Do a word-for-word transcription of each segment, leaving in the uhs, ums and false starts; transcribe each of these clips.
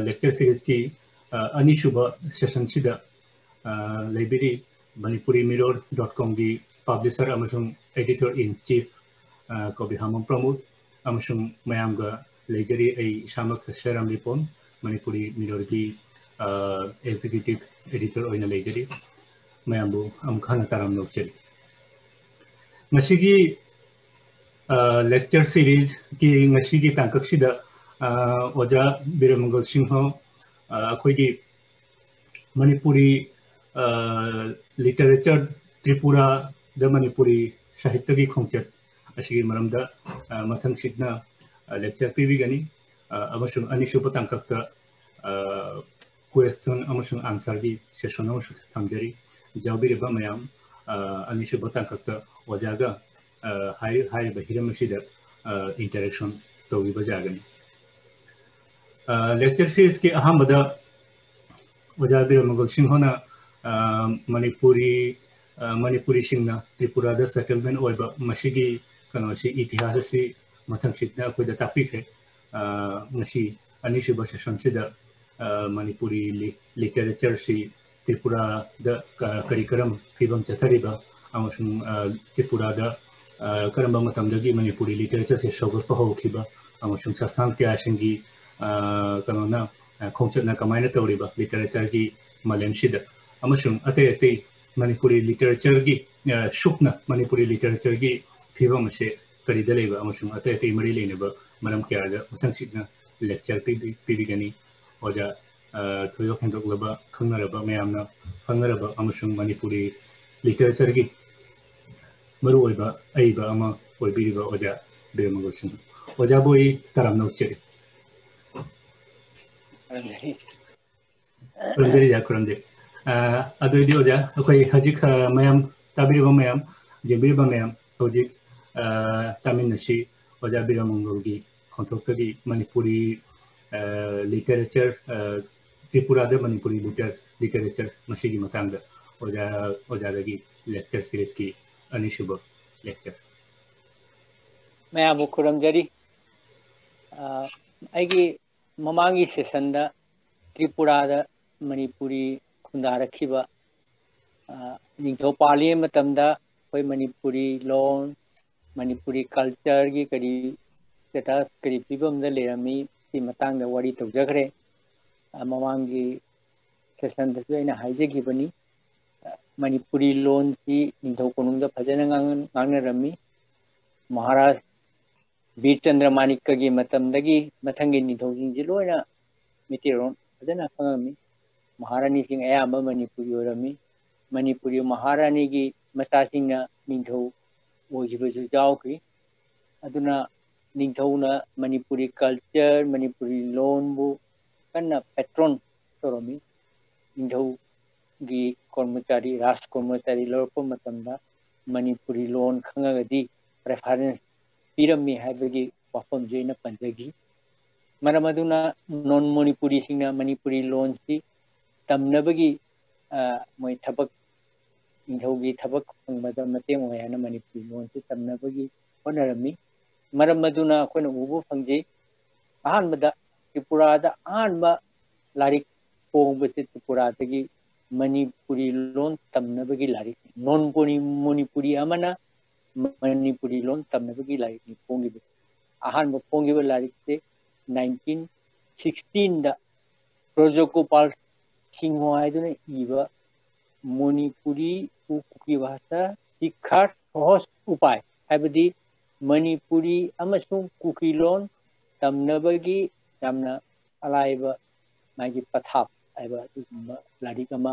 lecture seriesꯀꯤ ꯑꯅꯤꯁꯨꯕ sessionꯁꯤꯗ ꯂꯩꯕꯤꯔꯤ Manipuri ꯃꯤꯔꯣꯔ dot ꯀꯣꯝꯒꯤ publisher ꯑꯃꯁꯨꯡ editor in chief ꯀꯧꯕꯤ ꯍꯥꯃꯣꯡ ꯄ꯭ꯔꯃꯣꯗ ꯑꯃꯁꯨꯡ ꯃꯌꯥꯝꯒ ꯂꯩꯖꯔꯤ꯫ ꯑꯩ ꯏꯁꯥꯃꯛ ꯁꯤꯔꯥꯝ ꯔꯤꯄꯣꯟ, ꯃꯅꯤꯄꯨꯔꯤ ꯃꯤꯔꯣꯔꯒꯤ executive editor ꯑꯣꯏꯅ ꯂꯩꯖꯔꯤ꯫ ꯃꯌꯥꯝꯕꯨ ꯑꯃꯨꯛ ꯍꯟꯅ ꯇꯔꯥꯝꯅ ꯑꯣꯛꯆꯔꯤ꯫ ꯉꯁꯤꯒꯤ lecture seriesꯀꯤ ꯉꯁꯤꯒꯤ ꯇꯥꯡꯀꯛꯁꯤꯗ ꯑꯣꯖꯥ ꯕꯤꯔꯃꯪꯒꯜ ꯁꯤꯡꯍ ꯑꯩꯈꯣꯏꯒꯤ ꯃꯅꯤꯄꯨꯔꯤ literature, ꯇ꯭ꯔꯤꯄꯨꯔꯥꯗ ꯃꯅꯤꯄꯨꯔꯤ ꯁꯥꯍꯤꯇ꯭ꯌꯒꯤ ꯈꯣꯡꯆꯠ ꯑꯁꯤꯒꯤ ꯃꯔꯝꯗ ꯃꯊꯪꯁꯤꯠꯅ lecture ꯄꯤꯕꯤꯒꯅꯤ꯫ ꯑꯃꯁꯨꯡ ꯑꯅꯤꯁꯨꯕ ꯇꯥꯡꯀꯛꯇ question ꯑꯃꯁꯨꯡ answerꯒꯤ session ꯑꯃꯁꯨ ꯊꯝꯖꯔꯤ꯫ ꯌꯥꯎꯕꯤꯔꯤꯕ ꯃꯌꯥꯝ ꯑꯅꯤꯁꯨꯕ ꯇꯥꯡꯀꯛꯇ ꯑꯣꯖꯥꯒ ꯍꯥꯏꯔꯤꯕ ꯍꯤꯔꯝ ꯑꯁꯤꯗ interaction ꯇꯧꯕꯤꯕ ꯌꯥꯒꯅꯤ꯫ Lecture seriesꯀꯤ ꯑꯍꯥꯟꯕꯗ ꯑꯣꯖꯥ ꯕꯤꯔꯃꯪꯒꯜ ꯁꯤꯡꯍꯅ ꯃꯅꯤꯄꯨꯔꯤ ꯃꯅꯤꯄꯨꯔꯤꯁꯤꯡꯅ ꯇ꯭ꯔꯤꯄꯨꯔꯥꯗ settlement ꯑꯣꯏꯕ ꯃꯁꯤꯒꯤ ꯀꯩꯅꯣꯁꯤ, ꯏꯇꯤꯍꯥꯁ ꯑꯁꯤ ꯃꯊꯪꯁꯤꯠꯅ ꯑꯩꯈꯣꯏꯗ ꯇꯥꯛꯄꯤꯈ꯭ꯔꯦ꯫ ꯉꯁꯤ ꯑꯅꯤꯁꯨꯕ sessionꯁꯤꯗ ꯃꯅꯤꯄꯨꯔꯤ literature ꯁꯤ ꯇ꯭ꯔꯤꯄꯨꯔꯥꯗ ꯀꯔꯤ ꯀꯔꯝ ꯐꯤꯕꯝ ꯆꯠꯊꯔꯤꯕ ꯑꯃꯁꯨꯡ ꯇ꯭ꯔꯤꯄꯨꯔꯥꯗ ꯀꯔꯝꯕ ꯃꯇꯝꯗꯒꯤ ꯃꯅꯤꯄꯨꯔꯤ literature ꯁꯦ ꯁꯧꯒꯠꯄ ꯍꯧꯈꯤꯕ ꯑꯃꯁꯨꯡ ꯁꯪꯁꯊꯥꯟ ꯀꯌꯥꯁꯤꯡꯒꯤ ꯀꯩꯅꯣꯅ ꯈꯣꯡꯆꯠꯅ ꯀꯃꯥꯏꯅ ꯇꯧꯔꯤꯕ literature ꯒꯤ ꯃꯥꯂꯦꯝꯁꯤꯗ ꯑꯃꯁꯨꯡ ꯑꯇꯩ ꯑꯇꯩ ꯃꯅꯤꯄꯨꯔꯤ literature ꯒꯤ ꯁꯨꯞꯅ ꯃꯅꯤꯄꯨꯔꯤ literature ꯒꯤ ꯐꯤꯕꯝ ꯑꯁꯦ ꯀꯔꯤꯗ ꯂꯩꯕ ꯑꯃꯁꯨꯡ ꯑꯇꯩ ꯑꯇꯩ ꯃꯔꯤ ꯂꯩꯅꯕ ꯃꯔꯝ ꯀꯌꯥꯗ ꯃꯊꯪꯁꯤꯠꯅ lecture ꯄꯤꯕꯤꯒꯅꯤ꯫ ꯑꯣꯖꯥ ꯊꯣꯏꯗꯣꯛ ꯍꯦꯟꯗꯣꯛꯂꯕ ꯈꯪꯅꯔꯕ, ꯃꯌꯥꯝꯅ ꯈꯪꯅꯔꯕ ꯑꯃꯁꯨꯡ ꯃꯅꯤꯄꯨꯔꯤ literature ꯒꯤ ꯃꯔꯨꯑꯣꯏꯕ ꯑꯏꯕ ꯑꯃ ꯑꯣꯏꯕꯤꯔꯤꯕ ꯑꯣꯖꯥ ꯕꯤꯔꯃꯪꯒꯜ ꯁꯤꯡꯍ꯫ ꯑꯣꯖꯥꯕꯨ ꯑꯩ ꯇꯔꯥꯝꯅ ꯑꯣꯛꯆꯔꯤ꯫ ꯈꯨꯔꯨꯝꯖꯔꯤ ꯑꯣꯖꯥ, ꯈꯨꯔꯨꯝꯖꯔꯤ꯫ ꯑꯗꯨꯑꯣꯏꯗꯤ ꯑꯣꯖꯥ, ꯑꯩꯈꯣꯏ ꯍꯧꯖꯤꯛ ꯃꯌꯥꯝ ꯇꯥꯕꯤꯔꯤꯕ ꯃꯌꯥꯝ, ꯌꯦꯡꯕꯤꯔꯤꯕ ꯃꯌꯥꯝ, ꯍꯧꯖꯤꯛ ꯇꯥꯃꯤꯟꯅꯁꯤ ꯑꯣꯖꯥ ꯕꯤꯔꯃꯪꯒꯜꯒꯤ ꯈꯣꯟꯊꯣꯛꯇꯒꯤ ꯃꯅꯤꯄꯨꯔꯤ literature, ꯇ꯭ꯔꯤꯄꯨꯔꯥꯗ ꯃꯅꯤꯄꯨꯔꯤ literature ꯃꯁꯤꯒꯤ ꯃꯇꯥꯡꯗ ꯑꯣꯖꯥ ꯑꯣꯖꯥꯗꯒꯤ lecture seriesꯀꯤ ꯑꯅꯤꯁꯨꯕ lecture꯫ ꯃꯌꯥꯝꯕꯨ ꯈꯨꯔꯨꯝꯖꯔꯤ꯫ ꯑꯩꯒꯤ ꯃꯃꯥꯡꯒꯤ ꯁꯦꯁꯟꯗ ꯇ꯭ꯔꯤꯄꯨꯔꯥꯗ ꯃꯅꯤꯄꯨꯔꯤ ꯈꯨꯟꯗꯥꯔꯛꯈꯤꯕ, ꯑ, ꯅꯤꯡꯊꯧ ꯄꯥꯜꯂꯤꯉꯩ ꯃꯇꯝꯗ ꯑꯩꯈꯣꯏ ꯃꯅꯤꯄꯨꯔꯤ ꯂꯣꯟ, ꯃꯅꯤꯄꯨꯔꯤ ꯀꯜꯆꯔꯒꯤ ꯀꯔꯤ ꯁ꯭ꯇꯦꯇꯁ, ꯀꯔꯤ ꯐꯤꯕꯝꯗ ꯂꯩꯔꯝꯃꯤ, ꯁꯤ ꯃꯇꯥꯡꯗ ꯋꯥꯔꯤ ꯇꯧꯖꯈ꯭ꯔꯦ꯫ ꯑ, ꯃꯃꯥꯡꯒꯤ ꯁꯦꯁꯟꯗꯁꯨ ꯑꯩꯅ ꯍꯥꯏꯖꯈꯤꯕꯅꯤ꯫ ꯑ, ꯃꯅꯤꯄꯨꯔꯤ ꯂꯣꯟꯁꯤ ꯅꯤꯡꯊꯧ ꯀꯣꯅꯨꯡꯗ ꯐꯖꯅ ꯉꯥꯡ-, ꯉꯥꯡꯅꯔꯝꯃꯤ꯫ ꯃꯍꯥꯔꯥꯖ ꯕꯤꯔ ꯆꯟꯗ꯭ꯔ ꯃꯥꯅꯤꯛꯀꯒꯤ ꯃꯇꯝꯗꯒꯤ ꯃꯊꯪꯒꯤ ꯅꯤꯡꯊꯧꯁꯤꯡꯁꯤ ꯂꯣꯏꯅ ꯃꯩꯇꯩꯂꯣꯟ ꯐꯖꯅ ꯈꯪꯉꯝꯃꯤ꯫ ꯃꯍꯥꯔꯥꯅꯤꯁꯤꯡ ꯑꯌꯥꯝꯕ ꯃꯅꯤꯄꯨꯔꯤ ꯑꯣꯏꯔꯝꯃꯤ꯫ ꯃꯅꯤꯄꯨꯔꯤ ꯃꯍꯥꯔꯥꯅꯤꯒꯤ ꯃꯆꯥꯁꯤꯡꯅ ꯅꯤꯡꯊꯧ ꯑꯣꯏꯈꯤꯕꯁꯨ ꯌꯥꯎꯈꯤ꯫ ꯑꯗꯨꯅ ꯅꯤꯡꯊꯧꯅ ꯃꯅꯤꯄꯨꯔꯤ ꯀꯜꯆꯔ, ꯃꯅꯤꯄꯨꯔꯤ ꯂꯣꯟꯕꯨ ꯀꯟꯅ ꯄꯦꯇ꯭ꯔꯣꯟ ꯇꯧꯔꯝꯃꯤ꯫ ꯅꯤꯡꯊꯧꯒꯤ ꯀꯔꯃꯆꯥꯔꯤ, ꯔꯥꯖ ꯀꯔꯃꯆꯥꯔꯤ ꯂꯧꯔꯛꯄ ꯃꯇꯝꯗ ꯃꯅꯤꯄꯨꯔꯤ ꯂꯣꯟ ꯈꯪꯉꯒꯗꯤ ꯄ꯭ꯔꯦꯐꯔꯦꯟꯁ ꯄꯤꯔꯝꯃꯤ ꯍꯥꯏꯕꯒꯤ ꯋꯥꯐꯝꯁꯦ ꯑꯩꯅ ꯄꯟꯖꯈꯤ꯫ ꯃꯔꯝ ꯑꯗꯨꯅ ꯅꯣꯟ ꯃꯅꯤꯄꯨꯔꯤꯁꯤꯡꯅ ꯃꯅꯤꯄꯨꯔꯤ ꯂꯣꯟꯁꯤ ꯇꯝꯅꯕꯒꯤ, ꯑ, ꯃꯣꯏ ꯊꯕꯛ, ꯅꯤꯡꯊꯧꯒꯤ ꯊꯕꯛ ꯐꯪꯕꯗ ꯃꯇꯦꯡ ꯑꯣꯏ ꯍꯥꯏꯅ ꯃꯅꯤꯄꯨꯔꯤ ꯂꯣꯟꯁꯤ ꯇꯝꯅꯕꯒꯤ ꯍꯣꯠꯅꯔꯝꯃꯤ꯫ ꯃꯔꯝ ꯑꯗꯨꯅ ꯑꯩꯈꯣꯏꯅ ꯎꯕ ꯐꯪꯖꯩ, ꯑꯍꯥꯟꯕꯗ ꯇ꯭ꯔꯤꯄꯨꯔꯥꯗ ꯑꯍꯥꯟꯕ ꯂꯥꯏꯔꯤꯛ ꯐꯣꯡꯕꯁꯤ ꯇ꯭ꯔꯤꯄꯨꯔꯥꯗꯒꯤ ꯃꯅꯤꯄꯨꯔꯤ ꯂꯣꯟ ꯇꯝꯅꯕꯒꯤ ꯂꯥꯏꯔꯤꯛ, ꯅꯣꯟ ꯃꯅꯤꯄꯨꯔꯤ ꯑꯃꯅ ꯃꯅꯤꯄꯨꯔꯤ ꯂꯣꯟ ꯇꯝꯅꯕꯒꯤ ꯂꯥꯏꯔꯤꯛꯅꯤ ꯐꯣꯡꯈꯤꯕꯁꯤ꯫ ꯑꯍꯥꯟꯕ ꯐꯣꯡꯈꯤꯕ ꯂꯥꯏꯔꯤꯛꯁꯦ ꯅꯥꯏꯟꯇꯤꯟ ꯁꯤꯛꯁꯇꯤꯟꯗ ꯕ꯭ꯔꯖꯒꯣꯄꯥꯜ ꯁꯤꯡꯍ ꯍꯥꯏꯗꯨꯅ ꯏꯕ ꯃꯅꯤꯄꯨꯔꯤ ꯎ ꯀꯨꯀꯤ ꯚꯥꯁꯥ ꯁꯤꯈꯥ ꯁꯍꯖ ꯎꯄꯥꯏ, ꯍꯥꯏꯕꯗꯤ ꯃꯅꯤꯄꯨꯔꯤ ꯑꯃꯁꯨꯡ ꯀꯨꯀꯤ ꯂꯣꯟ ꯇꯝꯅꯕꯒꯤ ꯌꯥꯝꯅ ꯑꯂꯥꯏꯕ ꯃꯥꯒꯤ ꯄꯊꯥꯞ ꯍꯥꯏꯕ ꯑꯗꯨꯒꯨꯝꯕ ꯂꯥꯏꯔꯤꯛ ꯑꯃ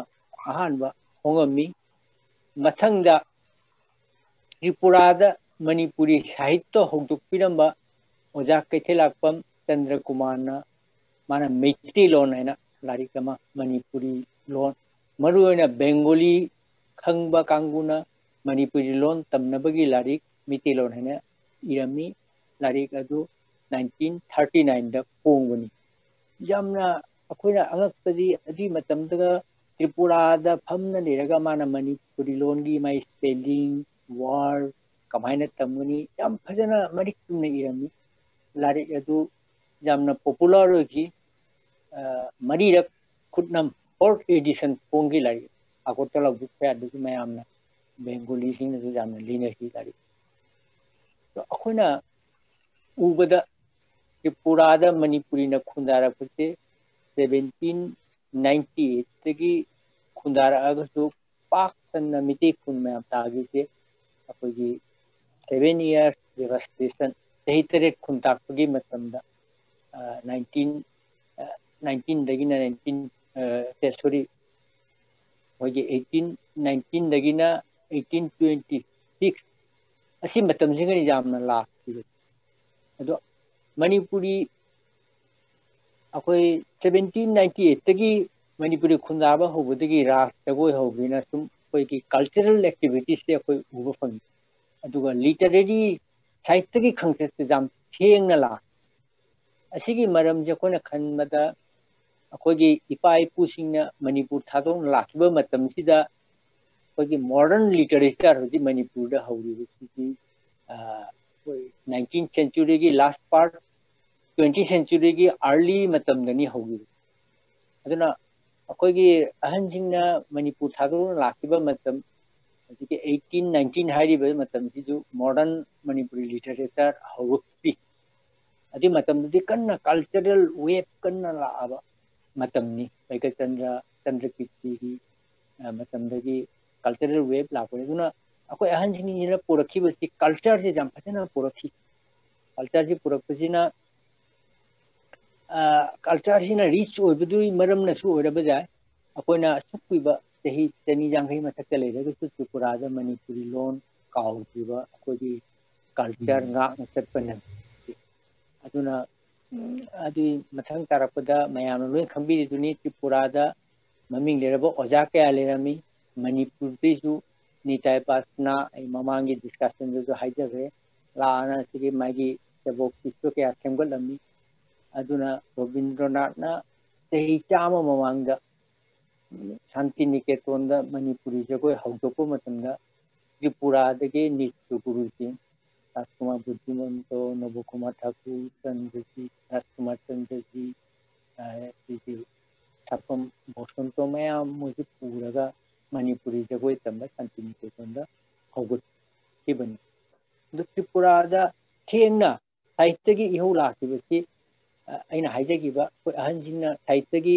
ꯑꯍꯥꯟꯕ ꯐꯣꯡꯉꯝꯃꯤ꯫ ꯃꯊꯪꯗ ꯇ꯭ꯔꯤꯄꯨꯔꯥꯗ ꯃꯅꯤꯄꯨꯔꯤ ꯁꯥꯍꯤꯇ꯭ꯌ ꯍꯧꯗꯣꯛꯄꯤꯔꯝꯕ ꯑꯣꯖꯥ ꯀꯩꯊꯦꯜꯂꯥꯛꯄꯝ ꯆꯟꯗ꯭ꯔ ꯀꯨꯃꯥꯔꯅ ꯃꯥꯅ ꯃꯩꯇꯩꯂꯣꯟ ꯍꯥꯏꯅ ꯂꯥꯏꯔꯤꯛ ꯑꯃ, ꯃꯅꯤꯄꯨꯔꯤ ꯂꯣꯟ, ꯃꯔꯨꯑꯣꯏꯅ ꯕꯦꯡꯒꯣꯂꯤ ꯈꯪꯕ ꯀꯥꯡꯕꯨꯅ ꯃꯅꯤꯄꯨꯔꯤ ꯂꯣꯟ ꯇꯝꯅꯕꯒꯤ ꯂꯥꯏꯔꯤꯛ ꯃꯩꯇꯩꯂꯣꯟ ꯍꯥꯏꯅ ꯏꯔꯝꯃꯤ꯫ ꯂꯥꯏꯔꯤꯛ ꯑꯗꯨ ꯅꯥꯏꯟꯇꯤꯟ ꯊꯥꯔꯇꯤ ꯅꯥꯏꯟꯗ ꯐꯣꯡꯕꯅꯤ꯫ ꯌꯥꯝꯅ ꯑꯩꯈꯣꯏꯅ ꯑꯉꯛꯄꯗꯤ ꯑꯗꯨꯒꯤ ꯃꯇꯝꯗꯒ ꯇ꯭ꯔꯤꯄꯨꯔꯥꯗ ꯐꯝꯅ ꯂꯩꯔꯒ ꯃꯥꯅ ꯃꯅꯤꯄꯨꯔꯤ ꯂꯣꯟꯒꯤ ꯃꯥꯒꯤ ꯁ꯭ꯄꯦꯂꯤꯡ, ꯋꯥꯔꯗ ꯀꯃꯥꯏꯅ ꯇꯝꯒꯅꯤ, ꯌꯥꯝ ꯐꯖꯅ ꯃꯔꯤꯛ ꯆꯨꯝꯅ ꯏꯔꯝꯃꯤ꯫ ꯂꯥꯏꯔꯤꯛ ꯑꯗꯨ ꯌꯥꯝꯅ ꯄꯣꯄꯨꯂꯔ ꯑꯣꯏꯈꯤ꯫ ꯑ, ꯃꯔꯤꯔꯛ ꯈꯨꯠꯅꯝ, ꯐꯣꯔꯠ ꯑꯦꯗꯤꯁꯟ ꯐꯣꯡꯈꯤ ꯂꯥꯏꯔꯤꯛ꯫ ꯑꯒꯔꯇꯂꯥ ꯕꯨꯛ ꯐꯤꯌꯔꯗꯁꯨ ꯃꯌꯥꯝꯅ, ꯕꯦꯡꯒꯣꯂꯤꯁꯤꯡꯅꯁꯨ ꯌꯥꯝꯅ ꯂꯩꯅꯈꯤ ꯂꯥꯏꯔꯤꯛ꯫ ꯑꯗꯣ ꯑꯩꯈꯣꯏꯅ ꯎꯕꯗ ꯇ꯭ꯔꯤꯄꯨꯔꯥꯗ ꯃꯅꯤꯄꯨꯔꯤꯅ ꯈꯨꯟꯗꯥꯔꯛꯄꯁꯦ ꯁꯕꯦꯟꯇꯤꯟ ꯅꯥꯏꯟꯇꯤ ꯑꯩꯠꯇꯒꯤ ꯈꯨꯟꯗꯥꯔꯛꯑꯒꯁꯨ ꯄꯥꯛ ꯁꯟꯅ ꯃꯤꯇꯩ ꯈꯨꯟ ꯃꯌꯥꯝ ꯇꯥꯈꯤꯕꯁꯦ ꯑꯩꯈꯣꯏꯒꯤ ꯁꯚꯦꯟ ꯏꯌꯥꯔꯁ ꯗꯦꯚꯥꯁꯇꯦꯁꯟ, ꯆꯍꯤ ꯇꯔꯦꯠ ꯈꯨꯟ ꯇꯥꯛꯄꯒꯤ ꯃꯇꯝꯗ, ꯅꯥꯏꯟꯇꯤꯟ ꯅꯥꯏꯟꯇꯤꯟꯗꯒꯤꯅ ꯅꯥꯏꯟꯇꯤꯟ, ꯁꯣꯔꯤ, ꯑꯩꯈꯣꯏꯒꯤ ꯑꯩꯠꯇꯤꯟ ꯅꯥꯏꯟꯇꯤꯟꯗꯒꯤꯅ ꯑꯩꯠꯇꯤꯟ ꯇ꯭ꯋꯦꯟꯇꯤ ꯁꯤꯛꯁ, ꯑꯁꯤ ꯃꯇꯝꯁꯤꯒꯅꯤ ꯌꯥꯝꯅ ꯂꯥꯛꯈꯤꯕ꯫ ꯑꯗꯣ ꯃꯅꯤꯄꯨꯔꯤ, ꯑꯩꯈꯣꯏ ꯁꯕꯦꯟꯇꯤꯟ ꯅꯥꯏꯟꯇꯤ ꯑꯩꯠꯇꯒꯤ ꯃꯅꯤꯄꯨꯔꯤ ꯈꯨꯟꯗꯥꯕ ꯍꯧꯕꯗꯒꯤ ꯔꯥꯁ ꯖꯒꯣꯏ ꯍꯧꯕꯁꯤꯅ ꯁꯨꯝ ꯑꯩꯈꯣꯏꯒꯤ ꯀꯜꯆꯔꯦꯜ ꯑꯦꯛꯇꯤꯚꯤꯇꯤꯁꯁꯦ ꯑꯩꯈꯣꯏ ꯎꯕ ꯐꯪꯉꯤ꯫ ꯑꯗꯨꯒ ꯂꯤꯇꯔꯦꯔꯤ ꯁꯥꯏꯠꯇꯒꯤ ꯈꯪꯆꯠꯁꯦ ꯌꯥꯝ ꯊꯦꯡꯅ ꯂꯥꯛ ꯑꯁꯤꯒꯤ ꯃꯔꯝꯁꯦ ꯑꯩꯈꯣꯏꯅ ꯈꯟꯕꯗ, ꯑꯩꯈꯣꯏꯒꯤ ꯏꯄꯥ ꯏꯄꯨꯁꯤꯡꯅ ꯃꯅꯤꯄꯨꯔ ꯊꯥꯗꯣꯛꯅ ꯂꯥꯛꯈꯤꯕ ꯃꯇꯝꯁꯤꯗ ꯑꯩꯈꯣꯏꯒꯤ ꯃꯣꯗꯔꯟ ꯂꯤꯇꯔꯦꯆꯔ ꯍꯧꯖꯤꯛ ꯃꯅꯤꯄꯨꯔꯗ ꯍꯧꯔꯤꯕꯁꯤꯗꯤ, ꯑ, ꯑꯩꯈꯣꯏ ꯅꯥꯏꯟꯇꯤꯟ ꯁꯦꯟꯆꯨꯔꯤꯒꯤ ꯂꯥꯁ ꯄꯥꯔꯠ, ꯇ꯭ꯋꯦꯟꯇꯤ ꯁꯦꯟꯆꯨꯔꯤꯒꯤ ꯑꯥꯔꯂꯤ ꯃꯇꯝꯗꯅꯤ ꯍꯧꯈꯤꯕ꯫ ꯑꯗꯨꯅ ꯑꯩꯈꯣꯏꯒꯤ ꯑꯍꯟꯁꯤꯡꯅ ꯃꯅꯤꯄꯨꯔ ꯊꯥꯗꯣꯛꯅ ꯂꯥꯛꯈꯤꯕ ꯃꯇꯝ, ꯍꯧꯖꯤꯛꯀꯤ ꯑꯩꯠꯇꯤꯟ ꯅꯥꯏꯟꯇꯤꯟ ꯍꯥꯏꯔꯤꯕ ꯃꯇꯝꯁꯤꯁꯨ ꯃꯣꯗꯔꯟ ꯃꯅꯤꯄꯨꯔꯤ ꯂꯤꯇꯔꯦꯆꯔ ꯍꯧꯔꯛꯄꯤ꯫ ꯑꯗꯨꯒꯤ ꯃꯇꯝꯗꯨꯗꯤ ꯀꯟꯅ ꯀꯜꯆꯔꯦꯜ ꯋꯦꯕ ꯀꯟꯅ ꯂꯥꯛꯑꯕ ꯃꯇꯝꯅꯤ꯫ ꯕꯩꯒꯆꯟꯗ꯭ꯔ, ꯆꯟꯗ꯭ꯔꯀꯤꯔꯇꯤꯒꯤ, ꯑ, ꯃꯇꯝꯗꯒꯤ ꯀꯜꯆꯔꯦꯜ ꯋꯦꯕ ꯂꯥꯛꯄꯅꯤ꯫ ꯑꯗꯨꯅ ꯑꯩꯈꯣꯏ ꯑꯍꯟꯁꯤꯡꯁꯤꯅ ꯄꯨꯔꯛꯈꯤꯕꯁꯤ ꯀꯜꯆꯔꯁꯤ ꯌꯥꯝ ꯐꯖꯅ ꯄꯨꯔꯛꯈꯤ꯫ ꯀꯜꯆꯔꯁꯤ ꯄꯨꯔꯛꯄꯁꯤꯅ, ꯑ, ꯀꯜꯆꯔꯁꯤꯅ ꯔꯤꯆ ꯑꯣꯏꯕꯗꯨꯒꯤ ꯃꯔꯝꯅꯁꯨ ꯑꯣꯏꯔꯕ ꯌꯥꯏ꯫ ꯑꯩꯈꯣꯏꯅ ꯑꯁꯨꯛ ꯀꯨꯏꯕ ꯆꯍꯤ ꯆꯅꯤ ꯌꯥꯡꯈꯩ ꯃꯊꯛꯇ ꯂꯩꯔꯒꯁꯨ ꯇ꯭ꯔꯤꯄꯨꯔꯥꯗ ꯃꯅꯤꯄꯨꯔꯤ ꯂꯣꯟ ꯀꯥꯎꯗ꯭ꯔꯤꯕ, ꯑꯩꯈꯣꯏꯒꯤ ꯀꯜꯆꯔ ꯎꯝ꯫ ꯉꯥꯛꯅ ꯆꯠꯄ ꯅꯪꯗꯦ꯫ ꯑꯗꯨꯅ, ꯎꯝ, ꯑꯗꯨꯒꯤ ꯃꯊꯪ ꯇꯥꯔꯛꯄꯗ ꯃꯌꯥꯝꯅ ꯂꯣꯏ ꯈꯪꯕꯤꯔꯤꯗꯨꯅꯤ, ꯇ꯭ꯔꯤꯄꯨꯔꯥꯗ ꯃꯃꯤꯡ ꯂꯩꯔꯕ ꯑꯣꯖꯥ ꯀꯌꯥ ꯂꯩꯔꯝꯃꯤ꯫ ꯃꯅꯤꯄꯨꯔꯗꯩꯁꯨ ꯅꯤꯇꯥꯏ ꯄꯥꯁꯅꯥ, ꯑꯩ ꯃꯃꯥꯡꯒꯤ ꯗꯤꯁꯀꯁꯟꯗꯁꯨ ꯍꯥꯏꯖꯈ꯭ꯔꯦ, ꯂꯥꯛꯑꯅ ꯁꯤꯒꯤ ꯃꯥꯒꯤ ꯆꯦꯕꯣꯛ ꯄꯤꯁꯇꯣ ꯀꯌꯥ ꯁꯦꯝꯒꯠꯂꯝꯃꯤ꯫ ꯑꯗꯨꯅ ꯔꯣꯕꯤꯟꯗ꯭ꯔꯣꯅꯥꯊꯅ ꯆꯍꯤ ꯆꯥꯝꯃ ꯃꯃꯥꯡꯗ ꯁꯥꯟꯇꯤꯅꯤꯀꯦꯇꯣꯟꯗ ꯃꯅꯤꯄꯨꯔꯤ ꯖꯒꯣꯏ ꯍꯧꯗꯣꯛꯄ ꯃꯇꯝꯗ ꯇ꯭ꯔꯤꯄꯨꯔꯥꯗꯒꯤ ꯅ꯭ꯔꯤꯇ꯭ꯌ ꯒꯨꯔꯨꯁꯤꯡ, ꯔꯥꯖꯀꯨꯃꯥꯔ ꯕꯨꯙꯤꯃꯟꯇꯣ, ꯅꯕꯀꯨꯃꯥꯔ ꯊꯥꯀꯨꯔ, ꯆꯟꯗ꯭ꯔꯖꯤꯠ, ꯔꯥꯖꯀꯨꯃꯥꯔ ꯆꯟꯗ꯭ꯔꯖꯤꯠ, ꯑ, ꯑꯗꯒꯤ ꯁꯥꯐꯝ ꯕꯣꯁꯟꯇꯣ ꯃꯌꯥꯝ ꯃꯣꯏꯁꯤ ꯄꯨꯔꯒ ꯃꯅꯤꯄꯨꯔꯤ ꯖꯒꯣꯏ ꯇꯝꯕ ꯁꯥꯟꯇꯤꯅꯤꯀꯦꯇꯟꯗ ꯍꯧꯒꯠꯈꯤꯕꯅꯤ꯫ ꯑꯗꯨ ꯇ꯭ꯔꯤꯄꯨꯔꯥꯗ ꯊꯦꯡꯅ ꯁꯥꯍꯤꯇ꯭ꯌꯒꯤ ꯏꯍꯧ ꯂꯥꯛꯈꯤꯕꯁꯤ, ꯑ, ꯑꯩꯅ ꯍꯥꯏꯖꯈꯤꯕ ꯑꯩꯈꯣꯏ ꯑꯍꯟꯁꯤꯡꯅ ꯁꯥꯍꯤꯇ꯭ꯌꯒꯤ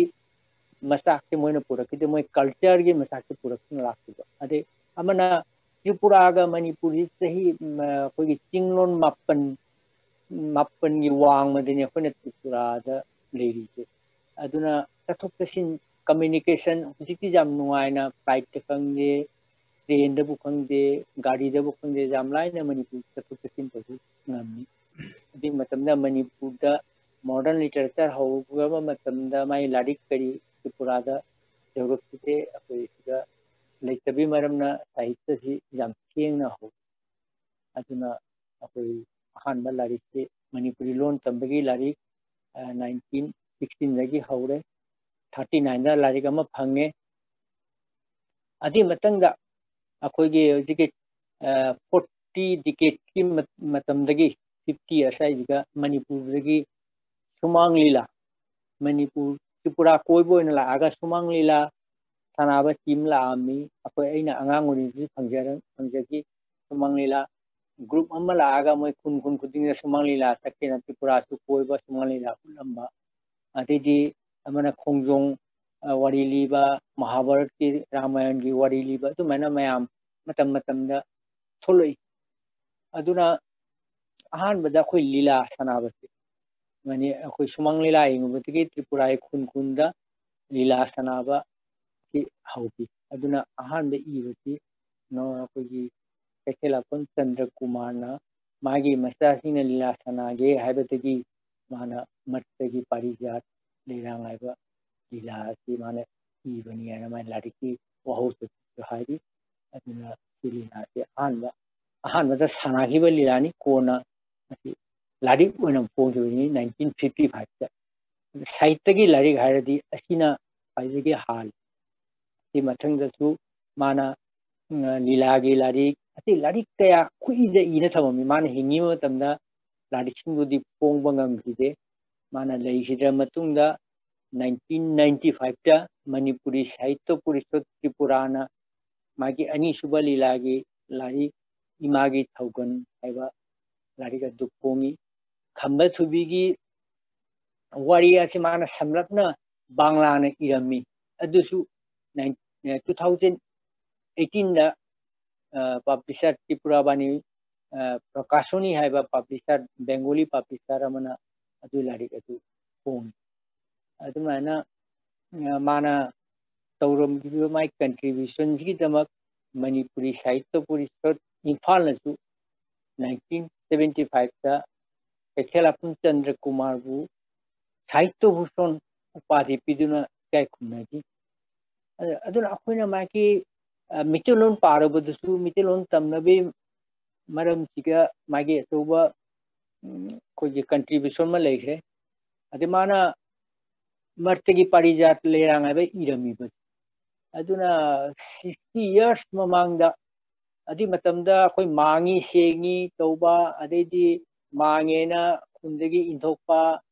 ꯃꯆꯥꯛꯁꯦ ꯃꯣꯏꯅ ꯄꯨꯔꯛꯈꯤꯗꯦ, ꯃꯣꯏ ꯀꯜꯆꯔꯒꯤ ꯃꯆꯥꯛꯁꯦ ꯄꯨꯔꯛꯇꯨꯅ ꯂꯥꯛꯈꯤꯕ꯫ ꯑꯗꯩ ꯑꯃꯅ ꯇ꯭ꯔꯤꯄꯨꯔꯥꯒ ꯃꯅꯤꯄꯨꯔꯁꯤ ꯆꯍꯤ, ꯎꯝ, ꯑꯩꯈꯣꯏꯒꯤ ꯆꯤꯡꯂꯣꯟ ꯃꯥꯄꯟ, ꯃꯥꯄꯟꯒꯤ ꯋꯥꯡꯃꯗꯅꯤ ꯑꯩꯈꯣꯏꯅ ꯇ꯭ꯔꯤꯄꯨꯔꯥꯗ ꯂꯩꯔꯤꯁꯦ꯫ ꯑꯗꯨꯅ ꯆꯠꯊꯣꯛ ꯆꯠꯁꯤꯟ, ꯀꯝꯃ꯭ꯌꯨꯅꯤꯀꯦꯁꯟ ꯍꯧꯖꯤꯛꯇꯤ ꯌꯥꯝ ꯅꯨꯡꯉꯥꯏꯅ ꯐ꯭ꯂꯥꯏꯠꯇ ꯈꯪꯗꯦ, ꯇ꯭ꯔꯦꯟꯗꯕꯨ ꯈꯪꯗꯦ, ꯒꯥꯔꯤꯗꯕꯨ ꯈꯪꯗꯦ, ꯌꯥꯝ ꯂꯥꯏꯅ ꯃꯅꯤꯄꯨꯔ ꯆꯠꯊꯣꯛ ꯆꯠꯁꯤꯟ ꯇꯧꯕ ꯉꯝꯃꯤ꯫ ꯑꯗꯨꯒꯤ ꯃꯇꯝꯗ ꯃꯅꯤꯄꯨꯔꯗ ꯃꯣꯗꯔꯟ ꯂꯤꯇꯔꯦꯆꯔ ꯍꯧꯔꯛꯄ ꯃꯇꯝꯗ ꯃꯥꯒꯤ ꯂꯥꯏꯔꯤꯛ ꯀꯔꯤ ꯇ꯭ꯔꯤꯄꯨꯔꯥꯗ ꯌꯧꯔꯛꯈꯤꯗꯦ꯫ ꯑꯩꯈꯣꯏ ꯁꯤꯗ ꯂꯩꯇꯕꯒꯤ ꯃꯔꯝꯅ ꯁꯥꯍꯤꯇ꯭ꯌꯁꯤ ꯌꯥꯝ ꯊꯦꯡꯅ ꯍꯧꯏ꯫ ꯑꯗꯨꯅ ꯑꯩꯈꯣꯏ ꯑꯍꯥꯟꯕ ꯂꯥꯏꯔꯤꯛꯁꯤ ꯃꯅꯤꯄꯨꯔꯤ ꯂꯣꯟ ꯇꯝꯕꯒꯤ ꯂꯥꯏꯔꯤꯛ, ꯑ, ꯅꯥꯏꯟꯇꯤꯟ ꯁꯤꯛꯁꯇꯤꯟꯗꯒꯤ ꯍꯧꯔꯦ꯫ ꯊꯥꯔꯇꯤ ꯅꯥꯏꯟꯗ ꯂꯥꯏꯔꯤꯛ ꯑꯃ ꯐꯪꯉꯦ꯫ ꯑꯗꯨꯒꯤ ꯃꯊꯪꯗ ꯑꯩꯈꯣꯏꯒꯤ ꯍꯧꯖꯤꯛꯀꯤ, ꯑ, ꯐꯣꯔꯇꯤ ꯗꯤꯀꯦꯠꯀꯤ ꯃ-, ꯃꯇꯝꯗꯒꯤ ꯐꯤꯐꯇꯤ ꯑꯁ꯭ꯋꯥꯏꯁꯤꯗ ꯃꯅꯤꯄꯨꯔꯗꯒꯤ ꯁꯨꯃꯥꯡ ꯂꯤꯂꯥ, ꯃꯅꯤꯄꯨꯔ, ꯇ꯭ꯔꯤꯄꯨꯔꯥ ꯀꯣꯏꯕ ꯑꯣꯏꯅ ꯂꯥꯛꯑꯒ ꯁꯨꯃꯥꯡ ꯂꯤꯂꯥ ꯁꯥꯟꯅꯕ ꯇꯤꯝ ꯂꯥꯛꯑꯝꯃꯤ꯫ ꯑꯩꯈꯣꯏ, ꯑꯩꯅ ꯑꯉꯥꯡ ꯑꯣꯏꯔꯤꯉꯩꯗꯁꯨ ꯐꯪꯖꯔ-, ꯐꯪꯖꯈꯤ꯫ ꯁꯨꯃꯥꯡ ꯂꯤꯂꯥ ꯒ꯭ꯔꯨꯞ ꯑꯃ ꯂꯥꯛꯑꯒ ꯃꯣꯏ ꯈꯨꯟ, ꯈꯨꯟ ꯈꯨꯗꯤꯡꯗ ꯁꯨꯃꯥꯡ ꯂꯤꯂꯥ ꯆꯠꯀꯦꯅ ꯇ꯭ꯔꯤꯄꯨꯔꯥꯁꯨ ꯀꯣꯏꯕ ꯁꯨꯃꯥꯡ ꯂꯤꯂꯥ ꯎꯠꯂꯝꯕ꯫ ꯑꯗꯩꯗꯤ ꯑꯃꯅ ꯈꯣꯡꯖꯣꯝ, ꯑ, ꯋꯥꯔꯤ ꯂꯤꯕ, ꯃꯍꯥꯚꯥꯔꯠꯀꯤ, ꯔꯥꯃꯥꯌꯟꯒꯤ ꯋꯥꯔꯤ ꯂꯤꯕ, ꯑꯗꯨꯃꯥꯏꯅ ꯃꯌꯥꯝ ꯃꯇꯝ ꯃꯇꯝꯗ ꯊꯣꯛꯂꯛꯏ꯫ ꯑꯗꯨꯅ ꯑꯍꯥꯟꯕꯗ ꯑꯩꯈꯣꯏ ꯂꯤꯂꯥ ꯁꯥꯟꯅꯕꯁꯦ, ꯃꯅꯤ-, ꯑꯩꯈꯣꯏ ꯁꯨꯃꯥꯡ ꯂꯤꯂꯥ ꯌꯦꯡꯉꯨꯕꯗꯒꯤ ꯇ꯭ꯔꯤꯄꯨꯔꯥꯒꯤ ꯈꯨꯟ ꯈꯨꯟꯗ ꯂꯤꯂꯥ ꯁꯥꯟꯅꯕ ꯁꯤ ꯍꯧꯈꯤ꯫ ꯑꯗꯨꯅ ꯑꯍꯥꯟꯕ ꯏꯕꯁꯤ ꯅ-, ꯑꯩꯈꯣꯏꯒꯤ ꯀꯩꯊꯦꯜꯂꯥꯛꯄꯝ ꯆꯟꯗ꯭ꯔ ꯀꯨꯃꯥꯔꯅ ꯃꯥꯒꯤ ꯃꯆꯥꯁꯤꯡꯅ ꯂꯤꯂꯥ ꯁꯥꯟꯅꯒꯦ ꯍꯥꯏꯕꯗꯒꯤ ꯃꯥꯅ ꯃꯠꯇꯒꯤ ꯄꯥꯔꯤꯖꯥꯠ ꯂꯩꯔꯥꯡ ꯍꯥꯏꯕ ꯂꯤꯂꯥ ꯑꯁꯤ ꯃꯥꯅ ꯏꯕꯅꯤ ꯍꯥꯏꯅ ꯃꯥꯒꯤ ꯂꯥꯏꯔꯤꯛꯀꯤ ꯋꯥꯍꯧꯁꯨ ꯍꯥꯏꯔꯤ꯫ ꯑꯗꯨꯅ ꯁꯤ ꯂꯤꯂꯥꯁꯤ ꯑꯍꯥꯟꯕ, ꯑꯍꯥꯟꯕꯗ ꯁꯥꯟꯅꯈꯤꯕ ꯂꯤꯂꯥꯅꯤ꯫ ꯀꯣꯟꯅ ꯃꯁꯤ ꯂꯥꯏꯔꯤꯛ ꯑꯣꯏꯅ ꯐꯣꯡꯈꯤꯕꯅꯤ ꯅꯥꯏꯟꯇꯤꯟ ꯐꯤꯐꯇꯤ ꯐꯥꯏꯚꯇ꯫ ꯁꯥꯍꯤꯇ꯭ꯌꯒꯤ ꯂꯥꯏꯔꯤꯛ ꯍꯥꯏꯔꯗꯤ ꯑꯁꯤꯅ ꯈ꯭ꯋꯥꯏꯗꯒꯤ ꯍꯥꯜꯂꯤ꯫ ꯁꯤ ꯃꯊꯪꯗꯁꯨ ꯃꯥꯅ, ꯎꯝ, ꯂꯤꯂꯥꯒꯤ ꯂꯥꯏꯔꯤꯛ, ꯂꯥꯏꯔꯤꯛ ꯀꯌꯥ ꯈꯨꯏꯗ ꯏꯅ ꯊꯝꯃꯝꯃꯤ꯫ ꯃꯥꯅ ꯍꯤꯡꯉꯤꯕ ꯃꯇꯝꯗ ꯂꯥꯏꯔꯤꯛꯁꯤꯡꯗꯨꯗꯤ ꯐꯣꯡꯕ ꯉꯝꯈꯤꯗꯦ꯫ ꯃꯥꯅ ꯂꯩꯈꯤꯗ꯭ꯔ ꯃꯇꯨꯡꯗ nineteen ninety five ꯇ ꯃꯅꯤꯄꯨꯔꯤ ꯁꯥꯍꯤꯇ꯭ꯌ ꯄꯔꯤꯁꯠ ꯇ꯭ꯔꯤꯄꯨꯔꯥꯅ ꯃꯥꯒꯤ ꯑꯅꯤꯁꯨꯕ ꯂꯤꯂꯥꯒꯤ ꯂꯥꯏꯔꯤꯛ ꯏꯃꯥꯒꯤ ꯊꯧꯒꯜ ꯍꯥꯏꯕ ꯂꯥꯏꯔꯤꯛ ꯑꯗꯨ ꯐꯣꯡꯉꯤ꯫ ꯈꯝꯕ ꯊꯣꯏꯕꯤꯒꯤ ꯋꯥꯔꯤ ꯑꯁꯤ ꯃꯥꯅ ꯁꯝꯂꯞꯅ ꯕꯪꯂꯥꯅ ꯏꯔꯝꯃꯤ꯫ ꯑꯗꯨꯁꯨ ꯅꯥꯏꯟ-, ꯑꯦ, two thousand eighteen ꯗ, ꯑ, publisher ꯇ꯭ꯔꯤꯄꯨꯔꯥ ꯕꯥꯅꯤ, ꯑ, ꯄ꯭ꯔꯀꯥꯁꯅꯤ ꯍꯥꯏꯕ publisher, ꯕꯦꯡꯒꯣꯂꯤ publisher ꯑꯃꯅ ꯑꯗꯨ ꯂꯥꯏꯔꯤꯛ ꯑꯗꯨ ꯐꯣꯡꯉꯤ꯫ ꯑꯗꯨꯃꯥꯏꯅ, ꯑ, ꯃꯥꯅ ꯇꯧꯔꯝꯈꯤꯕ ꯃꯥꯏ contribution ꯁꯤꯒꯤꯗꯃꯛ ꯃꯅꯤꯄꯨꯔꯤ ꯁꯥꯍꯤꯇ꯭ꯌ ꯄꯔꯤꯁꯠ ꯏꯝꯐꯥꯜꯅꯁꯨ nineteen seventy five ꯇ ꯀꯩꯊꯦꯜꯂꯥꯛꯄꯝ ꯆꯟꯗ꯭ꯔ ꯀꯨꯃꯥꯔꯕꯨ ꯁꯥꯍꯤꯇ꯭ꯌ ꯚꯨꯁꯟ ꯎꯄꯥꯙꯤ ꯄꯤꯗꯨꯅ ꯏꯀꯥꯏ ꯈꯨꯝꯅꯈꯤ꯫ ꯑ-, ꯑꯗꯨꯅ ꯑꯩꯈꯣꯏꯅ ꯃꯥꯒꯤ, ꯑ, ꯃꯤꯇꯩꯂꯣꯟ ꯄꯥꯔꯨꯕꯗꯁꯨ, ꯃꯤꯇꯩꯂꯣꯟ ꯇꯝꯅꯕꯒꯤ ꯃꯔꯝꯁꯤꯒ ꯃꯥꯒꯤ ꯑꯆꯧꯕ, ꯎꯝ, ꯑꯩꯈꯣꯏꯒꯤ contribution ꯑꯃ ꯂꯩꯈ꯭ꯔꯦ꯫ ꯑꯗꯩ ꯃꯥꯅ ꯃꯔꯛꯇꯒꯤ ꯄꯥꯔꯤꯖꯥꯠ ꯂꯩꯔꯥꯡ ꯍꯥꯏꯕ ꯏꯔꯝꯃꯤꯕ꯫ ꯑꯗꯨꯅ sixty years ꯃꯃꯥꯡꯗ, ꯑꯗꯨꯏ ꯃꯇꯝꯗ ꯑꯩꯈꯣꯏ ꯃꯥꯡꯉꯤ ꯁꯦꯡꯉꯤ ꯇꯧꯕ, ꯑꯗꯩꯗꯤ ꯃꯥꯡꯉꯦꯅ ꯈꯨꯟꯗꯒꯤ ꯏꯟꯊꯣꯛꯄ,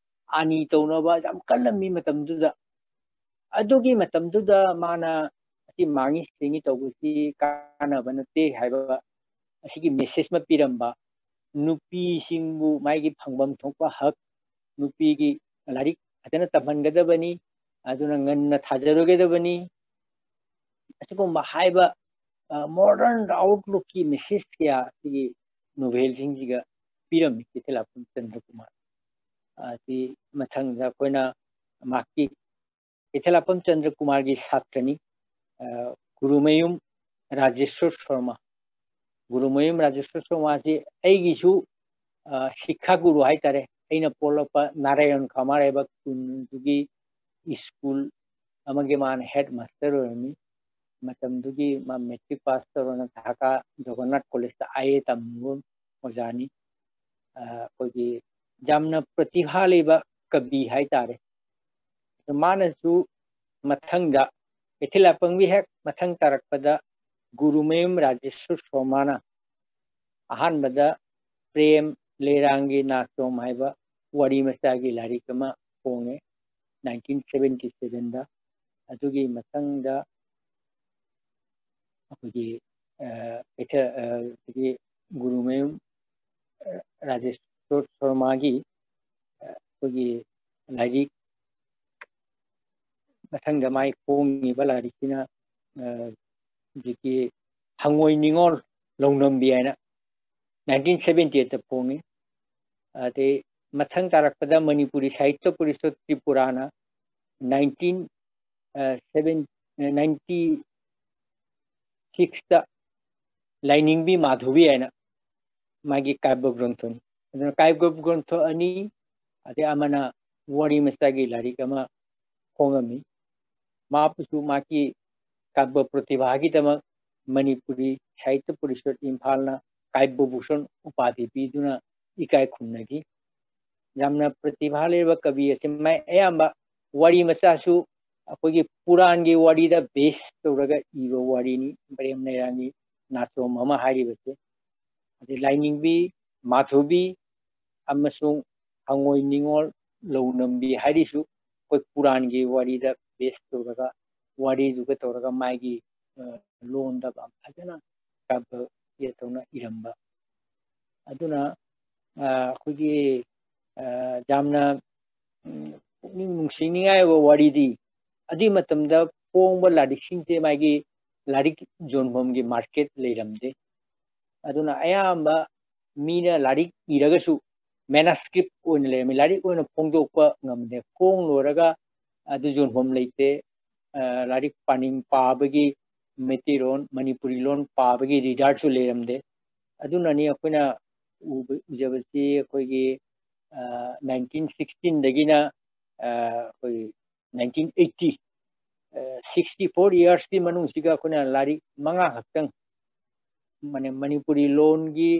ꯑꯥꯅꯤ ꯇꯧꯅꯕ ꯌꯥꯝ ꯀꯜꯂꯝꯃꯤ ꯃꯇꯝꯗꯨꯗ꯫ ꯑꯗꯨꯒꯤ ꯃꯇꯝꯗꯨꯗ ꯃꯥꯅ ꯑꯁꯤ ꯃꯥꯡꯉꯤ ꯁꯦꯡꯉꯤ ꯇꯧꯕꯁꯤ ꯀꯥꯟꯅꯕ ꯅꯠꯇꯦ ꯍꯥꯏꯕ ꯑꯁꯤꯒꯤ message ꯑꯃ ꯄꯤꯔꯝꯕ, ꯅꯨꯄꯤꯁꯤꯡꯕꯨ ꯃꯥꯒꯤ ꯐꯪꯐꯝ ꯊꯣꯛꯄ ꯍꯛ, ꯅꯨꯄꯤꯒꯤ ꯂꯥꯏꯔꯤꯛ ꯐꯖꯅ ꯇꯝꯍꯟꯒꯗꯕꯅꯤ, ꯑꯗꯨꯅ ꯉꯟꯅ ꯊꯥꯖꯔꯣꯏꯒꯗꯕꯅꯤ, ꯑꯁꯤꯒꯨꯝꯕ ꯍꯥꯏꯕ, ꯑ, modern outlook ꯀꯤ message ꯀꯌꯥ ꯁꯤꯒꯤ novel ꯁꯤꯡꯁꯤꯒ ꯄꯤꯔꯝꯃꯤ ꯀꯩꯊꯦꯜꯂꯥꯛꯄꯝ ꯆꯟꯗ꯭ꯔ ꯀꯨꯃꯥꯔ꯫ ꯑ, ꯁꯤ ꯃꯊꯪꯗ ꯑꯩꯈꯣꯏꯅ ꯃꯍꯥꯛꯀꯤ ꯀꯩꯊꯦꯜꯂꯥꯛꯄꯝ ꯆꯟꯗ꯭ꯔ ꯀꯨꯃꯥꯔꯒꯤ ꯁꯥꯇ꯭ꯔꯅꯤ, ꯑ, ꯒꯨꯔꯨꯃꯌꯨꯝ ꯔꯥꯖꯦꯁ꯭ꯋꯔ ꯁꯔꯃ꯫ ꯒꯨꯔꯨꯃꯌꯨꯝ ꯔꯥꯖꯦꯁ꯭ꯋꯔ ꯁꯔꯃꯁꯤ ꯑꯩꯒꯤꯁꯨ, ꯑ, ꯁꯤꯛꯈꯥ ꯒꯨꯔꯨ ꯍꯥꯏꯇꯥꯔꯦ꯫ ꯑꯩꯅ ꯄꯣꯛꯂꯛꯄ ꯅꯥꯔꯥꯌꯟ ꯈꯥꯃꯥꯔ ꯍꯥꯏꯕ ꯈꯨꯟꯗꯨꯒꯤ ꯁ꯭ꯀꯨꯜ ꯑꯃꯒꯤ ꯃꯥꯅ head master ꯑꯣꯏꯔꯝꯃꯤ꯫ ꯃꯇꯝꯗꯨꯒꯤ ꯃꯥ matric pass ꯇꯧꯔꯒ ꯙꯥꯀꯥ ꯖꯒꯟꯅꯥꯊ ꯀꯣꯂꯦꯖꯇ I A ꯇꯝꯕ ꯑꯣꯖꯥꯅꯤ꯫ ꯑ, ꯑꯩꯈꯣꯏꯒꯤ ꯌꯥꯝꯅ ꯄ꯭ꯔꯇꯤꯚꯥ ꯂꯩꯕ ꯀꯕꯤ ꯍꯥꯏꯇꯥꯔꯦ꯫ ꯑꯗꯣ ꯃꯥꯅꯁꯨ ꯃꯊꯪꯗ ꯀꯩꯊꯦꯜꯂꯥꯛꯄꯝꯒꯤ ꯍꯦꯛ ꯃꯊꯪ ꯇꯥꯔꯛꯄꯗ ꯒꯨꯔꯨꯃꯌꯨꯝ ꯔꯥꯖꯦꯁ꯭ꯋꯔ ꯁꯣꯃꯥꯅ ꯑꯍꯥꯟꯕꯗ ꯄ꯭ꯔꯦꯝ ꯂꯩꯔꯥꯡꯒꯤ ꯅꯥꯆꯣꯝ ꯍꯥꯏꯕ ꯋꯥꯔꯤ ꯃꯆꯥꯒꯤ ꯂꯥꯏꯔꯤꯛ ꯑꯃ ꯐꯣꯡꯉꯦ, ꯅꯥꯏꯟꯇꯤꯟ ꯁꯕꯦꯟꯇꯤ ꯁꯕꯦꯟꯗ꯫ ꯑꯗꯨꯒꯤ ꯃꯊꯪꯗ ꯑꯩꯈꯣꯏꯒꯤ, ꯑ, ꯀꯩꯊ-, ꯑ, ꯑꯩꯈꯣꯏꯒꯤ ꯒꯨꯔꯨꯃꯌꯨꯝ, ꯑ, ꯔꯥꯖꯦꯁ꯭ꯋꯔ ꯁꯣꯃꯥꯒꯤ, ꯑ, ꯑꯩꯈꯣꯏꯒꯤ ꯂꯥꯏꯔꯤꯛ, ꯃꯊꯪꯗ ꯃꯥꯏ ꯐꯣꯡꯉꯤꯕ ꯂꯥꯏꯔꯤꯛꯁꯤꯅ, ꯑ, ꯍꯧꯖꯤꯛꯀꯤ ꯍꯪꯉꯣꯏ ꯅꯤꯉꯣꯜ ꯂꯧꯅꯝꯕꯤ ꯍꯥꯏꯅ ꯅꯥꯏꯟꯇꯤꯟ ꯁꯕꯦꯟꯇꯤ ꯑꯩꯠꯇ ꯐꯣꯡꯉꯤ꯫ ꯑꯗꯩ ꯃꯊꯪ ꯇꯥꯔꯛꯄꯗ ꯃꯅꯤꯄꯨꯔꯤ ꯁꯥꯍꯤꯇ꯭ꯌ ꯄꯔꯤꯁꯠ ꯇ꯭ꯔꯤꯄꯨꯔꯥꯅ ꯅꯥꯏꯟꯇꯤꯟ, ꯑ, ꯁꯕꯦꯟ, ꯑ, ꯅꯥꯏꯟꯇꯤ ꯁꯤꯛꯁꯇ ꯂꯥꯏꯅꯤꯡꯕꯤ ꯃꯥꯙꯨꯕꯤ ꯍꯥꯏꯅ ꯃꯥꯒꯤ ꯀꯥꯕ꯭ꯌ ꯒ꯭ꯔꯟꯊꯅꯤ꯫ ꯑꯗꯨꯅ ꯀꯥꯕ꯭ꯌ ꯒ꯭ꯔꯟꯊ ꯑꯅꯤ, ꯑꯗꯩ ꯑꯃꯅ ꯋꯥꯔꯤ ꯃꯆꯥꯒꯤ ꯂꯥꯏꯔꯤꯛ ꯑꯃ ꯐꯣꯡꯉꯝꯃꯤ꯫ ꯃꯍꯥꯛꯄꯨꯁꯨ ꯃꯍꯥꯛꯀꯤ ꯀꯥꯕ꯭ꯌ ꯄ꯭ꯔꯇꯤꯚꯥꯒꯤꯗꯃꯛ ꯃꯅꯤꯄꯨꯔꯤ ꯁꯥꯍꯤꯇ꯭ꯌ ꯄꯔꯤꯁꯠ ꯏꯝꯐꯥꯜꯅ ꯀꯥꯕ꯭ꯌ ꯚꯨꯁꯟ ꯎꯄꯥꯙꯤ ꯄꯤꯗꯨꯅ ꯏꯀꯥꯏ ꯈꯨꯝꯅꯈꯤ꯫ ꯌꯥꯝꯅ ꯄ꯭ꯔꯇꯤꯚꯥ ꯂꯩꯔꯕ ꯀꯕꯤ ꯑꯁꯤ ꯃꯥꯏ ꯑꯌꯥꯝꯕ ꯋꯥꯔꯤ ꯃꯆꯥꯁꯨ ꯑꯩꯈꯣꯏꯒꯤ ꯄꯨꯔꯥꯟꯒꯤ ꯋꯥꯔꯤꯗ ꯕꯦꯁ ꯇꯧꯔꯒ ꯏꯕ ꯋꯥꯔꯤꯅꯤ, ꯄ꯭ꯔꯦꯝ ꯂꯩꯔꯥꯡꯒꯤ ꯅꯥꯆꯣꯝ ꯑꯃ ꯍꯥꯏꯔꯤꯕꯁꯦ꯫ ꯑꯗꯩ ꯂꯥꯏꯅꯤꯡꯕꯤ ꯃꯥꯙꯨꯕꯤ ꯑꯃꯁꯨꯡ ꯍꯪꯉꯣꯏ ꯅꯤꯉꯣꯜ ꯂꯧꯅꯝꯕꯤ ꯍꯥꯏꯔꯤꯁꯨ ꯑꯩꯈꯣꯏ ꯄꯨꯔꯥꯟꯒꯤ ꯋꯥꯔꯤꯗ ꯕꯦꯁ ꯇꯧꯔꯒ, ꯋꯥꯔꯤꯗꯨꯒ ꯇꯧꯔꯒ ꯃꯥꯒꯤ, ꯑ, ꯂꯣꯟꯗ ꯌꯥꯝ ꯐꯖꯅ ꯀꯥꯕ꯭ꯌ ꯇꯧꯅ ꯏꯔꯝꯕ꯫ ꯑꯗꯨꯅ, ꯑ, ꯑꯩꯈꯣꯏꯒꯤ, ꯑ, ꯌꯥꯝꯅ, ꯎꯝ, ꯄꯨꯛꯅꯤꯡ ꯅꯨꯡꯁꯤꯅꯤꯡꯉꯥꯏ ꯑꯣꯏꯕ ꯋꯥꯔꯤꯗꯤ, ꯑꯗꯨꯒꯤ ꯃꯇꯝꯗ ꯐꯣꯡꯕ ꯂꯥꯏꯔꯤꯛꯁꯤꯡꯁꯦ ꯃꯥꯒꯤ ꯂꯥꯏꯔꯤꯛ ꯌꯣꯟꯐꯝꯒꯤ ꯃꯥꯔꯀꯦꯠ ꯂꯩꯔꯝꯗꯦ꯫ ꯑꯗꯨꯅ ꯑꯌꯥꯝꯕ ꯃꯤꯅ ꯂꯥꯏꯔꯤꯛ ꯏꯔꯒꯁꯨ ꯃꯦꯅꯁꯀ꯭ꯔꯤꯞ ꯑꯣꯏꯅ ꯂꯩꯔꯝꯃꯤ, ꯂꯥꯏꯔꯤꯛ ꯑꯣꯏꯅ ꯐꯣꯡꯗꯣꯛꯄ ꯉꯝꯗꯦ꯫ ꯐꯣꯡ ꯂꯣꯏꯔꯒ ꯑꯗꯨ ꯌꯣꯟꯐꯝ ꯂꯩꯇꯦ꯫ ꯑ, ꯂꯥꯏꯔꯤꯛ ꯄꯥꯅꯤꯡ-, ꯄꯥꯕꯒꯤ ꯃꯩꯇꯩꯂꯣꯟ, ꯃꯅꯤꯄꯨꯔꯤ ꯂꯣꯟ ꯄꯥꯕꯒꯤ ꯔꯤꯖꯜꯁꯨ ꯂꯩꯔꯝꯗꯦ꯫ ꯑꯗꯨꯅꯅꯤ ꯑꯩꯈꯣꯏꯅ ꯎꯕ-, ꯎꯖꯕꯁꯤ ꯑꯩꯈꯣꯏꯒꯤ, ꯑ, ꯅꯥꯏꯟꯇꯤꯟ ꯁꯤꯛꯁꯇꯤꯟꯗꯒꯤꯅ, ꯑ, ꯑꯩꯈꯣꯏ ꯅꯥꯏꯟꯇꯤꯟ ꯑꯩꯠꯇꯤ, ꯑ, ꯁꯤꯛꯁꯇꯤ ꯐꯣꯔ ꯌꯔꯁꯀꯤ ꯃꯅꯨꯡꯁꯤꯒ ꯑꯩꯈꯣꯏꯅ ꯂꯥꯏꯔꯤꯛ ꯃꯉꯥ ꯈꯛꯇꯪ, ꯃꯅꯤ-, ꯃꯅꯤꯄꯨꯔꯤ ꯂꯣꯟꯒꯤ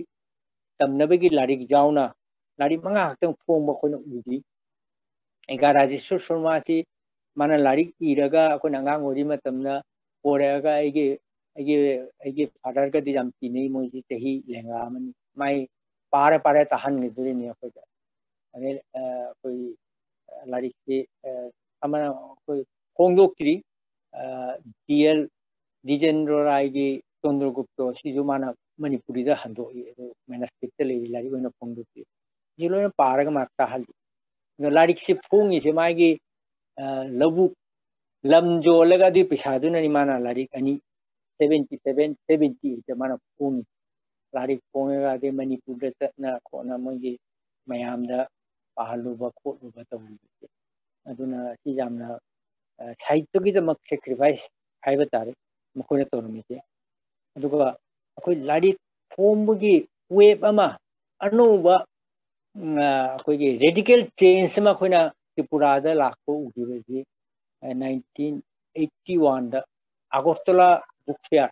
ꯇꯝꯅꯕꯒꯤ ꯂꯥꯏꯔꯤꯛ ꯌꯥꯎꯅ ꯂꯥꯏꯔꯤꯛ ꯃꯉꯥ ꯈꯛꯇꯪ ꯐꯣꯡꯕ ꯑꯩꯈꯣꯏꯅ ꯎꯈꯤ꯫ ꯑꯩꯒ ꯔꯥꯖꯦꯁ꯭ꯋꯔ ꯁꯣꯃꯥꯁꯤ ꯃꯥꯅ ꯂꯥꯏꯔꯤꯛ ꯏꯔꯒ ꯑꯩꯈꯣꯏꯅ ꯑꯉꯥꯡ ꯑꯣꯏꯔꯤ ꯃꯇꯝꯗ ꯄꯣꯔꯛꯑꯒ ꯑꯩꯒꯤ ꯑꯩꯒꯤ ꯑꯩꯒꯤ ꯐꯥꯗꯔꯒꯗꯤ ꯌꯥꯝ ꯇꯤꯟꯅꯩ, ꯃꯣꯏꯁꯤ ꯆꯍꯤ ꯂꯦꯡꯒꯥ ꯑꯃꯅꯤ꯫ ꯃꯥꯏ ꯄꯥꯔ ꯄꯥꯔ ꯇꯥꯍꯟꯈꯤꯗꯣꯔꯤꯅꯤ ꯑꯩꯈꯣꯏꯗ꯫ ꯑꯗꯩ ꯑꯩꯈꯣꯏ ꯂꯥꯏꯔꯤꯛꯁꯤ ꯑꯃꯅ ꯑꯩꯈꯣꯏ ꯐꯣꯡꯗꯣꯛꯇ꯭ꯔꯤ꯫ ꯗꯤ ꯑꯦꯜ ꯗꯤꯖꯦꯟꯗ꯭ꯔ ꯔꯥꯏꯒꯤ ꯆꯟꯗ꯭ꯔꯒꯨꯞꯇꯣ, ꯁꯤꯁꯨ ꯃꯥꯅ ꯃꯅꯤꯄꯨꯔꯤꯗ ꯍꯟꯗꯣꯛꯏ, ꯑꯗꯨ ꯃꯦꯅꯁꯀ꯭ꯔꯤꯞꯇ ꯂꯩꯔꯤ, ꯂꯥꯏꯔꯤꯛ ꯑꯣꯏꯅ ꯐꯣꯡꯗꯣꯛꯇ꯭ꯔꯤ꯫ ꯁꯤ ꯂꯣꯏꯅ ꯄꯥꯔꯒ ꯃꯥ ꯇꯥꯍꯜꯂꯤ꯫ ꯑꯗꯣ ꯂꯥꯏꯔꯤꯛꯁꯤ ꯐꯣꯡꯉꯤꯁꯦ ꯃꯥꯒꯤ ꯂꯧꯕꯨꯛ ꯂꯝ ꯌꯣꯜꯂꯒ ꯑꯗꯨꯒꯤ ꯄꯩꯁꯥꯗꯨꯅꯅꯤ ꯃꯥꯅ ꯂꯥꯏꯔꯤꯛ ꯑꯅꯤ, seventy seven, seventy eight ꯃꯥꯅ ꯐꯣꯡꯉꯤ꯫ ꯂꯥꯏꯔꯤꯛ ꯐꯣꯡꯉꯒ ꯑꯗꯩ ꯃꯅꯤꯄꯨꯔꯗ ꯆꯠꯅ ꯈꯣꯠꯅ ꯃꯣꯏꯒꯤ ꯃꯌꯥꯝꯗ ꯄꯥꯍꯜꯂꯨꯕ ꯈꯣꯠꯂꯨꯕ ꯇꯧꯔꯤꯕꯁꯦ꯫ ꯑꯗꯨꯅ ꯁꯤ ꯌꯥꯝꯅ ꯁꯥꯍꯤꯇ꯭ꯌꯒꯤꯗꯃꯛ sacrifice ꯍꯥꯏꯕ ꯇꯥꯔꯦ ꯃꯈꯣꯏꯅ ꯇꯧꯔꯝꯃꯤꯁꯦ꯫ ꯑꯗꯨꯒ ꯑꯩꯈꯣꯏ ꯂꯥꯏꯔꯤꯛ ꯐꯣꯡꯕꯒꯤ wave ꯑꯃ, ꯑꯅꯧꯕ ꯑꯩꯈꯣꯏꯒꯤ radical change ꯑꯃ ꯑꯩꯈꯣꯏꯅ ꯇ꯭ꯔꯤꯄꯨꯔꯥꯗ ꯂꯥꯛꯄ ꯎꯈꯤꯕꯁꯤ nineteen eighty one ꯗ ꯑꯒꯔꯇꯂꯥ book fair,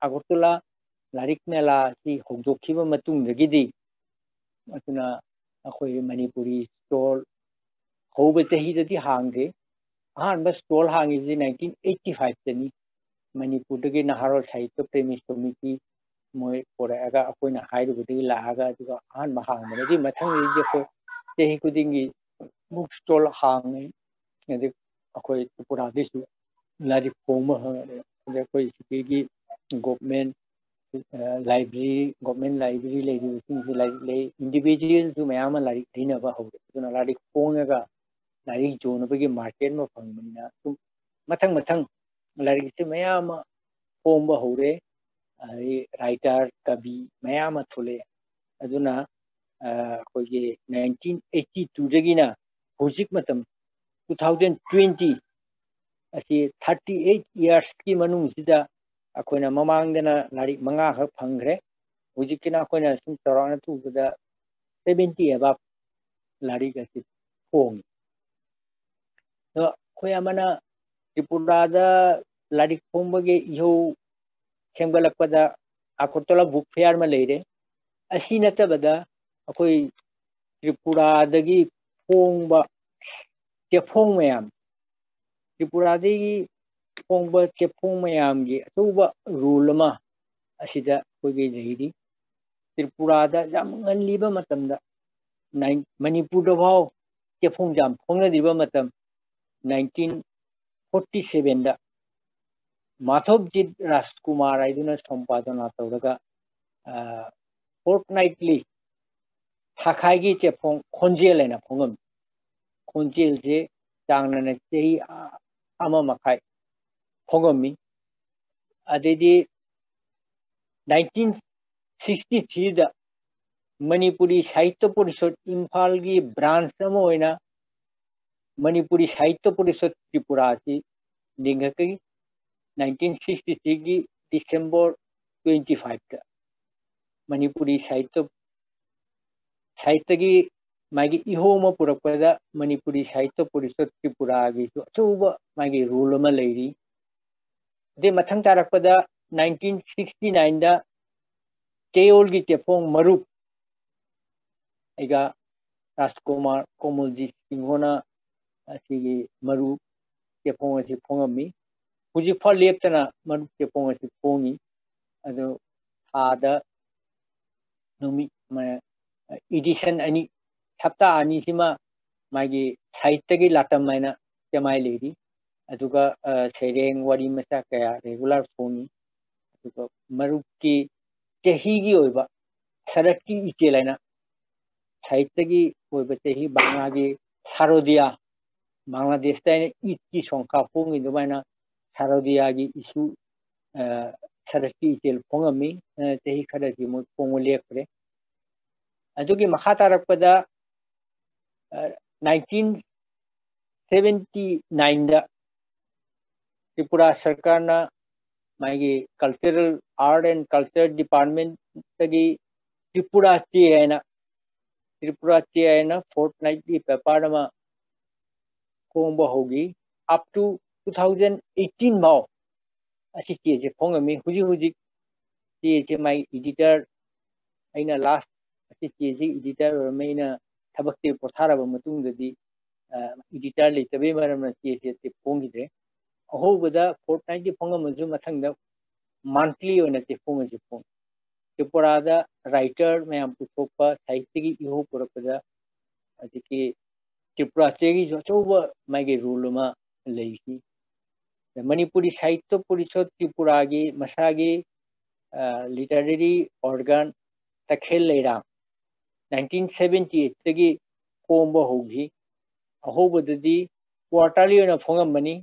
ꯑꯒꯔꯇꯂꯥ ꯂꯥꯏꯔꯤꯛ ꯃꯦꯂꯥ ꯑꯁꯤ ꯍꯧꯗꯣꯛꯈꯤꯕ ꯃꯇꯨꯡꯗꯒꯤꯗꯤ, ꯑꯗꯨꯅ ꯑꯩꯈꯣꯏ ꯃꯅꯤꯄꯨꯔꯤ stall ꯍꯧꯕ ꯆꯍꯤꯗꯗꯤ ꯍꯥꯡꯗꯦ꯫ ꯑꯍꯥꯟꯕ stall ꯍꯥꯡꯉꯤꯁꯤ nineteen eighty five ꯇꯅꯤ꯫ ꯃꯅꯤꯄꯨꯔꯗꯒꯤ ꯅꯍꯥꯔꯣꯜ ꯁꯥꯍꯤꯇ꯭ꯌ ꯄ꯭ꯔꯦꯃꯤ ꯁꯣꯃꯤꯇꯤ ꯃꯣꯏ ꯄꯨꯔꯛꯑꯒ ꯑꯩꯈꯣꯏꯅ ꯍꯥꯏꯔꯨꯕꯗꯒꯤ ꯂꯥꯛꯑꯒ, ꯑꯗꯨꯒ ꯑꯍꯥꯟꯕ ꯍꯥꯡꯕꯗꯒꯤ ꯃꯊꯪꯗꯒꯤꯗꯤ ꯑꯩꯈꯣꯏ ꯆꯍꯤ ꯈꯨꯗꯤꯡꯒꯤ book stall ꯍꯥꯡꯉꯤ꯫ ꯑꯗꯩ ꯑꯩꯈꯣꯏ ꯇ꯭ꯔꯤꯄꯨꯔꯥꯗꯒꯤꯁꯨ ꯂꯥꯏꯔꯤꯛ ꯐꯣꯡꯕ ꯍꯧꯔꯛꯑꯦ꯫ ꯑꯗꯩ ꯑꯩꯈꯣꯏ ꯁꯤꯗꯒꯤ government library, government library ꯂꯩꯔꯤꯕꯁꯤꯡꯁꯤ ꯂꯥꯏꯔꯤꯛ ꯂꯩ, individualꯁꯨ ꯃꯌꯥꯝ ꯑꯃ ꯂꯥꯏꯔꯤꯛ ꯂꯩꯅꯕ ꯍꯧꯔꯦ꯫ ꯑꯗꯨꯅ ꯂꯥꯏꯔꯤꯛ ꯐꯣꯡꯉꯒ ꯂꯥꯏꯔꯤꯛ ꯌꯣꯟꯅꯕꯒꯤ market ꯑꯃ ꯐꯪꯕꯅꯤꯅ ꯁꯨꯝ ꯃꯊꯪ ꯃꯊꯪ ꯂꯥꯏꯔꯤꯛꯁꯦ ꯃꯌꯥꯝ ꯑꯃ ꯐꯣꯡꯕ ꯍꯧꯔꯦ꯫ ꯑꯗꯩ writer, ꯀꯕꯤ ꯃꯌꯥꯝ ꯑꯃ ꯊꯣꯛꯂꯛꯑꯦ꯫ ꯑꯗꯨꯅ ꯑꯩꯈꯣꯏꯒꯤ nineteen eighty two ꯗꯒꯤꯅ ꯍꯧꯖꯤꯛ ꯃꯇꯝ two thousand twenty ꯑꯁꯤ thirty eight yearsꯀꯤ ꯃꯅꯨꯡꯁꯤꯗ ꯑꯩꯈꯣꯏꯅ ꯃꯃꯥꯡꯗꯅ ꯂꯥꯏꯔꯤꯛ ꯃꯉꯥꯈꯛ ꯐꯪꯈ꯭ꯔꯦ꯫ ꯍꯧꯖꯤꯛꯀꯤꯅ ꯑꯩꯈꯣꯏꯅ ꯁꯨꯝ ꯆꯥꯎꯔꯥꯛꯅ ꯊꯨꯕꯗ seventy above ꯂꯥꯏꯔꯤꯛ ꯑꯁꯤ ꯐꯣꯡꯉꯤ꯫ ꯑꯗꯣ ꯑꯩꯈꯣꯏ ꯑꯃꯅ ꯇ꯭ꯔꯤꯄꯨꯔꯥꯗ ꯂꯥꯏꯔꯤꯛ ꯐꯣꯡꯕꯒꯤ ꯏꯍꯧ ꯁꯦꯝꯒꯠꯂꯛꯄꯗ ꯑꯒꯔꯇꯂꯥ book fair ꯑꯃ ꯂꯩꯔꯦ꯫ ꯑꯁꯤ ꯅꯠꯇꯕꯗ ꯑꯩꯈꯣꯏ ꯇ꯭ꯔꯤꯄꯨꯔꯥꯗꯒꯤ ꯐꯣꯡꯕ ꯆꯦꯐꯣꯡ ꯃꯌꯥꯝ, ꯇ꯭ꯔꯤꯄꯨꯔꯥꯗꯒꯤ ꯐꯣꯡꯕ ꯆꯦꯐꯣꯡ ꯃꯌꯥꯝꯒꯤ ꯑꯆꯧꯕ ꯔꯣꯜ ꯑꯃ ꯑꯁꯤꯗ ꯑꯩꯈꯣꯏꯒꯤ ꯂꯩꯔꯤ꯫ ꯇ꯭ꯔꯤꯄꯨꯔꯥꯗ ꯌꯥꯝ ꯉꯜꯂꯤꯕ ꯃꯇꯝꯗ, ꯅꯥꯏꯟ-, ꯃꯅꯤꯄꯨꯔꯗ ꯐꯥꯎ ꯆꯦꯐꯣꯡ ꯌꯥꯝ ꯐꯣꯡꯅꯗ꯭ꯔꯤꯕ ꯃꯇꯝ, ꯅꯥꯏꯟꯇꯤꯟ ꯐꯣꯔꯇꯤ ꯁꯚꯦꯟꯗ ꯃꯥꯙꯕꯖꯤꯠ ꯔꯥꯖꯀꯨꯃꯥꯔ ꯍꯥꯏꯗꯨꯅ ꯁꯝꯄꯥꯗꯅꯥ ꯇꯧꯔꯒ, ꯐꯣꯔꯠ ꯅꯥꯏꯠꯂꯤ, ꯊꯥꯈꯥꯏꯒꯤ ꯆꯦꯐꯣꯡ ꯈꯣꯟꯖꯦꯜ ꯍꯥꯏꯅ ꯐꯣꯡꯉꯝꯃꯤ꯫ ꯈꯣꯟꯖꯦꯜꯁꯦ ꯆꯥꯡ ꯅꯥꯏꯅ ꯆꯍꯤ ꯑꯃ ꯃꯈꯥꯏ ꯐꯣꯡꯉꯝꯃꯤ꯫ ꯑꯗꯩꯗꯤ ꯅꯥꯏꯟꯇꯤꯟ ꯁꯤꯛꯁꯇꯤ ꯊ꯭ꯔꯤꯗ ꯃꯅꯤꯄꯨꯔꯤ ꯁꯥꯍꯤꯇ꯭ꯌ ꯄꯔꯤꯁꯠ ꯏꯝꯐꯥꯜꯒꯤ ꯕ꯭ꯔꯥꯟꯁ ꯑꯃ ꯑꯣꯏꯅ ꯃꯅꯤꯄꯨꯔꯤ ꯁꯥꯍꯤꯇ꯭ꯌ ꯄꯔꯤꯁꯠ ꯇ꯭ꯔꯤꯄꯨꯔꯥ ꯑꯁꯤ ꯂꯤꯡꯈꯠꯈꯤ꯫ ꯅꯥꯏꯟꯇꯤꯟ ꯁꯤꯛꯁꯇꯤ ꯊ꯭ꯔꯤꯒꯤ ꯗꯤꯁꯦꯝꯕꯔ ꯇ꯭ꯋꯦꯟꯇꯤ ꯐꯥꯏꯚꯇ ꯃꯅꯤꯄꯨꯔꯤ ꯁꯥꯍꯤꯇ꯭ꯌ, ꯁꯥꯍꯤꯇ꯭ꯌꯒꯤ ꯃꯥꯒꯤ ꯏꯍꯧ ꯑꯃ ꯄꯨꯔꯛꯄꯗ ꯃꯅꯤꯄꯨꯔꯤ ꯁꯥꯍꯤꯇ꯭ꯌ ꯄꯔꯤꯁꯠ ꯇ꯭ꯔꯤꯄꯨꯔꯥꯒꯤꯁꯨ ꯑꯆꯧꯕ ꯃꯥꯒꯤ ꯔꯣꯜ ꯑꯃ ꯂꯩꯔꯤ꯫ ꯑꯗꯩ ꯃꯊꯪ ꯇꯥꯔꯛꯄꯗ ꯅꯥꯏꯟꯇꯤꯟ ꯁꯤꯛꯁꯇꯤ ꯅꯥꯏꯟꯗ ꯆꯌꯣꯜꯒꯤ ꯆꯦꯐꯣꯡ ꯃꯔꯨꯞ, ꯑꯩꯒ ꯔꯥꯖꯀꯨꯃꯥꯔ ꯀꯣꯃꯜꯖꯤꯠ ꯁꯤꯡꯍꯅ ꯑꯁꯤꯒꯤ ꯃꯔꯨꯞ ꯆꯦꯐꯣꯡ ꯑꯁꯤ ꯐꯣꯡꯉꯝꯃꯤ꯫ ꯍꯧꯖꯤꯛꯐꯥꯎ ꯂꯦꯞꯇꯅ ꯃꯔꯨꯞ ꯆꯦꯐꯣꯡ ꯑꯁꯤ ꯐꯣꯡꯉꯤ꯫ ꯑꯗꯨ ꯊꯥꯗ ꯅꯨꯃꯤꯠ ꯃ-, ꯏꯗꯤꯁꯟ ꯑꯅꯤ, ꯍꯞꯇꯥ ꯑꯅꯤꯁꯤꯃ ꯃꯥꯒꯤ ꯁꯥꯍꯤꯇ꯭ꯌꯒꯤ ꯂꯥꯇꯝ ꯍꯥꯏꯅ ꯁꯦꯃꯥꯏ ꯂꯩꯔꯤ꯫ ꯑꯗꯨꯒ, ꯑ, ꯁꯩꯔꯦꯡ ꯋꯥꯔꯤ ꯃꯆꯥ ꯀꯌꯥ ꯔꯦꯒꯨꯂꯔ ꯐꯣꯡꯉꯤ꯫ ꯑꯗꯨꯒ ꯃꯔꯨꯞꯀꯤ ꯆꯍꯤꯒꯤ ꯑꯣꯏꯕ ꯁꯔꯠꯀꯤ ꯏꯆꯦꯜ ꯍꯥꯏꯅ ꯁꯥꯍꯤꯇ꯭ꯌꯒꯤ ꯑꯣꯏꯕ ꯆꯍꯤ ꯕꯪꯂꯥꯒꯤ ꯁꯥꯔꯣꯗꯤꯌꯥ, ꯕꯪꯒ꯭ꯂꯥꯗꯦꯁꯇ ꯑꯩꯅ ꯏꯗꯀꯤ ꯁꯣꯡꯈꯥ ꯐꯣꯡꯉꯤ ꯑꯗꯨꯃꯥꯏꯅ ꯁꯥꯔꯣꯗꯤꯌꯥꯒꯤ ꯏꯁꯨ, ꯑ, ꯁꯔꯠꯀꯤ ꯏꯆꯦꯜ ꯐꯣꯡꯉꯝꯃꯤ, ꯑ, ꯆꯍꯤ ꯈꯔꯗꯤ ꯃꯣꯏ ꯐꯣꯡꯕ ꯂꯦꯞꯈ꯭ꯔꯦ꯫ ꯑꯗꯨꯒꯤ ꯃꯈꯥ ꯇꯥꯔꯛꯄꯗ, ꯑ, ꯅꯥꯏꯟꯇꯤꯟ ꯁꯚꯦꯟꯇꯤ ꯅꯥꯏꯟꯗ ꯇ꯭ꯔꯤꯄꯨꯔꯥ ꯁꯔꯀꯥꯔꯅ ꯃꯥꯒꯤ Cultural, Art and Culture Departmentꯇꯒꯤ Tripura ꯆꯦ ꯍꯥꯏꯅ, ꯇ꯭ꯔꯤꯄꯨꯔꯥ ꯆꯦ ꯍꯥꯏꯅ ꯐꯣꯔꯠ ꯅꯥꯏꯠꯂꯤ ꯄꯦꯄꯔ ꯑꯃ ꯐꯣꯡꯕ ꯍꯧꯈꯤ꯫ Up to two thousand eighteen ꯐꯥꯎ ꯑꯁꯤ ꯆꯦꯁꯦ ꯐꯣꯡꯉꯝꯃꯤ꯫ ꯍꯧꯖꯤꯛ ꯍꯧꯖꯤꯛ ꯆꯦꯁꯦ ꯃꯥꯒꯤ ꯏꯗꯤꯇꯔ, ꯑꯩꯅ ꯂꯥꯁ ꯑꯁꯤ ꯆꯦꯁꯤ ꯏꯗꯤꯇꯔ ꯑꯣꯏꯔꯝꯃꯦ꯫ ꯑꯩꯅ ꯊꯕꯛꯁꯦ ꯄꯣꯊꯥꯔꯕ ꯃꯇꯨꯡꯗꯗꯤ, ꯑ, ꯏꯗꯤꯇꯔ ꯂꯩꯇꯕꯒꯤ ꯃꯔꯝꯅ ꯆꯦꯁꯦ ꯐꯣꯡꯈꯤꯗ꯭ꯔꯦ꯫ ꯑꯍꯧꯕꯗ ꯐꯣꯔꯠꯅꯥꯏꯠꯀꯤ ꯐꯣꯡꯉꯝꯃꯁꯨ ꯃꯊꯪꯗ ꯃꯟꯊꯂꯤ ꯑꯣꯏꯅ ꯆꯦꯐꯣꯡ ꯑꯁꯤ ꯐꯣꯡꯉꯤ꯫ ꯇ꯭ꯔꯤꯄꯨꯔꯥꯗ ꯔꯥꯏꯇꯔ ꯃꯌꯥꯝ ꯄꯨꯊꯣꯛꯄ, ꯁꯥꯍꯤꯇ꯭ꯌꯒꯤ ꯏꯍꯧ ꯄꯨꯔꯛꯄꯗ ꯍꯧꯖꯤꯛꯀꯤ ꯇ꯭ꯔꯤꯄꯨꯔꯥ ꯆꯦꯒꯤꯁꯨ ꯑꯆꯧꯕ ꯃꯥꯒꯤ ꯔꯣꯜ ꯑꯃ ꯂꯩꯈꯤ꯫ ꯃꯅꯤꯄꯨꯔꯤ ꯁꯥꯍꯤꯇ꯭ꯌ ꯄꯔꯤꯁꯠ ꯇ꯭ꯔꯤꯄꯨꯔꯥꯒꯤ ꯃꯁꯥꯒꯤ ꯂꯤꯇꯔꯦꯔꯤ ꯑꯣꯔꯒꯥꯟ ꯇꯈꯦꯜ ꯂꯩꯔꯥꯡ ꯅꯥꯏꯟꯇꯤꯟ ꯁꯚꯦꯟꯇꯤ ꯑꯩꯠꯇꯒꯤ ꯐꯣꯡꯕ ꯍꯧꯈꯤ꯫ ꯑꯍꯧꯕꯗꯗꯤ ꯀ꯭ꯋꯥꯔꯇꯔꯂꯤ ꯑꯣꯏꯅ ꯐꯣꯡꯉꯝꯕꯅꯤ꯫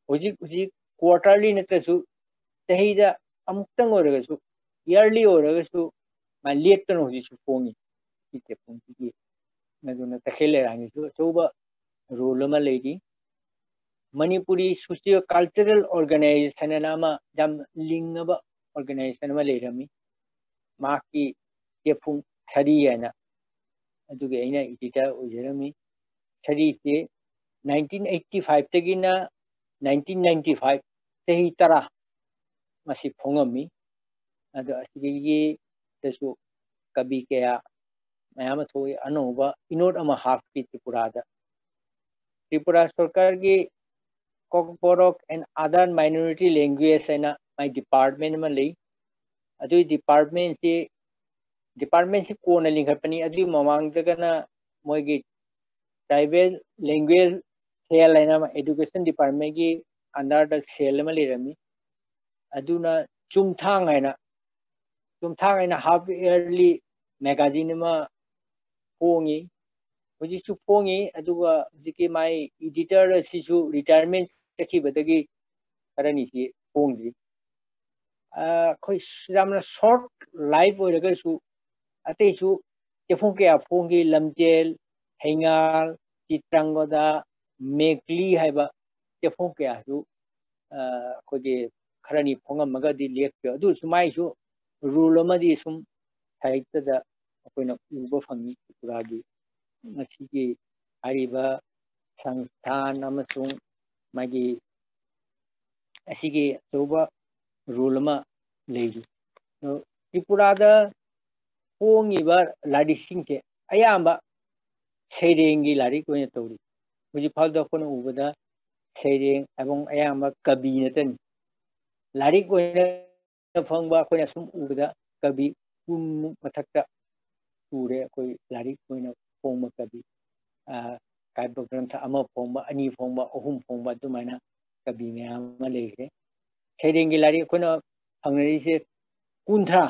ꯍꯧꯖꯤꯛ ꯍꯧꯖꯤꯛ ꯀ꯭ꯋꯥꯔꯇꯔꯂꯤ ꯅꯠꯇ꯭ꯔꯁꯨ ꯆꯍꯤꯗ ꯑꯃꯨꯛꯇꯪ ꯑꯣꯏꯔꯒꯁꯨ, ꯏꯌꯔꯂꯤ ꯑꯣꯏꯔꯒꯁꯨ ꯃꯥ ꯂꯦꯞꯇꯅ ꯍꯧꯖꯤꯛꯁꯨ ꯐꯣꯡꯉꯤ꯫ ꯁꯤ ꯆꯦꯐꯣꯡꯁꯤꯒꯤ ꯑꯗꯨꯅ ꯇꯈꯦꯜ ꯂꯩꯔꯥꯡꯒꯤꯁꯨ ꯑꯆꯧꯕ ꯔꯣꯜ ꯑꯃ ꯂꯩꯔꯤ꯫ ꯃꯅꯤꯄꯨꯔꯤ ꯁꯣꯁꯤꯌꯣ ꯀꯜꯆꯔꯦꯜ ꯑꯣꯔꯒꯅꯥꯏꯖꯦꯁꯟ ꯑꯅ ꯑꯃ ꯌꯥꯝ ꯂꯤꯡꯉꯕ ꯑꯣꯔꯒꯅꯥꯏꯖꯦꯁꯟ ꯑꯃ ꯂꯩꯔꯝꯃꯤ꯫ ꯃꯍꯥꯛꯀꯤ ꯆꯦꯐꯣꯡ ꯁꯔꯤ ꯍꯥꯏꯅ ꯑꯗꯨꯒꯤ ꯑꯩꯅ ꯏꯗꯤꯇꯔ ꯑꯣꯏꯖꯔꯝꯃꯤ꯫ ꯁꯔꯤꯁꯤ ꯅꯥꯏꯟꯇꯤꯟ ꯑꯩꯠꯇꯤ ꯐꯥꯏꯚꯇꯒꯤꯅ ꯅꯥꯏꯟꯇꯤꯟ ꯅꯥꯏꯟꯇꯤ ꯐꯥꯏꯚ, ꯆꯍꯤ ꯇꯔꯥ ꯃꯁꯤ ꯐꯣꯡꯉꯝꯃꯤ꯫ ꯑꯗꯣ ꯑꯁꯤꯗꯒꯤꯗꯁꯨ ꯀꯕꯤ ꯀꯌꯥ ꯃꯌꯥꯝ ꯑꯃ ꯊꯣꯛꯏ꯫ ꯑꯅꯧꯕ ꯏꯅꯣꯠ ꯑꯃ ꯍꯥꯞꯈꯤ ꯇ꯭ꯔꯤꯄꯨꯔꯥꯗ꯫ ꯇ꯭ꯔꯤꯄꯨꯔꯥ ꯁꯔꯀꯥꯔꯒꯤ ꯀꯣꯛꯕꯣꯔꯣꯛ ꯑꯦꯟ ꯑꯗꯔ ꯃꯥꯏꯅꯣꯔꯤꯇꯤ ꯂꯦꯡꯒ꯭ꯋꯦꯖ ꯍꯥꯏꯅ ꯃꯥꯏ ꯗꯤꯄꯥꯔꯠꯃꯦꯟ ꯑꯃ ꯂꯩ꯫ ꯑꯗꯨꯒꯤ ꯗꯤꯄꯥꯔꯠꯃꯦꯟꯁꯤ, ꯗꯤꯄꯥꯔꯠꯃꯦꯟꯁꯤ ꯀꯣꯟꯅ ꯂꯤꯡꯈꯠꯄꯅꯤ꯫ ꯑꯗꯨꯒꯤ ꯃꯃꯥꯡꯗꯒꯅ ꯃꯣꯏꯒꯤ ꯇ꯭ꯔꯥꯏꯕꯦꯜ ꯂꯦꯡꯒ꯭ꯋꯦꯖ ꯁꯦꯜ ꯍꯥꯏꯅ ꯑꯃ ꯑꯦꯗꯨꯀꯦꯁꯟ ꯗꯤꯄꯥꯔꯠꯃꯦꯟꯒꯤ ꯑꯟꯗꯔꯗ ꯁꯦꯜ ꯑꯃ ꯂꯩꯔꯝꯃꯤ꯫ ꯑꯗꯨꯅ ꯆꯨꯝꯊꯥꯡ ꯍꯥꯏꯅ, ꯆꯨꯝꯊꯥꯡ ꯍꯥꯏꯅ ꯍꯥꯐ ꯏꯌꯔꯂꯤ ꯃꯦꯒꯥꯖꯤꯟ ꯑꯃ ꯐꯣꯡꯉꯤ꯫ ꯍꯧꯖꯤꯛꯁꯨ ꯐꯣꯡꯉꯤ꯫ ꯑꯗꯨꯒ ꯍꯧꯖꯤꯛꯀꯤ ꯃꯥꯏ ꯏꯗꯤꯇꯔ ꯑꯁꯤꯁꯨ ꯔꯤꯇꯥꯌꯔꯃꯦꯟ ꯆꯠꯈꯤꯕꯗꯒꯤ ꯈꯔꯅꯤꯁꯤ ꯐꯣꯡꯗ꯭ꯔꯤ꯫ ꯑ, ꯑꯩꯈꯣꯏ ꯌꯥꯝꯅ ꯁꯣꯔꯠ ꯂꯥꯏꯐ ꯑꯣꯏꯔꯒꯁꯨ ꯑꯇꯩꯁꯨ ꯆꯦꯐꯣꯡ ꯀꯌꯥ ꯐꯣꯡꯈꯤ꯫ ꯂꯝꯖꯦꯜ, ꯍꯩꯉꯥꯜ, ꯆꯤꯇ꯭ꯔꯪꯒꯣꯗꯥ, ꯃꯦꯛꯂꯤ ꯍꯥꯏꯕ ꯆꯦꯐꯣꯡ ꯀꯌꯥꯁꯨ, ꯑ, ꯑꯩꯈꯣꯏꯒꯤ ꯈꯔꯅꯤ ꯐꯣꯡꯉꯝꯃꯒꯗꯤ ꯂꯦꯞꯈꯤꯕ꯫ ꯑꯗꯨ ꯑꯣꯏꯔꯁꯨ ꯃꯥꯏꯁꯨ ꯔꯣꯜ ꯑꯃꯗꯤ ꯁꯨꯝ ꯁꯥꯍꯤꯇ꯭ꯌꯗ ꯑꯩꯈꯣꯏꯅ ꯎꯕ ꯐꯪꯉꯤ ꯇ꯭ꯔꯤꯄꯨꯔꯥꯒꯤ꯫ ꯉꯁꯤꯒꯤ ꯍꯥꯏꯔꯤꯕ ꯁꯪꯁꯊꯥꯟ ꯑꯃꯁꯨꯡ ꯃꯥꯒꯤ ꯑꯁꯤꯒꯤ ꯑꯆꯧꯕ ꯔꯣꯜ ꯑꯃ ꯂꯩꯔꯤ꯫ ꯑꯗꯣ ꯇ꯭ꯔꯤꯄꯨꯔꯥꯗ ꯐꯣꯡꯉꯤꯕ ꯂꯥꯏꯔꯤꯛꯁꯤꯡꯁꯦ ꯑꯌꯥꯝꯕ ꯁꯩꯔꯦꯡꯒꯤ ꯂꯥꯏꯔꯤꯛ ꯑꯣꯏꯅ ꯇꯧꯔꯤ꯫ ꯍꯧꯖꯤꯛ ꯐꯥꯎꯗ ꯑꯩꯈꯣꯏꯅ ꯎꯕꯗ ꯁꯩꯔꯦꯡ, ꯑꯦꯕꯣꯡ ꯑꯌꯥꯝꯕ ꯀꯕꯤ ꯅꯠꯇꯅꯤ꯫ ꯂꯥꯏꯔꯤꯛ ꯑꯣꯏꯅ ꯐꯪꯕ ꯑꯩꯈꯣꯏꯅ ꯁꯨꯝ ꯎꯕꯗ ꯀꯕꯤ ꯀꯨꯟꯃꯨꯛ ꯃꯊꯛꯇ ꯁꯨꯔꯦ꯫ ꯑꯩꯈꯣꯏ ꯂꯥꯏꯔꯤꯛ ꯑꯣꯏꯅ ꯐꯣꯡꯕ ꯀꯕꯤ, ꯑ, ꯀꯥꯕ꯭ꯌ ꯒ꯭ꯔꯟꯊ ꯑꯃ ꯐꯣꯡꯕ, ꯑꯅꯤ ꯐꯣꯡꯕ, ꯑꯍꯨꯝ ꯐꯣꯡꯕ, ꯑꯗꯨꯃꯥꯏꯅ ꯀꯕꯤ ꯃꯌꯥꯝ ꯑꯃ ꯂꯩꯈ꯭ꯔꯦ꯫ ꯁꯩꯔꯦꯡꯒꯤ ꯂꯥꯏꯔꯤꯛ ꯑꯩꯈꯣꯏꯅ ꯐꯪꯅꯔꯤꯁꯦ ꯀꯨꯟꯊ꯭ꯔꯥ,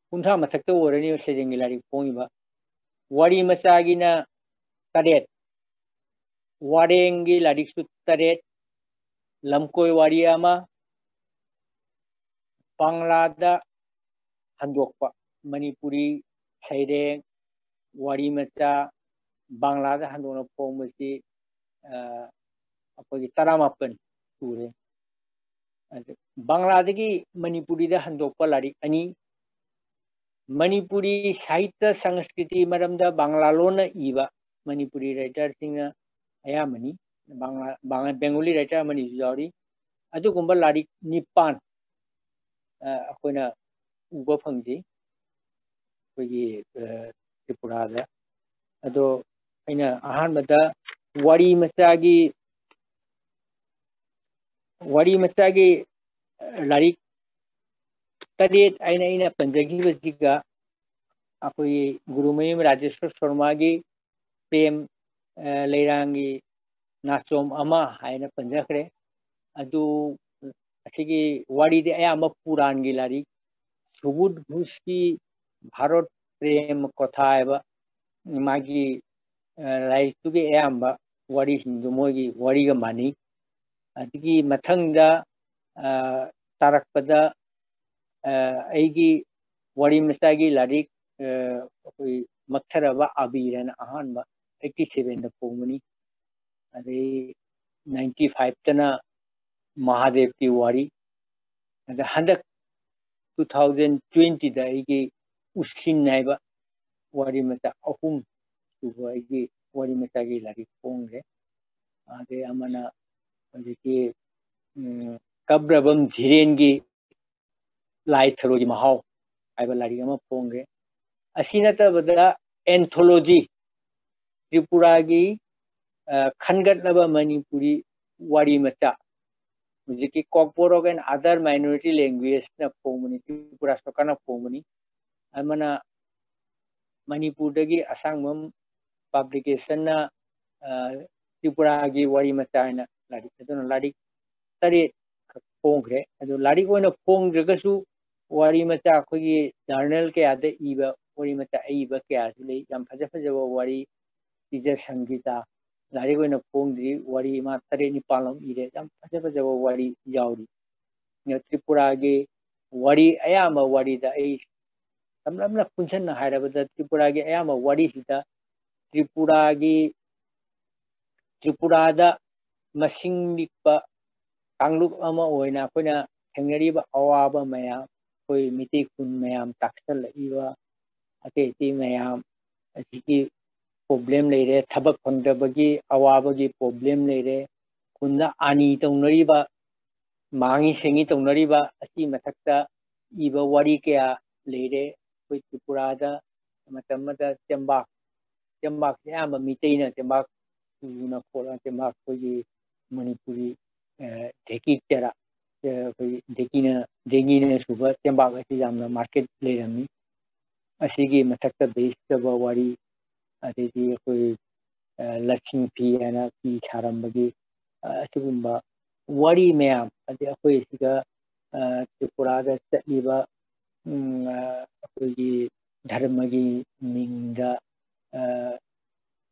ꯀꯨꯟꯊ꯭ꯔꯥ ꯃꯊꯛꯇ ꯑꯣꯏꯔꯅꯤ ꯁꯩꯔꯦꯡꯒꯤ ꯂꯥꯏꯔꯤꯛ ꯐꯣꯡꯉꯤꯕ꯫ ꯋꯥꯔꯤ ꯃꯆꯥꯒꯤꯅ ꯇꯔꯦꯠ, ꯋꯥꯔꯦꯡꯒꯤ ꯂꯥꯏꯔꯤꯛꯁꯨ ꯇꯔꯦꯠ, ꯂꯝꯀꯣꯏ ꯋꯥꯔꯤ ꯑꯃ, ꯕꯪꯂꯥꯗ ꯍꯟꯗꯣꯛꯄ, ꯃꯅꯤꯄꯨꯔꯤ ꯁꯩꯔꯦꯡ, ꯋꯥꯔꯤ ꯃꯆꯥ, ꯕꯪꯂꯥꯗ ꯍꯟꯗꯣꯛꯅ ꯐꯣꯡꯕꯁꯤ, ꯑ, ꯑꯩꯈꯣꯏꯒꯤ ꯇꯔꯥꯃꯥꯄꯟ ꯁꯨꯔꯦ꯫ ꯑꯗꯨ ꯕꯪꯂꯥꯗꯒꯤ ꯃꯅꯤꯄꯨꯔꯤꯗ ꯍꯟꯗꯣꯛꯄ ꯂꯥꯏꯔꯤꯛ ꯑꯅꯤ, ꯃꯅꯤꯄꯨꯔꯤ ꯁꯥꯍꯤꯇ꯭ꯌ ꯁꯪꯁꯀ꯭ꯔꯤꯇꯤ ꯃꯔꯝꯗ ꯕꯪꯂꯥ ꯂꯣꯟꯅ ꯏꯕ ꯃꯅꯤꯄꯨꯔꯤ ꯔꯥꯏꯇꯔꯁꯤꯡꯅ ꯑꯌꯥꯝꯕꯅꯤ, ꯕꯪꯂꯥ, ꯕꯪꯂꯥ, ꯕꯦꯡꯒꯣꯂꯤ ꯔꯥꯏꯇꯔ ꯑꯃꯅꯤꯁꯨ ꯌꯥꯎꯔꯤ꯫ ꯑꯗꯨꯒꯨꯝꯕ ꯂꯥꯏꯔꯤꯛ ꯅꯤꯄꯥꯟ, ꯑ, ꯑꯩꯈꯣꯏꯅ ꯎꯕ ꯐꯪꯖꯩ ꯑꯩꯈꯣꯏꯒꯤ, ꯑ, ꯇ꯭ꯔꯤꯄꯨꯔꯥꯗ꯫ ꯑꯗꯣ ꯑꯩꯅ ꯑꯍꯥꯟꯕꯗ ꯋꯥꯔꯤ ꯃꯆꯥꯒꯤ, ꯋꯥꯔꯤ ꯃꯆꯥꯒꯤ, ꯑ, ꯂꯥꯏꯔꯤꯛ ꯇꯔꯦꯠ ꯍꯥꯏꯅ ꯑꯩꯅ ꯄꯟꯖꯈꯤꯕꯁꯤꯒ ꯑꯩꯈꯣꯏꯒꯤ ꯒꯨꯔꯨꯃꯌꯨꯝ ꯔꯥꯖꯦꯁ꯭ꯋꯔ ꯁꯔꯃꯥꯒꯤ ꯄ꯭ꯔꯦꯝ, ꯑ, ꯂꯩꯔꯥꯡꯒꯤ ꯅꯥꯆꯣꯝ ꯑꯃ ꯍꯥꯏꯅ ꯄꯟꯖꯈ꯭ꯔꯦ꯫ ꯑꯗꯨ, ꯑꯁꯤꯒꯤ ꯋꯥꯔꯤꯗꯤ ꯑꯌꯥꯝꯕ ꯄꯨꯔꯥꯟꯒꯤ ꯂꯥꯏꯔꯤꯛ, ꯁꯨꯕꯨꯙ ꯘꯣꯁꯀꯤ ꯚꯥꯔꯠ ꯄ꯭ꯔꯦꯝ ꯀꯣꯊꯥ ꯍꯥꯏꯕ ꯃꯥꯒꯤ, ꯑ, ꯂꯥꯏꯔꯤꯛꯇꯨꯒꯤ ꯑꯌꯥꯝꯕ ꯋꯥꯔꯤꯁꯤꯡꯗꯨ ꯃꯣꯏꯒꯤ ꯋꯥꯔꯤꯒ ꯃꯥꯟꯅꯩ꯫ ꯑꯗꯒꯤ ꯃꯊꯪꯗ, ꯑ, ꯇꯥꯔꯛꯄꯗ, ꯑ, ꯑꯩꯒꯤ ꯋꯥꯔꯤ ꯃꯆꯥꯒꯤ ꯂꯥꯏꯔꯤꯛ, ꯑ, ꯑꯩꯈꯣꯏ ꯃꯛꯊꯔꯕ ꯑꯕꯤꯔꯅ ꯑꯍꯥꯟꯕ eighty sevenꯗ ꯐꯣꯡꯕꯅꯤ꯫ ꯑꯗꯩ ninety fiveꯇꯅ ꯃꯍꯥꯗꯦꯕꯀꯤ ꯋꯥꯔꯤ꯫ ꯑꯗ ꯍꯟꯗꯛ two thousand twentyꯗ ꯑꯩꯒꯤ ꯎꯁꯤꯟ ꯍꯥꯏꯕ ꯋꯥꯔꯤ ꯃꯆꯥ ꯑꯍꯨꯝ ꯁꯨꯕ ꯑꯩꯒꯤ ꯋꯥꯔꯤ ꯃꯆꯥꯒꯤ ꯂꯥꯏꯔꯤꯛ ꯐꯣꯡꯈ꯭ꯔꯦ꯫ ꯑꯗꯩ ꯑꯃꯅ ꯍꯧꯖꯤꯛꯀꯤ, ꯎꯝ, ꯀꯞꯔꯕꯝ ꯙꯤꯔꯦꯟꯒꯤ ꯂꯥꯏ ꯊꯔꯣꯒꯤ ꯃꯍꯥꯎ ꯍꯥꯏꯕ ꯂꯥꯏꯔꯤꯛ ꯑꯃ ꯐꯣꯡꯈ꯭ꯔꯦ꯫ ꯑꯁꯤ ꯅꯠꯇꯕꯗ anthology, ꯇ꯭ꯔꯤꯄꯨꯔꯥꯒꯤ, ꯑ, ꯈꯟꯒꯠꯂꯕ ꯃꯅꯤꯄꯨꯔꯤ ꯋꯥꯔꯤ ꯃꯆꯥ, ꯍꯧꯖꯤꯛꯀꯤ Kokborok and Other Minority Languageꯅ ꯐꯣꯡꯕꯅꯤ, Tripura ꯁꯔꯀꯥꯔꯅ ꯐꯣꯡꯕꯅꯤ꯫ ꯑꯃꯅ ꯃꯅꯤꯄꯨꯔꯗꯒꯤ ꯑꯁꯥꯡꯕꯝ Publicationꯅ, ꯑ, ꯇ꯭ꯔꯤꯄꯨꯔꯥꯒꯤ ꯋꯥꯔꯤ ꯃꯆꯥ ꯍꯥꯏꯅ ꯂꯥꯏꯔꯤꯛ, ꯑꯗꯨꯅ ꯂꯥꯏꯔꯤꯛ ꯇꯔꯦꯠ ꯈꯛ ꯐꯣꯡꯈ꯭ꯔꯦ꯫ ꯑꯗꯨ ꯂꯥꯏꯔꯤꯛ ꯑꯣꯏꯅ ꯐꯣꯡꯗ꯭ꯔꯒꯁꯨ ꯋꯥꯔꯤ ꯃꯆꯥ, ꯑꯩꯈꯣꯏꯒꯤ journal ꯀꯌꯥꯗ ꯏꯕ ꯋꯥꯔꯤ ꯃꯆꯥ ꯑꯏꯕ ꯀꯌꯥꯁꯨ ꯂꯩ꯫ ꯌꯥꯝ ꯐꯖ ꯐꯖꯕ ꯋꯥꯔꯤ, ꯇꯤꯖ ꯁꯪꯒꯤꯇꯥ, ꯂꯥꯏꯔꯤꯛ ꯑꯣꯏꯅ ꯐꯣꯡꯗ꯭ꯔꯤ, ꯋꯥꯔꯤ ꯏꯃꯥ ꯇꯔꯦꯠ ꯅꯤꯄꯥꯜ ꯑꯃ ꯏꯔꯦ꯫ ꯌꯥꯝ ꯐꯖ ꯐꯖꯕ ꯋꯥꯔꯤ ꯌꯥꯎꯔꯤ꯫ ꯇ꯭ꯔꯤꯄꯨꯔꯥꯒꯤ ꯋꯥꯔꯤ, ꯑꯌꯥꯝꯕ ꯋꯥꯔꯤꯗ ꯑꯩ ꯁꯝꯂꯞꯅ ꯄꯨꯟꯁꯟꯅ ꯍꯥꯏꯔꯕꯗ, ꯇ꯭ꯔꯤꯄꯨꯔꯥꯒꯤ ꯑꯌꯥꯝꯕ ꯋꯥꯔꯤꯁꯤꯗ ꯇ꯭ꯔꯤꯄꯨꯔꯥꯒꯤ, ꯇ꯭ꯔꯤꯄꯨꯔꯥꯗ ꯃꯁꯤꯡ ꯂꯤꯛꯄ ꯀꯥꯡꯂꯨꯞ ꯑꯃ ꯑꯣꯏꯅ ꯑꯩꯈꯣꯏꯅ ꯊꯦꯡꯅꯔꯤꯕ ꯑꯋꯥꯕ ꯃꯌꯥꯝ, ꯑꯩꯈꯣꯏ ꯃꯤꯇꯩ ꯈꯨꯟ ꯃꯌꯥꯝ ꯇꯥꯛꯁꯜꯂꯛꯏꯕ ꯑꯇꯩ ꯑꯇꯩ ꯃꯌꯥꯝ ꯑꯁꯤꯒꯤ problem ꯂꯩꯔꯦ, ꯊꯕꯛ ꯐꯪꯗꯕꯒꯤ ꯑꯋꯥꯕꯒꯤ problem ꯂꯩꯔꯦ, ꯈꯨꯟꯗ ꯑꯥꯅꯤ ꯇꯧꯅꯔꯤꯕ, ꯃꯥꯡꯉꯤ ꯁꯦꯡꯉꯤ ꯇꯧꯅꯔꯤꯕ ꯑꯁꯤ ꯃꯊꯛꯇ ꯏꯕ ꯋꯥꯔꯤ ꯀꯌꯥ ꯂꯩꯔꯦ꯫ ꯑꯩꯈꯣꯏ ꯇ꯭ꯔꯤꯄꯨꯔꯥꯗ ꯃꯇꯝ ꯑꯃꯗ ꯇꯦꯝꯕꯥꯛ, ꯇꯦꯝꯕꯥꯛꯁꯦ ꯑꯌꯥꯝꯕ ꯃꯤꯇꯩꯅ ꯇꯦꯝꯕꯥꯛ ꯁꯨꯅ ꯈꯣꯠꯂꯒ ꯇꯦꯝꯕꯥꯛ ꯑꯩꯈꯣꯏꯒꯤ ꯃꯅꯤꯄꯨꯔꯤ, ꯑ, ꯙꯦꯀꯤ ꯆꯦꯔꯥ, ꯑ, ꯑꯩꯈꯣꯏꯒꯤ ꯙꯦꯀꯤꯅ, ꯙꯦꯀꯤꯅ ꯁꯨꯕ ꯇꯦꯝꯕꯥꯛ ꯑꯁꯤ ꯌꯥꯝꯅ market ꯂꯩꯔꯝꯃꯤ꯫ ꯑꯁꯤꯒꯤ ꯃꯊꯛꯇ ꯕꯦꯁ ꯇꯧꯕ ꯋꯥꯔꯤ, ꯑꯗꯩꯗꯤ ꯑꯩꯈꯣꯏ, ꯑ, ꯂꯁꯤꯡ ꯐꯤ ꯍꯥꯏꯅ ꯐꯤ ꯁꯥꯔꯝꯕꯒꯤ, ꯑ, ꯑꯁꯤꯒꯨꯝꯕ ꯋꯥꯔꯤ ꯃꯌꯥꯝ, ꯑꯗꯩ ꯑꯩꯈꯣꯏ ꯁꯤꯗ, ꯑ, ꯇ꯭ꯔꯤꯄꯨꯔꯥꯗ ꯆꯠꯂꯤꯕ, ꯎꯝ, ꯑ, ꯑꯩꯈꯣꯏꯒꯤ ꯙꯔꯃꯒꯤ ꯃꯤꯡꯗ, ꯑ,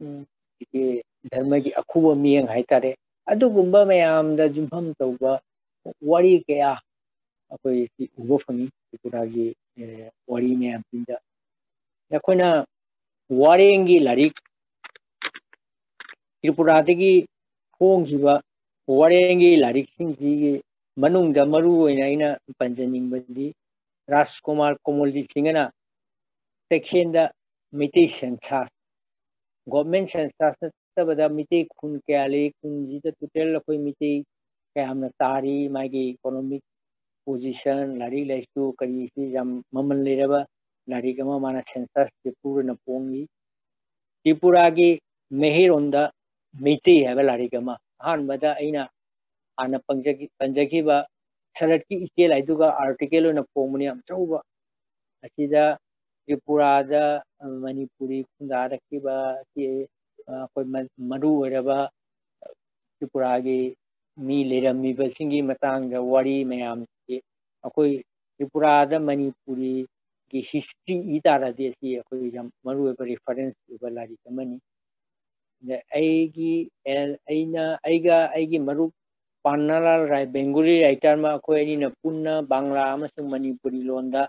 ꯎꯝ, ꯑꯩꯈꯣꯏꯒꯤ ꯙꯔꯃꯒꯤ ꯑꯈꯨꯕ ꯃꯤꯠꯌꯦꯡ ꯍꯥꯏꯇꯥꯔꯦ, ꯑꯗꯨꯒꯨꯝꯕ ꯃꯌꯥꯝꯗ ꯌꯨꯝꯐꯝ ꯇꯧꯕ ꯋꯥꯔꯤ ꯀꯌꯥ ꯑꯩꯈꯣꯏ ꯁꯤ ꯎꯕ ꯐꯪꯉꯤ ꯇ꯭ꯔꯤꯄꯨꯔꯥꯒꯤ, ꯑꯦ, ꯋꯥꯔꯤ ꯃꯌꯥꯝꯁꯤꯡꯗ꯫ ꯑꯩꯈꯣꯏꯅ ꯋꯥꯔꯦꯡꯒꯤ ꯂꯥꯏꯔꯤꯛ, ꯇ꯭ꯔꯤꯄꯨꯔꯥꯗꯒꯤ ꯐꯣꯡꯈꯤꯕ ꯋꯥꯔꯦꯡꯒꯤ ꯂꯥꯏꯔꯤꯛꯁꯤꯡꯁꯤꯒꯤ ꯃꯅꯨꯡꯗ ꯃꯔꯨ ꯑꯣꯏꯅ ꯑꯩꯅ ꯄꯟꯖꯅꯤꯡꯕꯗꯤ ꯔꯥꯖꯀꯨꯃꯥꯔ ꯀꯣꯃꯣꯂꯤ ꯁꯤꯡꯍꯅ ꯇꯈꯦꯜꯗ ꯃꯩꯇꯩ census, government census ꯅꯠꯇꯕꯗ ꯃꯩꯇꯩ ꯈꯨꯟ ꯀꯌꯥ ꯂꯩ, ꯈꯨꯟꯁꯤꯗ total ꯑꯩꯈꯣꯏ ꯃꯩꯇꯩ ꯀꯌꯥꯝꯅ ꯇꯥꯔꯤ, ꯃꯥꯒꯤ economic position, ꯂꯥꯏꯔꯤꯛ ꯂꯥꯏꯁꯨ ꯀꯔꯤꯁꯤ ꯌꯥꯝ ꯃꯃꯜ ꯂꯩꯔꯕ ꯂꯥꯏꯔꯤꯛ ꯑꯃ ꯃꯥꯅ census report ꯑꯣꯏꯅ ꯐꯣꯡꯉꯤ꯫ ꯇ꯭ꯔꯤꯄꯨꯔꯥꯒꯤ ꯃꯩꯍꯩꯔꯣꯟꯗ ꯃꯩꯇꯩ ꯍꯥꯏꯕ ꯂꯥꯏꯔꯤꯛ ꯑꯃ ꯑꯍꯥꯟꯕꯗ ꯑꯩꯅ ꯍꯥꯟꯅ ꯄꯟꯖꯈꯤ-, ꯄꯟꯖꯈꯤꯕ ꯁꯔꯠꯀꯤ ꯏꯆꯦꯜ ꯍꯥꯏꯗꯨꯒ ꯑꯥꯔꯇꯤꯀꯜ ꯑꯣꯏꯅ ꯐꯣꯡꯕꯅꯤ ꯌꯥꯝ ꯑꯆꯧꯕ꯫ ꯑꯁꯤꯗ ꯇ꯭ꯔꯤꯄꯨꯔꯥꯗ, ꯑ, ꯃꯅꯤꯄꯨꯔꯤ ꯈꯨꯟꯗꯥꯔꯛꯈꯤꯕ ꯑꯁꯤ, ꯑ, ꯑꯩꯈꯣꯏ ꯃ-, ꯃꯔꯨ ꯑꯣꯏꯔꯕ ꯇ꯭ꯔꯤꯄꯨꯔꯥꯒꯤ ꯃꯤ ꯂꯩꯔꯝꯃꯤꯕꯁꯤꯡꯒꯤ ꯃꯇꯥꯡꯗ ꯋꯥꯔꯤ ꯃꯌꯥꯝꯁꯤ ꯑꯩꯈꯣꯏ ꯇ꯭ꯔꯤꯄꯨꯔꯥꯗ ꯃꯅꯤꯄꯨꯔꯤꯒꯤ ꯍꯤꯁꯇ꯭ꯔꯤ ꯏ ꯇꯥꯔꯗꯤ ꯑꯁꯤ ꯑꯩꯈꯣꯏ ꯌꯥꯝ ꯃꯔꯨ ꯑꯣꯏꯕ ꯔꯤꯐꯔꯦꯟꯁ ꯑꯣꯏꯕ ꯂꯥꯏꯔꯤꯛ ꯑꯃꯅꯤ꯫ ꯑꯗ ꯑꯩꯒꯤ, ꯑꯦ, ꯑꯩꯅ, ꯑꯩꯒ ꯑꯩꯒꯤ ꯃꯔꯨꯞ ꯄꯥꯟꯅꯥꯂꯥꯜ ꯔꯥꯏ, ꯕꯦꯡꯒꯣꯂꯤ ꯔꯥꯏꯇꯔ ꯑꯃ, ꯑꯩꯈꯣꯏ ꯑꯅꯤꯅ ꯄꯨꯟꯅ ꯕꯪꯂꯥ ꯑꯃꯁꯨꯡ ꯃꯅꯤꯄꯨꯔꯤ ꯂꯣꯟꯗ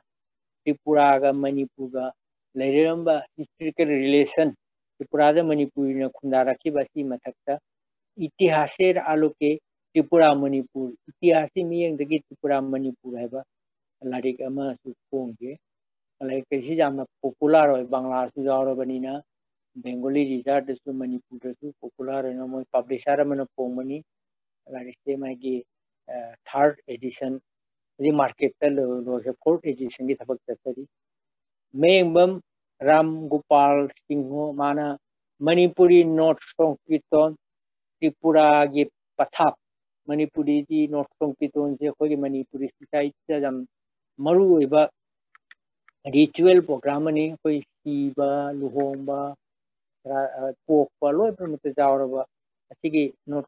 ꯇ꯭ꯔꯤꯄꯨꯔꯥꯒ ꯃꯅꯤꯄꯨꯔꯒ ꯂꯩꯔꯝꯕ ꯍꯤꯁꯇꯣꯔꯤꯀꯦꯜ ꯔꯤꯂꯦꯁꯟ, ꯇ꯭ꯔꯤꯄꯨꯔꯥꯗ ꯃꯅꯤꯄꯨꯔꯤꯅ ꯈꯨꯟꯗꯥꯔꯛꯈꯤꯕ ꯑꯁꯤ ꯃꯊꯛꯇ ꯏꯇꯤꯍꯥꯁꯦꯔ ꯑꯥꯂꯣꯀꯦ ꯇ꯭ꯔꯤꯄꯨꯔꯥ ꯃꯅꯤꯄꯨꯔ, ꯏꯇꯤꯍꯥꯁꯀꯤ ꯃꯤꯠꯌꯦꯡꯗꯒꯤ ꯇ꯭ꯔꯤꯄꯨꯔꯥ ꯃꯅꯤꯄꯨꯔ ꯍꯥꯏꯕ ꯂꯥꯏꯔꯤꯛ ꯑꯃꯁꯨ ꯐꯣꯡꯈꯤ꯫ ꯂꯥꯏꯔꯤꯛ ꯑꯁꯤ ꯌꯥꯝꯅ ꯄꯣꯄꯨꯂꯔ ꯑꯣꯏ, ꯕꯪꯂꯥꯁꯨ ꯌꯥꯎꯔꯕꯅꯤꯅ, ꯕꯦꯡꯒꯣꯂꯤ ꯔꯤꯗꯔꯗꯁꯨ, ꯃꯅꯤꯄꯨꯔꯗꯁꯨ ꯄꯣꯄꯨꯂꯔ ꯑꯣꯏꯅ ꯃꯣꯏ ꯄꯕ꯭ꯂꯤꯁꯔ ꯑꯃꯅ ꯐꯣꯡꯕꯅꯤ꯫ ꯂꯥꯏꯔꯤꯛꯁꯦ ꯃꯥꯒꯤ, ꯑ, ꯊꯥꯔꯠ ꯑꯦꯗꯤꯁꯟ ꯍꯧꯖꯤꯛ ꯃꯥꯔꯀꯦꯠꯇ ꯂꯣ-, ꯂꯣꯏꯈ꯭ꯔꯦ, ꯐꯣꯔꯠ ꯑꯦꯗꯤꯁꯟꯒꯤ ꯊꯕꯛ ꯆꯠꯊꯔꯤ꯫ ꯃꯌꯦꯡꯕꯝ ꯔꯥꯝ ꯒꯣꯄꯥꯜ ꯁꯤꯡꯍ, ꯃꯥꯅ ꯃꯅꯤꯄꯨꯔꯤ ꯅꯣꯠ ꯁꯣꯡꯀꯤꯔꯇꯣꯟ, ꯇ꯭ꯔꯤꯄꯨꯔꯥꯒꯤ ꯄꯊꯥꯞ, ꯃꯅꯤꯄꯨꯔꯤꯒꯤ ꯅꯣꯠ ꯁꯣꯡꯀꯤꯔꯇꯣꯟꯁꯦ ꯑꯩꯈꯣꯏꯒꯤ ꯃꯅꯤꯄꯨꯔꯤ ꯁꯣꯁꯥꯏꯇꯤꯗ ꯌꯥꯝ ꯃꯔꯨ ꯑꯣꯏꯕ ꯔꯤꯆꯨꯋꯦꯜ ꯄ꯭ꯔꯣꯒ꯭ꯔꯥꯝ ꯑꯃꯅꯤ꯫ ꯑꯩꯈꯣꯏ ꯁꯤꯕ, ꯂꯨꯍꯣꯡꯕ, ꯔꯥ-, ꯑ, ꯄꯣꯛꯄ ꯂꯣꯏ ꯄꯨꯝꯅꯃꯛꯇ ꯌꯥꯎꯔꯕ ꯑꯁꯤꯒꯤ ꯅꯣꯠ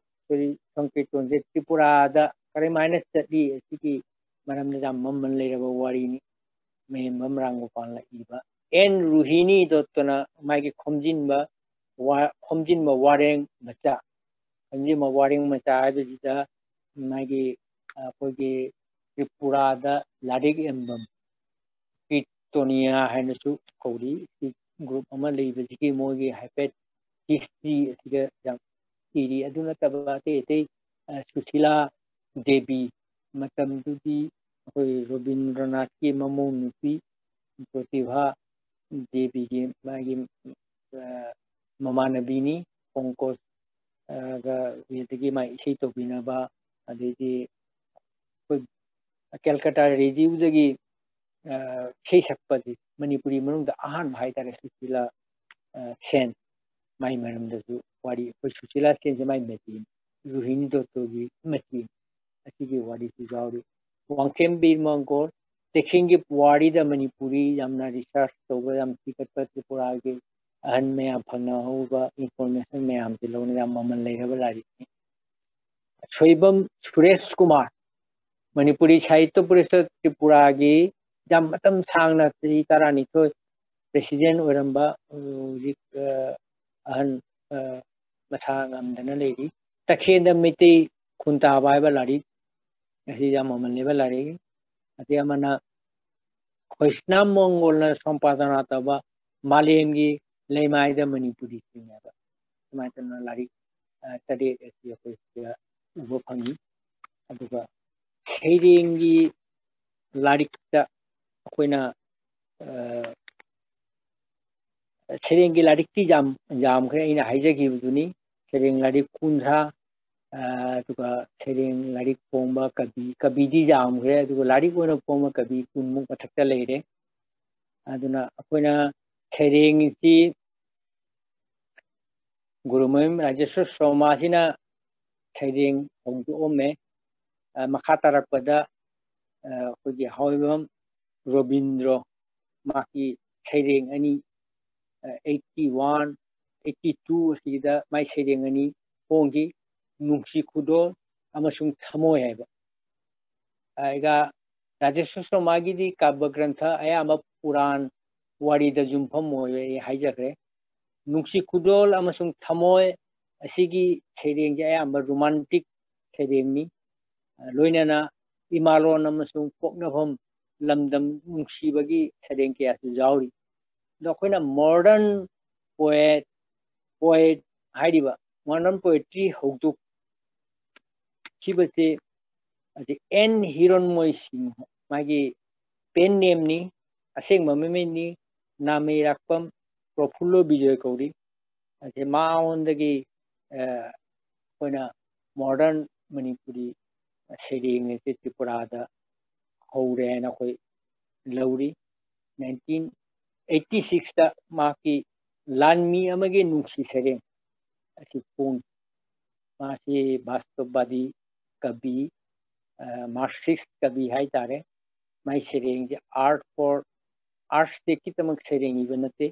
ꯁꯣꯡꯀꯤꯔꯇꯣꯟꯁꯦ ꯇ꯭ꯔꯤꯄꯨꯔꯥꯗ ꯀꯔꯝꯍꯥꯏꯅ ꯆꯠꯂꯤ ꯑꯁꯤꯒꯤ ꯃꯔꯝꯗ ꯌꯥꯝ ꯃꯃꯜ ꯂꯩꯔꯕ ꯋꯥꯔꯤꯅꯤ꯫ ꯃꯌꯦꯡꯕꯝ ꯔꯥꯝꯒꯣꯄꯥꯜꯅ ꯏꯕ꯫ ꯑꯦꯟ ꯔꯨꯍꯤꯅꯤ ꯗꯣꯠꯇꯅ ꯃꯥꯒꯤ ꯈꯣꯝꯖꯤꯟꯕ ꯋꯥ-, ꯈꯣꯝꯖꯤꯟꯕ ꯋꯥꯔꯦꯡ ꯃꯆꯥ꯫ ꯈꯣꯝꯖꯤꯟꯕ ꯋꯥꯔꯦꯡ ꯃꯆꯥ ꯍꯥꯏꯕꯁꯤꯗ ꯃꯥꯒꯤ, ꯑꯩꯈꯣꯏꯒꯤ ꯇ꯭ꯔꯤꯄꯨꯔꯥꯗ ꯂꯥꯏꯔꯤꯛ ꯌꯦꯟꯐꯝ, ꯀꯤꯔꯇꯣꯅꯤꯌꯥ ꯍꯥꯏꯅꯁꯨ ꯀꯧꯔꯤ꯫ ꯁꯤ ꯒ꯭ꯔꯨꯞ ꯑꯃ ꯂꯩꯕꯁꯤꯒꯤ ꯃꯣꯏꯒꯤ ꯍꯥꯏꯐꯦꯠ ꯍꯤꯁꯇ꯭ꯔꯤ ꯑꯁꯤꯗ ꯌꯥꯝ ꯏꯔꯤ꯫ ꯑꯗꯨ ꯅꯠꯇꯕ ꯑꯇꯩ ꯑꯇꯩ, ꯑ, ꯁꯨꯁꯤꯂꯥ ꯗꯦꯕꯤ, ꯃꯇꯝꯗꯨꯒꯤ ꯑꯩꯈꯣꯏ ꯔꯣꯕꯤꯟꯗ꯭ꯔꯅꯥꯊꯀꯤ ꯃꯃꯧ ꯅꯨꯄꯤ ꯄ꯭ꯔꯣꯇꯤꯚꯥ ꯗꯦꯕꯤꯒꯤ ꯃꯥꯒꯤ, ꯑ, ꯃꯃꯥꯟꯅꯕꯤꯅꯤ, ꯄꯣꯡꯀꯣꯁ, ꯑ, ꯒ, ꯑꯗꯒꯤ ꯃꯥꯏ ꯏꯁꯩ ꯇꯧꯕꯤꯅꯕ, ꯑꯗꯩꯗꯤ ꯑꯩꯈꯣꯏ ꯀꯦꯜꯀꯇꯥ ꯔꯦꯗꯤꯑꯣꯗꯒꯤ, ꯑ, ꯏꯁꯩ ꯁꯛꯄꯁꯤ ꯃꯅꯤꯄꯨꯔꯤ ꯃꯅꯨꯡꯗ ꯑꯍꯥꯟꯕ ꯍꯥꯏꯇꯥꯔꯦ, ꯁꯨꯁꯤꯂꯥ, ꯑ, ꯁꯦꯟ, ꯃꯥꯏ ꯃꯔꯝꯗꯁꯨ ꯋꯥꯔꯤ, ꯑꯩꯈꯣꯏ ꯁꯨꯁꯤꯂꯥ ꯁꯦꯟꯁꯦ ꯃꯥꯏ ꯃꯦꯆꯤꯟ꯫ ꯔꯣꯍꯤꯅꯤ ꯗꯠꯇꯣꯒꯤ ꯃꯆꯦ꯫ ꯑꯁꯤꯒꯤ ꯋꯥꯔꯤꯁꯨ ꯌꯥꯎꯔꯤ꯫ ꯋꯥꯡꯈꯦꯝ ꯕꯤꯔ ꯃꯪꯒꯣꯜ, ꯇꯈꯦꯜꯒꯤ ꯄꯨꯋꯥꯔꯤꯗ ꯃꯅꯤꯄꯨꯔꯤ ꯌꯥꯝꯅ research ꯇꯧꯕ, ꯌꯥꯝ ꯊꯤꯒꯠꯄ, ꯇ꯭ꯔꯤꯄꯨꯔꯥꯒꯤ ꯑꯍꯟ ꯃꯌꯥꯝ ꯐꯪꯅꯍꯧꯕ information ꯃꯌꯥꯝꯁꯦ ꯂꯧꯅ ꯌꯥꯝ ꯃꯃꯜ ꯂꯩꯔꯕ ꯂꯥꯏꯔꯤꯛꯅꯤ꯫ ꯁꯣꯏꯕꯝ ꯁꯨꯔꯦꯁ ꯀꯨꯃꯥꯔ, ꯃꯅꯤꯄꯨꯔꯤ ꯁꯥꯍꯤꯇ꯭ꯌ ꯄꯔꯤꯁꯠ ꯇ꯭ꯔꯤꯄꯨꯔꯥꯒꯤ ꯌꯥꯝ ꯃꯇꯝ ꯁꯥꯡꯅ, ꯆꯍꯤ ꯇꯔꯥꯅꯤꯊꯣꯏ president ꯑꯣꯏꯔꯝꯕ, ꯍꯧꯖꯤꯛ, ꯑ, ꯑꯍꯟ, ꯑ, ꯃꯁꯥ ꯉꯝꯗꯅ ꯂꯩꯔꯤ꯫ ꯇꯈꯦꯜꯗ ꯃꯩꯇꯩ ꯈꯨꯟꯇꯥꯕ ꯍꯥꯏꯕ ꯂꯥꯏꯔꯤꯛ, ꯑꯁꯤ ꯌꯥꯝ ꯃꯃꯜ ꯂꯩꯕ ꯂꯥꯏꯔꯤꯛ꯫ ꯑꯇꯩ ꯑꯃꯅ ꯈꯣꯏꯁꯅꯥꯝ ꯃꯪꯒꯣꯜꯅ ꯁꯣꯝꯄꯥꯗꯅꯥ ꯇꯧꯕ ꯃꯥꯂꯦꯝꯒꯤ ꯂꯩꯃꯥꯏꯗ ꯃꯅꯤꯄꯨꯔꯤ ꯆꯤꯡꯉꯦꯕ꯫ ꯁꯨꯃꯥꯏꯅ ꯇꯧꯗꯅ ꯂꯥꯏꯔꯤꯛ, ꯑ, ꯇꯔꯦꯠ ꯑꯁꯤ ꯑꯩꯈꯣꯏ ꯁꯤꯗ ꯎꯕ ꯐꯪꯉꯤ꯫ ꯑꯗꯨꯒ ꯁꯩꯔꯦꯡꯒꯤ ꯂꯥꯏꯔꯤꯛꯇ ꯑꯩꯈꯣꯏꯅ, ꯑ, ꯁꯩꯔꯦꯡꯒꯤ ꯂꯥꯏꯔꯤꯛꯇꯤ ꯌꯥꯝ ꯌꯥꯝꯈ꯭ꯔꯦ, ꯑꯩꯅ ꯍꯥꯏꯖꯈꯤꯕꯗꯨꯅꯤ꯫ ꯁꯩꯔꯦꯡ ꯂꯥꯏꯔꯤꯛ ꯀꯨꯟꯊ꯭ꯔꯥ, ꯑ, ꯑꯗꯨꯒ ꯁꯩꯔꯦꯡ ꯂꯥꯏꯔꯤꯛ ꯐꯣꯡꯕ ꯀꯕꯤ, ꯀꯕꯤꯗꯤ ꯌꯥꯝꯈ꯭ꯔꯦ, ꯑꯗꯨꯒ ꯂꯥꯏꯔꯤꯛ ꯑꯣꯏꯅ ꯐꯣꯡꯕ ꯀꯕꯤ ꯀꯨꯟꯃꯨꯛ ꯃꯊꯛꯇ ꯂꯩꯔꯦ꯫ ꯑꯗꯨꯅ ꯑꯩꯈꯣꯏꯅ ꯁꯩꯔꯦꯡꯁꯤ ꯒꯨꯔꯨꯃꯌꯨꯝ ꯔꯥꯖꯦꯁ꯭ꯋꯔ ꯁꯣꯃꯥꯁꯤꯅ ꯁꯩꯔꯦꯡ ꯍꯧꯗꯣꯛꯑꯝꯃꯦ꯫ ꯑ, ꯃꯈꯥ ꯇꯥꯔꯛꯄꯗ, ꯑ, ꯑꯩꯈꯣꯏꯒꯤ ꯍꯥꯎꯕꯝ ꯔꯣꯕꯤꯟꯗ꯭ꯔꯣ, ꯃꯍꯥꯛꯀꯤ ꯁꯩꯔꯦꯡ ꯑꯅꯤ, ꯑ, eighty one, eighty two ꯑꯁꯤꯗ ꯃꯥꯏ ꯁꯩꯔꯦꯡ ꯑꯅꯤ ꯐꯣꯡꯈꯤ, ꯅꯨꯡꯁꯤ ꯈꯨꯗꯣꯜ ꯑꯃꯁꯨꯡ ꯊꯃꯣꯏ ꯍꯥꯏꯕ꯫ ꯑꯗꯨꯒ ꯔꯥꯖꯦꯁ꯭ꯋꯔ ꯁꯣꯃꯥꯒꯤꯗꯤ ꯀꯥꯕ꯭ꯌ ꯒ꯭ꯔꯟꯊ ꯑꯌꯥꯝꯕ ꯄꯨꯔꯥꯟ ꯋꯥꯔꯤꯗ ꯌꯨꯝꯐꯝ ꯑꯣꯏꯔꯦ, ꯑꯩ ꯍꯥꯏꯖꯈ꯭ꯔꯦ꯫ ꯅꯨꯡꯁꯤ ꯈꯨꯗꯣꯜ ꯑꯃꯁꯨꯡ ꯊꯃꯣꯏ ꯑꯁꯤꯒꯤ ꯁꯩꯔꯦꯡꯁꯦ ꯑꯌꯥꯝꯕ romantic ꯁꯩꯔꯦꯡꯅꯤ꯫ ꯂꯣꯏꯅꯅ ꯏꯃꯥꯂꯣꯟ ꯑꯃꯁꯨꯡ ꯄꯣꯛꯅꯐꯝ ꯂꯝꯗꯝ ꯅꯨꯡꯁꯤꯕꯒꯤ ꯁꯩꯔꯦꯡ ꯀꯌꯥꯁꯨ ꯌꯥꯎꯔꯤ꯫ ꯑꯗꯣ ꯑꯩꯈꯣꯏꯅ modern poet, poet ꯍꯥꯏꯔꯤꯕ modern poetry ꯍꯧꯗꯣꯛꯈꯤꯕꯁꯦ ꯍꯧꯖꯤꯛ ꯑꯦꯟ ꯍꯤꯔꯣꯟꯃꯣꯏ ꯁꯤꯡ, ꯃꯥꯒꯤ pen nameꯅꯤ, ꯑꯁꯦꯡꯕ ꯃꯃꯤꯡꯅꯤ ꯅꯥꯃꯩꯔꯥꯛꯄꯝ ꯄ꯭ꯔꯐꯨꯜꯂ ꯕꯤꯖꯣꯏ ꯀꯧꯔꯤ꯫ ꯑꯁꯤ ꯃꯉꯣꯟꯗꯒꯤ, ꯑ, ꯑꯩꯈꯣꯏꯅ modern ꯃꯅꯤꯄꯨꯔꯤ ꯁꯩꯔꯦꯡ ꯑꯁꯤ ꯇ꯭ꯔꯤꯄꯨꯔꯥꯗ ꯍꯧꯔꯦ ꯍꯥꯏꯅ ꯑꯩꯈꯣꯏ ꯂꯧꯔꯤ꯫ Nineteen eighty sixꯇ ꯃꯍꯥꯛꯀꯤ ꯂꯥꯟꯃꯤ ꯑꯃꯒꯤ ꯅꯨꯡꯁꯤ ꯁꯩꯔꯦꯡ ꯑꯁꯤ ꯐꯣꯡꯉꯤ꯫ ꯃꯥꯁꯤ ꯕꯥꯁꯇꯕꯕꯥꯗꯤ ꯀꯕꯤ, ꯑ, ꯃꯥꯔꯛꯁꯤꯁ ꯀꯕꯤ ꯍꯥꯏꯇꯥꯔꯦ꯫ ꯃꯥꯏ ꯁꯩꯔꯦꯡꯁꯦ art for, arts ꯗꯦ ꯈꯤꯇꯃꯛ ꯁꯩꯔꯦꯡ ꯏꯕ ꯅꯠꯇꯦ,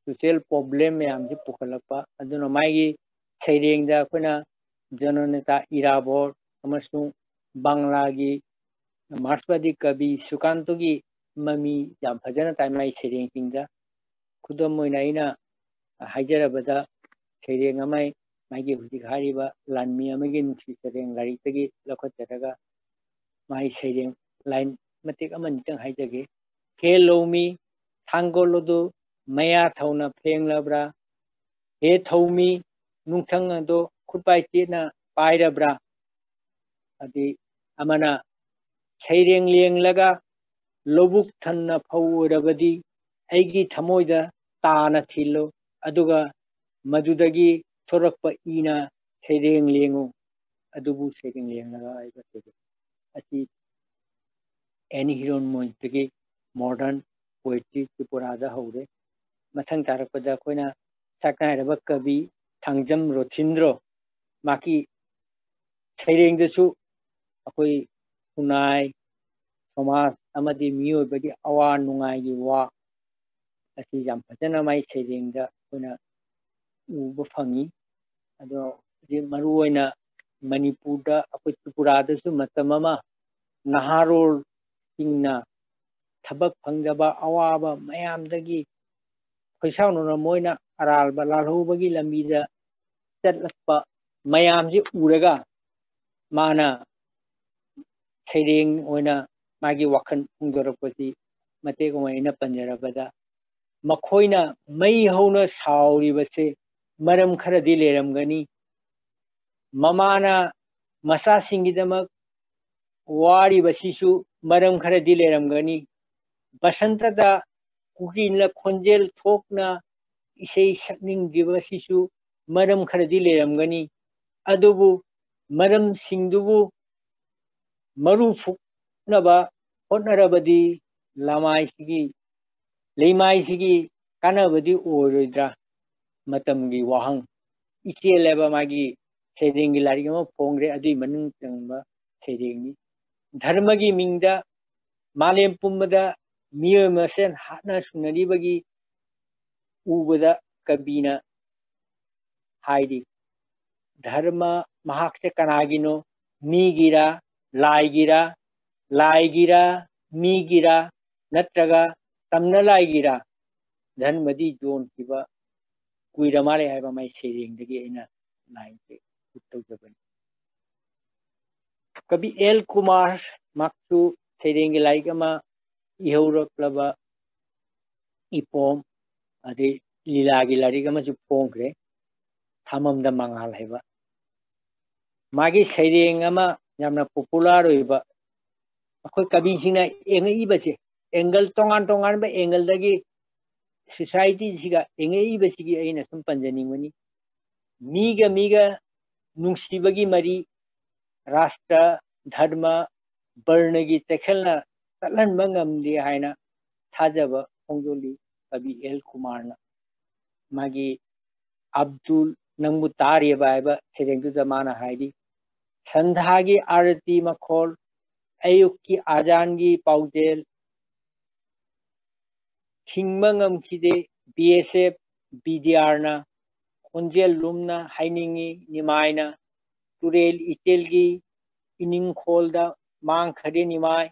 ꯁꯣꯁꯤꯌꯦꯜ ꯄ꯭ꯔꯣꯕ꯭ꯂꯦꯝ ꯃꯌꯥꯝꯁꯤ ꯄꯨꯈꯠꯂꯛꯄ꯫ ꯑꯗꯨꯅ ꯃꯥꯒꯤ ꯁꯩꯔꯦꯡꯗ ꯑꯩꯈꯣꯏꯅ ꯖꯅꯅꯦꯇꯥ ꯏꯔꯥꯕꯣꯠ ꯑꯃꯁꯨꯡ ꯕꯪꯂꯥꯒꯤ ꯃꯥꯔꯁꯕꯥꯗꯤ ꯀꯕꯤ ꯁꯨꯀꯥꯟꯇꯒꯤ ꯃꯃꯤ ꯌꯥꯝ ꯐꯖꯅ ꯇꯥꯏ ꯃꯥꯒꯤ ꯁꯩꯔꯦꯡꯁꯤꯡꯗ꯫ ꯈꯨꯗꯝ ꯑꯣꯏꯅ ꯑꯩꯅ ꯍꯥꯏꯖꯔꯕꯗ, ꯁꯩꯔꯦꯡ ꯑꯃ, ꯃꯥꯒꯤ ꯍꯧꯖꯤꯛ ꯍꯥꯏꯔꯤꯕ ꯂꯥꯟꯃꯤ ꯑꯃꯒꯤ ꯅꯨꯡꯁꯤ ꯁꯩꯔꯦꯡ ꯂꯥꯏꯔꯤꯛꯇꯒꯤ ꯂꯧꯈꯠꯆꯔꯒ ꯃꯥꯒꯤ ꯁꯩꯔꯦꯡ ꯂꯥꯏꯟ ꯃꯇꯦꯛ ꯑꯃꯅꯤꯇꯪ ꯍꯥꯏꯖꯒꯦ꯫ ꯍꯦ ꯂꯧꯃꯤ, ꯊꯥꯡꯒꯣꯜ ꯑꯗꯨ ꯃꯌꯥ ꯊꯧꯅ ꯐꯦꯡꯂꯕ꯭ꯔꯥ? ꯍꯦ ꯊꯧꯃꯤ, ꯅꯨꯡꯊꯪ ꯑꯗꯨ ꯈꯨꯠꯄꯥꯏ ꯆꯦꯠꯅ ꯄꯥꯏꯔꯕ꯭ꯔꯥ? ꯑꯗꯤ ꯑꯃꯅ ꯁꯩꯔꯦꯡ ꯂꯦꯡꯂꯒ ꯂꯧꯕꯨꯛ ꯊꯟꯅ ꯐꯧ ꯑꯣꯏꯔꯕꯗꯤ ꯑꯩꯒꯤ ꯊꯃꯣꯏꯗ ꯇꯥꯅ ꯊꯤꯜꯂꯨ, ꯑꯗꯨꯒ ꯃꯗꯨꯗꯒꯤ ꯊꯣꯔꯛꯄ ꯏꯅ ꯁꯩꯔꯦꯡ ꯂꯦꯡꯉꯨ, ꯑꯗꯨꯕꯨ ꯁꯩꯔꯦꯡ ꯂꯦꯡꯂꯒ ꯍꯥꯏꯕ ꯁꯩꯔꯦꯡ ꯑꯁꯤ ꯑꯦꯟ ꯍꯤꯔꯣꯟꯃꯣꯏꯗꯒꯤ ꯃꯣꯗꯔꯟ ꯄꯣꯏꯇ꯭ꯔꯤ ꯇ꯭ꯔꯤꯄꯨꯔꯥꯗ ꯍꯧꯔꯦ꯫ ꯃꯊꯪ ꯇꯥꯔꯛꯄꯗ ꯑꯩꯈꯣꯏꯅ ꯁꯛꯅꯥꯏꯔꯕ ꯀꯕꯤ ꯊꯥꯡꯖꯝ ꯔꯣꯊꯤꯟꯗ꯭ꯔꯣ, ꯃꯍꯥꯛꯀꯤ ꯁꯩꯔꯦꯡꯗꯁꯨ ꯑꯩꯈꯣꯏ ꯈꯨꯟꯅꯥꯏ, ꯁꯃꯥꯖ ꯑꯃꯗꯤ ꯃꯤꯑꯣꯏꯕꯒꯤ ꯑꯋꯥ ꯅꯨꯡꯉꯥꯏꯒꯤ ꯋꯥ ꯑꯁꯤ ꯌꯥꯝ ꯐꯖꯅ ꯃꯥꯏ ꯁꯩꯔꯦꯡꯗ ꯑꯩꯈꯣꯏꯅ ꯎꯕ ꯐꯪꯉꯤ꯫ ꯑꯗꯣ ꯍꯧꯖꯤꯛ ꯃꯔꯨꯑꯣꯏꯅ ꯃꯅꯤꯄꯨꯔꯗ, ꯑꯩꯈꯣꯏ ꯇ꯭ꯔꯤꯄꯨꯔꯥꯗꯁꯨ ꯃꯇꯝ ꯑꯃ ꯅꯍꯥꯔꯣꯜꯁꯤꯡꯅ ꯊꯕꯛ ꯐꯪꯗꯕ ꯑꯋꯥꯕ ꯃꯌꯥꯝꯗꯒꯤ ꯈꯣꯏꯁꯥꯎꯅꯅ ꯃꯣꯏꯅ ꯑꯔꯥꯟꯕ ꯂꯥꯜꯍꯧꯕꯒꯤ ꯂꯝꯕꯤꯗ ꯆꯠꯂꯛꯄ ꯃꯌꯥꯝꯁꯤ ꯎꯔꯒ ꯃꯥꯅ ꯁꯩꯔꯦꯡ ꯑꯣꯏꯅ ꯃꯥꯒꯤ ꯋꯥꯈꯜ ꯐꯣꯡꯗꯣꯔꯛꯄꯁꯤ ꯃꯇꯦꯛ ꯑꯃ ꯑꯩꯅ ꯄꯟꯖꯔꯕꯗ, ꯃꯈꯣꯏꯅ ꯃꯩ ꯍꯧꯅ ꯁꯥꯎꯔꯤꯕꯁꯦ ꯃꯔꯝ ꯈꯔꯗꯤ ꯂꯩꯔꯝꯒꯅꯤ꯫ ꯃꯃꯥꯅ ꯃꯆꯥꯁꯤꯡꯒꯤꯗꯃꯛ ꯋꯥꯔꯤꯕꯁꯤꯁꯨ ꯃꯔꯝ ꯈꯔꯗꯤ ꯂꯩꯔꯝꯒꯅꯤ꯫ ꯕꯁꯟꯇꯗ ꯀꯨꯀꯤꯅ ꯈꯣꯟꯖꯦꯜ ꯊꯣꯛꯅ ꯏꯁꯩ ꯁꯛꯅꯤꯡꯗ꯭ꯔꯤꯕꯁꯤꯁꯨ ꯃꯔꯝ ꯈꯔꯗꯤ ꯂꯩꯔꯝꯒꯅꯤ꯫ ꯑꯗꯨꯕꯨ ꯃꯔꯝꯁꯤꯡꯗꯨꯕꯨ ꯃꯔꯨ ꯐꯨꯛꯅꯕ ꯍꯣꯠꯅꯔꯕꯗꯤ ꯂꯃꯥꯏꯁꯤꯒꯤ, ꯂꯩꯃꯥꯏꯁꯤꯒꯤ ꯀꯥꯟꯅꯕꯗꯤ ꯑꯣꯏꯔꯣꯏꯗ꯭ꯔꯥ? ꯃꯇꯝꯒꯤ ꯋꯥꯍꯪ꯫ ꯏꯆꯦꯜꯂꯦꯕ ꯃꯥꯒꯤ ꯁꯩꯔꯦꯡꯒꯤ ꯂꯥꯏꯔꯤꯛ ꯑꯃ ꯐꯣꯡꯈ꯭ꯔꯦ꯫ ꯑꯗꯨꯒꯤ ꯃꯅꯨꯡ ꯆꯟꯕ ꯁꯩꯔꯦꯡꯅꯤ꯫ ꯙꯔꯃꯒꯤ ꯃꯤꯡꯗ ꯃꯥꯂꯦꯝ ꯄꯨꯝꯕꯗ ꯃꯤꯑꯣꯏ ꯃꯁꯦꯟ ꯍꯥꯠꯅ ꯁꯨꯅꯔꯤꯕꯒꯤ ꯎꯕꯗ ꯀꯕꯤꯅ ꯍꯥꯏꯔꯤ, ꯙꯔꯃ ꯃꯍꯥꯛꯁꯦ ꯀꯅꯥꯒꯤꯅꯣ? ꯃꯤꯒꯤꯔꯥ, ꯂꯥꯏꯒꯤꯔꯥ, ꯂꯥꯏꯒꯤꯔꯥ, ꯃꯤꯒꯤꯔꯥ, ꯅꯠꯇ꯭ꯔꯒ ꯇꯝꯅ ꯂꯥꯏꯒꯤꯔꯥ? ꯙꯔꯃꯗꯤ ꯌꯣꯟꯈꯤꯕ ꯀꯨꯏꯔ ꯃꯥꯜꯂꯦ ꯍꯥꯏꯕ ꯃꯥꯏ ꯁꯩꯔꯦꯡꯗꯒꯤ ꯑꯩꯅ ꯂꯥꯏꯟꯁꯦ ꯄꯨꯠ ꯇꯧꯖꯕꯅꯤ꯫ ꯀꯕꯤ ꯑꯦꯜ ꯀꯨꯃꯥꯔ ꯃꯍꯥꯛꯁꯨ ꯁꯩꯔꯦꯡꯒꯤ ꯂꯥꯏꯔꯤꯛ ꯑꯃ ꯏꯍꯧꯔꯛꯂꯕ ꯏꯄꯣꯝ, ꯑꯗꯩ ꯂꯤꯂꯥꯒꯤ ꯂꯥꯏꯔꯤꯛ ꯑꯃꯁꯨ ꯐꯣꯡꯈ꯭ꯔꯦ, ꯊꯥꯃꯝꯗ ꯃꯉꯥꯜ ꯍꯥꯏꯕ꯫ ꯃꯥꯒꯤ ꯁꯩꯔꯦꯡ ꯑꯃ ꯌꯥꯝꯅ ꯄꯣꯄꯨꯂꯔ ꯑꯣꯏꯕ, ꯑꯩꯈꯣꯏ ꯀꯕꯤꯁꯤꯡꯅ ꯌꯦꯡꯉꯛꯏꯕꯁꯦ, ꯑꯦꯡꯒꯜ ꯇꯣꯉꯥꯟ ꯇꯣꯉꯥꯟꯕ ꯑꯦꯡꯒꯜꯗꯒꯤ ꯁꯣꯁꯥꯏꯇꯤꯁꯤꯒ ꯌꯦꯡꯉꯛꯏꯕꯁꯤꯒꯤ ꯑꯩꯅ ꯁꯨꯝ ꯄꯟꯖꯅꯤꯡꯕꯅꯤ꯫ ꯃꯤꯒ ꯃꯤꯒ ꯅꯨꯡꯁꯤꯕꯒꯤ ꯃꯔꯤ, ꯔꯥꯁꯇ꯭ꯔ, ꯙꯔꯃ, ꯕꯔꯅꯒꯤ ꯆꯦꯛꯁꯤꯜꯅ ꯆꯠꯍꯟꯕ ꯉꯝꯗꯦ ꯍꯥꯏꯅ ꯊꯥꯖꯕ ꯐꯣꯡꯗꯣꯛꯂꯤ ꯀꯕꯤ ꯑꯦꯜ ꯀꯨꯃꯥꯔꯅ꯫ ꯃꯥꯒꯤ ꯑꯕꯗꯨꯜ ꯅꯪꯕꯨ ꯇꯥꯔꯤꯕ ꯍꯥꯏꯕ ꯁꯩꯔꯦꯡꯗꯨꯗ ꯃꯥꯅ ꯍꯥꯏꯔꯤ, ꯁꯟꯙꯥꯒꯤ ꯑꯥꯔꯇꯤ ꯃꯈꯣꯜ, ꯑꯌꯨꯛꯀꯤ ꯑꯖꯥꯟꯒꯤ ꯄꯥꯎꯖꯦꯜ, ꯊꯤꯡꯕ ꯉꯝꯈꯤꯗꯦ ꯕꯤ ꯑꯦꯁ ꯑꯦꯐ ꯕꯤ ꯗꯤ ꯑꯥꯔꯅ, ꯈꯣꯟꯖꯦꯜ ꯂꯨꯝꯅ ꯍꯥꯏꯅꯤꯡꯉꯤ ꯅꯤꯃꯥꯏꯅ, ꯇꯨꯔꯦꯜ ꯏꯆꯦꯜꯒꯤ ꯏꯅꯤꯡꯈꯣꯜꯗ ꯃꯥꯡꯈ꯭ꯔꯦ ꯅꯤꯃꯥꯏ,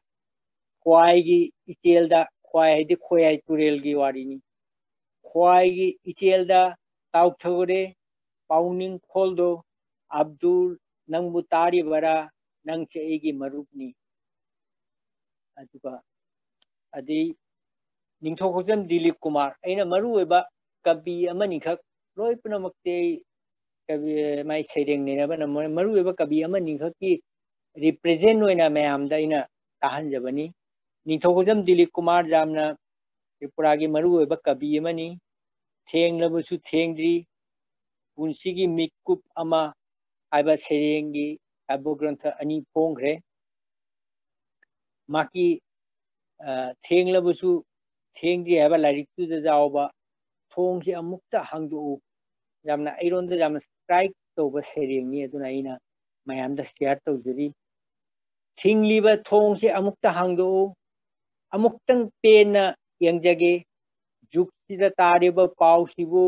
ꯈ꯭ꯋꯥꯏꯒꯤ ꯏꯆꯦꯜꯗ, ꯈ꯭ꯋꯥꯏ ꯍꯥꯏꯗꯤ ꯈꯣꯌꯥꯏ ꯇꯨꯔꯦꯜꯒꯤ ꯋꯥꯔꯤꯅꯤ, ꯈ꯭ꯋꯥꯏꯒꯤ ꯏꯆꯦꯜꯗ ꯇꯥꯎꯊꯈ꯭ꯔꯦ ꯄꯥꯎꯅꯤꯡꯈꯣꯜꯗꯣ, ꯑꯕꯗꯨꯜ ꯅꯪꯕꯨ ꯇꯥꯔꯤꯕꯔꯥ? ꯅꯪꯁꯦ ꯑꯩꯒꯤ ꯃꯔꯨꯞꯅꯤ꯫ ꯑꯗꯨꯒ ꯑꯗꯩ ꯅꯤꯡꯊꯧ ꯈꯣꯡꯖꯝ ꯗꯤꯂꯤꯞ ꯀꯨꯃꯥꯔ, ꯑꯩꯅ ꯃꯔꯨꯑꯣꯏꯕ ꯀꯕꯤ ꯑꯃꯅꯤꯈꯛ, ꯂꯣꯏ ꯄꯨꯝꯅꯃꯛꯇꯤ ꯑꯩ ꯀꯕꯤ, ꯃꯥꯏ ꯁꯩꯔꯦꯡ ꯅꯩꯅꯕꯅ ꯃꯔ-, ꯃꯔꯨꯑꯣꯏꯕ ꯀꯕꯤ ꯑꯃꯅꯤꯈꯛꯀꯤ ꯔꯤꯄ꯭ꯔꯖꯦꯟ ꯑꯣꯏꯅ ꯃꯌꯥꯝꯗ ꯑꯩꯅ ꯇꯥꯍꯟꯖꯕꯅꯤ꯫ ꯅꯤꯡꯊꯧ ꯈꯣꯡꯖꯝ ꯗꯤꯂꯤꯞ ꯀꯨꯃꯥꯔ ꯌꯥꯝꯅ ꯇ꯭ꯔꯤꯄꯨꯔꯥꯒꯤ ꯃꯔꯨꯑꯣꯏꯕ ꯀꯕꯤ ꯑꯃꯅꯤ꯫ ꯊꯦꯡꯂꯕꯁꯨ ꯊꯦꯡꯗ꯭ꯔꯤ, ꯄꯨꯟꯁꯤꯒꯤ ꯃꯤꯀꯨꯞ ꯑꯃ ꯍꯥꯏꯕ ꯁꯩꯔꯦꯡꯒꯤ ꯀꯥꯕ꯭ꯌꯒ꯭ꯔꯟꯊ ꯑꯅꯤ ꯐꯣꯡꯈ꯭ꯔꯦ꯫ ꯃꯍꯥꯛꯀꯤ, ꯑ, ꯊꯦꯡꯂꯕꯁꯨ ꯊꯦꯡꯗ꯭ꯔꯤ ꯍꯥꯏꯕ ꯂꯥꯏꯔꯤꯛꯇꯨꯗ ꯌꯥꯎꯕ ꯊꯣꯡꯁꯦ ꯑꯃꯨꯛꯇ ꯍꯥꯡꯗꯣꯛꯎ, ꯌꯥꯝꯅ ꯑꯩꯉꯣꯟꯗ ꯌꯥꯝꯅ ꯁ꯭ꯇ꯭ꯔꯥꯏꯛ ꯇꯧꯕ ꯁꯩꯔꯦꯡꯅꯤ꯫ ꯑꯗꯨꯅ ꯑꯩꯅ ꯃꯌꯥꯝꯗ share ꯇꯧꯖꯔꯤ꯫ ꯊꯤꯡꯂꯤꯕ ꯊꯣꯡꯁꯦ ꯑꯃꯨꯛꯇ ꯍꯥꯡꯗꯣꯛꯎ, ꯑꯃꯨꯛꯇꯪ ꯄꯦꯟꯅ ꯌꯦꯡꯖꯒꯦ꯫ ꯖꯨꯛꯁꯤꯗ ꯇꯥꯔꯤꯕ ꯄꯥꯎꯁꯤꯕꯨ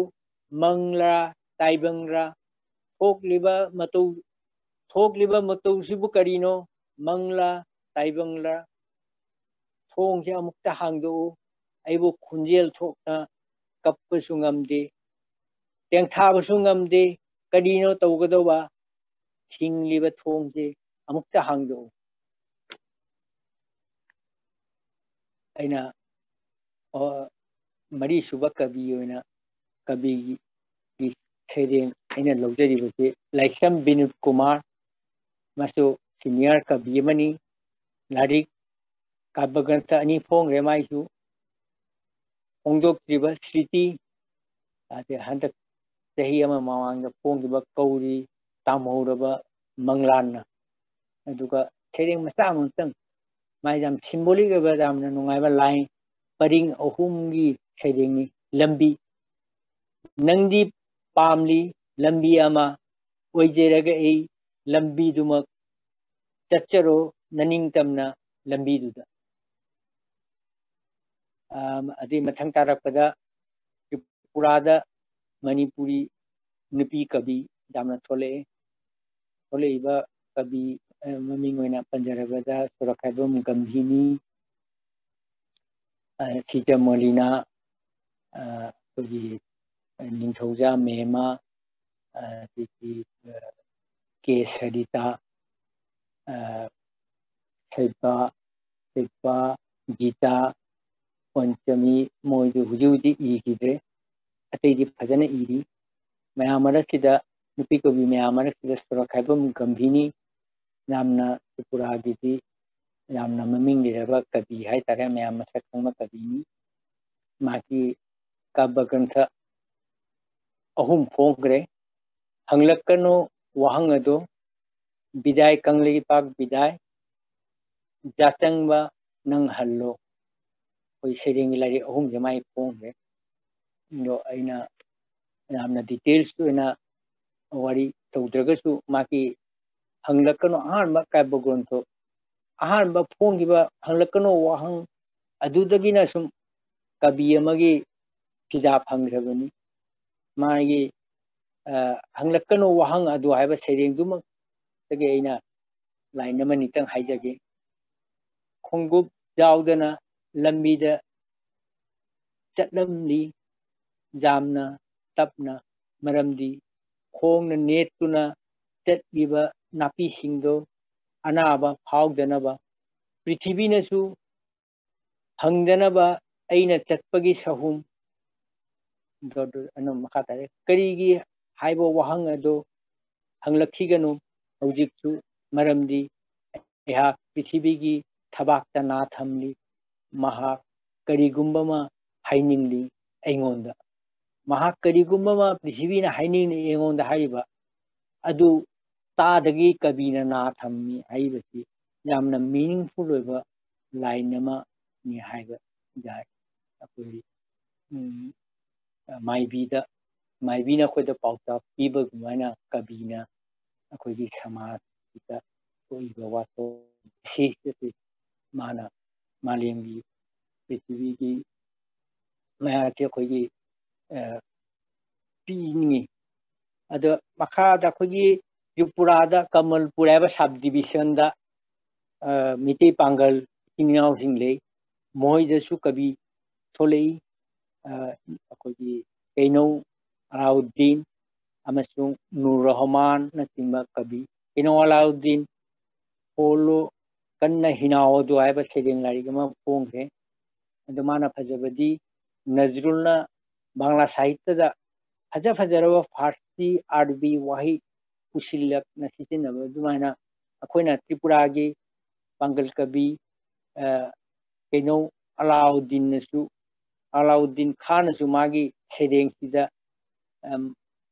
ꯃꯪꯂꯥ ꯇꯥꯏꯕꯪꯂꯥ? ꯊꯣꯛꯂꯤꯕ ꯃꯇꯧ, ꯊꯣꯛꯂꯤꯕ ꯃꯇꯧꯁꯤꯕꯨ ꯀꯔꯤꯅꯣ? ꯃꯪꯂꯥ ꯇꯥꯏꯕꯪꯂꯥ? ꯊꯣꯡꯁꯦ ꯑꯃꯨꯛꯇ ꯍꯥꯡꯗꯣꯛꯎ꯫ ꯑꯩꯕꯨ ꯈꯣꯟꯖꯦꯜ ꯊꯣꯛꯅ ꯀꯞꯄꯁꯨ ꯉꯝꯗꯦ, ꯇꯦꯡꯊꯥꯕꯁꯨ ꯉꯝꯗꯦ꯫ ꯀꯔꯤꯅꯣ ꯇꯧꯒꯗꯧꯕ? ꯊꯤꯡꯂꯤꯕ ꯊꯣꯡꯁꯦ ꯑꯃꯨꯛꯇ ꯍꯥꯡꯗꯣꯛꯎ꯫ ꯑꯩꯅ, ꯑ, ꯃꯔꯤꯁꯨꯕ ꯀꯕꯤ ꯑꯣꯏꯅ, ꯀꯕꯤꯒꯤ ꯁꯩꯔꯦꯡ ꯑꯩꯅ ꯂꯧꯖꯔꯤꯕꯁꯤ ꯂꯥꯏꯁ꯭ꯔꯝ ꯕꯤꯅꯣꯗ ꯀꯨꯃꯥꯔ, ꯃꯥꯁꯨ senior ꯀꯕꯤ ꯑꯃꯅꯤ꯫ ꯂꯥꯏꯔꯤꯛ ꯀꯥꯕ꯭ꯌꯒ꯭ꯔꯟꯊ ꯑꯅꯤ ꯐꯣꯡꯈ꯭ꯔꯦ ꯃꯥꯏꯁꯨ꯫ ꯐꯣꯡꯗꯣꯛꯇ꯭ꯔꯤꯕ ꯁ꯭ꯔꯤꯇꯤ, ꯑꯗꯩ ꯍꯟꯗꯛ ꯆꯍꯤ ꯑꯃ ꯃꯃꯥꯡꯗ ꯐꯣꯡꯈꯤꯕ ꯀꯧꯔꯤ ꯇꯥꯝꯍꯧꯔꯕ ꯃꯪꯂꯥꯟꯅ꯫ ꯑꯗꯨꯒ ꯁꯩꯔꯦꯡ ꯃꯆꯥ ꯑꯃꯇꯪ, ꯃꯥꯏ ꯌꯥꯝ symbolic ꯑꯣꯏꯕ, ꯌꯥꯝꯅ ꯅꯨꯡꯉꯥꯏꯕ line ꯄꯔꯤꯡ ꯑꯍꯨꯝꯒꯤ ꯁꯩꯔꯦꯡꯅꯤ꯫ ꯂꯝꯕꯤ꯫ ꯅꯪꯗꯤ ꯄꯥꯝꯂꯤ ꯂꯝꯕꯤ ꯑꯃ, ꯑꯣꯏꯖꯔꯒ ꯑꯩ ꯂꯝꯕꯤꯗꯨꯃꯛ ꯆꯠꯆꯔꯣ ꯅꯅꯤꯡꯇꯝꯅ ꯂꯝꯕꯤꯗꯨꯗ꯫ ꯑꯝ, ꯑꯗꯨꯏ ꯃꯊꯪ ꯇꯥꯔꯛꯄꯗ ꯇ꯭ꯔꯤꯄꯨꯔꯥꯗ ꯃꯅꯤꯄꯨꯔꯤ ꯅꯨꯄꯤ ꯀꯕꯤ ꯌꯥꯝꯅ ꯊꯣꯛꯂꯛꯑꯦ꯫ ꯊꯣꯛꯂꯛꯏꯕ ꯀꯕꯤ, ꯑ, ꯃꯃꯤꯡ ꯑꯣꯏꯅ ꯄꯟꯖꯔꯕꯗ ꯁꯣꯔꯣꯛꯈꯥꯏꯕꯝ ꯒꯝꯚꯤꯅꯤ, ꯑ, ꯁꯤꯖ ꯃꯣꯂꯤꯅꯥ, ꯑ, ꯑꯩꯈꯣꯏꯒꯤ ꯅꯤꯡꯊꯧꯖꯥ ꯃꯦꯃ, ꯑ, ꯑꯗꯒꯤ, ꯑ, ꯀꯦ ꯁꯔꯤꯇꯥ, ꯑ, ꯁꯩꯄꯥ, ꯁꯩꯄꯥ, ꯒꯤꯇꯥ, ꯄꯟꯆꯃꯤ, ꯃꯣꯏꯗꯨ ꯍꯧꯖꯤꯛ ꯍꯧꯖꯤꯛ ꯏꯈꯤꯗ꯭ꯔꯦ꯫ ꯑꯇꯩꯗꯤ ꯐꯖꯅ ꯏꯔꯤ꯫ ꯃꯌꯥꯝ ꯃꯔꯛꯁꯤꯗ, ꯅꯨꯄꯤ ꯀꯕꯤ ꯃꯌꯥꯝ ꯃꯔꯛꯁꯤꯗ ꯁꯣꯔꯣꯛꯈꯥꯏꯕꯝ ꯒꯝꯚꯤꯅꯤ ꯌꯥꯝꯅ ꯇ꯭ꯔꯤꯄꯨꯔꯥꯒꯤꯗꯤ ꯌꯥꯝꯅ ꯃꯃꯤꯡ ꯂꯩꯔꯕ ꯀꯕꯤ ꯍꯥꯏꯇꯥꯔꯦ, ꯃꯌꯥꯝ ꯃꯁꯛ ꯈꯪꯕ ꯀꯕꯤꯅꯤ꯫ ꯃꯍꯥꯛꯀꯤ ꯀꯥꯕ꯭ꯌꯒ꯭ꯔꯟꯊ ꯑꯍꯨꯝ ꯐꯣꯡꯈ꯭ꯔꯦ꯫ ꯍꯪꯂꯛꯀꯅꯨ ꯋꯥꯍꯪ ꯑꯗꯣ, ꯕꯤꯗꯥꯏ ꯀꯪꯂꯩꯄꯥꯛ ꯕꯤꯗꯥꯏ, ꯖꯥꯆꯪꯕ ꯅꯪ ꯍꯜꯂꯣ꯫ ꯑꯩꯈꯣꯏ ꯁꯩꯔꯦꯡꯒꯤ ꯂꯥꯏꯔꯤꯛ ꯑꯍꯨꯝꯁꯦ ꯃꯥꯏ ꯐꯣꯡꯈ꯭ꯔꯦ꯫ ꯑꯗꯣ ꯑꯩꯅ ꯌꯥꯝꯅ details ꯑꯣꯏꯅ ꯋꯥꯔꯤ ꯇꯧꯗ꯭ꯔꯒꯁꯨ ꯃꯥꯒꯤ ꯍꯪꯂꯛꯀꯅꯨ ꯑꯍꯥꯟꯕ ꯀꯥꯕ꯭ꯌ ꯒ꯭ꯔꯟꯊ, ꯑꯍꯥꯟꯕ ꯐꯣꯡꯈꯤꯕ ꯍꯪꯂꯛꯀꯅꯨ ꯋꯥꯍꯪ ꯑꯗꯨꯗꯒꯤꯅ ꯁꯨꯝ ꯀꯕꯤ ꯑꯃꯒꯤ ꯐꯤꯖꯥ ꯐꯪꯈ꯭ꯔꯕꯅꯤ꯫ ꯃꯥꯒꯤ, ꯑ, ꯍꯪꯂꯛꯀꯅꯨ ꯋꯥꯍꯪ ꯑꯗꯨ ꯍꯥꯏꯕ ꯁꯩꯔꯦꯡꯗꯨꯃꯛꯇꯒꯤ ꯑꯩꯅ line ꯑꯃꯅꯤꯇꯪ ꯍꯥꯏꯖꯒꯦ꯫ ꯈꯣꯡꯎꯞ ꯌꯥꯎꯗꯅ ꯂꯝꯕꯤꯗ ꯆꯠꯂꯝꯂꯤ, ꯌꯥꯝꯅ ꯇꯞꯅ, ꯃꯔꯝꯗꯤ ꯈꯣꯡꯅ ꯅꯦꯠꯇꯨꯅ ꯆꯠꯂꯤꯕ ꯅꯥꯄꯤꯁꯤꯡꯗꯣ ꯑꯅꯥꯕ ꯐꯥꯎꯗꯅꯕ, ꯄ꯭ꯔꯤꯊꯤꯕꯤꯅꯁꯨ ꯐꯪꯗꯅꯕ ꯑꯩꯅ ꯆꯠꯄꯒꯤ ꯁꯍꯨꯝ꯫ ꯑꯗꯨ, ꯑꯗꯨ, ꯑꯗꯨ ꯃꯈꯥ ꯇꯥꯔꯦ꯫ ꯀꯔꯤꯒꯤ ꯍꯥꯏꯕ ꯋꯥꯍꯪ ꯑꯗꯨ ꯍꯪꯂꯛꯈꯤꯒꯅꯨ ꯍꯧꯖꯤꯛꯁꯨ, ꯃꯔꯝꯗꯤ ꯑꯩꯍꯥꯛ ꯄ꯭ꯔꯤꯊꯤꯕꯤꯒꯤ ꯊꯕꯥꯛꯇ ꯅꯥ ꯊꯝꯂꯤ꯫ ꯃꯍꯥꯛ ꯀꯔꯤꯒꯨꯝꯕ ꯑꯃ ꯍꯥꯏꯅꯤꯡꯂꯤ ꯑꯩꯉꯣꯟꯗ꯫ ꯃꯍꯥꯛ ꯀꯔꯤꯒꯨꯝꯕ ꯑꯃ ꯄ꯭ꯔꯤꯊꯤꯕꯤꯅ ꯍꯥꯏꯅꯤꯡꯂꯤ ꯑꯩꯉꯣꯟꯗ ꯍꯥꯏꯔꯤꯕ ꯑꯗꯨ ꯇꯥꯗꯒꯤ ꯀꯕꯤꯅ ꯅꯥ ꯊꯝꯃꯤ ꯍꯥꯏꯔꯤꯕꯁꯤ ꯌꯥꯝꯅ meaningful ꯑꯣꯏꯕ line ꯑꯃꯅꯤ ꯍꯥꯏꯕ ꯌꯥꯏ꯫ ꯑꯩꯈꯣꯏ, ꯎꯝ, ꯃꯥꯏꯕꯤꯗ, ꯃꯥꯏꯕꯤꯅ ꯑꯩꯈꯣꯏꯗ ꯄꯥꯎꯇꯥꯛ ꯄꯤꯕ ꯑꯗꯨꯃꯥꯏꯅ ꯀꯕꯤꯅ ꯑꯩꯈꯣꯏꯒꯤ ꯁꯃꯥꯖꯁꯤꯗ ꯊꯣꯛꯏꯕ ꯋꯥꯊꯣꯛ ꯑꯁꯤꯁꯨ ꯃꯥꯅ ꯃꯥꯂꯦꯝꯒꯤ, ꯄ꯭ꯔꯤꯊꯤꯕꯤꯒꯤ ꯃꯌꯥꯝꯁꯦ ꯑꯩꯈꯣꯏꯒꯤ, ꯑ, ꯄꯤꯅꯤꯡꯉꯤ꯫ ꯑꯗꯣ ꯃꯈꯥꯗ ꯑꯩꯈꯣꯏꯒꯤ ꯇ꯭ꯔꯤꯄꯨꯔꯥꯗ ꯀꯃꯜꯄꯨꯔ ꯍꯥꯏꯕ sub divisionꯗ, ꯑ, ꯃꯤꯇꯩ ꯄꯥꯡꯒꯜ ꯏꯆꯤꯟ ꯏꯅꯥꯎꯁꯤꯡ ꯂꯩ꯫ ꯃꯈꯣꯏꯗꯁꯨ ꯀꯕꯤ ꯊꯣꯛꯂꯛꯏ꯫ ꯑ, ꯑꯩꯈꯣꯏꯒꯤ ꯀꯩꯅꯧ ꯑꯂꯥꯎꯗꯤꯟ ꯑꯃꯁꯨꯡ ꯅꯨꯔ ꯔꯍꯃꯥꯟꯅꯆꯤꯡꯕ ꯀꯕꯤ꯫ ꯀꯩꯅꯧ ꯑꯂꯥꯎꯗꯤꯟ ꯍꯣꯜꯂꯣ ꯀꯟꯅ ꯍꯤꯅꯥꯎ ꯑꯗꯨ ꯍꯥꯏꯕ ꯁꯩꯔꯦꯡ ꯂꯥꯏꯔꯤꯛ ꯑꯃ ꯐꯣꯡꯈ꯭ꯔꯦ꯫ ꯑꯗꯣ ꯃꯥꯅ ꯐꯖꯕꯗꯤ ꯅꯖꯔꯨꯜꯅ ꯕꯪꯒ꯭ꯂꯥ ꯁꯥꯍꯤꯇ꯭ꯌꯗ ꯐꯖ ꯐꯖꯔꯕ ꯐꯥꯔꯁꯤ ꯑꯥꯔꯕꯤ ꯋꯥꯍꯩ ꯄꯨꯁꯤꯜꯂꯛꯅ ꯁꯤꯖꯤꯟꯅꯕ ꯑꯗꯨꯃꯥꯏꯅ ꯑꯩꯈꯣꯏꯅ ꯇ꯭ꯔꯤꯄꯨꯔꯥꯒꯤ ꯄꯥꯡꯒꯜ ꯀꯕꯤ, ꯑ, ꯀꯩꯅꯧ ꯑꯂꯥꯎꯗꯤꯟꯅꯁꯨ, ꯑꯂꯥꯎꯗꯤꯟ ꯈꯥꯟꯅꯁꯨ ꯃꯥꯒꯤ ꯁꯩꯔꯦꯡꯁꯤꯗ, ꯑꯝ,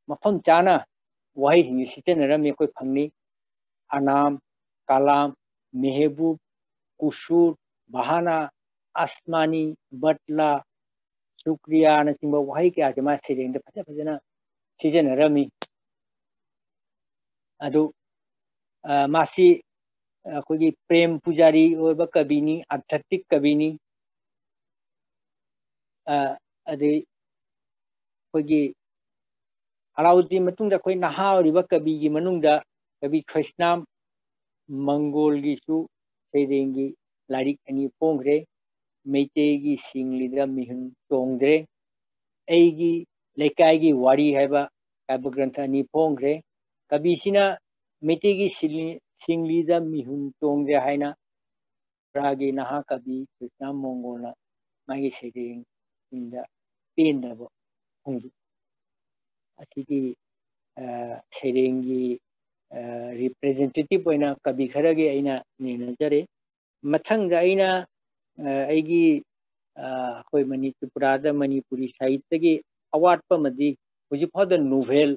ꯃꯐꯝ ꯆꯥꯅ ꯋꯥꯍꯩꯁꯤꯡꯁꯤ ꯁꯤꯖꯤꯟꯅꯔꯝꯃꯤ ꯑꯩꯈꯣꯏ ꯐꯪꯅꯤ꯫ ꯑꯅꯥꯝ, ꯀꯂꯥꯝ, ꯃꯦꯍꯕꯨꯕ, ꯀꯨꯁꯨꯔ, ꯕꯍꯥꯅꯥ, ꯑꯁꯃꯥꯅꯤ, ꯕꯠꯂꯥ, ꯁꯨꯀ꯭ꯔꯤꯌꯥꯅꯆꯤꯡꯕ ꯋꯥꯍꯩ ꯀꯌꯥꯁꯦ ꯃꯥ ꯁꯩꯔꯦꯡꯗ ꯐꯖ ꯐꯖꯅ ꯁꯤꯖꯤꯟꯅꯔꯝꯃꯤ꯫ ꯑꯗꯨ, ꯑ, ꯃꯥꯁꯤ ꯑꯩꯈꯣꯏꯒꯤ ꯄ꯭ꯔꯦꯝ ꯄꯨꯖꯥꯔꯤ ꯑꯣꯏꯕ ꯀꯕꯤꯅꯤ, ꯑꯥꯙ꯭ꯌꯥꯠꯃꯤꯛ ꯀꯕꯤꯅꯤ꯫ ꯑ, ꯑꯗꯩ ꯑꯩꯈꯣꯏꯒꯤ ꯑꯂꯥꯎꯗꯤꯟ ꯃꯇꯨꯡꯗ ꯑꯩꯈꯣꯏ ꯅꯍꯥ ꯑꯣꯏꯔꯤꯕ ꯀꯕꯤꯒꯤ ꯃꯅꯨꯡꯗ ꯀꯕꯤ ꯈ꯭ꯔꯤꯁꯅꯥꯝ ꯃꯪꯒꯣꯜꯒꯤꯁꯨ ꯁꯩꯔꯦꯡꯒꯤ ꯂꯥꯏꯔꯤꯛ ꯑꯅꯤ ꯐꯣꯡꯈ꯭ꯔꯦ꯫ ꯃꯩꯇꯩꯒꯤ ꯁꯤꯡꯂꯤꯗ ꯃꯤꯍꯨꯟ ꯆꯣꯡꯗ꯭ꯔꯦ, ꯑꯩꯒꯤ ꯂꯩꯀꯥꯏꯒꯤ ꯋꯥꯔꯤ ꯍꯥꯏꯕ ꯀꯥꯕ꯭ꯌ ꯒ꯭ꯔꯟꯊ ꯑꯅꯤ ꯐꯣꯡꯈ꯭ꯔꯦ꯫ ꯀꯕꯤꯁꯤꯅ ꯃꯩꯇꯩꯒꯤ ꯁꯤꯡꯂꯤ-, ꯁꯤꯡꯂꯤꯗ ꯃꯤꯍꯨꯟ ꯆꯣꯡꯗ꯭ꯔꯦ ꯍꯥꯏꯅ ꯇ꯭ꯔꯤꯄꯨꯔꯥꯒꯤ ꯅꯍꯥ ꯀꯕꯤ ꯀ꯭ꯔꯤꯁꯅ ꯃꯪꯒꯣꯜꯅ ꯃꯥꯒꯤ ꯁꯩꯔꯦꯡꯁꯤꯡꯗ ꯄꯦꯟꯗꯕ ꯐꯣꯡꯗꯣꯛꯏ꯫ ꯑꯁꯤꯒꯤ, ꯑ, ꯁꯩꯔꯦꯡꯒꯤ, ꯑ, representative ꯑꯣꯏꯅ ꯀꯕꯤ ꯈꯔꯒꯤ ꯑꯩꯅ ꯅꯩꯅꯖꯔꯦ꯫ ꯃꯊꯪꯗ ꯑꯩꯅ, ꯑ, ꯑꯩꯒꯤ, ꯑ, ꯑꯩꯈꯣꯏ ꯃꯅꯤ-, ꯇ꯭ꯔꯤꯄꯨꯔꯥꯗ ꯃꯅꯤꯄꯨꯔꯤ ꯁꯥꯍꯤꯇ꯭ꯌꯒꯤ ꯑꯋꯥꯠꯄ ꯑꯃꯗꯤ ꯍꯧꯖꯤꯛ ꯐꯥꯎꯗ ꯅꯣꯚꯦꯜ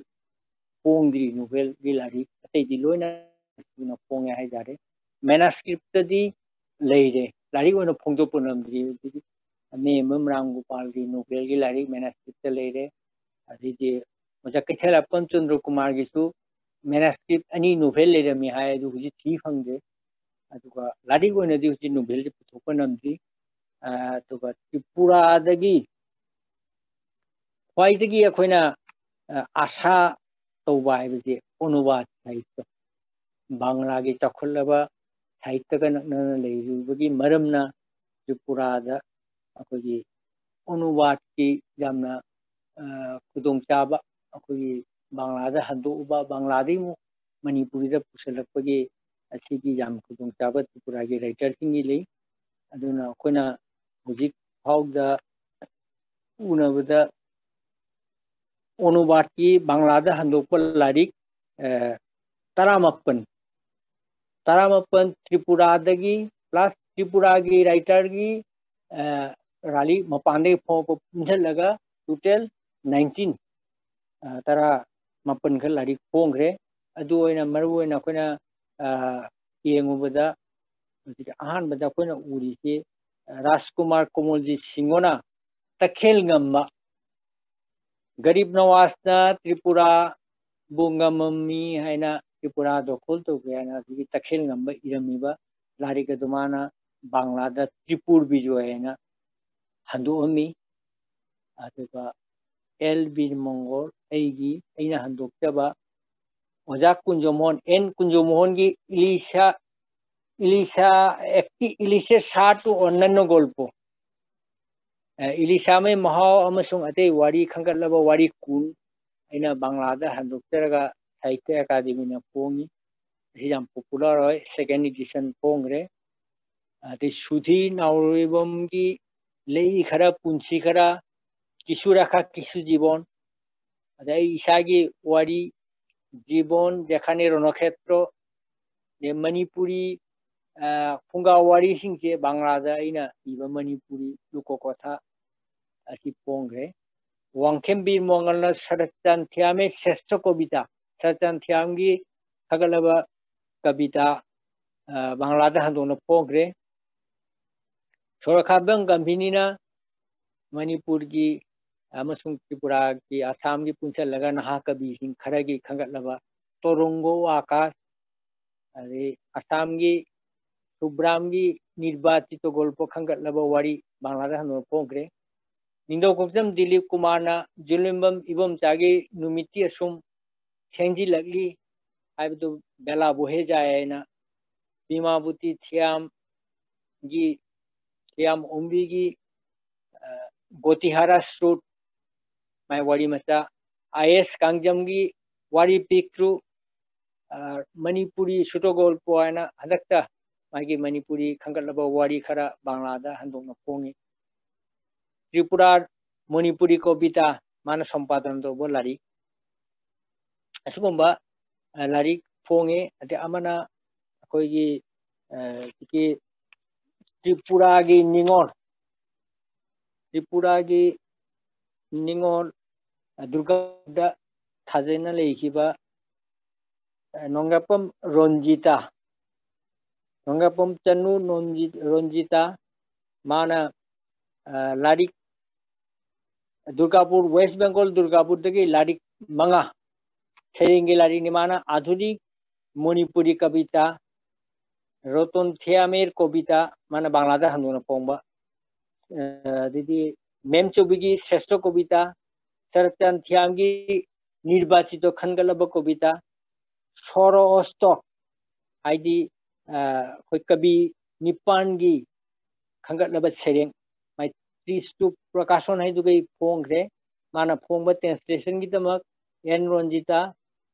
ꯐꯣꯡꯗ꯭ꯔꯤ, ꯅꯣꯚꯦꯜꯒꯤ ꯂꯥꯏꯔꯤꯛ ꯑꯇꯩꯗꯤ ꯂꯣꯏꯅ ꯁꯨꯅ ꯐꯣꯡꯉꯦ ꯍꯥꯏꯇꯥꯔꯦ꯫ ꯃꯦꯅꯥꯁꯀ꯭ꯔꯤꯞꯇꯗꯤ ꯂꯩꯔꯦ, ꯂꯥꯏꯔꯤꯛ ꯑꯣꯏꯅ ꯐꯣꯡꯗꯣꯛꯄ ꯉꯝꯗ꯭ꯔꯤ꯫ ꯑꯗꯨꯗꯤ ꯑꯃꯦꯝꯕꯝ ꯔꯥꯝꯒꯣꯄꯥꯜꯒꯤ ꯅꯣꯚꯦꯜꯒꯤ ꯂꯥꯏꯔꯤꯛ ꯃꯦꯅꯥꯁꯀ꯭ꯔꯤꯞꯇ ꯂꯩꯔꯦ꯫ ꯑꯗꯩꯗꯤ ꯑꯣꯖꯥ ꯀꯩꯊꯦꯜ ꯑꯄꯝ ꯆꯟꯗ꯭ꯔ ꯀꯨꯃꯥꯔꯒꯤꯁꯨ ꯃꯦꯅꯥꯁꯀ꯭ꯔꯤꯞ ꯑꯅꯤ ꯅꯣꯚꯦꯜ ꯂꯩꯔꯝꯃꯤ ꯍꯥꯏ, ꯑꯗꯨ ꯍꯧꯖꯤꯛ ꯊꯤ ꯐꯪꯗꯦ꯫ ꯑꯗꯨꯒ ꯂꯥꯏꯔꯤꯛ ꯑꯣꯏꯅꯗꯤ ꯍꯧꯖꯤꯛ ꯅꯣꯚꯦꯜꯁꯦ ꯄꯨꯊꯣꯛꯄ ꯉꯝꯗ꯭ꯔꯤ꯫ ꯑ, ꯑꯗꯨꯒ ꯇ꯭ꯔꯤꯄꯨꯔꯥꯗꯒꯤ ꯈ꯭ꯋꯥꯏꯗꯒꯤ ꯑꯩꯈꯣꯏꯅ, ꯑ, ꯑꯥꯁꯥ ꯇꯧꯕ ꯍꯥꯏꯕꯁꯦ ꯑꯣꯅꯨꯕꯥꯗ ꯁꯥꯍꯤꯇ꯭ꯌ꯫ ꯕꯪꯂꯥꯒꯤ ꯆꯥꯎꯈꯠꯂꯕ ꯁꯥꯍꯤꯇ꯭ꯌꯒ ꯅꯛꯅꯅ ꯂꯩꯔꯨꯕꯒꯤ ꯃꯔꯝꯅ ꯇ꯭ꯔꯤꯄꯨꯔꯥꯗ ꯑꯩꯈꯣꯏꯒꯤ ꯑꯣꯅꯨꯕꯥꯗꯀꯤ ꯌꯥꯝꯅ, ꯑ, ꯈꯨꯗꯣꯡꯆꯥꯕ, ꯑꯩꯈꯣꯏꯒꯤ ꯕꯪꯂꯥꯗ ꯍꯟꯗꯣꯛꯎꯕ, ꯕꯪꯂꯥꯗꯒꯤ ꯑꯃꯨꯛ ꯃꯅꯤꯄꯨꯔꯤꯗ ꯄꯨꯁꯤꯜꯂꯛꯄꯒꯤ ꯑꯁꯤꯒꯤ ꯌꯥꯝ ꯈꯨꯗꯣꯡꯆꯥꯕ ꯇ꯭ꯔꯤꯄꯨꯔꯥꯒꯤ ꯔꯥꯏꯇꯔꯁꯤꯡꯒꯤ ꯂꯩ꯫ ꯑꯗꯨꯅ ꯑꯩꯈꯣꯏꯅ ꯍꯧꯖꯤꯛ ꯐꯥꯎꯗ ꯎꯅꯕꯗ ꯑꯣꯅꯨꯕꯥꯗꯀꯤ ꯕꯪꯂꯥꯗ ꯍꯟꯗꯣꯛꯄ ꯂꯥꯏꯔꯤꯛ, ꯑ, ꯇꯔꯥꯃꯥꯄꯟ, ꯇꯔꯥꯃꯥꯄꯟ ꯇ꯭ꯔꯤꯄꯨꯔꯥꯗꯒꯤ, plus ꯇ꯭ꯔꯤꯄꯨꯔꯥꯒꯤ ꯔꯥꯏꯇꯔꯒꯤ, ꯑ, ꯂꯥꯏꯔꯤꯛ ꯃꯄꯥꯟꯗꯒꯤ ꯐꯣꯡꯉꯛꯄ ꯄꯨꯟꯁꯤꯜꯂꯒ total nineteen, ꯑ, ꯇꯔꯥꯃꯥꯄꯟ ꯈꯛ ꯂꯥꯏꯔꯤꯛ ꯐꯣꯡꯈ꯭ꯔꯦ꯫ ꯑꯗꯨ ꯑꯣꯏꯅ ꯃꯔꯨ ꯑꯣꯏꯅ ꯑꯩꯈꯣꯏꯅ, ꯑ, ꯌꯦꯡꯉꯨꯕꯗ ꯍꯧꯖꯤꯛ ꯑꯍꯥꯟꯕꯗ ꯑꯩꯈꯣꯏꯅ ꯎꯔꯤꯁꯤ, ꯑ, ꯔꯥꯖꯀꯨꯃꯥꯔ ꯀꯣꯃꯣꯜꯖꯤꯠ ꯁꯤꯡꯍꯅ ꯇꯈꯦꯜ ꯉꯝꯕ, ꯒꯔꯤꯕ ꯅꯋꯥꯖꯅ ꯇ꯭ꯔꯤꯄꯨꯔꯥꯕꯨ ꯉꯝꯃꯝꯃꯤ ꯍꯥꯏꯅ ꯇ꯭ꯔꯤꯄꯨꯔꯥ ꯗꯣꯈꯣꯜ ꯇꯧꯒꯦ ꯍꯥꯏꯅ ꯍꯧꯖꯤꯛꯀꯤ ꯇꯈꯦꯜ ꯉꯝꯕ ꯏꯔꯝꯃꯤꯕ ꯂꯥꯏꯔꯤꯛ ꯑꯗꯨ ꯃꯥꯅ ꯕꯪꯂꯥꯗ ꯇ꯭ꯔꯤꯄꯨꯔ ꯕꯤꯖꯣꯏ ꯍꯥꯏꯅ ꯍꯟꯗꯣꯛꯑꯝꯃꯤ꯫ ꯑꯗꯨꯒ ꯑꯦꯜ ꯕꯤꯔ ꯃꯪꯒꯣꯜ, ꯑꯩꯒꯤ, ꯑꯩꯅ ꯍꯟꯗꯣꯛꯆꯕ ꯑꯣꯖꯥ ꯀꯨꯟꯖꯣꯃꯣꯍꯟ, ꯑꯦꯟ ꯀꯨꯟꯖꯣꯃꯣꯍꯟꯒꯤ ꯏꯂꯤꯁꯥ, ꯏꯂꯤꯁꯥ, ꯑꯦꯛꯇꯤ-, ꯏꯂꯤꯁꯦ ꯁꯥ ꯇꯨ ꯑꯣꯟꯅꯟꯅ ꯒꯣꯜꯄꯣ, ꯑ, ꯏꯂꯤꯁꯥꯃꯩ ꯃꯍꯥꯎ ꯑꯃꯁꯨꯡ ꯑꯇꯩ ꯋꯥꯔꯤ ꯈꯟꯒꯠꯂꯕ ꯋꯥꯔꯤ ꯀꯨꯟ ꯑꯩꯅ ꯕꯪꯂꯥꯗ ꯍꯟꯗꯣꯛꯆꯔꯒ ꯁꯥꯍꯤꯇ꯭ꯌ ꯑꯦꯀꯥꯗꯃꯤꯅ ꯐꯣꯡꯉꯤ꯫ ꯑꯁꯤ ꯌꯥꯝ popular ꯑꯣꯏ, second edition ꯐꯣꯡꯈ꯭ꯔꯦ꯫ ꯑꯗꯩ ꯁꯨꯙꯤ ꯅꯥꯎꯔꯣꯏꯕꯝꯒꯤ ꯂꯩ ꯈꯔ, ꯄꯨꯟꯁꯤ ꯈꯔ, ꯀꯤꯁꯨ ꯔꯥꯈꯥ ꯀꯤꯁꯨ ꯖꯤꯕꯟ, ꯑꯗꯩ ꯑꯩ ꯏꯁꯥꯒꯤ ꯋꯥꯔꯤ, ꯖꯤꯕꯟ ꯖꯦꯈꯥꯅꯦ ꯔꯣꯅꯈꯦꯇ꯭ꯔ, ꯑꯗꯩ ꯃꯅꯤꯄꯨꯔꯤ, ꯑ, ꯐꯨꯡꯒꯥ ꯋꯥꯔꯤꯁꯤꯡꯁꯦ ꯕꯪꯂꯥꯗ ꯑꯩꯅ ꯏꯕ ꯃꯅꯤꯄꯨꯔꯤ ꯂꯨꯀꯣꯀꯣꯊꯥ ꯑꯁꯤ ꯐꯣꯡꯈ꯭ꯔꯦ꯫ ꯋꯥꯡꯈꯦꯝ ꯕꯤꯔ ꯃꯪꯒꯜꯅ ꯁꯔꯠꯆꯥꯟ ꯊꯤꯌꯥꯝꯃꯦ ꯁ꯭ꯔꯦꯁꯊ ꯀꯣꯕꯤꯇꯥ, ꯁꯔꯠꯆꯥꯟ ꯊꯤꯌꯥꯝꯒꯤ ꯊꯥꯒꯠꯂꯕ ꯀꯕꯤꯇꯥ, ꯑ, ꯕꯪꯂꯥꯗ ꯍꯟꯗꯣꯛꯅ ꯐꯣꯡꯈ꯭ꯔꯦ꯫ ꯁꯣꯔꯣꯈꯥꯕꯝ ꯒꯝꯚꯤꯅꯤꯅ ꯃꯅꯤꯄꯨꯔꯒꯤ ꯑꯃꯁꯨꯡ ꯇ꯭ꯔꯤꯄꯨꯔꯥꯒꯤ, ꯑꯁꯥꯝꯒꯤ ꯄꯨꯟꯁꯤꯜꯂꯒ ꯅꯍꯥ ꯀꯕꯤꯁꯤꯡ ꯈꯔꯒꯤ ꯈꯟꯒꯠꯂꯕ ꯇꯣꯔꯣꯡꯒꯣ ꯑꯥꯀꯥꯁ, ꯑꯗꯩ ꯑꯁꯥꯝꯒꯤ ꯁꯨꯕ꯭ꯔꯥꯝꯒꯤ ꯅꯤꯔꯕꯥꯆꯤꯇ ꯒꯣꯜꯄ ꯈꯟꯒꯠꯂꯕ ꯋꯥꯔꯤ ꯕꯪꯂꯥꯗ ꯍꯟꯗꯣꯛꯅ ꯐꯣꯡꯈ꯭ꯔꯦ꯫ ꯅꯤꯡꯊꯧ ꯈꯣꯡꯆꯝ ꯗꯤꯂꯤꯞ ꯀꯨꯃꯥꯔꯅ ꯖꯨꯂꯤꯝꯕꯝ ꯏꯕꯣꯝꯆꯥꯒꯤ ꯅꯨꯃꯤꯠꯇꯤ ꯑꯁꯨꯝ ꯊꯦꯡꯖꯤꯜꯂꯛꯂꯤ ꯍꯥꯏꯕꯗꯨ ꯕꯦꯂꯥ ꯕꯣꯍꯦꯖꯥꯏ ꯍꯥꯏꯅ ꯕꯤꯃꯥꯕꯨꯇꯤ ꯊꯤꯌꯥꯝꯒꯤ, ꯊꯤꯌꯥꯝ ꯑꯣꯝꯕꯤꯒꯤ, ꯑ, ꯒꯣꯇꯤꯍꯥꯔꯥ ꯁ꯭ꯔꯨꯠ, ꯃꯥꯏ ꯋꯥꯔꯤ ꯃꯆꯥ, ꯑꯥꯏ ꯑꯦꯁ ꯀꯥꯡꯖꯝꯒꯤ ꯋꯥꯔꯤ ꯄꯤꯛꯇ꯭ꯔꯨ, ꯑ, ꯃꯅꯤꯄꯨꯔꯤ ꯁꯨꯇꯣꯒꯣꯜꯄꯣ ꯍꯥꯏꯅ ꯍꯟꯗꯛꯇ ꯃꯥꯒꯤ ꯃꯅꯤꯄꯨꯔꯤ ꯈꯟꯒꯠꯂꯕ ꯋꯥꯔꯤ ꯈꯔ ꯕꯪꯂꯥꯗ ꯍꯟꯗꯣꯛꯅ ꯐꯣꯡꯉꯤ꯫ ꯇ꯭ꯔꯤꯄꯨꯔꯥ ꯃꯅꯤꯄꯨꯔꯤ ꯀꯣꯕꯤꯇꯥ, ꯃꯥꯅ ꯁꯝꯄꯥꯗꯟ ꯇꯧꯕ ꯂꯥꯏꯔꯤꯛ꯫ ꯑꯁꯤꯒꯨꯝꯕ, ꯑ, ꯂꯥꯏꯔꯤꯛ ꯐꯣꯡꯉꯤ꯫ ꯑꯗꯩ ꯑꯃꯅ ꯑꯩꯈꯣꯏꯒꯤ, ꯑ, ꯍꯧꯖꯤꯛꯀꯤ ꯇ꯭ꯔꯤꯄꯨꯔꯥꯒꯤ ꯅꯤꯉꯣꯜ, ꯇ꯭ꯔꯤꯄꯨꯔꯥꯒꯤ ꯅꯤꯉꯣꯜ, ꯑ, ꯗꯨꯔꯒꯥꯗ ꯊꯥꯖꯅ ꯂꯩꯈꯤꯕ, ꯑ, ꯅꯣꯡꯒꯥꯄꯝ ꯔꯣꯟꯖꯤꯇꯥ, ꯅꯣꯡꯒꯥꯄꯝ ꯆꯅꯨ ꯅꯣꯟꯖꯤ-, ꯔꯣꯟꯖꯤꯇꯥ, ꯃꯥꯅ, ꯑ, ꯂꯥꯏꯔꯤꯛ ꯗꯨꯔꯒꯥꯄꯨꯔ, ꯋꯦꯁ ꯕꯦꯡꯒꯣꯜ ꯗꯨꯔꯒꯥꯄꯨꯔꯗꯒꯤ ꯂꯥꯏꯔꯤꯛ ꯃꯉꯥ, ꯁꯩꯔꯦꯡꯒꯤ ꯂꯥꯏꯔꯤꯛꯅꯤ꯫ ꯃꯥꯅ ꯑꯥꯙꯨꯅꯤꯛ ꯃꯅꯤꯄꯨꯔꯤ ꯀꯕꯤꯇꯥ, ꯔꯣꯇꯣꯟ ꯊꯤꯌꯥꯃꯤꯔ ꯀꯣꯕꯤꯇꯥ, ꯃꯥꯅ ꯕꯪꯂꯥꯗ ꯍꯟꯗꯣꯛꯅ ꯐꯣꯡꯕ, ꯑ, ꯑꯗꯩꯗꯤ ꯃꯦꯝꯆꯧꯕꯤꯒꯤ ꯁ꯭ꯔꯦꯁꯊ ꯀꯣꯕꯤꯇꯥ, ꯁꯔꯠꯆꯟ ꯊꯤꯌꯥꯝꯒꯤ ꯅꯤꯔꯕꯥꯆꯤꯇꯣ ꯈꯟꯒꯠꯂꯕ ꯀꯣꯕꯤꯇꯥ, ꯁꯣꯔꯣ ꯑꯣꯁꯇꯣꯛ, ꯍꯥꯏꯗꯤ, ꯑ, ꯑꯩꯈꯣꯏ ꯀꯕꯤ ꯅꯤꯄꯥꯟꯒꯤ ꯈꯟꯒꯠꯂꯕ ꯁꯩꯔꯦꯡ ꯃꯩꯇ꯭ꯔꯤ ꯁ꯭ꯇꯨꯞ ꯄ꯭ꯔꯀꯥꯁꯟ ꯍꯥꯏꯗꯨꯒ ꯑꯩ ꯐꯣꯡꯈ꯭ꯔꯦ꯫ ꯃꯥꯅ ꯐꯣꯡꯕ translation ꯒꯤꯗꯃꯛ N Ronjita,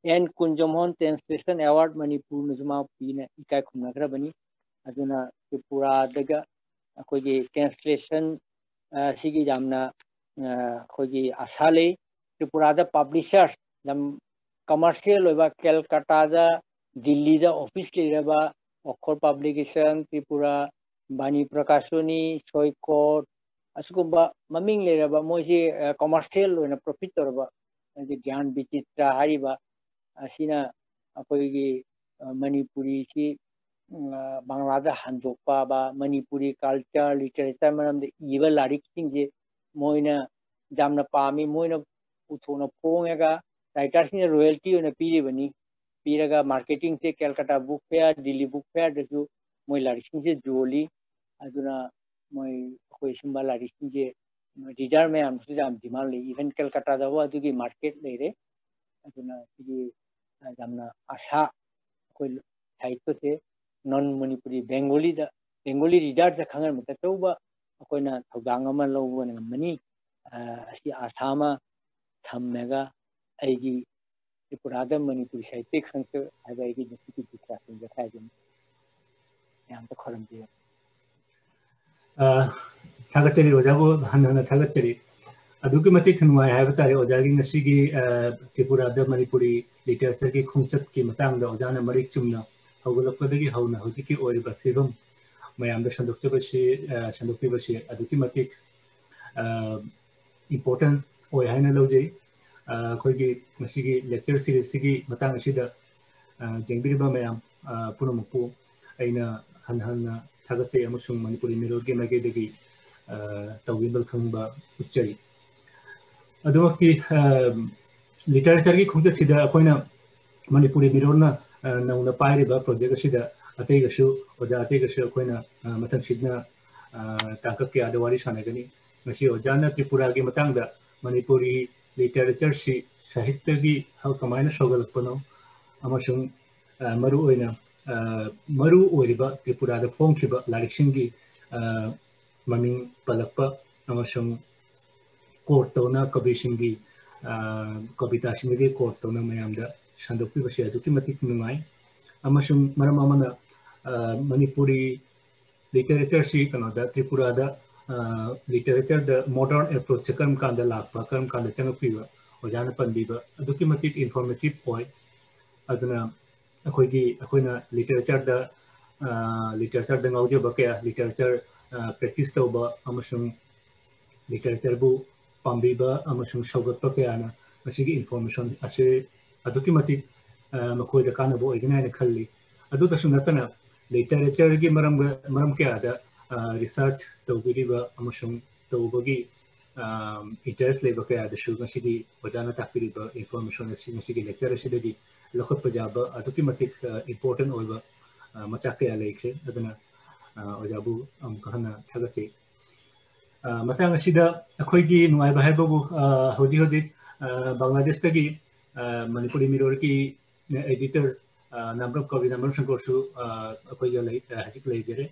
N Kunjamohan Translation Award ꯃꯅꯤꯄꯨꯔꯅꯁꯨ ꯃꯥ ꯄꯤꯅ ꯏꯀꯥꯏ ꯈꯨꯝꯅꯈ꯭ꯔꯕꯅꯤ꯫ ꯑꯗꯨꯅ ꯇ꯭ꯔꯤꯄꯨꯔꯥꯗꯒ ꯑꯩꯈꯣꯏꯒꯤ translation, ꯑ, ꯁꯤꯒꯤ ꯌꯥꯝꯅ, ꯑ, ꯑꯩꯈꯣꯏꯒꯤ ꯑꯁꯥ ꯂꯩ꯫ ꯇ꯭ꯔꯤꯄꯨꯔꯥꯗ publisher ꯌꯥꯝ commercial ꯑꯣꯏꯕ, ꯀꯦꯜꯀꯇꯥꯗ, ꯗꯤꯜꯂꯤꯗ office ꯂꯩꯔꯕ ꯑꯣꯈꯣꯔ Publication, ꯇ꯭ꯔꯤꯄꯨꯔꯥ ꯕꯥꯅꯤ ꯄ꯭ꯔꯀꯥꯁꯅꯤ, ꯁꯣꯏꯀꯣꯠ, ꯑꯁꯤꯒꯨꯝꯕ ꯃꯃꯤꯡ ꯂꯩꯔꯕ, ꯃꯣꯏꯁꯤ, ꯑ, commercial ꯑꯣꯏꯅ profit ꯇꯧꯔꯕ, ꯍꯥꯏꯗꯤ ꯒ꯭ꯌꯥꯟ ꯕꯤꯆꯤꯇ꯭ꯔ ꯍꯥꯏꯔꯤꯕ ꯑꯁꯤꯅ ꯑꯩꯈꯣꯏꯒꯤ, ꯑ, ꯃꯅꯤꯄꯨꯔꯤꯁꯤ, ꯎꯝ, ꯑ, ꯕꯪꯂꯥꯗ ꯍꯟꯗꯣꯛꯄ, ꯕ-, ꯃꯅꯤꯄꯨꯔꯤ culture, literature ꯃꯔꯝꯗ ꯏꯕ ꯂꯥꯏꯔꯤꯛꯁꯤꯡꯁꯦ ꯃꯣꯏꯅ ꯌꯥꯝꯅ ꯄꯥꯝꯃꯤ꯫ ꯃꯣꯏꯅ ꯄꯨꯊꯣꯛꯅ ꯐꯣꯡꯉꯒ writer ꯁꯤꯡꯅ royalty ꯑꯣꯏꯅ ꯄꯤꯔꯤꯕꯅꯤ꯫ ꯄꯤꯔꯒ marketing ꯁꯦ ꯀꯦꯜꯀꯇꯥ book fair, Delhi book fair ꯗꯁꯨ ꯃꯣꯏ ꯂꯥꯏꯔꯤꯛꯁꯤꯡꯁꯦ ꯌꯣꯜꯂꯤ꯫ ꯑꯗꯨꯅ ꯃꯣꯏ ꯑꯩꯈꯣꯏ ꯁꯨꯝꯕ ꯂꯥꯏꯔꯤꯛꯁꯤꯡꯁꯦ reader ꯃꯌꯥꯝꯁꯨ ꯌꯥꯝ demand ꯂꯩ꯫ Even ꯀꯦꯜꯀꯇꯥꯗ ꯐꯥꯎ ꯑꯗꯨꯒꯤ market ꯂꯩꯔꯦ꯫ ꯑꯗꯨꯅ ꯁꯤꯒꯤ, ꯑ, ꯌꯥꯝꯅ ꯑꯁꯥ ꯑꯩꯈꯣꯏ ꯁꯥꯍꯤꯇ꯭ꯌꯁꯦ non Manipuri Bengali ꯗ, Bengali reader ꯗ ꯈꯪꯍꯟꯕꯗ ꯑꯆꯧꯕ ꯑꯩꯈꯣꯏꯅ ꯊꯧꯗꯥꯡ ꯑꯃ ꯂꯧꯕ ꯉꯝꯃꯅꯤ꯫ ꯑ, ꯑꯁꯤ ꯑꯁꯥ ꯑꯃ ꯊꯝꯃꯒ ꯑꯩꯒꯤ ꯇ꯭ꯔꯤꯄꯨꯔꯥꯗ ꯃꯅꯤꯄꯨꯔꯤ ꯁꯥꯍꯤꯇ꯭ꯌ ꯈꯪꯆꯠ ꯍꯥꯏꯕ ꯑꯩꯒꯤ ꯉꯁꯤꯒꯤ ꯗꯤꯁꯀꯁꯟꯁꯦ ꯍꯥꯏꯕꯅꯤ꯫ ꯃꯌꯥꯝꯗ ꯈꯨꯔꯨꯝꯖꯔꯤ꯫ ꯑ, ꯊꯥꯒꯠꯆꯔꯤ, ꯑꯣꯖꯥꯕꯨ ꯍꯟꯅ ꯍꯟꯅ ꯊꯥꯒꯠꯆꯔꯤ꯫ ꯑꯗꯨꯛꯀꯤ ꯃꯇꯤꯛ ꯅꯨꯡꯉꯥꯏ ꯍꯥꯏꯕ ꯇꯥꯔꯦ ꯑꯣꯖꯥꯒꯤ ꯉꯁꯤꯒꯤ, ꯑ, ꯇ꯭ꯔꯤꯄꯨꯔꯥꯗ ꯃꯅꯤꯄꯨꯔꯤ literature ꯒꯤ ꯈꯣꯡꯆꯠꯀꯤ ꯃꯇꯥꯡꯗ ꯑꯣꯖꯥꯅ ꯃꯔꯤꯛ ꯆꯨꯝꯅ ꯍꯧꯒꯠꯂꯛꯄꯗꯒꯤ ꯍꯧꯅ ꯍꯧꯖꯤꯛꯀꯤ ꯑꯣꯏꯔꯤꯕ ꯐꯤꯕꯝ ꯃꯌꯥꯝꯗ ꯁꯟꯗꯣꯛꯆꯕꯁꯤ, ꯑ, ꯁꯟꯗꯣꯛꯄꯤꯕꯁꯤ ꯑꯗꯨꯛꯀꯤ ꯃꯇꯤꯛ, ꯑ, important ꯑꯣꯏ ꯍꯥꯏꯅ ꯂꯧꯖꯩ꯫ ꯑ, ꯑꯩꯈꯣꯏꯒꯤ ꯉꯁꯤꯒꯤ lecture series ꯁꯤꯒꯤ ꯃꯇꯥꯡ ꯑꯁꯤꯗ, ꯑ, ꯌꯦꯡꯕꯤꯔꯤꯕ ꯃꯌꯥꯝ, ꯑ, ꯄꯨꯝꯅꯃꯛꯄꯨ ꯑꯩꯅ ꯍꯟꯅ ꯍꯟꯅ ꯊꯥꯒꯠꯆꯩ ꯑꯃꯁꯨꯡ ꯃꯅꯤꯄꯨꯔꯤ ꯃꯤꯔꯣꯜꯒꯤ ꯃꯥꯏꯀꯩꯗꯒꯤ, ꯑ, ꯇꯧꯕꯤꯕ ꯈꯪꯕ ꯎꯠꯆꯔꯤ꯫ ꯑꯗꯨꯃꯛꯇꯤ, ꯑ, literature ꯒꯤ ꯈꯣꯡꯆꯠꯁꯤꯗ ꯑꯩꯈꯣꯏꯅ ꯃꯅꯤꯄꯨꯔꯤ ꯃꯤꯔꯣꯜꯅ ꯅꯧꯅ ꯄꯥꯏꯔꯤꯕ ꯄ꯭ꯔꯣꯖꯦꯛ ꯑꯁꯤꯗ ꯑꯇꯩꯒꯁꯨ, ꯑꯣꯖꯥ ꯑꯇꯩꯒꯁꯨ ꯑꯩꯈꯣꯏꯅ ꯃꯊꯪꯁꯤꯠꯅ ꯇꯥꯡꯀꯛ ꯀꯌꯥꯗ ꯋꯥꯔꯤ ꯁꯥꯟꯅꯒꯅꯤ꯫ ꯉꯁꯤ ꯑꯣꯖꯥꯅ ꯇ꯭ꯔꯤꯄꯨꯔꯥꯒꯤ ꯃꯇꯥꯡꯗ, ꯃꯅꯤꯄꯨꯔꯤ ꯂꯤꯇꯔꯦꯆꯔꯁꯤ ꯁꯥꯍꯤꯇ꯭ꯌꯒꯤ ꯀꯃꯥꯏꯅ ꯁꯧꯒꯠꯂꯛꯄꯅꯣ ꯑꯃꯁꯨꯡ ꯃꯔꯨꯑꯣꯏꯅ ꯃꯔꯨ ꯑꯣꯏꯔꯤꯕ ꯇ꯭ꯔꯤꯄꯨꯔꯥꯗ ꯐꯣꯡꯈꯤꯕ ꯂꯥꯏꯔꯤꯛꯁꯤꯡꯒꯤ ꯃꯃꯤꯡ ꯄꯜꯂꯛꯄ ꯑꯃꯁꯨꯡ ꯀꯣꯠ ꯇꯧꯅ ꯀꯕꯤꯁꯤꯡꯒꯤ ꯀꯕꯤꯇꯥꯁꯤꯡꯗꯒꯤ ꯀꯣꯠ ꯇꯧꯅ ꯃꯌꯥꯝꯗ ꯁꯟꯗꯣꯛꯄꯤꯕꯁꯦ ꯑꯗꯨꯛꯀꯤ ꯃꯇꯤꯛ ꯅꯨꯡꯉꯥꯏ꯫ ꯑꯃꯁꯨꯡ ꯃꯔꯝ ꯑꯃꯅ ꯃꯅꯤꯄꯨꯔꯤ ꯂꯤꯇꯔꯦꯆꯔꯁꯤ ꯀꯩꯅꯣꯗ, ꯇ꯭ꯔꯤꯄꯨꯔꯥꯗ ꯂꯤꯇꯔꯦꯆꯔꯗ ꯃꯣꯗꯔꯟ ꯑꯦꯄ꯭ꯔꯣꯆꯁꯦ ꯀꯔꯝ ꯀꯥꯟꯗ ꯂꯥꯛꯄ, ꯀꯔꯝ ꯀꯥꯟꯗ ꯆꯪꯉꯛꯄꯤꯕ, ꯑꯣꯖꯥꯅ ꯄꯟꯕꯤꯕ ꯑꯗꯨꯛꯀꯤ ꯃꯇꯤꯛ ꯏꯟꯐꯣꯔꯃꯦꯇꯤꯞ ꯑꯣꯏ꯫ ꯑꯗꯨꯅ ꯑꯩꯈꯣꯏꯒꯤ, ꯑꯩꯈꯣꯏꯅ ꯂꯤꯇꯔꯦꯆꯔꯗ, ꯂꯤꯇꯔꯦꯆꯔꯗ ꯉꯥꯎꯖꯕ ꯀꯌꯥ, ꯂꯤꯇꯔꯦꯆꯔ ꯄ꯭ꯔꯦꯛꯇꯤꯁ ꯇꯧꯕ ꯑꯃꯁꯨꯡ ꯂꯤꯇꯔꯦꯆꯔꯕꯨ ꯄꯥꯝꯕꯤꯕ ꯑꯃꯁꯨꯡ ꯁꯧꯒꯠꯄ ꯀꯌꯥꯅ ꯃꯁꯤꯒꯤ ꯏꯟꯐꯣꯔꯃꯦꯁꯟ ꯑꯁꯤ ꯑꯗꯨꯛꯀꯤ ꯃꯇꯤꯛ ꯃꯈꯣꯏꯗ ꯀꯥꯟꯅꯕ ꯑꯣꯏꯒꯅꯤ ꯍꯥꯏꯅ ꯈꯜꯂꯤ꯫ ꯑꯗꯨꯗꯁꯨ ꯅꯠꯇꯅ ꯂꯤꯇꯔꯦꯆꯔꯒꯤ ꯃꯔꯝꯗ, ꯃꯔꯝ ꯀꯌꯥꯗ ꯔꯤꯁꯔꯆ ꯇꯧꯕꯤꯔꯤꯕ ꯑꯃꯁꯨꯡ ꯇꯧꯕꯒꯤ ꯏꯟꯇꯔꯦꯁ ꯂꯩꯕ ꯀꯌꯥꯗꯁꯨ ꯉꯁꯤꯒꯤ ꯑꯣꯖꯥꯅ ꯇꯥꯛꯄꯤꯔꯤꯕ ꯏꯟꯐꯣꯔꯃꯦꯁꯟ ꯑꯁꯤ, ꯉꯁꯤꯒꯤ ꯂꯦꯛꯆꯔ ꯑꯁꯤꯗꯒꯤ ꯂꯧꯈꯠꯄ ꯌꯥꯕ ꯑꯗꯨꯛꯀꯤ ꯃꯇꯤꯛ ꯏꯝꯄꯣꯔꯇꯦꯟ ꯑꯣꯏꯕ ꯃꯆꯥꯛ ꯀꯌꯥ ꯂꯩꯈ꯭ꯔꯦ꯫ ꯑꯗꯨꯅ ꯑꯣꯖꯥꯕꯨ ꯑꯃꯨꯛꯀ ꯍꯟꯅ ꯊꯥꯒꯠꯆꯩ꯫ ꯃꯇꯥꯡ ꯑꯁꯤꯗ ꯑꯩꯈꯣꯏꯒꯤ ꯅꯨꯡꯉꯥꯏꯕ ꯍꯥꯏꯕꯕꯨ, ꯍꯧꯖꯤꯛ ꯍꯧꯖꯤꯛ ꯕꯪꯒ꯭ꯂꯥꯗꯦꯁꯇꯒꯤ ꯃꯅꯤꯄꯨꯔꯤ ꯃꯤꯔꯣꯜꯒꯤ ꯑꯦꯗꯤꯇꯔ ꯅꯥꯝꯕ꯭ꯔꯝ, ꯀꯕꯤ ꯅꯥꯝꯕ꯭ꯔꯝ ꯁꯪꯀꯔꯁꯨ ꯑꯩꯈꯣꯏꯒ ꯂꯩ, ꯍꯧꯖꯤꯛ ꯂꯩꯖꯔꯦ꯫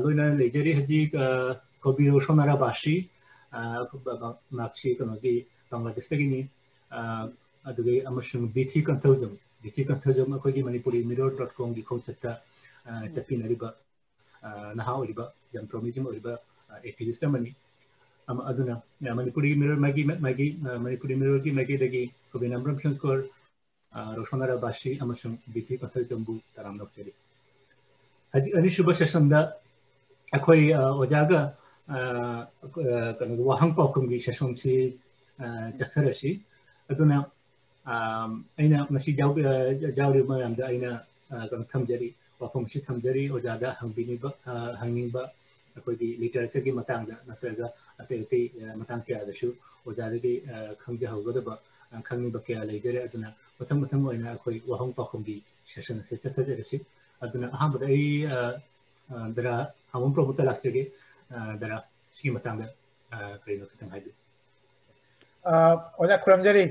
ꯂꯣꯏꯅꯅ ꯂꯩꯖꯔꯤ ꯍꯧꯖꯤꯛ ꯀꯕꯤ ꯔꯣꯁꯣꯅꯥꯔꯥ ꯕꯥꯁꯤ, ꯃꯍꯥꯛꯁꯤ ꯀꯩꯅꯣꯒꯤ ꯕꯪꯒ꯭ꯂꯥꯗꯦꯁꯇꯒꯤꯅꯤ꯫ ꯑꯗꯨꯒ ꯑꯃꯁꯨꯡ ꯕꯤꯊꯤ ꯀꯟꯊꯧꯖꯝ, ꯕꯤꯊꯤ ꯀꯟꯊꯧꯖꯝ ꯑꯩꯈꯣꯏꯒꯤ ꯃꯅꯤꯄꯨꯔꯤ ꯃꯤꯔꯣꯜ ꯗꯣꯠ ꯀꯣꯝꯒꯤ ꯈꯣꯡꯆꯠꯇ ꯆꯠꯄꯤꯅꯔꯤꯕ ꯅꯍꯥ ꯑꯣꯏꯔꯤꯕ, ꯌꯥꯝ ꯄ꯭ꯔꯣꯃꯤꯁꯤꯡ ꯑꯣꯏꯔꯤꯕ ꯑꯦꯛꯇꯤꯚꯤꯁ ꯑꯃꯅꯤ꯫ ꯑꯗꯨꯅ ꯃꯅꯤꯄꯨꯔꯤ ꯃꯤꯔꯣꯜ ꯃꯥꯒꯤ, ꯃꯥꯒꯤ ꯃꯅꯤꯄꯨꯔꯤ ꯃꯤꯔꯣꯜꯒꯤ ꯃꯥꯏꯀꯩꯗꯒꯤ ꯀꯕꯤ ꯅꯥꯝꯕ꯭ꯔꯝ ꯁꯪꯀꯔ, ꯔꯣꯁꯣꯅꯥꯔꯥ ꯕꯥꯁꯤ ꯑꯃꯁꯨꯡ ꯕꯤꯊꯤ ꯀꯟꯊꯧꯖꯝꯕꯨ ꯇꯔꯥꯝꯅ ꯑꯣꯛꯆꯔꯤ꯫ ꯍꯧꯖꯤꯛ ꯑꯅꯤꯁꯨꯕ ꯁꯦꯁꯟꯗ ꯑꯩꯈꯣꯏ ꯑꯣꯖꯥꯒ ꯀꯩꯅꯣꯒꯤ ꯋꯥꯍꯪ ꯄꯥꯎꯈꯨꯝꯒꯤ ꯁꯦꯁꯟꯁꯤ ꯆꯠꯊꯔꯁꯤ꯫ ꯑꯗꯨꯅ ꯑꯩꯅ ꯉꯁꯤ ꯌꯥꯎꯔꯤꯕ ꯃꯌꯥꯝꯗ ꯑꯩꯅ ꯀꯩꯅꯣ ꯊꯝꯖꯔꯤ, ꯋꯥꯐꯝ ꯑꯁꯤ ꯊꯝꯖꯔꯤ꯫ ꯑꯣꯖꯥꯗ ꯍꯪꯕꯤꯅꯤꯡꯕ, ꯍꯪꯅꯤꯡꯕ ꯑꯩꯈꯣꯏꯒꯤ ꯂꯤꯇꯔꯦꯆꯔꯒꯤ ꯃꯇꯥꯡꯗ ꯅꯠꯇ꯭ꯔꯒ ꯑꯇꯩ ꯑꯇꯩ ꯃꯇꯥꯡ ꯀꯌꯥꯗꯁꯨ ꯑꯣꯖꯥꯗꯒꯤ ꯈꯪꯖꯍꯧꯒꯗꯕ, ꯈꯪꯅꯤꯡꯕ ꯀꯌꯥ ꯂꯩꯖꯔꯦ꯫ ꯑꯗꯨꯅ ꯃꯊꯪ ꯃꯊꯪ ꯑꯣꯏꯅ ꯑꯩꯈꯣꯏ ꯋꯥꯍꯪ ꯄꯥꯎꯈꯨꯝꯒꯤ ꯁꯦꯁꯟ ꯑꯁꯤ ꯆꯠꯊꯖꯔꯁꯤ꯫ ꯑꯗꯨꯅ ꯑꯍꯥꯟꯕꯗ ꯑꯩ, ꯑ, ꯑ, ꯗꯔꯥ ꯑꯃꯣꯝ ꯄ꯭ꯔꯚꯨꯗ ꯂꯥꯛꯆꯒꯦ꯫ ꯑ, ꯗꯔꯥ, ꯁꯤꯒꯤ ꯃꯇꯥꯡꯗ, ꯑ, ꯀꯔꯤꯅꯣ ꯈꯤꯇꯪ ꯍꯥꯏꯕꯤꯌꯨ꯫ ꯑ, ꯑꯣꯖꯥ ꯈꯨꯔꯨꯝꯖꯔꯤ꯫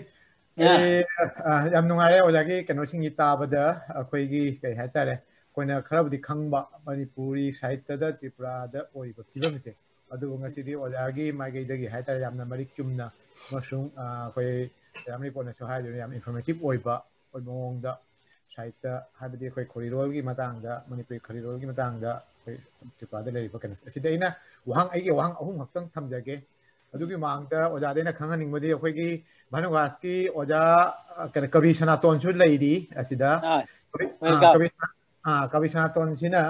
ꯑ꯫ ꯑꯩ, ꯑ, ꯌꯥꯝ ꯅꯨꯡꯉꯥꯏꯔꯦ ꯑꯣꯖꯥꯒꯤ ꯀꯩꯅꯣꯁꯤꯡꯒꯤ ꯇꯥꯕꯗ꯫ ꯑꯩꯈꯣꯏꯒꯤ ꯀꯩ ꯍꯥꯏꯇꯥꯔꯦ, ꯑꯩꯈꯣꯏꯅ ꯈꯔꯕꯨꯗꯤ ꯈꯪꯕ ꯃꯅꯤꯄꯨꯔꯤ ꯁꯥꯍꯤꯇ꯭ꯌꯗ ꯇ꯭ꯔꯤꯄꯨꯔꯥꯗ ꯑꯣꯏꯕ ꯐꯤꯕꯝꯁꯦ, ꯑꯗꯨꯕꯨ ꯉꯁꯤꯗꯤ ꯑꯣꯖꯥꯒꯤ ꯃꯥꯏꯀꯩꯗꯒꯤ ꯍꯥꯏꯇꯥꯔꯦ, ꯌꯥꯝꯅ ꯃꯔꯤꯛ ꯆꯨꯝꯅ ꯑꯃꯁꯨꯡ, ꯑ, ꯑꯩꯈꯣꯏ ꯃꯌꯥꯝ ꯔꯤꯄꯣꯔꯠꯅꯁꯨ ꯍꯥꯏꯗꯨꯅ ꯌꯥꯝ ꯏꯟꯐꯣꯔꯃꯦꯇꯤꯚ ꯑꯣꯏꯕ, ꯑꯣꯏꯕ ꯃꯑꯣꯡꯗ ꯁꯥꯍꯤꯇ꯭ꯌ, ꯍꯥꯏꯕꯗꯤ ꯑꯩꯈꯣꯏ ꯈꯣꯔꯤꯔꯣꯜꯒꯤ ꯃꯇꯥꯡꯗ, ꯃꯅꯤꯄꯨꯔꯤ ꯈꯣꯔꯤꯔꯣꯜꯒꯤ ꯃꯇꯥꯡꯗ ꯑꯩꯈꯣꯏ ꯇ꯭ꯔꯤꯄꯨꯔꯥꯗ ꯂꯩꯔꯤꯕ ꯀꯩꯅꯣꯁꯦ, ꯑꯁꯤꯗ ꯑꯩꯅ ꯋꯥꯍꯪ, ꯑꯩꯒꯤ ꯋꯥꯍꯪ ꯑꯍꯨꯝ ꯈꯛꯇꯪ ꯊꯝꯖꯒꯦ꯫ ꯑꯗꯨꯒꯤ ꯃꯃꯥꯡꯗ ꯑꯣꯖꯥꯗ ꯑꯩꯅ ꯈꯪꯍꯟꯅꯤꯡꯕꯗꯤ, ꯑꯩꯈꯣꯏꯒꯤ ꯚꯥꯅꯨꯒꯥꯁꯀꯤ ꯑꯣꯖꯥ, ꯑ, ꯀꯩꯅꯣ, ꯀꯕꯤ ꯁꯅꯥꯇꯣꯟꯁꯨ ꯂꯩꯔꯤ ꯑꯁꯤꯗ꯫ ꯑꯥ, ꯀꯕꯤ, ꯑ, welcome꯫ ꯀꯕꯤ ꯁꯅꯥ-, ꯑ, ꯀꯕꯤ ꯁꯅꯥꯇꯣꯟꯁꯤꯅ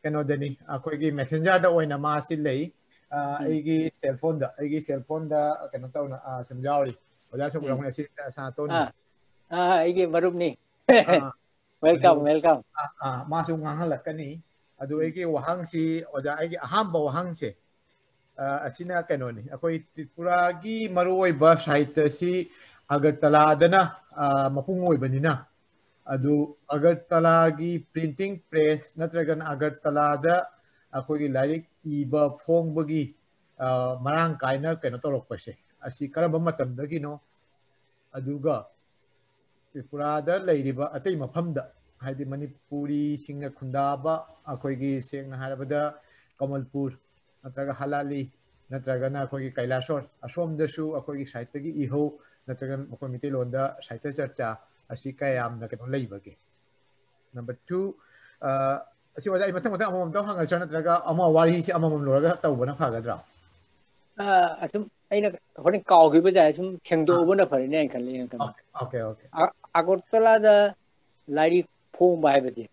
ꯀꯩꯅꯣꯗꯅꯤ, ꯑꯩꯈꯣꯏꯒꯤ ꯃꯦꯁꯦꯟꯖꯔꯗ ꯑꯣꯏꯅ ꯃꯥꯁꯤ ꯂꯩ꯫ ꯑ, ꯎꯝ꯫ ꯑꯩꯒꯤ ꯁꯦꯜ ꯐꯣꯟꯗ, ꯑꯩꯒꯤ ꯁꯦꯜ ꯐꯣꯟꯗ ꯀꯩꯅꯣ ꯇꯧꯅ, ꯑ, ꯁꯨꯝ ꯌꯥꯎꯔꯤ꯫ ꯑꯣꯖꯥ ꯁꯨꯝ ꯎꯝ꯫ ꯌꯥꯎꯅ ꯑꯁꯤ ꯁꯅꯥꯇꯣꯟ꯫ ꯑꯥ, ꯑꯥ, ꯑꯩꯒꯤ ꯃꯔꯨꯞꯅꯤ꯫ ꯑꯥ, welcome, ꯑꯗꯨ, welcome꯫ ꯑꯥ, ꯑꯥ, ꯃꯥꯁꯨ ꯉꯥꯡꯍꯜꯂꯛꯀꯅꯤ꯫ ꯑꯗꯨ ꯎꯝ꯫ ꯑꯩꯒꯤ ꯋꯥꯍꯪꯁꯤ, ꯑꯣꯖꯥ, ꯑꯩꯒꯤ ꯑꯍꯥꯟꯕ ꯋꯥꯍꯪꯁꯦ, ꯑ, ꯑꯁꯤꯅ ꯀꯩꯅꯣꯅꯤ, ꯑꯩꯈꯣꯏ ꯇ꯭ꯔꯤꯄꯨꯔꯥꯒꯤ ꯃꯔꯨꯑꯣꯏꯕ ꯁꯥꯍꯤꯇ꯭ꯌꯁꯤ ꯑꯒꯔꯇꯂꯥꯗꯅ, ꯑ, ꯃꯄꯨꯡ ꯑꯣꯏꯕꯅꯤꯅ, ꯑꯗꯨ ꯑꯒꯔꯇꯂꯥꯒꯤ ꯄ꯭ꯔꯤꯟꯇꯤꯡ ꯄ꯭ꯔꯦꯁ ꯅꯠꯇ꯭ꯔꯒꯅ ꯑꯒꯔꯇꯂꯥꯗ ꯑꯩꯈꯣꯏꯒꯤ ꯂꯥꯏꯔꯤꯛ ꯏꯕ ꯐꯣꯡꯕꯒꯤ, ꯑ, ꯃꯔꯥꯡ ꯀꯥꯏꯅ ꯀꯩꯅꯣ ꯇꯧꯔꯛꯄꯁꯦ, ꯑꯁꯤ ꯀꯔꯝꯕ ꯃꯇꯝꯗꯒꯤꯅꯣ? ꯑꯗꯨꯒ ꯇ꯭ꯔꯤꯄꯨꯔꯥꯗ ꯂꯩꯔꯤꯕ ꯑꯇꯩ ꯃꯐꯝꯗ, ꯍꯥꯏꯗꯤ ꯃꯅꯤꯄꯨꯔꯤꯁꯤꯡꯅ ꯈꯨꯟꯗꯥꯕ, ꯑꯩꯈꯣꯏꯒꯤ ꯁꯦꯡꯅ ꯍꯥꯏꯔꯕꯗ ꯀꯃꯜꯄꯨꯔ ꯅꯠꯇ꯭ꯔꯒ ꯍꯂꯥꯂꯤ ꯅꯠꯇ꯭ꯔꯒꯅ ꯑꯩꯈꯣꯏꯒꯤ ꯀꯩꯂꯥꯁꯣꯔ, ꯑꯁꯣꯝꯗꯁꯨ ꯑꯩꯈꯣꯏꯒꯤ ꯁꯥꯍꯤꯇ꯭ꯌꯒꯤ ꯏꯍꯧ ꯅꯠꯇ꯭ꯔꯒ ꯑꯩꯈꯣꯏ ꯃꯩꯇꯩꯂꯣꯟꯗ ꯁꯥꯍꯤꯇ꯭ꯌ ꯆꯔꯆꯥ ꯑꯁꯤ ꯀꯌꯥꯝꯅ ꯀꯩꯅꯣ ꯂꯩꯕꯒꯦ? ꯅꯝꯕꯔ ꯇꯨ, ꯑ, ꯑꯁꯤ ꯑꯣꯖꯥ, ꯑꯩ ꯃꯊꯪ ꯃꯊꯪ ꯑꯃꯃꯝꯇꯪ ꯍꯪꯉꯁꯤꯔꯥ, ꯅꯠꯇ꯭ꯔꯒ ꯑꯃ ꯋꯥꯔꯤꯁꯤ ꯑꯃꯃꯝ ꯂꯣꯏꯔꯒ ꯇꯧꯕꯅ ꯐꯒꯗ꯭ꯔꯥ? ꯑ, ꯑꯁꯨꯝ ꯑꯩꯅ ꯍꯣꯔꯦꯟ ꯀꯥꯎꯈꯤꯕ ꯌꯥꯏ, ꯁꯨꯝ ꯑꯥ꯫ ꯁꯦꯡꯗꯣꯛꯍꯧꯕꯅ ꯐꯔꯦꯅꯦ ꯍꯥꯏꯅ ꯈꯜꯂꯤ, ꯑꯩꯅ ꯈꯟꯕ꯫ Okay, okay, okay. ꯑ-, ꯑꯒꯔꯇꯂꯥꯗ ꯂꯥꯏꯔꯤꯛ ꯐꯣꯡꯕ ꯍꯥꯏꯕꯁꯦ,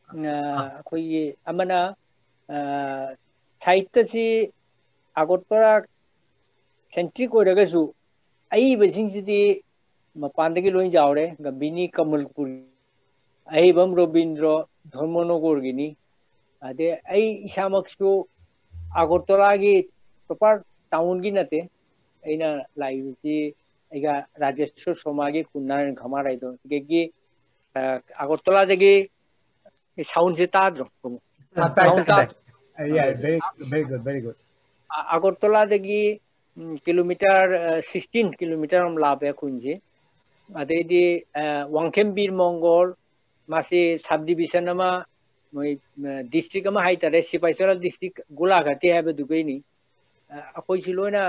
ꯑ, ꯑꯥ꯫ ꯑꯩꯈꯣꯏꯒꯤ ꯑꯃꯅ, ꯑ, ꯁꯥꯍꯤꯇ꯭ꯌꯁꯤ ꯑꯒꯔꯇꯂꯥ ꯁꯦꯟꯇ꯭ꯔꯤꯛ ꯑꯣꯏꯔꯒꯁꯨ ꯑꯏꯕꯁꯤꯡꯁꯤꯗꯤ ꯃꯄꯥꯟꯗꯒꯤ ꯂꯣꯏ ꯌꯥꯎꯔꯦ꯫ ꯒꯝꯚꯤꯅꯤ ꯀꯃꯜꯄꯨꯔꯤ, ꯑꯍꯩꯕꯝ ꯔꯣꯕꯤꯟꯗ꯭ꯔꯣ ꯙꯔꯃꯅꯒꯔꯒꯤꯅꯤ꯫ ꯑꯗꯩ ꯑꯩ ꯏꯁꯥꯃꯛꯁꯨ ꯑꯒꯔꯇꯂꯥꯒꯤ ꯄ꯭ꯔꯣꯄꯔ ꯇꯥꯎꯟꯒꯤ ꯅꯠꯇꯦ꯫ ꯑꯩꯅ ꯂꯥꯛꯏꯕꯁꯤ ꯑꯩꯒ ꯔꯥꯖꯦꯁ꯭ꯋꯔ ꯁꯣꯃꯥꯒꯤ ꯈꯨꯟ ꯅꯥꯔꯥꯌꯟ ꯈꯃꯥꯔꯥꯏꯗꯣ ꯁꯤꯗꯒꯤ ꯑꯒꯔꯇꯂꯥꯗꯒꯤ ꯁꯥꯎꯟꯁꯦ ꯇꯥꯗ꯭ꯔꯣ? ꯑꯥ, ꯇꯥꯏ, ꯇꯥꯏ, ꯇꯥꯏ꯫ Ah, yeah, very, very good, very good. ꯑꯒꯔꯇꯂꯥꯗꯒꯤ ꯀꯤꯂꯣꯃꯤꯇꯔ ꯁꯤꯛꯁꯇꯤꯟ ꯀꯤꯂꯣꯃꯤꯇꯔ ꯑꯃ ꯂꯥꯞꯄꯦ ꯈꯨꯟꯁꯤ꯫ ꯑꯗꯩꯗꯤ ꯋꯥꯡꯈꯦꯝ ꯕꯤꯔ ꯃꯣꯡꯒꯣꯜ, ꯃꯥꯁꯤ ꯁꯕ ꯗꯤꯕꯤꯖꯟ ꯑꯃ, ꯃꯣꯏ ꯗꯤꯁꯇ꯭ꯔꯤꯛ ꯑꯃ ꯍꯥꯏꯇꯥꯔꯦ, ꯁꯤꯄꯥꯏꯆꯔꯥ ꯗꯤꯁꯇ꯭ꯔꯤꯛ ꯒꯣꯂꯥꯘꯥꯇꯤ ꯍꯥꯏꯕꯗꯨꯒꯩꯅꯤ꯫ ꯑꯩꯈꯣꯏꯁꯤ ꯂꯣꯏꯅ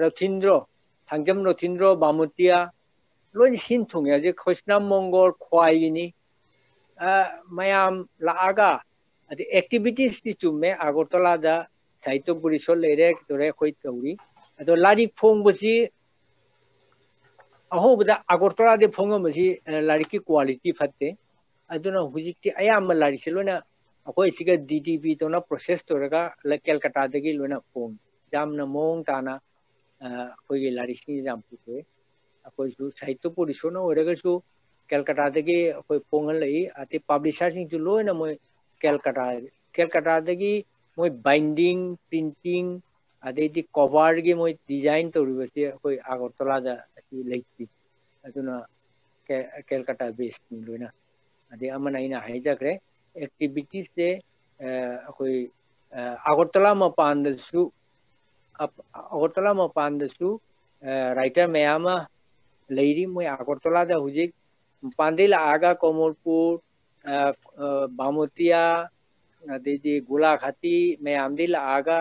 ꯔꯣꯊꯤꯟꯗ꯭ꯔꯣ, ꯊꯥꯡꯖꯝ ꯔꯣꯊꯤꯟꯗ꯭ꯔꯣ, ꯕꯥꯃꯨꯇꯤꯌꯥ, ꯂꯣꯏꯅ ꯁꯤꯟ ꯊꯨꯡꯉꯦ꯫ ꯍꯧꯖꯤꯛ ꯈꯣꯏꯁꯅꯥꯝ ꯃꯣꯡꯒꯣꯜ ꯈ꯭ꯋꯥꯏꯒꯤꯅꯤ꯫ ꯃꯌꯥꯝ ꯂꯥꯛꯑꯒ, ꯑꯗꯩ ꯑꯦꯛꯇꯤꯚꯤꯇꯤꯁꯇꯤ ꯆꯨꯝꯃꯦ, ꯑꯒꯔꯇꯂꯥꯗ ꯁꯥꯍꯤꯇ꯭ꯌ ꯄꯔꯤꯁꯣꯗ ꯂꯩꯔꯦ, ꯀꯩꯗꯧꯔꯦ, ꯑꯩꯈꯣꯏ ꯇꯧꯔꯤ꯫ ꯑꯗꯣ ꯂꯥꯏꯔꯤꯛ ꯐꯣꯡꯕꯁꯤ ꯑꯍꯧꯕꯗ ꯑꯒꯔꯇꯂꯥꯗ ꯐꯣꯡꯉꯝꯕꯁꯤ ꯂꯥꯏꯔꯤꯛꯀꯤ ꯀ꯭ꯋꯥꯂꯤꯇꯤ ꯐꯠꯇꯦ꯫ ꯑꯗꯨꯅ ꯍꯧꯖꯤꯛꯇꯤ ꯑꯌꯥꯝꯕ ꯂꯥꯏꯔꯤꯛꯁꯦ ꯂꯣꯏꯅ ꯑꯩꯈꯣꯏ ꯁꯤꯒ ꯗꯤ ꯇꯤ ꯄꯤ ꯇꯧꯅ ꯄ꯭ꯔꯣꯁꯦꯁ ꯇꯧꯔꯒ ꯀꯦꯜꯀꯇꯥꯗꯒꯤ ꯂꯣꯏꯅ ꯐꯣꯡꯉꯤ꯫ ꯌꯥꯝꯅ ꯃꯑꯣꯡ ꯇꯥꯅ ꯑꯩꯈꯣꯏꯒꯤ ꯂꯥꯏꯔꯤꯛꯁꯤꯡꯁꯦ ꯌꯥꯝ ꯄꯨꯊꯣꯛꯑꯦ꯫ ꯑꯩꯈꯣꯏꯁꯨ ꯁꯥꯍꯤꯇ꯭ꯌ ꯄꯔꯤꯁꯣꯗꯅ ꯑꯣꯏꯔꯒꯁꯨ ꯀꯦꯜꯀꯇꯥꯗꯒꯤ ꯑꯩꯈꯣꯏ ꯐꯣꯡꯍꯜꯂꯛꯏ꯫ ꯑꯗꯩ ꯄꯥꯕ꯭ꯂꯤꯁꯔꯁꯤꯡꯁꯨ ꯂꯣꯏꯅ ꯃꯣꯏ ꯀꯦꯜꯀꯇꯥ, ꯀꯦꯜꯀꯇꯥꯗꯒꯤ ꯃꯣꯏ ꯕꯥꯏꯟꯗꯤꯡ, ꯄ꯭ꯔꯤꯟꯇꯤꯡ, ꯑꯗꯩꯗꯤ ꯀꯣꯚꯔꯒꯤ ꯃꯣꯏ ꯗꯤꯖꯥꯏꯟ ꯇꯧꯔꯤꯕꯁꯦ ꯑꯩꯈꯣꯏ ꯑꯒꯔꯇꯂꯥꯗ ꯑꯁꯤ ꯂꯩꯇ꯭ꯔꯤ꯫ ꯑꯗꯨꯅ ꯀꯦꯜꯀꯇꯥ ꯕꯦꯁꯅꯤ ꯂꯣꯏꯅ꯫ ꯑꯗꯩ ꯑꯃꯅ ꯑꯩꯅ ꯍꯥꯏꯖꯈ꯭ꯔꯦ, ꯑꯦꯛꯇꯤꯚꯤꯇꯤꯁꯁꯦ ꯑꯩꯈꯣꯏ ꯑꯒꯔꯇꯂꯥ ꯃꯄꯥꯟꯗꯁꯨ, ꯑꯒꯔꯇꯂꯥ ꯃꯄꯥꯟꯗꯁꯨ ꯔꯥꯏꯇꯔ ꯃꯌꯥꯝ ꯑꯃ ꯂꯩꯔꯤ꯫ ꯃꯣꯏ ꯑꯒꯔꯇꯂꯥꯗ ꯍꯧꯖꯤꯛ ꯃꯄꯥꯟꯗꯩ ꯂꯥꯛꯑꯒ ꯀꯣꯃꯣꯔꯄꯨꯔ, ꯕꯥꯃꯣꯇꯤꯌꯥ, ꯑꯗꯩꯗꯤ ꯒꯣꯂꯥꯘꯥꯇꯤ ꯃꯌꯥꯝꯗꯩ ꯂꯥꯛꯑꯒ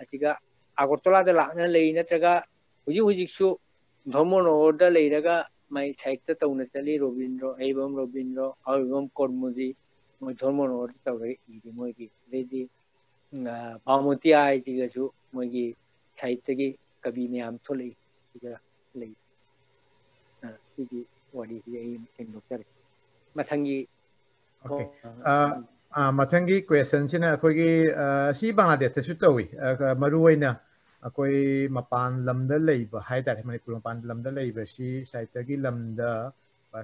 ꯑꯁꯤꯒ ꯑꯒꯔꯇꯂꯥꯗ ꯂꯥꯛꯅ ꯂꯩ, ꯅꯠꯇ꯭ꯔꯒ ꯍꯧꯖꯤꯛ ꯍꯧꯖꯤꯛꯁꯨ ꯙꯔꯃꯅꯒꯔꯗ ꯂꯩꯔꯒ ꯃꯥꯏ ꯁꯥꯍꯤꯇ꯭ꯌ ꯇꯧꯅ ꯆꯠꯂꯤ꯫ ꯔꯣꯕꯤꯟꯗ꯭ꯔꯣ, ꯑꯍꯩꯕꯝ ꯔꯣꯕꯤꯟꯗ꯭ꯔꯣ, ꯑꯍꯩꯕꯝ ꯀꯔꯃꯨꯖꯤ, ꯃꯣꯏ ꯙꯔꯃꯅꯒꯔꯗ ꯇꯧꯔꯒ ꯏꯔꯤ ꯃꯣꯏꯒꯤ꯫ ꯑꯗꯩꯗꯤ ꯕꯥꯃꯣꯇꯤꯌꯥ ꯍꯥꯏꯁꯤꯒꯁꯨ ꯃꯣꯏꯒꯤ ꯁꯥꯍꯤꯇ꯭ꯌꯒꯤ ꯀꯕꯤ ꯃꯌꯥꯝ ꯊꯣꯛꯂꯛꯏ꯫ ꯁꯤꯒ ꯂꯩ꯫ ꯁꯤꯒꯤ ꯋꯥꯔꯤꯁꯤ ꯑꯩ ꯍꯦꯟꯗꯣꯛꯆꯔꯦ꯫ ꯃꯊꯪꯒꯤ Okay. ꯃꯊꯪꯒꯤ ꯀ꯭ꯋꯦꯁꯟꯁꯤꯅ ꯑꯩꯈꯣꯏꯒꯤ ꯁꯤ ꯕꯪꯒ꯭ꯂꯥꯗꯦꯁꯇꯁꯨ ꯇꯧꯏ꯫ ꯃꯔꯨ ꯑꯣꯏꯅ ꯑꯩꯈꯣꯏ ꯃꯄꯥꯟ ꯂꯝꯗ ꯂꯩꯕ ꯍꯥꯏꯇꯥꯔꯦ, ꯃꯅꯤꯄꯨꯔ ꯃꯄꯥꯟ ꯂꯝꯗ ꯂꯩꯕꯁꯤ ꯁꯥꯍꯤꯇ꯭ꯌꯒꯤ ꯂꯝꯗ,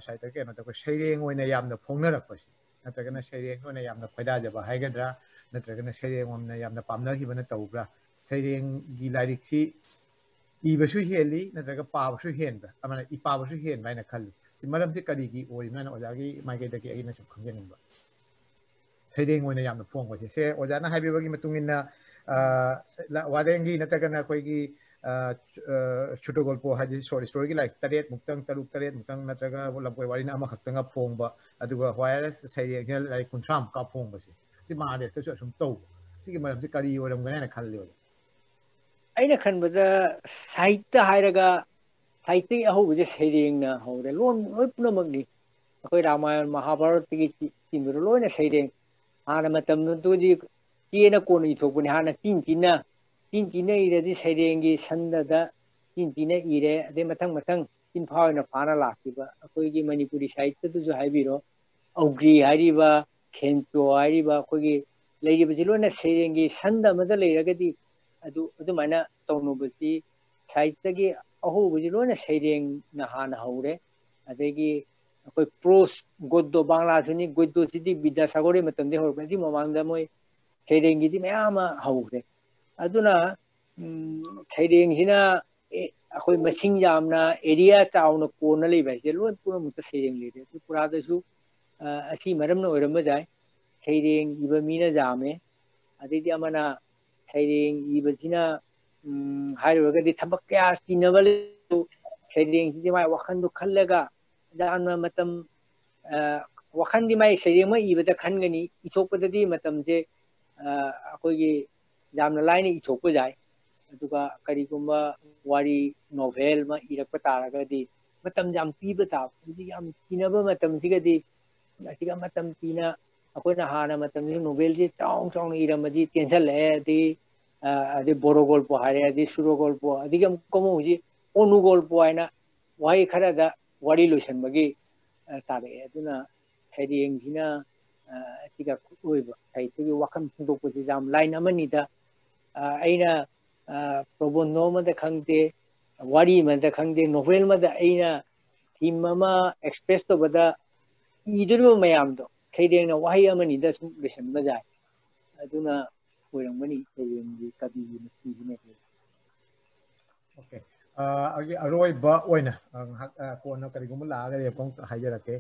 ꯁꯥꯍꯤꯇ꯭ꯌ ꯀꯩꯅꯣꯗ ꯑꯩꯈꯣꯏ ꯁꯩꯔꯦꯡ ꯑꯣꯏꯅ ꯌꯥꯝꯅ ꯐꯣꯡꯅꯔꯛꯄꯁꯤ, ꯅꯠꯇ꯭ꯔꯒꯅ ꯁꯩꯔꯦꯡ ꯑꯣꯏꯅ ꯌꯥꯝꯅ ꯈꯣꯏꯗꯥꯖꯕ ꯍꯥꯏꯒꯗ꯭ꯔꯥ, ꯅꯠꯇ꯭ꯔꯒꯅ ꯁꯩꯔꯦꯡ ꯑꯣꯏꯅ ꯌꯥꯝꯅ ꯄꯥꯝꯅꯈꯤꯕꯅ ꯇꯧꯕ꯭ꯔꯥ? ꯁꯩꯔꯦꯡꯒꯤ ꯂꯥꯏꯔꯤꯛꯁꯤ ꯏꯕꯁꯨ ꯍꯦꯜꯂꯤ, ꯅꯠꯇ꯭ꯔꯒ ꯄꯥꯕꯁꯨ ꯍꯦꯟꯕ꯭ꯔꯥ? ꯑꯃꯅ ꯏ ꯄꯥꯕꯁꯨ ꯍꯦꯟꯕ꯭ꯔꯥ ꯍꯥꯏꯅ ꯈꯜꯂꯤ꯫ ꯁꯤ ꯃꯔꯝꯁꯤ ꯀꯔꯤꯒꯤ ꯑꯣꯏꯔꯤꯅꯣ ꯍꯥꯏꯅ ꯑꯣꯖꯥꯒꯤ ꯃꯥꯏꯀꯩꯗꯒꯤ ꯑꯩꯅ ꯁꯨꯝ ꯈꯪꯖꯅꯤꯡꯕ꯫ ꯁꯩꯔꯦꯡ ꯑꯣꯏꯅ ꯌꯥꯝꯅ ꯐꯣꯡꯕꯁꯦ꯫ ꯁꯦ, ꯑꯣꯖꯥꯅ ꯍꯥꯏꯕꯤꯕꯒꯤ ꯃꯇꯨꯡ ꯏꯟꯅ, ꯑ, ꯂ-, ꯋꯥꯔꯦꯡꯒꯤ ꯅꯠꯇ꯭ꯔꯒꯅ ꯑꯩꯈꯣꯏꯒꯤ, ꯑ, ꯑ, ꯁꯨꯇꯣꯒꯣꯜꯄꯣ ꯍꯥꯏꯗꯤ short storyꯒꯤ ꯂꯥꯏꯔꯤꯛ ꯇꯔꯦꯠꯃꯨꯛꯇꯪ, ꯇꯔꯨꯛ ꯇꯔꯦꯠꯃꯨꯛꯇꯪ ꯅꯠꯇ꯭ꯔꯒ ꯂꯝꯀꯣꯏ ꯋꯥꯔꯤꯅ ꯑꯃꯈꯛꯇꯪꯒ ꯐꯣꯡꯕ, ꯑꯗꯨꯒ whereas ꯁꯩꯔꯦꯡꯁꯤꯅ ꯂꯥꯏꯔꯤꯛ ꯀꯨꯟꯊ꯭ꯔꯥꯃꯨꯛꯀ ꯐꯣꯡꯕꯁꯦ, ꯁꯤ ꯃꯍꯥꯚꯥꯔꯠꯇꯁꯨ ꯑꯁꯨꯝ ꯇꯧꯕ꯫ ꯁꯤꯒꯤ ꯃꯔꯝꯁꯦ ꯀꯔꯤ ꯑꯣꯏꯔꯝꯒꯅꯤ ꯍꯥꯏꯅ ꯈꯜꯂꯤ ꯑꯣꯖꯥ? ꯑꯩꯅ ꯈꯟꯕꯗ ꯁꯥꯍꯤꯇ꯭ꯌ ꯍꯥꯏꯔꯒ ꯁꯥꯍꯤꯇ꯭ꯌꯒꯤ ꯑꯍꯧꯕꯁꯦ ꯁꯩꯔꯦꯡꯅ ꯍꯧꯔꯦ꯫ ꯂꯣꯟ ꯂꯣꯏ ꯄꯨꯝꯅꯃꯛꯅꯤ꯫ ꯑꯩꯈꯣꯏ ꯔꯥꯃꯥꯌꯟ, ꯃꯍꯥꯚꯥꯔꯠꯇꯒꯤ ꯆꯤ-, ꯆꯤꯡꯕꯗ ꯂꯣꯏꯅ ꯁꯩꯔꯦꯡ꯫ ꯍꯥꯟꯅ ꯃꯇꯝꯗꯨꯗꯤ ꯆꯦꯅ ꯀꯣꯟꯅ ꯏꯊꯣꯛꯄꯅꯤ꯫ ꯍꯥꯟꯅ ꯆꯤꯟ ꯆꯤꯟꯅ, ꯆꯤꯟ ꯆꯤꯟꯅ ꯏꯔꯗꯤ ꯁꯩꯔꯦꯡꯒꯤ ꯁꯟꯗꯗ ꯆꯤꯟ ꯆꯤꯟꯅ ꯏꯔꯦ꯫ ꯑꯗꯩ ꯃꯊꯪ ꯃꯊꯪ ꯆꯤꯟꯐꯥ ꯑꯣꯏꯅ ꯐꯥꯅ ꯂꯥꯛꯈꯤꯕ꯫ ꯑꯩꯈꯣꯏꯒꯤ ꯃꯅꯤꯄꯨꯔꯤ ꯁꯥꯍꯤꯇ꯭ꯌꯗꯁꯨ ꯍꯥꯏꯕꯤꯔꯣ, ꯑꯧꯒ꯭ꯔꯤ ꯍꯥꯏꯔꯤꯕ, ꯈꯦꯟꯆꯣ ꯍꯥꯏꯔꯤꯕ, ꯑꯩꯈꯣꯏꯒꯤ ꯂꯩꯔꯤꯕꯁꯤ ꯂꯣꯏꯅ ꯁꯩꯔꯦꯡꯒꯤ ꯁꯟꯗ ꯑꯃꯗ ꯂꯩꯔꯒꯗꯤ ꯑꯗꯨ ꯑꯗꯨꯃꯥꯏꯅ ꯇꯧꯅꯕꯁꯤ ꯁꯥꯍꯤꯇ꯭ꯌꯒꯤ ꯑꯍꯧꯕꯁꯤ ꯂꯣꯏꯅ ꯁꯩꯔꯦꯡꯅ ꯍꯥꯟꯅ ꯍꯧꯔꯦ꯫ ꯑꯗꯒꯤ ꯑꯩꯈꯣꯏ prose, ꯒꯣꯗ꯭ꯌ, ꯕꯪꯂꯥꯁꯤꯅꯤ, ꯒꯣꯗ꯭ꯌꯁꯤꯗꯤ ꯕꯤꯗ꯭ꯌꯥꯁꯥꯒꯔꯒꯤ ꯃꯇꯝꯗꯒꯤ ꯍꯧꯔꯛꯄꯅꯤ꯫ ꯑꯁꯤ ꯃꯃꯥꯡꯗ ꯃꯣꯏ ꯁꯩꯔꯦꯡꯒꯤꯗꯤ ꯃꯌꯥꯝ ꯑꯃ ꯍꯧꯈ꯭ꯔꯦ꯫ ꯑꯗꯨꯅ, ꯎꯝ, ꯁꯩꯔꯦꯡꯁꯤꯅ, ꯑꯦ, ꯑꯩꯈꯣꯏ ꯃꯁꯤꯡ ꯌꯥꯝꯅ, area ꯆꯥꯎꯅ ꯀꯣꯟꯅ ꯂꯩꯕ ꯍꯥꯏꯁꯦ ꯂꯣꯏ ꯄꯨꯝꯅꯃꯛꯇ ꯁꯩꯔꯦꯡ ꯂꯩꯔꯦ꯫ ꯇ꯭ꯔꯤꯄꯨꯔꯥꯗꯁꯨ, ꯑ, ꯑꯁꯤ ꯃꯔꯝꯅ ꯑꯣꯏꯔꯝꯕ ꯌꯥꯏ꯫ ꯁꯩꯔꯦꯡ ꯏꯕ ꯃꯤꯅ ꯌꯥꯝꯃꯦ꯫ ꯑꯗꯩꯗꯤ ꯑꯃꯅ ꯁꯩꯔꯦꯡ ꯏꯕꯁꯤꯅ, ꯎꯝ, ꯍꯥꯏꯔꯨꯔꯒꯗꯤ ꯊꯕꯛ ꯀꯌꯥ ꯆꯤꯟꯅꯕ ꯂꯩꯔꯁꯨ ꯁꯩꯔꯦꯡꯁꯤꯗꯤ ꯃꯥꯏ ꯋꯥꯈꯜꯗꯣ ꯈꯜꯂꯒ ꯌꯥꯝꯅ ꯃꯇꯝ, ꯑ, ꯋꯥꯈꯜꯗꯤ ꯃꯥꯏ ꯁꯩꯔꯦꯡ ꯑꯃ ꯏꯕꯗ ꯈꯟꯒꯅꯤ, ꯏꯊꯣꯛꯄꯗꯗꯤ ꯃꯇꯝꯁꯦ, ꯑ, ꯑꯩꯈꯣꯏꯒꯤ ꯌꯥꯝꯅ ꯂꯥꯏꯅ ꯏꯊꯣꯛꯄ ꯌꯥꯏ꯫ ꯑꯗꯨꯒ ꯀꯔꯤꯒꯨꯝꯕ ꯋꯥꯔꯤ, novel ꯑꯃ ꯏꯔꯛꯄ ꯇꯥꯔꯒꯗꯤ ꯃꯇꯝ ꯌꯥꯝ ꯄꯤꯕ ꯇꯥꯕ꯫ ꯍꯧꯖꯤꯛ ꯌꯥꯝ ꯆꯤꯟꯅꯕ ꯃꯇꯝꯁꯤꯒꯗꯤ ꯑꯁꯤꯒ ꯃꯇꯝ ꯄꯤꯅ ꯑꯩꯈꯣꯏꯅ ꯍꯥꯟꯅ ꯃꯇꯝꯁꯤ novelꯁꯤ ꯆꯥꯎ ꯆꯥꯎꯅ ꯏꯔꯝꯃꯗꯤ ꯇꯦꯟꯁꯜꯂꯛꯑꯦ꯫ ꯑꯗꯒꯤ, ꯑ, ꯑꯗꯩ ꯕꯣꯔꯣꯒꯣꯜꯄꯣ ꯍꯥꯏꯔꯦ, ꯑꯗꯩ ꯁꯨꯔꯣꯒꯣꯜꯄꯣ, ꯑꯗꯒꯤ ꯑꯃꯨꯛ ꯑꯃꯨꯛ ꯍꯧꯖꯤꯛ ꯑꯣꯅꯨꯒꯣꯜꯄꯣ ꯍꯥꯏꯅ ꯋꯥꯍꯩ ꯈꯔꯗ ꯋꯥꯔꯤ ꯂꯣꯏꯁꯤꯟꯕꯒꯤ, ꯑ, ꯇꯥꯔꯛꯑꯦ꯫ ꯑꯗꯨꯅ ꯁꯩꯔꯦꯡꯁꯤꯅ, ꯑ, ꯑꯁꯤꯒ ꯑꯣꯏꯕ ꯁꯥꯍꯤꯇ꯭ꯌꯒꯤ ꯋꯥꯈꯜ ꯐꯣꯡꯗꯣꯛꯄꯁꯤ ꯌꯥꯝ line ꯑꯃꯅꯤꯗ꯫ ꯑ, ꯑꯩꯅ, ꯑ, ꯄ꯭ꯔꯣꯕꯣꯟꯗꯣ ꯑꯃꯗ ꯈꯪꯗꯦ, ꯋꯥꯔꯤ ꯑꯃꯗ ꯈꯪꯗꯦ, novel ꯑꯃꯗ ꯑꯩꯅ theme ꯑꯃ express ꯇꯧꯕꯗ ꯏꯗꯣꯔꯤꯕ ꯃꯌꯥꯝꯗꯣ ꯁꯩꯔꯦꯡꯅ ꯋꯥꯍꯩ ꯑꯃꯅꯤꯗ ꯁꯨꯝ ꯂꯣꯏꯁꯤꯟꯕ ꯌꯥꯏ꯫ ꯑꯗꯨꯅ ꯑꯣꯏꯔꯝꯒꯅꯤ ꯁꯩꯔꯦꯡꯒꯤ ꯀꯕꯤꯒꯤ ꯃꯁꯤꯡꯁꯤꯅ꯫ Okay. ꯑ, ꯑꯩꯒꯤ ꯑꯔꯣꯏꯕ ꯑꯣꯏꯅ, ꯑ, ꯉꯥꯏꯍꯥꯛ, ꯑ, ꯀꯣꯟꯅ ꯀꯔꯤꯒꯨꯝꯕ ꯂꯥꯛꯑꯒꯗꯤ ꯑꯃꯨꯛ ꯍꯥꯏꯖꯔꯛꯀꯦ꯫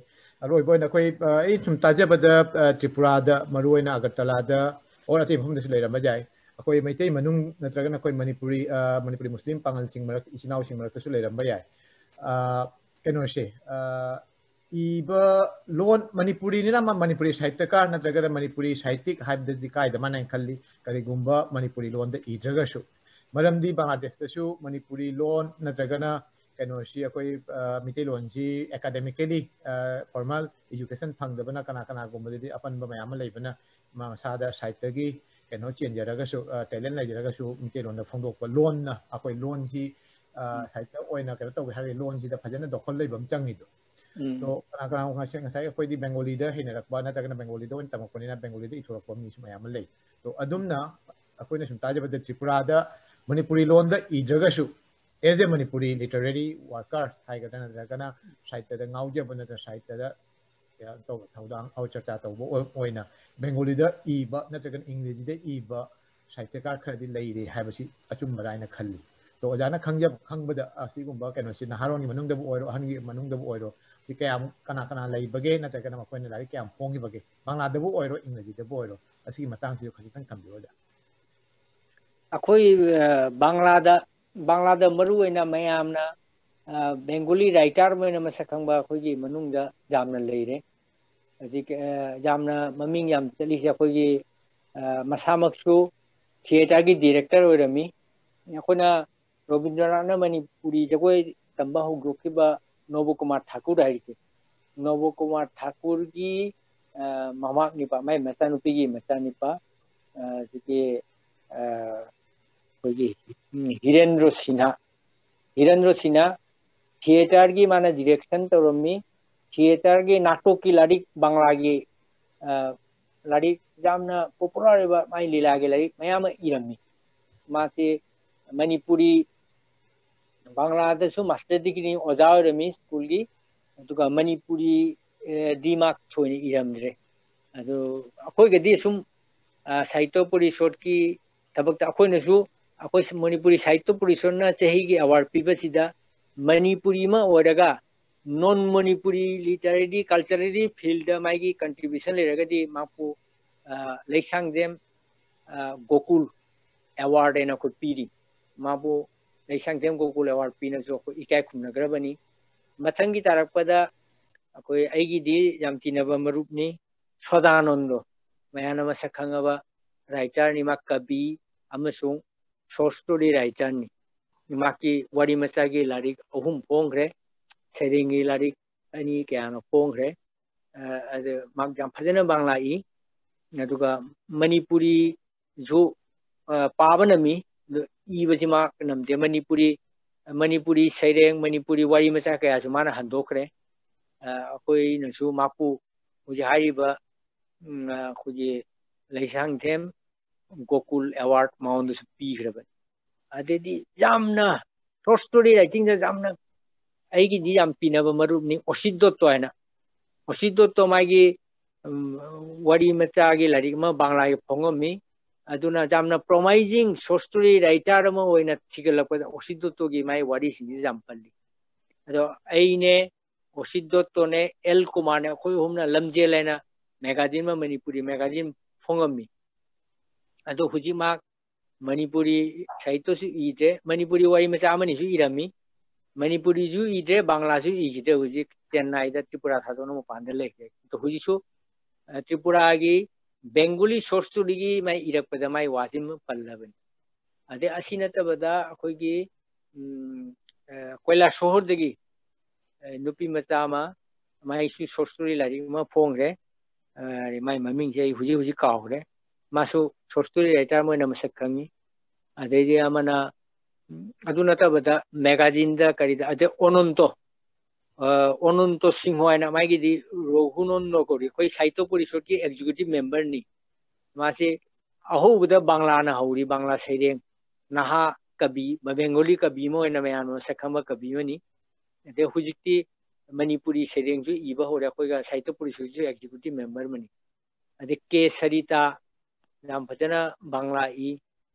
ꯑꯔꯣꯏꯕ ꯑꯣꯏꯅ ꯑꯩꯈꯣꯏ, ꯑ, ꯑꯩ ꯁꯨꯝ ꯇꯥꯖꯕꯗ, ꯑ, ꯇ꯭ꯔꯤꯄꯨꯔꯥꯗ, ꯃꯔꯨꯑꯣꯏꯅ ꯑꯒꯔꯇꯂꯥꯗ, or ꯑꯇꯩ ꯃꯐꯝꯗꯁꯨ ꯂꯩꯔꯝꯕ ꯌꯥꯏ, ꯑꯩꯈꯣꯏ ꯃꯩꯇꯩ ꯃꯅꯨꯡ ꯅꯠꯇ꯭ꯔꯒꯅ ꯑꯩꯈꯣꯏ ꯃꯅꯤꯄꯨꯔꯤ, ꯑ, ꯃꯅꯤꯄꯨꯔꯤ ꯃꯨꯁꯂꯤꯝ ꯄꯥꯉꯜꯁꯤꯡ ꯃꯔꯛ, ꯏꯆꯤꯟ ꯏꯅꯥꯎꯁꯤꯡ ꯃꯔꯛꯇꯁꯨ ꯂꯩꯔꯝꯕ ꯌꯥꯏ꯫ ꯑ, ꯀꯩꯅꯣꯁꯦ, ꯑ, ꯏꯕ ꯂꯣꯟ ꯃꯅꯤꯄꯨꯔꯤꯅꯤꯅ ꯃ-, ꯃꯅꯤꯄꯨꯔꯤ ꯁꯥꯍꯤꯇ꯭ꯌꯀꯥꯔ ꯅꯠꯇ꯭ꯔꯒꯅ ꯃꯅꯤꯄꯨꯔꯤ ꯁꯥꯍꯤꯇꯤꯛ ꯍꯥꯏꯕꯗꯗꯤ ꯀꯥꯏꯗ ꯃꯥꯟꯅꯩ ꯈꯜꯂꯤ, ꯀꯔꯤꯒꯨꯝꯕ ꯃꯅꯤꯄꯨꯔꯤ ꯂꯣꯟꯗ ꯏꯗ꯭ꯔꯒꯁꯨ꯫ ꯃꯔꯝꯗꯤ ꯕꯪꯒ꯭ꯂꯥꯗꯦꯁꯇꯁꯨ ꯃꯅꯤꯄꯨꯔꯤ ꯂꯣꯟ ꯅꯠꯇ꯭ꯔꯒꯅ ꯀꯩꯅꯣꯁꯤ ꯑꯩꯈꯣꯏ, ꯑ, ꯃꯤꯇꯩꯂꯣꯟꯁꯤ academically, ꯑ, formal education ꯐꯪꯗꯕꯅ ꯀꯅꯥ ꯀꯅꯥꯒꯨꯝꯕꯗꯗꯤ ꯑꯄꯟꯕ ꯃꯌꯥꯝ ꯑꯃ ꯂꯩꯕꯅ ꯃꯁꯥꯗ ꯁꯥꯍꯤꯇ꯭ꯌꯒꯤ ꯀꯩꯅꯣ ꯆꯦꯟꯖꯔꯒꯁꯨ, ꯑ, talent ꯂꯩꯖꯔꯒꯁꯨ ꯃꯤꯇꯩꯂꯣꯟꯗ ꯐꯣꯡꯗꯣꯛꯄ ꯂꯣꯟꯅ ꯑꯩꯈꯣꯏ ꯂꯣꯟꯁꯤ, ꯑ, ꯎꯝ꯫ ꯁꯥꯍꯤꯇ꯭ꯌ ꯑꯣꯏꯅ ꯀꯩꯅꯣ ꯇꯧꯒꯦ ꯍꯥꯏꯔꯒꯗꯤ ꯂꯣꯟꯁꯤꯗ ꯐꯖꯅ ꯗꯣꯈꯜ ꯂꯩꯕ ꯑꯃ ꯆꯪꯉꯤꯗꯣ꯫ ꯎꯝ꯫ ꯑꯗꯣ ꯀꯅꯥ ꯀꯅꯥ ꯉꯁꯥꯏ, ꯉꯁꯥꯏ ꯑꯩꯈꯣꯏꯗꯤ ꯕꯦꯡꯒꯣꯂꯤꯗ ꯍꯩꯅꯔꯛꯄ ꯅꯠꯇ꯭ꯔꯒꯅ ꯕꯦꯡꯒꯣꯂꯤꯗ ꯑꯣꯏꯅ ꯇꯝꯃꯛꯄꯅꯤꯅ ꯕꯦꯡꯒꯣꯂꯤꯗ ꯏꯊꯣꯔꯛꯄ ꯃꯤꯁꯨ ꯃꯌꯥꯝ ꯑꯃ ꯂꯩ꯫ ꯑꯗꯣ ꯑꯗꯨꯝꯅ ꯑꯩꯈꯣꯏꯅ ꯁꯨꯝ ꯇꯥꯖꯕꯗ ꯇ꯭ꯔꯤꯄꯨꯔꯥꯗ ꯃꯅꯤꯄꯨꯔꯤ ꯂꯣꯟꯗ ꯏꯗ꯭ꯔꯒꯁꯨ as a Manipuri literary worker ꯍꯥꯏꯒꯗ꯭ꯔꯥ ꯅꯠꯇ꯭ꯔꯒꯅ ꯁꯥꯍꯤꯇ꯭ꯌꯗ ꯉꯥꯎꯖꯕ ꯅꯠꯇ꯭ꯔꯒ ꯁꯥꯍꯤꯇ꯭ꯌꯗ ꯀꯩꯅꯣ ꯇꯧꯕ ꯊꯧꯗꯥꯡ ꯑꯣ ꯆꯔꯆꯥ ꯇꯧꯕ ꯑꯣꯏ-, ꯑꯣꯏꯅ ꯕꯦꯡꯒꯣꯂꯤꯗ ꯏꯕ ꯅꯠꯇ꯭ꯔꯒꯅ ꯏꯪꯒ꯭ꯔꯦꯖꯤꯗ ꯏꯕ ꯁꯥꯍꯤꯇ꯭ꯌꯀꯥꯔ ꯈꯔꯗꯤ ꯂꯩꯔꯦ ꯍꯥꯏꯕꯁꯤ ꯑꯆꯨꯝꯕꯔꯥ ꯍꯥꯏꯅ ꯈꯜꯂꯤ꯫ ꯑꯗꯣ ꯑꯣꯖꯥꯅ ꯈꯪꯖꯕ, ꯈꯪꯕꯗ ꯑꯁꯤꯒꯨꯝꯕ ꯀꯩꯅꯣꯁꯤ ꯅꯍꯥꯔꯣꯟꯒꯤ ꯃꯅꯨꯡꯗꯕꯨ ꯑꯣꯏꯔꯣ, ꯑꯍꯟꯒꯤ ꯃꯅꯨꯡꯗꯕꯨ ꯑꯣꯏꯔꯣ, ꯁꯤ ꯀꯌꯥꯝ ꯀꯅꯥ ꯀꯅꯥ ꯂꯩꯕꯒꯦ ꯅꯠꯇ꯭ꯔꯒꯅ ꯃꯈꯣꯏꯅ ꯂꯥꯏꯔꯤꯛ ꯀꯌꯥꯝ ꯐꯣꯡꯈꯤꯕꯒꯦ, ꯕꯪꯒ꯭ꯂꯥꯗꯕꯨ ꯑꯣꯏꯔꯣ ꯏꯪꯒ꯭ꯔꯦꯖꯤꯗꯕꯨ ꯑꯣꯏꯔꯣ, ꯑꯁꯤꯒꯤ ꯃꯇꯥꯡꯁꯤꯁꯨ ꯈꯖꯤꯛꯇꯪ ꯊꯝꯕꯤꯌꯨ ꯑꯣꯖꯥ꯫ ꯑꯩꯈꯣꯏ, ꯑ, ꯕꯪꯒ꯭ꯂꯥꯗ, ꯕꯪꯒ꯭ꯂꯥꯗ ꯃꯔꯨꯑꯣꯏꯅ ꯃꯌꯥꯝꯅ, ꯑ, ꯕꯦꯡꯒꯣꯂꯤ ꯔꯥꯏꯇꯔ ꯑꯃ ꯑꯣꯏꯅ ꯃꯁꯛ ꯈꯪꯕ ꯑꯩꯈꯣꯏꯒꯤ ꯃꯅꯨꯡꯗ ꯌꯥꯝꯅ ꯂꯩꯔꯦ꯫ ꯍꯧꯖꯤꯛ, ꯑ, ꯌꯥꯝꯅ ꯃꯃꯤꯡ ꯌꯥꯝ ꯆꯠꯂꯤꯁꯦ ꯑꯩꯈꯣꯏꯒꯤ, ꯑ, ꯃꯁꯥꯃꯛꯁꯨ ꯊꯤꯌꯦꯇꯔꯒꯤ ꯗꯤꯔꯦꯛꯇꯔ ꯑꯣꯏꯔꯝꯃꯤ꯫ ꯑꯩꯈꯣꯏꯅ ꯔꯣꯕꯤꯟꯗ꯭ꯔꯅꯥꯊꯅ ꯃꯅꯤꯄꯨꯔꯤ ꯖꯒꯣꯏ ꯇꯝꯕ ꯍꯧꯗꯣꯛꯈꯤꯕ ꯅꯣꯕ ꯀꯨꯃꯥꯔ ꯊꯥꯀꯨꯔ ꯍꯥꯏꯔꯤꯁꯦ꯫ ꯅꯣꯕ ꯀꯨꯃꯥꯔ ꯊꯥꯀꯨꯔꯒꯤ, ꯑ, ꯃꯃꯥꯛꯅꯤꯄꯥ, ꯃꯥꯏ ꯃꯆꯥꯅꯨꯄꯤꯒꯤ ꯃꯆꯥꯅꯤꯄꯥ, ꯑ, ꯍꯧꯖꯤꯛꯀꯤ, ꯑ, ꯑꯩꯈꯣꯏꯒꯤ, ꯎꯝ, ꯍꯤꯔꯦꯟꯗ꯭ꯔꯣ ꯁꯤꯟꯍꯥ꯫ ꯍꯤꯔꯦꯟꯗ꯭ꯔꯣ ꯁꯤꯟꯍꯥ ꯊꯤꯌꯦꯇꯔꯒꯤ ꯃꯥꯅ ꯗꯤꯔꯦꯛꯁꯟ ꯇꯧꯔꯝꯃꯤ꯫ ꯊꯤꯌꯦꯇꯔꯒꯤ ꯅꯥꯇꯣꯛꯀꯤ ꯂꯥꯏꯔꯤꯛ ꯕꯪꯂꯥꯒꯤ, ꯑ, ꯂꯥꯏꯔꯤꯛ ꯌꯥꯝꯅ ꯄꯣꯄꯨꯂꯔ ꯑꯣꯏꯕ ꯃꯥꯏ ꯂꯤꯂꯥꯒꯤ ꯂꯥꯏꯔꯤꯛ ꯃꯌꯥꯝ ꯑꯃ ꯏꯔꯝꯃꯤ꯫ ꯃꯥꯁꯤ ꯃꯅꯤꯄꯨꯔꯤ, ꯕꯪꯂꯥꯗꯁꯨ ꯃꯥꯁꯇꯔ ꯗꯤꯒ꯭ꯔꯤ ꯑꯣꯖꯥ ꯑꯣꯏꯔꯝꯃꯤ ꯁ꯭ꯀꯨꯜꯒꯤ, ꯑꯗꯨꯒ ꯃꯅꯤꯄꯨꯔꯤ, ꯑꯦ, ꯗꯤ ꯃꯥꯔꯛ ꯊꯣꯏꯅ ꯏꯔꯝꯗ꯭ꯔꯦ꯫ ꯑꯗꯨ ꯑꯩꯈꯣꯏꯒꯗꯤ ꯁꯨꯝ, ꯑ, ꯁꯥꯍꯤꯇ꯭ꯌ ꯄꯔꯤꯁꯣꯠꯀꯤ ꯊꯕꯛꯇ ꯑꯩꯈꯣꯏꯅꯁꯨ ꯑꯩꯈꯣꯏ ꯃꯅꯤꯄꯨꯔꯤ ꯁꯥꯍꯤꯇ꯭ꯌ ꯄꯔꯤꯁꯠꯅ ꯆꯍꯤꯒꯤ ꯑꯦꯋꯥꯔꯗ ꯄꯤꯕꯁꯤꯗ ꯃꯅꯤꯄꯨꯔꯤ ꯑꯃ ꯑꯣꯏꯔꯒ non Manipuri literary culturally field ꯗ ꯃꯥꯒꯤ contribution ꯂꯩꯔꯒꯗꯤ ꯃꯍꯥꯛꯄꯨ, ꯑ, ꯂꯩꯁꯥꯡꯊꯦꯝ, ꯑ, ꯒꯣꯀꯨꯜ ꯑꯦꯋꯥꯔꯗ ꯍꯥꯏꯅ ꯑꯩꯈꯣꯏ ꯄꯤꯔꯤ꯫ ꯃꯥꯕꯨ ꯂꯩꯁꯥꯡꯊꯦꯝ ꯒꯣꯀꯨꯜ ꯑꯦꯋꯥꯔꯗ ꯄꯤꯅꯁꯨ ꯑꯩꯈꯣꯏ ꯏꯀꯥꯏ ꯈꯨꯝꯅꯈ꯭ꯔꯕꯅꯤ꯫ ꯃꯊꯪꯒꯤ ꯇꯥꯔꯛꯄꯗ ꯑꯩꯈꯣꯏ ꯑꯩꯒꯤꯗꯤ ꯌꯥꯝ ꯇꯤꯟꯅꯕ ꯃꯔꯨꯞꯅꯤ, ꯁꯣꯗꯥꯅꯟꯗꯣ, ꯃꯌꯥꯝꯅ ꯃꯁꯛ ꯈꯪꯉꯕ ꯔꯥꯏꯇꯔꯅꯤ꯫ ꯃꯥ ꯀꯕꯤ ꯑꯃꯁꯨꯡ ꯁꯣꯔꯠ ꯁ꯭ꯇꯣꯔꯤ ꯔꯥꯏꯇꯔꯅꯤ꯫ ꯃꯍꯥꯛꯀꯤ ꯋꯥꯔꯤ ꯃꯆꯥꯒꯤ ꯂꯥꯏꯔꯤꯛ ꯑꯍꯨꯝ ꯐꯣꯡꯈ꯭ꯔꯦ, ꯁꯩꯔꯦꯡꯒꯤ ꯂꯥꯏꯔꯤꯛ ꯑꯅꯤ ꯀꯌꯥꯅꯣ ꯐꯣꯡꯈ꯭ꯔꯦ꯫ ꯑ, ꯑꯗꯨ ꯃꯍꯥꯛ ꯌꯥꯝ ꯐꯖꯅ ꯕꯪꯂꯥ ꯏ꯫ ꯑꯗꯨꯒ ꯃꯅꯤꯄꯨꯔꯤꯁꯨ, ꯑ, ꯄꯥꯕ ꯅꯝꯃꯤ, ꯑꯗꯨ ꯏꯕꯁꯤ ꯃꯍꯥꯛ ꯅꯝꯗꯦ꯫ ꯃꯅꯤꯄꯨꯔꯤ, ꯃꯅꯤꯄꯨꯔꯤ ꯁꯩꯔꯦꯡ, ꯃꯅꯤꯄꯨꯔꯤ ꯋꯥꯔꯤ ꯃꯆꯥ ꯀꯌꯥꯁꯨ ꯃꯥꯅ ꯍꯟꯗꯣꯛꯈ꯭ꯔꯦ꯫ ꯑ, ꯑꯩꯈꯣꯏꯅꯁꯨ ꯃꯍꯥꯛꯄꯨ ꯍꯧꯖꯤꯛ ꯍꯥꯏꯔꯤꯕ, ꯎꯝ, ꯑ, ꯑꯩꯈꯣꯏꯒꯤ ꯂꯩꯁꯥꯡꯊꯦꯝ ꯒꯣꯀꯨꯜ ꯑꯦꯋꯥꯔꯗ ꯃꯉꯣꯟꯗꯁꯨ ꯄꯤꯈ꯭ꯔꯕꯅꯤ꯫ ꯑꯗꯩꯗꯤ ꯌꯥꯝꯅ ꯁꯣꯔꯠ ꯁ꯭ꯇꯣꯔꯤ ꯔꯥꯏꯇꯤꯡꯗ ꯌꯥꯝꯅ ꯑꯩꯒꯤꯗꯤ ꯌꯥꯝ ꯇꯤꯟꯅꯕ ꯃꯔꯨꯞꯅꯤ ꯑꯣꯁꯤꯠ ꯗꯣꯠꯇꯣ ꯍꯥꯏꯅ꯫ ꯑꯣꯁꯤꯠ ꯗꯣꯠꯇꯣ ꯃꯥꯒꯤ, ꯎꯝ, ꯋꯥꯔꯤ ꯃꯆꯥꯒꯤ ꯂꯥꯏꯔꯤꯛ ꯑꯃ ꯕꯪꯂꯥꯒꯤ ꯐꯣꯡꯉꯝꯃꯤ꯫ ꯑꯗꯨꯅ ꯌꯥꯝꯅ ꯄ꯭ꯔꯣꯃꯥꯏꯖꯤꯡ ꯁꯣꯔꯠ ꯁ꯭ꯇꯣꯔꯤ ꯔꯥꯏꯇꯔ ꯑꯃ ꯑꯣꯏꯅ ꯊꯤꯒꯠꯂꯛꯄꯗ ꯑꯣꯁꯤꯠ ꯗꯣꯠꯇꯣꯒꯤ ꯃꯥꯒꯤ ꯋꯥꯔꯤꯁꯤꯡꯁꯤ ꯌꯥꯝ ꯄꯜꯂꯤ꯫ ꯑꯗꯣ ꯑꯩꯅꯦ, ꯑꯣꯁꯤꯠ ꯗꯣꯠꯇꯣꯅꯦ, ꯑꯦꯜ ꯀꯨꯃꯥꯔꯅꯦ, ꯑꯩꯈꯣꯏ ꯑꯍꯨꯝꯅ ꯂꯝꯖꯦꯜ ꯍꯥꯏꯅ ꯃꯦꯒꯥꯖꯤꯟ ꯑꯃ, ꯃꯅꯤꯄꯨꯔꯤ ꯃꯦꯒꯥꯖꯤꯟ ꯐꯣꯡꯉꯝꯃꯤ꯫ ꯑꯗꯣ ꯍꯧꯖꯤꯛ ꯃꯍꯥꯛ ꯃꯅꯤꯄꯨꯔꯤ ꯁꯥꯍꯤꯇ꯭ꯌꯁꯨ ꯏꯗ꯭ꯔꯦ, ꯃꯅꯤꯄꯨꯔꯤ ꯋꯥꯔꯤ ꯃꯆꯥ ꯑꯃꯅꯤꯁꯨ ꯏꯔꯝꯃꯤ, ꯃꯅꯤꯄꯨꯔꯤꯁꯨ ꯏꯗ꯭ꯔꯦ, ꯕꯪꯂꯥꯁꯨ ꯏꯈꯤꯗ꯭ꯔꯦ꯫ ꯍꯧꯖꯤꯛ ꯆꯦꯟꯅꯥꯏꯗ ꯇ꯭ꯔꯤꯄꯨꯔꯥ ꯊꯥꯗꯣꯛꯅ ꯃꯄꯥꯟꯗ ꯂꯩꯈ꯭ꯔꯦ꯫ ꯑꯗꯣ ꯍꯧꯖꯤꯛꯁꯨ, ꯑ, ꯇ꯭ꯔꯤꯄꯨꯔꯥꯒꯤ ꯕꯦꯡꯒꯣꯂꯤ ꯁꯣꯔꯠ ꯁ꯭ꯇꯣꯔꯤꯒꯤ ꯃꯥꯏ ꯏꯔꯛꯄꯗ ꯃꯥꯏ ꯋꯥꯁꯤ ꯑꯃ ꯄꯜꯂꯕꯅꯤ꯫ ꯑꯗꯩ ꯑꯁꯤ ꯅꯠꯇꯕꯗ ꯑꯩꯈꯣꯏꯒꯤ, ꯎꯝ, ꯑ, ꯀꯣꯏꯂꯥꯁꯣꯍꯔꯗꯒꯤ, ꯑ, ꯅꯨꯄꯤ ꯃꯆꯥ ꯑꯃ, ꯃꯥꯏꯁꯨ ꯁꯣꯔꯠ ꯁ꯭ꯇꯣꯔꯤ ꯂꯥꯏꯔꯤꯛ ꯑꯃ ꯐꯣꯡꯈ꯭ꯔꯦ꯫ ꯑ, ꯃꯥꯏ ꯃꯃꯤꯡꯁꯦ ꯑꯩ ꯍꯧꯖꯤꯛ ꯍꯧꯖꯤꯛ ꯀꯥꯎꯈ꯭ꯔꯦ꯫ ꯃꯥꯁꯨ ꯁꯣꯔꯠ ꯁ꯭ꯇꯣꯔꯤ ꯔꯥꯏꯇꯔ ꯑꯃ ꯑꯣꯏꯅ ꯃꯁꯛ ꯈꯪꯉꯤ꯫ ꯑꯗꯩꯗꯤ ꯑꯃꯅ, ꯎꯝ, ꯑꯗꯨ ꯅꯠꯇꯕꯗ ꯃꯦꯒꯥꯖꯤꯟꯗ ꯀꯔꯤꯗ, ꯑꯗꯩ ꯑꯣꯅꯟꯇꯣ, ꯑ, ꯑꯣꯅꯟꯇꯣ ꯁꯤꯡꯍ ꯍꯥꯏꯅ ꯃꯥꯒꯤꯗꯤ ꯔꯘꯨꯅꯟꯗ ꯀꯧꯔꯤ, ꯑꯩꯈꯣꯏ ꯁꯥꯍꯤꯇ꯭ꯌ ꯄꯔꯤꯁꯠꯀꯤ ꯑꯦꯛꯖꯤꯀ꯭ꯌꯨꯇꯤꯚ ꯃꯦꯝꯕꯔꯅꯤ꯫ ꯃꯥꯁꯤ ꯑꯍꯧꯕꯗ ꯕꯪꯂꯥꯅ ꯍꯧꯔꯤ, ꯕꯪꯂꯥ ꯁꯩꯔꯦꯡ, ꯅꯍꯥ ꯀꯕꯤ, ꯕꯦꯡꯒꯣꯂꯤ ꯀꯕꯤ ꯑꯃ ꯑꯣꯏꯅ ꯃꯌꯥꯝꯅ ꯃꯁꯛ ꯈꯪꯕ ꯀꯕꯤ ꯑꯃꯅꯤ꯫ ꯑꯗꯩ ꯍꯧꯖꯤꯛꯇꯤ ꯃꯅꯤꯄꯨꯔꯤ ꯁꯩꯔꯦꯡꯁꯨ ꯏꯕ ꯍꯧꯔꯦ, ꯑꯩꯈꯣꯏꯒ ꯁꯥꯍꯤꯇ꯭ꯌ ꯄꯔꯤꯁꯠꯁꯨ ꯑꯦꯛꯖꯤꯀ꯭ꯌꯨꯇꯤꯚ ꯃꯦꯝꯕꯔ ꯑꯃꯅꯤ꯫ ꯑꯗꯩ ꯀꯦ ꯁꯔꯤꯇꯥ, ꯌꯥꯝ ꯐꯖꯅ ꯕꯪꯂꯥ ꯏ꯫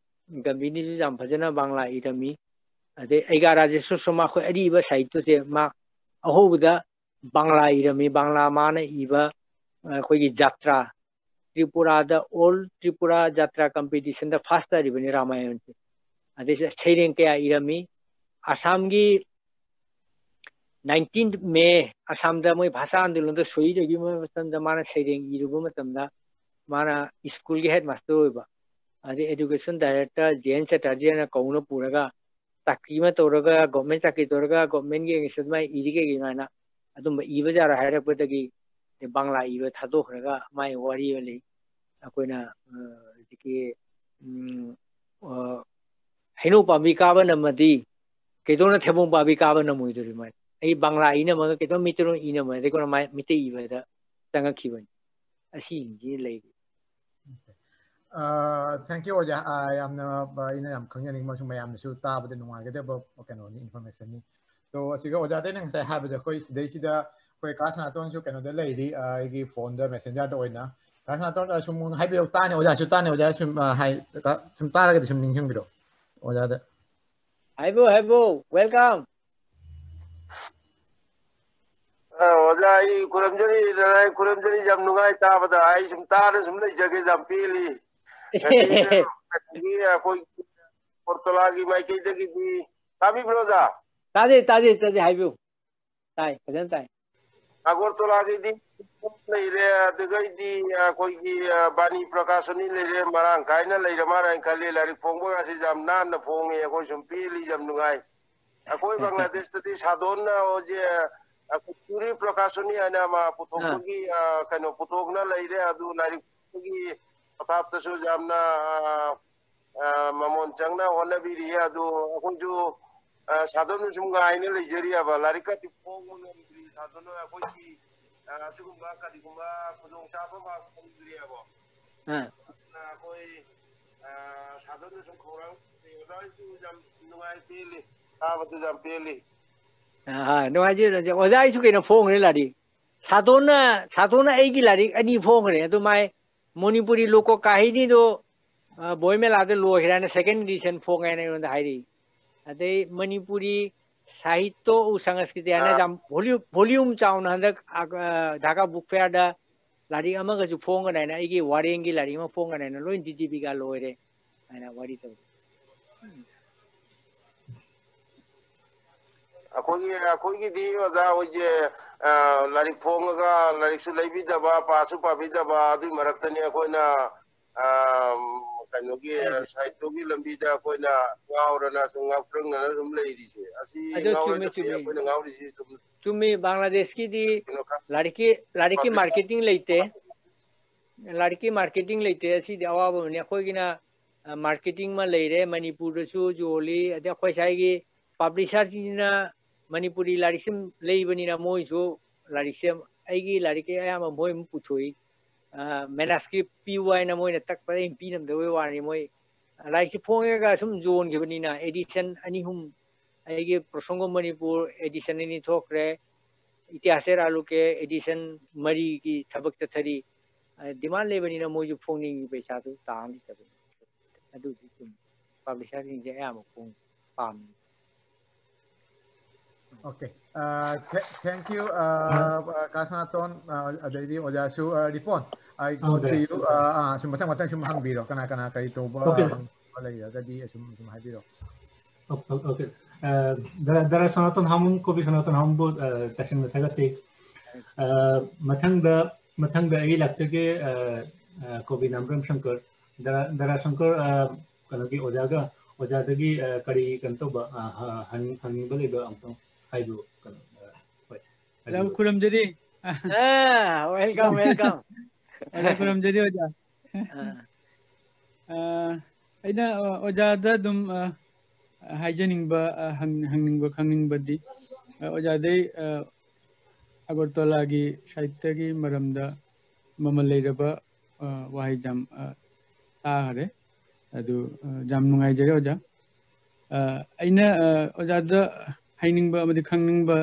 ꯒꯝꯚꯤꯔꯅꯁꯨ ꯌꯥꯝ ꯐꯖꯅ ꯕꯪꯂꯥ ꯏꯔꯝꯃꯤ꯫ ꯑꯗꯩ ꯑꯩꯒꯥ ꯔꯥꯖꯦꯁꯣꯔ ꯁꯣꯃꯥ, ꯑꯩꯈꯣꯏ ꯑꯔꯤꯕ ꯁꯥꯍꯤꯇ꯭ꯌꯁꯦ ꯃꯥ ꯑꯍꯧꯕꯗ ꯕꯪꯂꯥ ꯏꯔꯝꯃꯤ꯫ ꯕꯪꯂꯥ ꯃꯥꯅ ꯏꯕ, ꯑ, ꯑꯩꯈꯣꯏꯒꯤ ꯖꯥꯇ꯭ꯔꯥ, ꯇ꯭ꯔꯤꯄꯨꯔꯥꯗ ꯑꯣꯜ ꯇ꯭ꯔꯤꯄꯨꯔꯥ ꯖꯥꯇ꯭ꯔꯥ ꯀꯝꯄꯤꯇꯤꯁꯟꯗ ꯐꯥꯔꯁ ꯇꯥꯔꯤꯕꯅꯤ ꯔꯥꯃꯥꯌꯟꯁꯦ꯫ ꯑꯗꯩꯁꯤꯗ ꯁꯩꯔꯦꯡ ꯀꯌꯥ ꯏꯔꯝꯃꯤ꯫ ꯑꯁꯥꯝꯒꯤ ꯅꯥꯏꯟꯇꯤꯟ ꯃꯦ ꯑꯁꯥꯝꯗ ꯃꯣꯏ ꯚꯥꯁꯥ ꯑꯟꯗꯣꯂꯟꯗ ꯁꯣꯏꯗꯒꯤ ꯃꯇꯝꯗ ꯃꯥꯅ ꯁꯩꯔꯦꯡ ꯏꯔꯨꯕ ꯃꯇꯝꯗ ꯃꯥꯅ ꯁ꯭ꯀꯨꯜꯒꯤ ꯍꯦꯗ ꯃꯥꯁꯇꯔ ꯑꯣꯏꯕ, ꯑꯗꯩ ꯑꯦꯗꯨꯀꯦꯁꯟ ꯗꯥꯏꯔꯦꯛꯇꯔ ꯖꯦ ꯑꯦꯟ ꯆꯦꯇꯔꯖꯤ ꯍꯥꯏꯅ ꯀꯧꯅ ꯄꯨꯔꯒ ꯆꯥꯀ꯭ꯔꯤ ꯑꯃ ꯇꯧꯔꯒ, ꯒꯣꯔꯃꯦꯟ ꯆꯥꯀ꯭ꯔꯤ ꯇꯧꯔꯒ ꯒꯣꯔꯃꯦꯟꯒꯤ ꯑꯦꯡꯒꯦꯖ ꯑꯗꯨꯃꯥꯏꯅ ꯏꯔꯤ ꯀꯩꯒꯤꯅꯣ ꯍꯥꯏꯅ ꯑꯗꯨꯝꯕ ꯏꯕ ꯖꯥꯔꯥ ꯍꯥꯏꯔꯛꯄꯗꯒꯤ ꯕꯪꯂꯥ ꯏꯕ ꯊꯥꯗꯣꯛꯈ꯭ꯔꯒ ꯃꯥꯏ ꯋꯥꯔꯤ ꯑꯃ ꯂꯩ꯫ ꯑꯩꯈꯣꯏꯅ, ꯑ, ꯍꯧꯖꯤꯛꯀꯤ, ꯎꯝ, ꯑ, ꯍꯩꯅꯧ ꯄꯥꯝꯕꯤ ꯀꯥꯕ ꯅꯝꯃꯗꯤ ꯀꯩꯗꯧꯅ ꯊꯩꯕꯣꯡ ꯄꯥꯝꯕꯤ ꯀꯥꯕ ꯅꯝꯃꯣꯏꯗꯣꯔꯤꯃꯣ? ꯑꯩ ꯕꯪꯂꯥ ꯏꯅꯝꯃꯒ ꯀꯩꯗꯧꯅ ꯃꯩꯇꯩꯂꯣꯟ ꯏꯅꯝꯃ? ꯑꯗꯩ ꯀꯣꯟꯅ ꯃꯥꯏ-, ꯃꯩꯇꯩ ꯏꯕꯗ ꯆꯪꯉꯛꯈꯤꯕꯅꯤ꯫ ꯑꯁꯤꯁꯤꯡꯁꯤ ꯂꯩꯔꯤ꯫ ꯑ, thank you, ꯑꯣꯖꯥ꯫ ꯑ, ꯌꯥꯝꯅ, ꯑ, ꯑꯩꯅ ꯌꯥꯝ ꯈꯪꯖꯅꯤꯡꯕ ꯑꯃꯁꯨꯡ ꯃꯌꯥꯝꯅꯁꯨ ꯇꯥꯕꯗ ꯅꯨꯡꯉꯥꯏꯒꯗꯕ ꯀꯩꯅꯣꯅꯤ, informationꯅꯤ꯫ ꯑꯗꯣ ꯑꯁꯤꯒ ꯑꯣꯖꯥꯗ ꯑꯩꯅ ꯉꯁꯥꯏ ꯍꯥꯏꯕꯗꯣ, ꯑꯩꯈꯣꯏ ꯁꯤꯗꯩꯁꯤꯗ ꯑꯩꯈꯣꯏ ꯀꯥ ꯁꯅꯥꯇꯣꯟꯁꯨ ꯀꯩꯅꯣꯗ ꯂꯩꯔꯤ, ꯑ, ꯑꯩꯒꯤ phoneꯗ messengerꯗ ꯑꯣꯏꯅ꯫ ꯀꯥ ꯁꯅꯥꯇꯣꯟ, ꯑ, ꯁꯨꯝ ꯍꯥꯏꯕꯤꯔꯛꯎ, ꯇꯥꯅꯤ, ꯑꯣꯖꯥꯁꯨ ꯇꯥꯅꯤ, ꯑꯣꯖꯥ ꯁꯨꯝ, ꯑ, ꯍꯥꯏ-, ꯀ-, ꯁꯨꯝ ꯇꯥꯔꯒꯗꯤ ꯁꯨꯝ ꯅꯤꯡꯁꯤꯡꯕꯤꯔꯛꯑꯣ ꯑꯣꯖꯥꯗ꯫ ꯍꯥꯏꯕꯤꯌꯨ, ꯍꯥꯏꯕꯤꯌꯨ, welcome꯫ ꯑ, ꯑꯣꯖꯥ, ꯑꯩ ꯈꯨꯔꯨꯝꯖꯔꯤ, ꯅꯔꯥꯏ ꯈꯨꯔꯨꯝꯖꯔꯤ, ꯌꯥꯝ ꯅꯨꯡꯉꯥꯏ ꯇꯥꯕꯗ꯫ ꯑꯩ ꯁꯨꯝ ꯇꯥꯔ ꯁꯨꯝ ꯂꯩꯖꯒꯦ, ꯌꯥꯝ ꯄꯦꯜꯂꯤ꯫ ꯉꯁꯤ ꯑꯩꯈꯣꯏꯒꯤ, ꯑꯩꯈꯣꯏꯒꯤ ꯑꯒꯔꯇꯂꯥꯒꯤ ꯃꯥꯏꯀꯩꯗꯒꯤꯗꯤ ꯇꯥꯕꯤꯕ꯭ꯔꯣ, ꯑꯣꯖꯥ? ꯇꯥꯖꯩ, ꯇꯥꯖꯩ, ꯇꯥꯖꯩ, ꯍꯥꯏꯕꯤꯌꯨ꯫ ꯇꯥꯏ, ꯐꯖꯅ ꯇꯥꯏ꯫ ꯑꯒꯔꯇꯂꯥꯒꯤꯗꯤ ꯂꯩꯔꯦ, ꯑꯗꯨꯒꯩꯗꯤ ꯑꯩꯈꯣꯏꯒꯤ, ꯑ, ꯕꯥꯅꯤ ꯄ꯭ꯔꯀꯥꯁꯅꯤ ꯂꯩꯔꯦ, ꯃꯔꯥꯡ ꯀꯥꯏꯅ ꯂꯩꯔ ꯃꯥꯜꯂꯦ ꯍꯥꯏꯅ ꯈꯜꯂꯤ꯫ ꯂꯥꯏꯔꯤꯛ ꯐꯣꯡꯕꯒꯁꯤ ꯌꯥꯝ ꯅꯥꯟꯅ ꯐꯣꯡꯉꯤ, ꯑꯩꯈꯣꯏ ꯁꯨꯝ ꯄꯦꯜꯂꯤ, ꯌꯥꯝ ꯅꯨꯡꯉꯥꯏ꯫ ꯑꯩꯈꯣꯏ ꯕꯪꯒ꯭ꯂꯥꯗꯦꯁꯇꯗꯤ ꯁꯥꯗꯣꯟꯅ ꯍꯧꯖꯤꯛ, ꯑ, ꯀꯨꯔꯤ ꯄ꯭ꯔꯀꯥꯁꯅꯤ ꯍꯥꯏꯅ ꯑꯃ ꯄꯨꯊꯣꯛꯄꯒꯤ, ꯑ, ꯀꯩꯅꯣ ꯄꯨꯊꯣꯛꯅ ꯂꯩꯔꯦ꯫ ꯑꯗꯨ ꯂꯥꯏꯔꯤꯛꯀꯤ ꯄꯊꯥꯞꯇꯁꯨ ꯌꯥꯝꯅ, ꯑ, ꯑ, ꯃꯃꯣꯟ ꯆꯪꯅ ꯍꯣꯠꯅꯕꯤꯔꯤ꯫ ꯑꯗꯨ ꯑꯩꯈꯣꯏꯁꯨ, ꯑ, ꯁꯥꯗꯣꯟꯅ ꯁꯨꯝ ꯉꯥꯏꯅ ꯂꯩꯖꯔꯤꯑꯕ꯫ ꯂꯥꯏꯔꯤꯛꯀꯗꯤ ꯐꯣꯡꯕ ꯉꯝꯗ꯭ꯔꯤ꯫ ꯁꯥꯗꯣꯟꯅ ꯑꯩꯈꯣꯏꯒꯤ, ꯑ, ꯑꯁꯤꯒꯨꯝꯕ ꯀꯔꯤꯒꯨꯝꯕ ꯈꯨꯗꯣꯡꯆꯥꯕ ꯑꯃ ꯐꯪꯗ꯭ꯔꯤꯑꯕ꯫ ꯑꯥ꯫ ꯑꯗꯨꯅ ꯑꯩꯈꯣꯏ, ꯑ, ꯁꯥꯗꯣꯟꯅ ꯁꯨꯝ ꯈꯧꯔꯥꯡ, ꯑꯣꯖꯥ ꯍꯣꯏꯁꯨ ꯌꯥꯝ ꯅꯨꯡꯉꯥꯏ, ꯄꯦꯜꯂꯤ, ꯇꯥꯕꯗ ꯌꯥꯝ ꯄꯦꯜꯂꯤ꯫ ꯑꯥ, ꯅꯨꯡꯉꯥꯏꯖꯩ, ꯅꯨꯡꯉꯥꯏꯖꯩ꯫ ꯑꯣꯖꯥ ꯑꯩꯁꯨ ꯀꯩꯅꯣ ꯐꯣꯡꯈ꯭ꯔꯦ ꯂꯥꯏꯔꯤꯛ꯫ ꯁꯥꯗꯣꯟꯅ, ꯁꯥꯗꯣꯟꯅ ꯑꯩꯒꯤ ꯂꯥꯏꯔꯤꯛ ꯑꯅꯤ ꯐꯣꯡꯈ꯭ꯔꯦ꯫ ꯑꯗꯨ ꯃꯥꯏ ꯃꯣꯅꯤꯄꯨꯔꯤ ꯂꯣꯀꯣ ꯀꯥꯍꯤꯅꯤꯗꯣ ꯑ, ꯕꯣꯏ ꯃꯦꯂꯥꯗ ꯂꯣꯏꯈ꯭ꯔꯦ ꯍꯥꯏꯅ, second edition ꯐꯣꯡꯉꯦ ꯍꯥꯏꯅ ꯑꯩꯉꯣꯟꯗ ꯍꯥꯏꯔꯤ꯫ ꯑꯗꯩ ꯃꯅꯤꯄꯨꯔꯤ ꯁꯥꯍꯤꯇ꯭ꯌ ꯎ ꯁꯪꯁꯀ꯭ꯔꯤꯇꯤ ꯍꯥꯏꯅ ꯑꯥ꯫ ꯌꯥꯝ volume, volume ꯆꯥꯎꯅ ꯍꯟꯗꯛ, ꯑ, ꯙꯥꯀꯥ ꯕꯨꯛ ꯐꯤꯌꯔꯗ ꯂꯥꯏꯔꯤꯛ ꯑꯃꯒꯁꯨ ꯐꯣꯡꯒꯅꯤ ꯍꯥꯏꯅ, ꯑꯩꯒꯤ ꯋꯥꯔꯦꯡꯒꯤ ꯂꯥꯏꯔꯤꯛ ꯑꯃ ꯐꯣꯡꯒꯅꯤ ꯍꯥꯏꯅ, ꯂꯣꯏ ꯗꯤ ꯇꯤ ꯄꯤꯒ ꯂꯣꯏꯔꯦ ꯍꯥꯏꯅ ꯋꯥꯔꯤ ꯇꯧꯔꯤ꯫ ꯑꯩꯈꯣꯏꯒꯤ, ꯑꯩꯈꯣꯏꯒꯤꯗꯤ ꯑꯣꯖꯥ ꯍꯣꯏꯁꯦ, ꯑ, ꯂꯥꯏꯔꯤꯛ ꯐꯣꯡꯉꯒ ꯂꯥꯏꯔꯤꯛꯁꯨ ꯂꯩꯕꯤꯗꯕ, ꯄꯥꯁꯨ ꯄꯥꯕꯤꯗꯕ, ꯑꯗꯨꯒꯤ ꯃꯔꯛꯇꯅꯤ ꯑꯩꯈꯣꯏꯅ, ꯑ, ꯀꯩꯅꯣꯒꯤ, ꯍꯥꯏꯗꯤ ꯁꯥꯍꯤꯇ꯭ꯌꯒꯤ ꯂꯝꯕꯤꯗ ꯑꯩꯈꯣꯏꯅ ꯉꯥꯎꯔꯅ ꯁꯨꯝ ꯉꯥꯎꯇ꯭ꯔꯪꯅꯅ ꯁꯨꯝ ꯂꯩꯔꯤꯁꯦ꯫ ꯑꯁꯤ ꯑꯗꯨ ꯆꯨꯝꯃꯤ, ꯉꯥꯎꯔꯣꯏꯗꯕꯅꯤ꯫ ꯆꯨꯝꯃꯤ꯫ ꯑꯩꯈꯣꯏꯅ ꯉꯥꯎꯔꯤꯁꯤ ꯆꯨꯝ-, ꯆꯨꯝꯃꯤ, ꯕꯪꯒ꯭ꯂꯥꯗꯦꯁꯀꯤꯗꯤ ꯀꯩꯅꯣ ꯈ-, ꯂꯥꯏꯔꯤꯛꯀꯤ, ꯂꯥꯏꯔꯤꯛꯀꯤ public marketing ꯂꯩꯇꯦ꯫ ꯂꯥꯏꯔꯤꯛꯀꯤ marketing ꯂꯩꯇꯦ, ꯑꯁꯤꯗꯤ ꯑꯋꯥꯕ ꯑꯃꯅꯤ꯫ ꯑꯩꯈꯣꯏꯒꯤꯅ, ꯑ, marketing ꯑꯃ ꯂꯩꯔꯦ, ꯃꯅꯤꯄꯨꯔꯗꯁꯨ ꯌꯣꯜꯂꯤ, ꯑꯗꯩ ꯑꯩꯈꯣꯏ ꯁ꯭ꯋꯥꯏꯒꯤ publisherꯁꯤꯡꯁꯤꯅ ꯃꯅꯤꯄꯨꯔꯤ ꯂꯥꯏꯔꯤꯛꯁꯤ ꯂꯩꯕꯅꯤꯅ ꯃꯣꯏꯁꯨ ꯂꯥꯏꯔꯤꯛꯁꯦ, ꯑꯩꯒꯤ ꯂꯥꯏꯔꯤꯛꯀꯤ ꯑꯌꯥꯝꯕ ꯃꯣꯏ ꯑꯗꯨꯝ ꯄꯨꯊꯣꯛꯏ꯫ ꯑ, manuscript ꯄꯤꯌꯨ ꯍꯥꯏꯅ ꯃꯣꯏꯅ ꯇꯛꯄꯗ ꯑꯩꯅ ꯄꯤꯔꯝꯗꯕꯩ ꯋꯥꯅꯤ꯫ ꯃꯣꯏ ꯂꯥꯏꯔꯤꯛꯁꯤ ꯐꯣꯡꯉꯒ ꯁꯨꯝ ꯌꯣꯟꯈꯤꯕꯅꯤꯅ edition ꯑꯅꯤ ꯑꯍꯨꯝ, ꯑꯩꯒꯤ ꯄ꯭ꯔꯁꯪꯒ ꯃꯅꯤꯄꯨꯔ edition ꯑꯅꯤ ꯊꯣꯛꯈ꯭ꯔꯦ, ꯏꯇꯤꯍꯥꯁ ꯑꯥꯂꯨ ꯀꯦ edition ꯃꯔꯤꯒꯤ ꯊꯕꯛ ꯆꯠꯊꯔꯤ꯫ ꯑ, demand ꯂꯩꯕꯅꯤꯅ ꯃꯣꯏꯁꯨ ꯐꯣꯡꯅꯤꯡꯉꯤ, ꯄꯩꯁꯥꯗꯨ ꯇꯥꯡ ꯂꯩꯇꯕꯅꯤ꯫ ꯑꯗꯨꯗꯤ ꯆꯨꯝꯃꯤ꯫ Publisherꯁꯤꯡꯁꯦ ꯑꯌꯥꯝꯕ ꯐꯣꯡ ꯄꯥꯝꯃꯤ꯫ Okay. Uh, th-, thank you, uh, uh, ka Sanaton, uh, ꯑꯗꯩꯗꯤ ꯑꯣꯖꯥꯁꯨ, uh, ꯔꯤꯄꯣꯟ, I go to you. Uh, ꯑꯥ, ꯁꯨꯝ ꯃꯊꯪ ꯃꯊꯪ ꯁꯨꯝ ꯍꯪꯕꯤꯔꯣ, ꯀꯅꯥ ꯀꯅꯥ ꯀꯔꯤ ꯇꯧꯕ, okay, ꯍꯪꯕ ꯂꯩꯔꯒꯗꯤ ꯑꯁꯨꯝ, ꯑꯁꯨꯝ ꯍꯥꯏꯕꯤꯔꯣ꯫ Okay, okay. Uh, ꯗꯥ-, ꯗꯥꯔꯥ ꯁꯅꯥꯇꯣꯟ ꯍꯥꯃꯨꯡ, ꯀꯣꯕꯤ ꯁꯅꯥꯇꯣꯟ ꯍꯥꯃꯨꯡꯕꯨ, uh, ꯇꯁꯦꯡꯅ ꯊꯥꯒꯠꯆꯩ꯫ Uh, ꯃꯊꯪꯗ, ꯃꯊꯪꯗ ꯑꯩ ꯂꯥꯛꯆꯒꯦ, uh, uh, ꯀꯣꯕꯤ ꯅꯥꯝꯕ꯭ꯔꯝ ꯁꯪꯀꯔ꯫ ꯗꯥꯔꯥ, ꯗꯥꯔꯥ ꯁꯪꯀꯔ, uh, ꯀꯩꯅꯣꯒꯤ ꯑꯣꯖꯥꯒ, ꯑꯣꯖꯥꯗꯒꯤ, ꯑ, ꯀꯔꯤ ꯀꯩꯅꯣ ꯇꯧꯕ, ꯑ, ꯍ-, ꯍꯪ-, ꯍꯪꯅꯤꯡꯕ ꯂꯩꯕ ꯑꯝꯇꯪ ꯍꯥꯏꯕꯤꯌꯨ, ꯀꯩꯅꯣ, ꯑ, ꯍꯣꯏ, ꯑꯣꯖꯥ ꯍꯥꯏꯕꯤꯌꯨ꯫ ꯈꯨꯔꯨꯝꯖꯔꯤ꯫ ꯑ, welcome, welcome. ꯑꯣꯖꯥ ꯈꯨꯔꯨꯝꯖꯔꯤ, ꯑꯣꯖꯥ꯫ ꯑ꯫ ꯑ, ꯑꯩꯅ, ꯑ, ꯑꯣꯖꯥꯗ ꯑꯗꯨꯝ, ꯑ, ꯍꯥꯏꯖꯅꯤꯡꯕ, ꯑ, ꯍꯪ-, ꯍꯪꯅꯤꯡꯕ, ꯈꯪꯅꯤꯡꯕꯗꯤ, ꯑ, ꯑꯣꯖꯥꯗꯩ, ꯑ, ꯑꯒꯔꯇꯂꯥꯒꯤ ꯁꯥꯍꯤꯇ꯭ꯌꯒꯤ ꯃꯔꯝꯗ ꯃꯃꯜ ꯂꯩꯔꯕ, ꯑ, ꯋꯥꯍꯩꯖꯥꯝ, ꯑ, ꯇꯥꯈꯔꯦ꯫ ꯑꯗꯨ, ꯑ, ꯌꯥꯝ ꯅꯨꯡꯉꯥꯏꯖꯔꯦ, ꯑꯣꯖꯥ꯫ ꯑ, ꯑꯩꯅ, ꯑ, ꯑꯣꯖꯥꯗ ꯍꯥꯏꯅꯤꯡꯕ ꯑꯃꯗꯤ ꯈꯪꯅꯤꯡꯕ,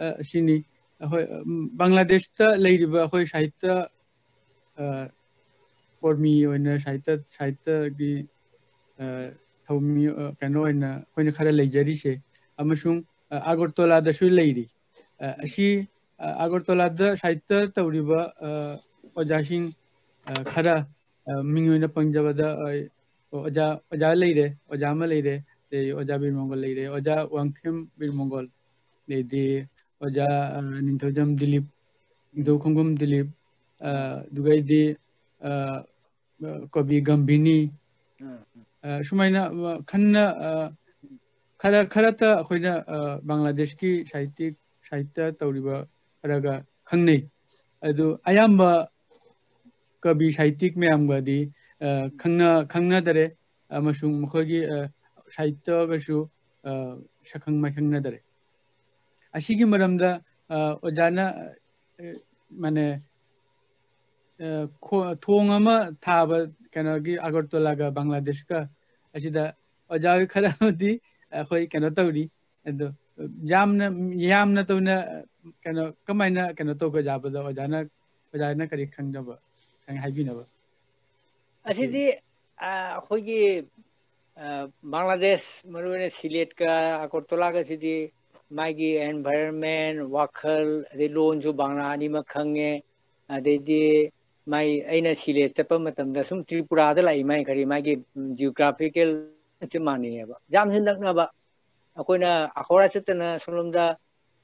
ꯑ, ꯑꯁꯤꯅꯤ꯫ ꯑꯩꯈꯣꯏ, ꯎꯝ, ꯕꯪꯒ꯭ꯂꯥꯗꯦꯁꯇ ꯂꯩꯔꯤꯕ ꯑꯩꯈꯣꯏ ꯁꯥꯍꯤꯇ꯭ꯌ, ꯑ, ꯀꯣꯔꯃꯤ ꯑꯣꯏꯅ ꯁꯥꯍꯤꯇ꯭ꯌ, ꯁꯥꯍꯤꯇ꯭ꯌꯒꯤ, ꯑ, ꯊꯧꯃꯤ, ꯑ, ꯀꯩꯅꯣ ꯑꯣꯏꯅ ꯑꯩꯈꯣꯏꯅ ꯈꯔ ꯂꯩꯖꯔꯤꯁꯦ꯫ ꯑꯃꯁꯨꯡ, ꯑ, ꯑꯒꯔꯇꯣꯂꯥꯗꯁꯨ ꯂꯩꯔꯤ꯫ ꯑ, ꯑꯁꯤ, ꯑ, ꯑꯒꯔꯇꯣꯂꯥꯗ ꯁꯥꯍꯤꯇ꯭ꯌ ꯇꯧꯔꯤꯕ, ꯑ, ꯑꯣꯖꯥꯁꯤꯡ, ꯑ, ꯈꯔ, ꯑ, ꯃꯤꯡ ꯑꯣꯏꯅ ꯄꯟꯖꯕꯗ, ꯑ, ꯑꯣꯖꯥ, ꯑꯣꯖꯥ ꯂꯩꯔꯦ, ꯑꯣꯖꯥ ꯑꯃ ꯂꯩꯔꯦ, ꯑꯗꯩ ꯑꯣꯖꯥ ꯕꯤꯔꯃꯪꯒꯣꯜ ꯂꯩꯔꯦ, ꯑꯣꯖꯥ ꯋꯥꯡꯈꯦꯝ ꯕꯤꯔꯃꯪꯒꯣꯜ, ꯑꯗꯩꯗꯤ ꯑꯣꯖꯥ, ꯑ, ꯅꯤꯡꯊꯧꯖꯝ ꯗꯤꯂꯤꯞ, ꯅꯤꯡꯊꯧ ꯈꯣꯡꯒꯨꯝ ꯗꯤꯂꯤꯞ, ꯑ, ꯑꯗꯨꯒꯩꯗꯤ, ꯑ, ꯑ, ꯀꯕꯤ ꯒꯝꯚꯤꯅꯤ, ꯑ, ꯁꯨꯃꯥꯏꯅ, ꯑ, ꯈꯟꯅ, ꯑ, ꯈꯔ, ꯈꯔꯇ ꯑꯩꯈꯣꯏꯅ, ꯑ, ꯕꯪꯒ꯭ꯂꯥꯗꯦꯁꯀꯤ ꯁꯥꯍꯤꯇ꯭ꯌ, ꯁꯥꯍꯤꯇ꯭ꯌ ꯇꯧꯔꯤꯕ ꯈꯔꯒ ꯈꯪꯅꯩ꯫ ꯑꯗꯨ ꯑꯌꯥꯝꯕ ꯀꯕꯤ ꯁꯥꯍꯤꯇ꯭ꯌꯤꯛ ꯃꯌꯥꯝꯒꯗꯤ, ꯑ, ꯈꯪꯅ-, ꯈꯪꯅꯗꯔꯦ, ꯑꯃꯁꯨꯡ ꯃꯈꯣꯏꯒꯤ, ꯑ, ꯁꯥꯍꯤꯇ꯭ꯌꯒꯁꯨ, ꯑ, ꯁꯛꯈꯪ ꯃꯥꯏꯈꯪꯅꯗꯔꯦ꯫ ꯑꯁꯤꯒꯤ ꯃꯔꯝꯗ, ꯑ, ꯑꯣꯖꯥꯅ, ꯑ, ꯃꯥꯅꯦ, ꯑ, ꯈꯣ-, ꯊꯣꯡ ꯑꯃ ꯊꯥꯕ ꯀꯩꯅꯣꯒꯤ ꯑꯒꯔꯇꯣꯂꯥꯒ ꯕꯪꯒ꯭ꯂꯥꯗꯦꯁꯀ ꯑꯁꯤꯗ ꯑꯣꯖꯥ ꯈꯔ ꯑꯃꯗꯤ ꯑꯩꯈꯣꯏ ꯀꯩꯅꯣ ꯇꯧꯔꯤ꯫ ꯑꯗꯣ ꯌꯥꯝꯅ, ꯌꯥꯝꯅ ꯇꯧꯅ ꯀꯩꯅꯣ, ꯀꯃꯥꯏꯅ ꯀꯩꯅꯣ ꯇꯧꯒꯖꯥꯕꯗꯣ ꯑꯣꯖꯥꯅ, ꯑꯣꯖꯥꯅ ꯀꯔꯤ ꯈꯪꯖꯕ, ꯈꯪ-, ꯍꯥꯏꯕꯤꯅꯕ? ꯑꯁꯤꯗꯤ, ꯑ, ꯑꯩꯈꯣꯏꯒꯤ, ꯑ, ꯕꯪꯒ꯭ꯂꯥꯗꯦꯁ, ꯃꯔꯨꯑꯣꯏꯅ ꯁꯤꯂꯦꯠꯀ ꯑꯒꯔꯇꯣꯂꯥꯒꯁꯤꯗꯤ ꯃꯥꯒꯤ environment, ꯋꯥꯈꯜ, ꯑꯗꯩ ꯂꯣꯟꯁꯨ ꯕꯪꯒ꯭ꯂꯥ ꯑꯅꯤꯃꯛ ꯈꯪꯉꯦ꯫ ꯑꯗꯩꯗꯤ ꯃꯥꯏ, ꯑꯩꯅ ꯁꯤꯂꯦꯠ ꯆꯠꯄ ꯃꯇꯝꯗ ꯁꯨꯝ ꯇ꯭ꯔꯤꯄꯨꯔꯥꯗ ꯂꯥꯛꯏ ꯃꯥꯏ ꯈꯔꯤ, ꯃꯥꯒꯤ geographical ꯁꯨ ꯃꯥꯟꯅꯩꯌꯦꯕ꯫ ꯌꯥꯝꯁꯨ ꯅꯛꯅꯕ꯫ ꯑꯩꯈꯣꯏꯅ ꯑꯈꯧꯔꯥ ꯆꯠꯇꯅ ꯁꯣꯝꯂꯣꯝꯗ,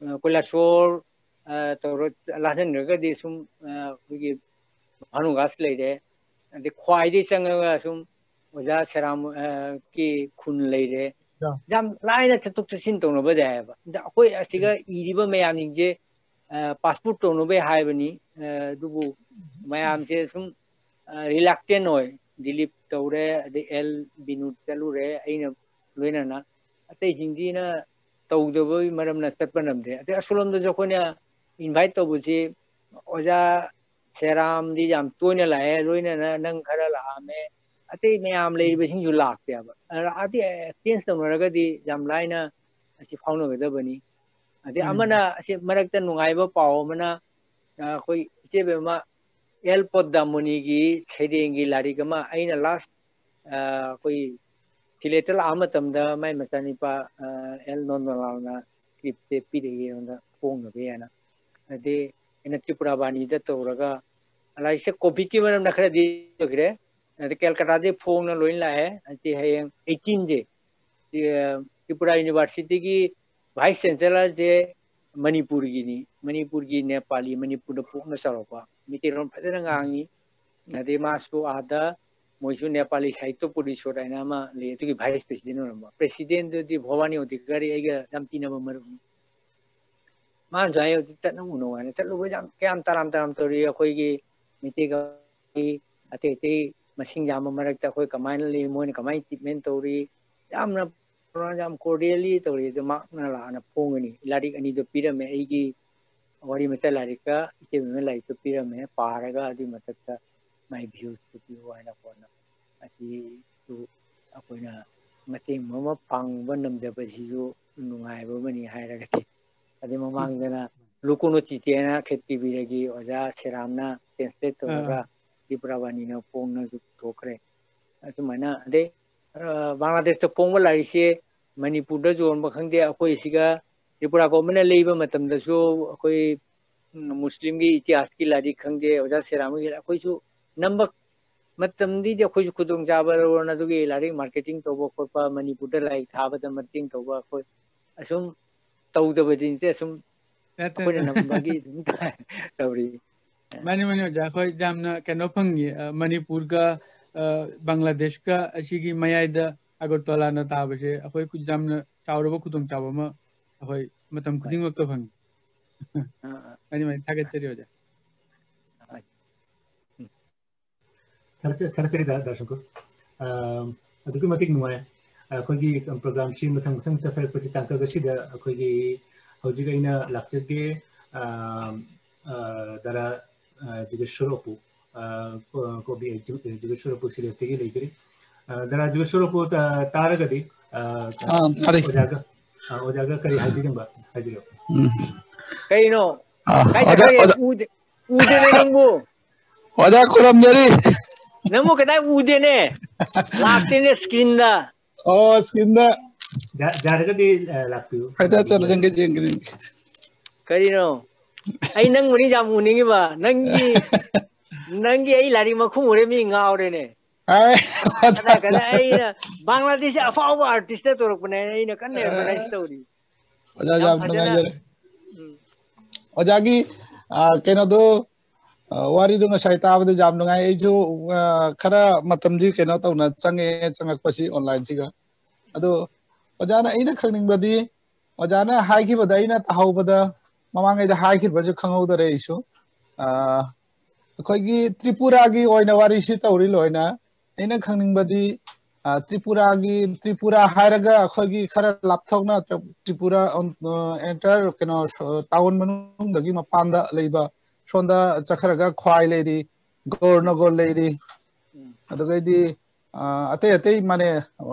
ꯑ, ꯀꯣꯏꯂꯥꯁꯣꯔ, ꯑ, ꯇꯧꯔ ꯂꯥꯟꯁꯤꯟꯈ꯭ꯔꯒꯗꯤ ꯁꯨꯝ, ꯑ, ꯑꯩꯈꯣꯏꯒꯤ ꯚꯥꯅꯨꯒꯥꯁ ꯂꯩꯔꯦ꯫ ꯑꯗꯩ ꯈ꯭ꯋꯥꯏꯗꯒꯤ ꯆꯪꯉꯒ ꯁꯨꯝ ꯑꯣꯖꯥ ꯁꯦꯔꯥꯝ, ꯑ, ꯀꯤ ꯈꯨꯟ ꯂꯩꯔꯦ꯫ ꯌꯥ꯫ ꯌꯥꯝ ꯂꯥꯏꯅ ꯆꯠꯊꯣꯛ ꯆꯠꯁꯤꯟ ꯇꯧꯅꯕ ꯌꯥꯏꯑꯕ꯫ ꯑꯗ ꯑꯩꯈꯣꯏ ꯑꯁꯤꯒ ꯏꯔꯤꯕ ꯃꯌꯥꯝꯁꯤꯡꯁꯦ, ꯑ, passport ꯇꯧꯅꯕ ꯍꯥꯏꯕꯅꯤ꯫ ꯑ, ꯑꯗꯨꯕꯨ ꯃꯌꯥꯝꯁꯦ ꯁꯨꯝ, ꯑ, reluctant ꯑꯣꯏ꯫ ꯗꯤꯂꯤꯞ ꯇꯧꯔꯦ, ꯑꯗꯩ ꯑꯦꯜ ꯕꯤꯅꯨ ꯆꯠꯂꯨꯔꯦ, ꯑꯩꯅ ꯂꯣꯏꯅꯅ꯫ ꯑꯇꯩꯁꯤꯡꯁꯤꯅ ꯇꯧꯗꯕꯒꯤ ꯃꯔꯝꯅ ꯆꯠꯄ ꯅꯝꯗꯦ꯫ ꯑꯗꯩ ꯑꯁꯣꯝꯂꯣꯝꯗꯁꯨ ꯑꯩꯈꯣꯏꯅ invite ꯇꯧꯕꯁꯤ ꯑꯣꯖꯥ ꯁꯦꯔꯥꯝꯗꯤ ꯌꯥꯝ ꯇꯣꯏꯅ ꯂꯥꯛꯑꯦ, ꯂꯣꯏꯅꯅ ꯅꯪ ꯈꯔ ꯂꯥꯛꯑꯝꯃꯦ, ꯑꯇꯩ ꯃꯌꯥꯝ ꯂꯩꯔꯤꯕꯁꯤꯡꯁꯨ ꯂꯥꯛꯇꯦꯕ꯫ ꯑꯗ ꯑꯗꯤ change ꯇꯧꯅꯔꯒꯗꯤ ꯌꯥꯝ ꯂꯥꯏꯅ ꯑꯁꯤ ꯐꯥꯎꯅꯒꯗꯕꯅꯤ꯫ ꯑꯗꯩ ꯎꯝ꯫ ꯑꯃꯅ ꯑꯁꯤ ꯃꯔꯛꯇ ꯅꯨꯡꯉꯥꯏꯕ ꯄꯥꯎ ꯑꯃꯅ, ꯑ, ꯑꯩꯈꯣꯏ ꯏꯆꯦ ꯕꯦꯝꯃ ꯑꯦꯜ ꯄꯣꯗꯥꯃꯣꯅꯤꯒꯤ ꯁꯩꯔꯦꯡꯒꯤ ꯂꯥꯏꯔꯤꯛ ꯑꯃ ꯑꯩꯅ ꯂꯥꯁ ꯑꯩꯈꯣꯏ ꯁꯤꯂꯦꯠꯇ ꯂꯥꯛꯑ ꯃꯇꯝꯗ ꯃꯥꯏ ꯃꯆꯥꯅꯤꯄꯥ ꯑꯦꯜ ꯅꯣꯟꯃꯂꯥꯜꯅ ꯁꯀ꯭ꯔꯤꯞꯁꯦ ꯄꯤꯔꯛꯏ ꯑꯩꯉꯣꯟꯗ ꯐꯣꯡꯅꯕ ꯍꯥꯏꯅ꯫ ꯑꯗꯩ ꯑꯩꯅ ꯇ꯭ꯔꯤꯄꯨꯔꯥ ꯕꯥꯅꯤꯗ ꯇꯧꯔꯒ ꯂꯥꯏꯔꯤꯛꯁꯦ ꯀꯣꯚꯤꯗꯀꯤ ꯃꯔꯝꯗ ꯈꯔꯗꯤ ꯑꯣꯏꯈ꯭ꯔꯦ꯫ ꯑꯗ ꯀꯦꯜꯀꯇꯥꯗꯒꯤ ꯐꯣꯡꯅ ꯂꯣꯏ ꯂꯥꯛꯑꯦ꯫ ꯑꯁꯤ ꯍꯌꯦꯡ ꯑꯩꯠꯇꯤꯟꯁꯦ ꯇ꯭ꯔꯤꯄꯨꯔꯥ ꯌꯨꯅꯤꯚꯔꯁꯤꯇꯤꯒꯤ ꯚꯥꯏꯁ ꯆꯦꯟꯁꯦꯂꯔꯁꯦ ꯃꯅꯤꯄꯨꯔꯒꯤꯅꯤ, ꯃꯅꯤꯄꯨꯔꯒꯤ ꯅꯦꯄꯥꯂꯤ, ꯃꯅꯤꯄꯨꯔꯗ ꯄꯣꯛꯅ ꯆꯥꯎꯔꯛꯄ, ꯃꯩꯇꯩꯂꯣꯟ ꯐꯖꯅ ꯉꯥꯡꯉꯤ꯫ ꯑꯗꯩ ꯃꯥꯁꯨ ꯑꯥꯗ ꯃꯣꯏꯁꯨ ꯅꯦꯄꯥꯂꯤ ꯁꯥꯍꯤꯇ꯭ꯌ ꯄꯔꯤꯁꯣꯗ ꯍꯥꯏꯅ ꯑꯃ ꯂꯩ, ꯑꯗꯨꯒꯤ ꯚꯥꯏꯁ ꯄ꯭ꯔꯦꯁꯤꯗꯦꯟ ꯑꯣꯏꯔꯝꯕ꯫ ꯄ꯭ꯔꯦꯁꯤꯗꯦꯟꯗꯨꯗꯤ ꯚꯋꯥꯅꯤ ꯑꯣꯗꯤꯀꯥꯔꯤ, ꯑꯩꯒ ꯌꯥꯝ ꯇꯤꯟꯅꯕ ꯃꯔꯨꯞꯅꯤ꯫ ꯃꯥꯅꯁꯨ ꯍꯥꯏ, "ꯍꯧꯖꯤꯛ ꯆꯠꯅ ꯎꯅꯧ" ꯍꯥꯏꯅ꯫ ꯆꯠꯂꯨꯕ ꯌꯥꯝ ꯀꯌꯥꯝ ꯇꯔꯥꯝ ꯇꯔꯥꯝ ꯇꯧꯔꯤ꯫ ꯑꯩꯈꯣꯏꯒꯤ ꯃꯩꯇꯩꯒ ꯑꯇꯩ ꯑꯇꯩ ꯃꯁꯤꯡ ꯌꯥꯝꯕ ꯃꯔꯛꯇ ꯑꯩꯈꯣꯏ ꯀꯃꯥꯏꯅ ꯂꯩ, ꯃꯣꯏꯅ ꯀꯃꯥꯏꯅ ꯇ꯭ꯔꯤꯠꯃꯦꯟ ꯇꯧꯔꯤ, ꯌꯥꯝꯅ ꯌꯥꯝ ꯀꯣꯔꯗꯤꯌꯦꯜꯂꯤ ꯇꯧꯔꯤ꯫ ꯑꯗꯨ ꯃꯍꯥꯛꯅ ꯂꯥꯛꯑꯅ ꯐꯣꯡꯒꯅꯤ꯫ ꯂꯥꯏꯔꯤꯛ ꯑꯅꯤꯗꯣ ꯄꯤꯔꯝꯃꯦ, ꯑꯩꯒꯤ ꯋꯥꯔꯤ ꯃꯆꯥ ꯂꯥꯏꯔꯤꯛꯀ ꯏꯆꯦꯕꯦꯝꯃ ꯂꯥꯏꯔꯤꯛꯇꯣ ꯄꯤꯔꯝꯃꯦ꯫ ꯄꯥꯔꯒ ꯑꯗꯨꯒꯤ ꯃꯊꯛꯇ ꯃꯥꯏ ꯚ꯭ꯌꯨꯁꯇꯨ ꯄꯤꯌꯨ ꯍꯥꯏꯅ ꯀꯣꯟꯅ ꯑꯁꯤꯁꯨ ꯑꯩꯈꯣꯏꯅ ꯃꯇꯦꯡ ꯑꯃ ꯄꯥꯡꯕ ꯉꯝꯖꯕꯁꯤꯁꯨ ꯅꯨꯡꯉꯥꯏꯕ ꯑꯃꯅꯤ ꯍꯥꯏꯔꯒꯗꯤ꯫ ꯑꯗꯩ ꯃꯃꯥꯡꯗꯅ ꯂꯨꯀꯨꯅꯨ ꯆꯤꯇꯦꯅ ꯈꯦꯇ꯭ꯔꯤꯕꯤꯔꯒꯤ ꯑꯣꯖꯥ ꯁꯦꯔꯥꯝꯅ ꯇ꯭ꯔꯥꯟꯁꯂꯦꯠ ꯇꯧꯔꯒ ꯑꯥ꯫ ꯇ꯭ꯔꯤꯄꯨꯔꯥ ꯕꯥꯅꯤꯅ ꯐꯣꯡꯅꯁꯨ ꯄꯨꯊꯣꯛꯈ꯭ꯔꯦ꯫ ꯑꯁꯨꯃꯥꯏꯅ ꯑꯗꯩ ꯑ, ꯕꯪꯒ꯭ꯂꯥꯗꯦꯁꯇ ꯐꯣꯡꯕ ꯂꯥꯏꯔꯤꯛꯁꯦ ꯃꯅꯤꯄꯨꯔꯗ ꯌꯣꯟꯕ ꯈꯪꯗꯦ, ꯑꯩꯈꯣꯏ ꯁꯤꯒ ꯇ꯭ꯔꯤꯄꯨꯔꯥ ꯒꯣꯚꯔꯟꯃꯦꯟꯠꯅ ꯂꯩꯕ ꯃꯇꯝꯗꯁꯨ ꯑꯩꯈꯣꯏ, ꯎꯝ, ꯃꯨꯁꯂꯤꯝꯒꯤ ꯏꯇꯤꯍꯥꯁꯀꯤ ꯂꯥꯏꯔꯤꯛ ꯈꯪꯗꯦ, ꯑꯣꯖꯥ ꯁꯦꯔꯥꯝꯒꯤ ꯑꯩꯈꯣꯏꯁꯨ ꯅꯝꯕ ꯃꯇꯝꯗꯨꯗꯤ ꯑꯩꯈꯣꯏꯁꯨ ꯈꯨꯗꯣꯡꯆꯥꯕ ꯂꯧꯔꯣꯅ ꯑꯗꯨꯒꯤ ꯂꯥꯏꯔꯤꯛ ꯃꯥꯔꯀꯦꯇꯤꯡ ꯇꯧꯕ ꯈꯣꯠꯄ, ꯃꯅꯤꯄꯨꯔꯗ ꯂꯥꯏꯔꯤꯛ ꯊꯥꯕꯗ ꯃꯇꯦꯡ ꯇꯧꯕ, ꯑꯩꯈꯣꯏ ꯑꯁꯨꯝ ꯇꯧꯗꯕꯗꯤ ꯅꯠꯇꯦ, ꯑꯁꯨꯝ ꯅꯠꯇꯦ, ꯑꯩꯈꯣꯏꯅ ꯅꯠꯇꯦ꯫ ꯅꯝꯕꯒꯤ ꯑꯗꯨꯝ ꯇꯧꯔꯤ꯫ ꯃꯥꯅꯤ, ꯃꯥꯅꯤ, ꯑꯣꯖꯥ, ꯑꯩꯈꯣꯏ ꯌꯥꯝꯅ ꯀꯩꯅꯣ ꯐꯪꯉꯤ, ꯑ, ꯃꯅꯤꯄꯨꯔꯒ, ꯑ, ꯕꯪꯒ꯭ꯂꯥꯗꯦꯁꯀ ꯑꯁꯤꯒꯤ ꯃꯌꯥꯏꯗ ꯑꯒꯔꯇꯂꯥꯅ ꯇꯥꯕꯁꯦ ꯑꯩꯈꯣꯏ ꯌꯥꯝꯅ ꯆꯥꯎꯔꯕ ꯈꯨꯗꯣꯡꯆꯥꯕ ꯑꯃ ꯑꯩꯈꯣꯏ ꯃꯇꯝ ꯍꯣꯏ꯫ ꯈꯨꯗꯤꯡꯃꯛꯇ ꯐꯪꯉꯤ꯫ ꯑꯥ, ꯑꯥ꯫ ꯃꯥꯅꯤ, ꯃꯥꯅꯤ, ꯊꯥꯒꯠꯆꯔꯤ, ꯑꯣꯖꯥ꯫ ꯍꯣꯏ꯫ ꯎꯝ꯫ ꯊꯥꯒꯠꯆ-, ꯊꯥꯒꯠꯆꯔꯤ, ꯗꯥ, ꯗꯥ ꯁꯪꯀꯔ꯫ ꯑ, ꯑꯗꯨꯛꯀꯤ ꯃꯇꯤꯛ ꯅꯨꯡꯉꯥꯏ꯫ ꯑꯩꯈꯣꯏꯒꯤ ꯄ꯭ꯔꯣꯒ꯭ꯔꯥꯝꯁꯤ ꯃꯊꯪ ꯃꯊꯪ ꯆꯠꯊꯔꯛꯄꯁꯤ ꯇꯥꯡꯀꯛ ꯑꯁꯤꯗ ꯑꯩꯈꯣꯏꯒꯤ ꯍꯧꯖꯤꯛ ꯑꯩꯅ ꯂꯥꯛꯆꯒꯦ, ꯑ, ꯑ, ꯗꯥꯔꯥ, ꯑ, ꯖꯤꯒꯦꯁꯣꯔ ꯑꯣꯄꯨ, ꯑ, ꯀꯣ-, ꯀꯣꯕꯤ ꯖꯨ-, ꯖꯤꯒꯦꯁꯣꯔ ꯑꯣꯄꯨ ꯁꯤꯂꯦꯠꯇꯒꯤ ꯂꯩꯖꯔꯤ꯫ ꯑ, ꯗꯥꯔꯥ ꯖꯤꯒꯦꯁꯣꯔ ꯑꯣꯄꯨ ꯇꯥ-, ꯇꯥꯔꯒꯗꯤ, ꯑ, ꯑꯥ, ꯇꯥꯔꯦ꯫ ꯑꯣꯖꯥꯒ, ꯑ, ꯑꯣꯖꯥꯒ ꯀꯔꯤ ꯍꯥꯏꯕꯤꯅꯤꯡꯕ ꯍꯥꯏꯕꯤꯔꯛꯎ꯫ ꯎꯝ꯫ ꯀꯩꯅꯣ? ꯑꯥ, ꯀꯥꯏ ꯑꯣꯖꯥ, ꯆꯠꯈ꯭ꯔꯒꯦ? ꯑꯣꯖꯥ꯫ ꯎꯗꯦ-, ꯎꯗꯦꯅꯦ ꯅꯪꯕꯨ꯫ ꯑꯣꯖꯥ ꯈꯨꯔꯨꯝꯖꯔꯤ꯫ ꯅꯪꯕꯨ ꯀꯗꯥꯏ ꯎꯗꯦꯅꯦ? ꯂꯥꯛꯇꯦꯅꯦ screenꯗ꯫ ꯑꯣ, screenꯗ꯫ ꯌꯥ- ꯌꯥꯔꯒꯗꯤ ꯑ, ꯂꯥꯛꯄꯤꯌꯨ꯫ ꯐꯖ ꯆꯠꯂ ꯆꯪꯒꯦ, ꯌꯦꯡꯒꯦ, ꯌꯦꯡꯒꯦ꯫ ꯀꯔꯤꯅꯣ? ꯑꯩ ꯅꯪꯕꯨꯅꯤ ꯌꯥꯝ ꯎꯅꯤꯡꯉꯤꯕ꯫ ꯅꯪꯒꯤ ꯅꯪꯒꯤ ꯑꯩ ꯂꯥꯏꯔꯤꯛ ꯃꯈꯨꯝ ꯎꯔꯦ, ꯃꯤ ꯉꯥꯎꯔꯦꯅꯦ꯫ ꯑꯦ, ꯀꯗꯥꯏ ꯀꯗꯥꯏ ꯑꯩꯅ ꯕꯪꯒ꯭ꯂꯥꯗꯦꯁ ꯑꯐꯥꯎꯕ artistꯇ ꯇꯧꯔꯛꯄꯅꯦ, ꯑꯩꯅ ꯀꯟꯅ advertise ꯇꯧꯔꯤ꯫ ꯑꯣꯖꯥ, ꯌꯥꯝ ꯌꯥꯝ ꯐꯖꯅ ꯅꯨꯡꯉꯥꯏꯖꯔꯦ꯫ ꯎꯝ꯫ ꯑꯣꯖꯥꯒꯤ, ꯑ, ꯀꯩꯅꯣꯗꯣ, ꯑ, ꯋꯥꯔꯤꯗꯣ ꯉꯁꯥꯏ ꯇꯥꯕꯗ ꯌꯥꯝ ꯅꯨꯡꯉꯥꯏ꯫ ꯑꯩꯁꯨ, ꯑ, ꯈꯔ ꯃꯇꯝꯗꯤ ꯀꯩꯅꯣ ꯇꯧꯅ ꯆꯪꯉꯛꯑꯦ, ꯆꯪꯉꯛꯄꯁꯤ onlineꯁꯤꯒ꯫ ꯑꯗꯣ ꯑꯣꯖꯥꯅ, ꯑꯩꯅ ꯈꯪꯅꯤꯡꯕꯗꯤ, ꯑꯣꯖꯥꯅ ꯍꯥꯏꯈꯤꯕꯗ ꯑꯩꯅ ꯇꯥꯍꯧꯕꯗ, ꯃꯃꯥꯡꯉꯩꯗ ꯍꯥꯏꯈꯤꯕꯁꯨ ꯈꯪꯍꯧꯗꯔꯦ ꯑꯩꯁꯨ꯫ ꯑ, ꯑꯩꯈꯣꯏꯒꯤ ꯇ꯭ꯔꯤꯄꯨꯔꯥꯒꯤ ꯑꯣꯏꯅ ꯋꯥꯔꯤꯁꯤ ꯇꯧꯔꯤ ꯂꯣꯏꯅ꯫ ꯑꯩꯅ ꯈꯪꯅꯤꯡꯕꯗꯤ, ꯑ, ꯇ꯭ꯔꯤꯄꯨꯔꯥꯒꯤ, ꯇ꯭ꯔꯤꯄꯨꯔꯥ ꯍꯥꯏꯔꯒ ꯑꯩꯈꯣꯏꯒꯤ ꯈꯔ ꯂꯥꯞꯊꯣꯛꯅ ꯇ꯭ꯔ-, ꯇ꯭ꯔꯤꯄꯨꯔꯥ, ꯑ, entire ꯀꯩꯅꯣ, ꯁ-, town ꯃꯅꯨꯡꯗꯒꯤ ꯃꯄꯥꯟꯗ ꯂꯩꯕ, ꯁꯣꯝꯗ ꯆꯠꯈ꯭ꯔꯒ ꯈ꯭ꯋꯥꯏ ꯂꯩꯔꯤ, ꯒꯣꯔꯅꯒꯣꯔ ꯂꯩꯔꯤ, ꯎꯝ꯫ ꯑꯗꯨꯒꯩꯗꯤ, ꯑ, ꯑꯇꯩ ꯑꯇꯩ ꯃꯥꯅꯦ, ꯑ,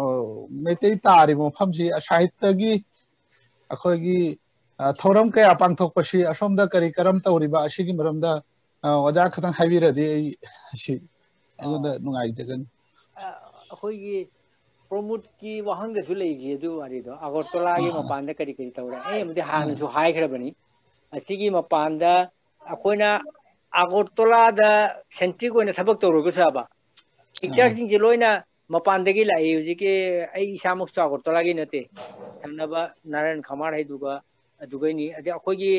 ꯃꯩꯇꯩ ꯇꯥꯔꯤꯕ ꯃꯐꯝꯁꯤ ꯁꯥꯍꯤꯠꯇꯒꯤ ꯑꯩꯈꯣꯏꯒꯤ, ꯑ, ꯊꯧꯔꯝ ꯀꯌꯥ ꯄꯥꯡꯊꯣꯛꯄꯁꯤ ꯑꯁꯣꯝꯗ ꯀꯔꯤ ꯀꯔꯝ ꯇꯧꯔꯤꯕ ꯑꯁꯤꯒꯤ ꯃꯔꯝꯗ, ꯑ, ꯑꯣꯖꯥ ꯈꯤꯇꯪ ꯍꯥꯏꯕꯤꯔꯗꯤ ꯑꯩ ꯁꯤ ꯑꯩꯉꯣꯟꯗ ꯑꯣ꯫ ꯅꯨꯡꯉꯥꯏꯖꯒꯅꯤ꯫ ꯑ, ꯑꯩꯈꯣꯏꯒꯤ ꯄ꯭ꯔꯃꯣꯗꯀꯤ ꯋꯥꯍꯪꯗꯁꯨ ꯂꯩꯈꯤ ꯑꯗꯨ ꯋꯥꯔꯤꯗꯣ, ꯑꯒꯔꯇꯂꯥꯒꯤ ꯑꯥ, ꯑꯥ꯫ ꯃꯄꯥꯟꯗ ꯀꯔꯤ ꯀꯔꯤ ꯇꯧꯔꯦ? ꯑꯩ ꯑꯃꯗꯤ ꯑꯥ꯫ ꯍꯥꯟꯅꯁꯨ ꯍꯥꯏꯈ꯭ꯔꯕꯅꯤ꯫ ꯑꯁꯤꯒꯤ ꯃꯄꯥꯟꯗ ꯑꯩꯈꯣꯏꯅ ꯑꯒꯔꯇꯂꯥꯗ centric ꯑꯣꯏꯅ ꯊꯕꯛ ꯇꯧꯔꯒꯁꯨ ꯌꯥꯕ꯫ ꯑꯥ꯫ Teacherꯁꯤꯡꯁꯦ ꯂꯣꯏꯅ ꯃꯄꯥꯟꯗꯒꯤ ꯂꯥꯛꯏ꯫ ꯍꯧꯖꯤꯛꯀꯤ ꯑꯩ ꯏꯁꯥꯃꯛꯁꯨ ꯑꯒꯔꯇꯂꯥꯒꯤ ꯅꯠꯇꯦ, ꯊꯪꯅꯕ ꯅꯥꯔꯥꯌꯟ ꯈꯃꯥꯔ ꯍꯥꯏꯗꯨꯒ ꯑꯗꯨꯒꯩꯅꯤ꯫ ꯑꯗꯩ ꯑꯩꯈꯣꯏꯒꯤ,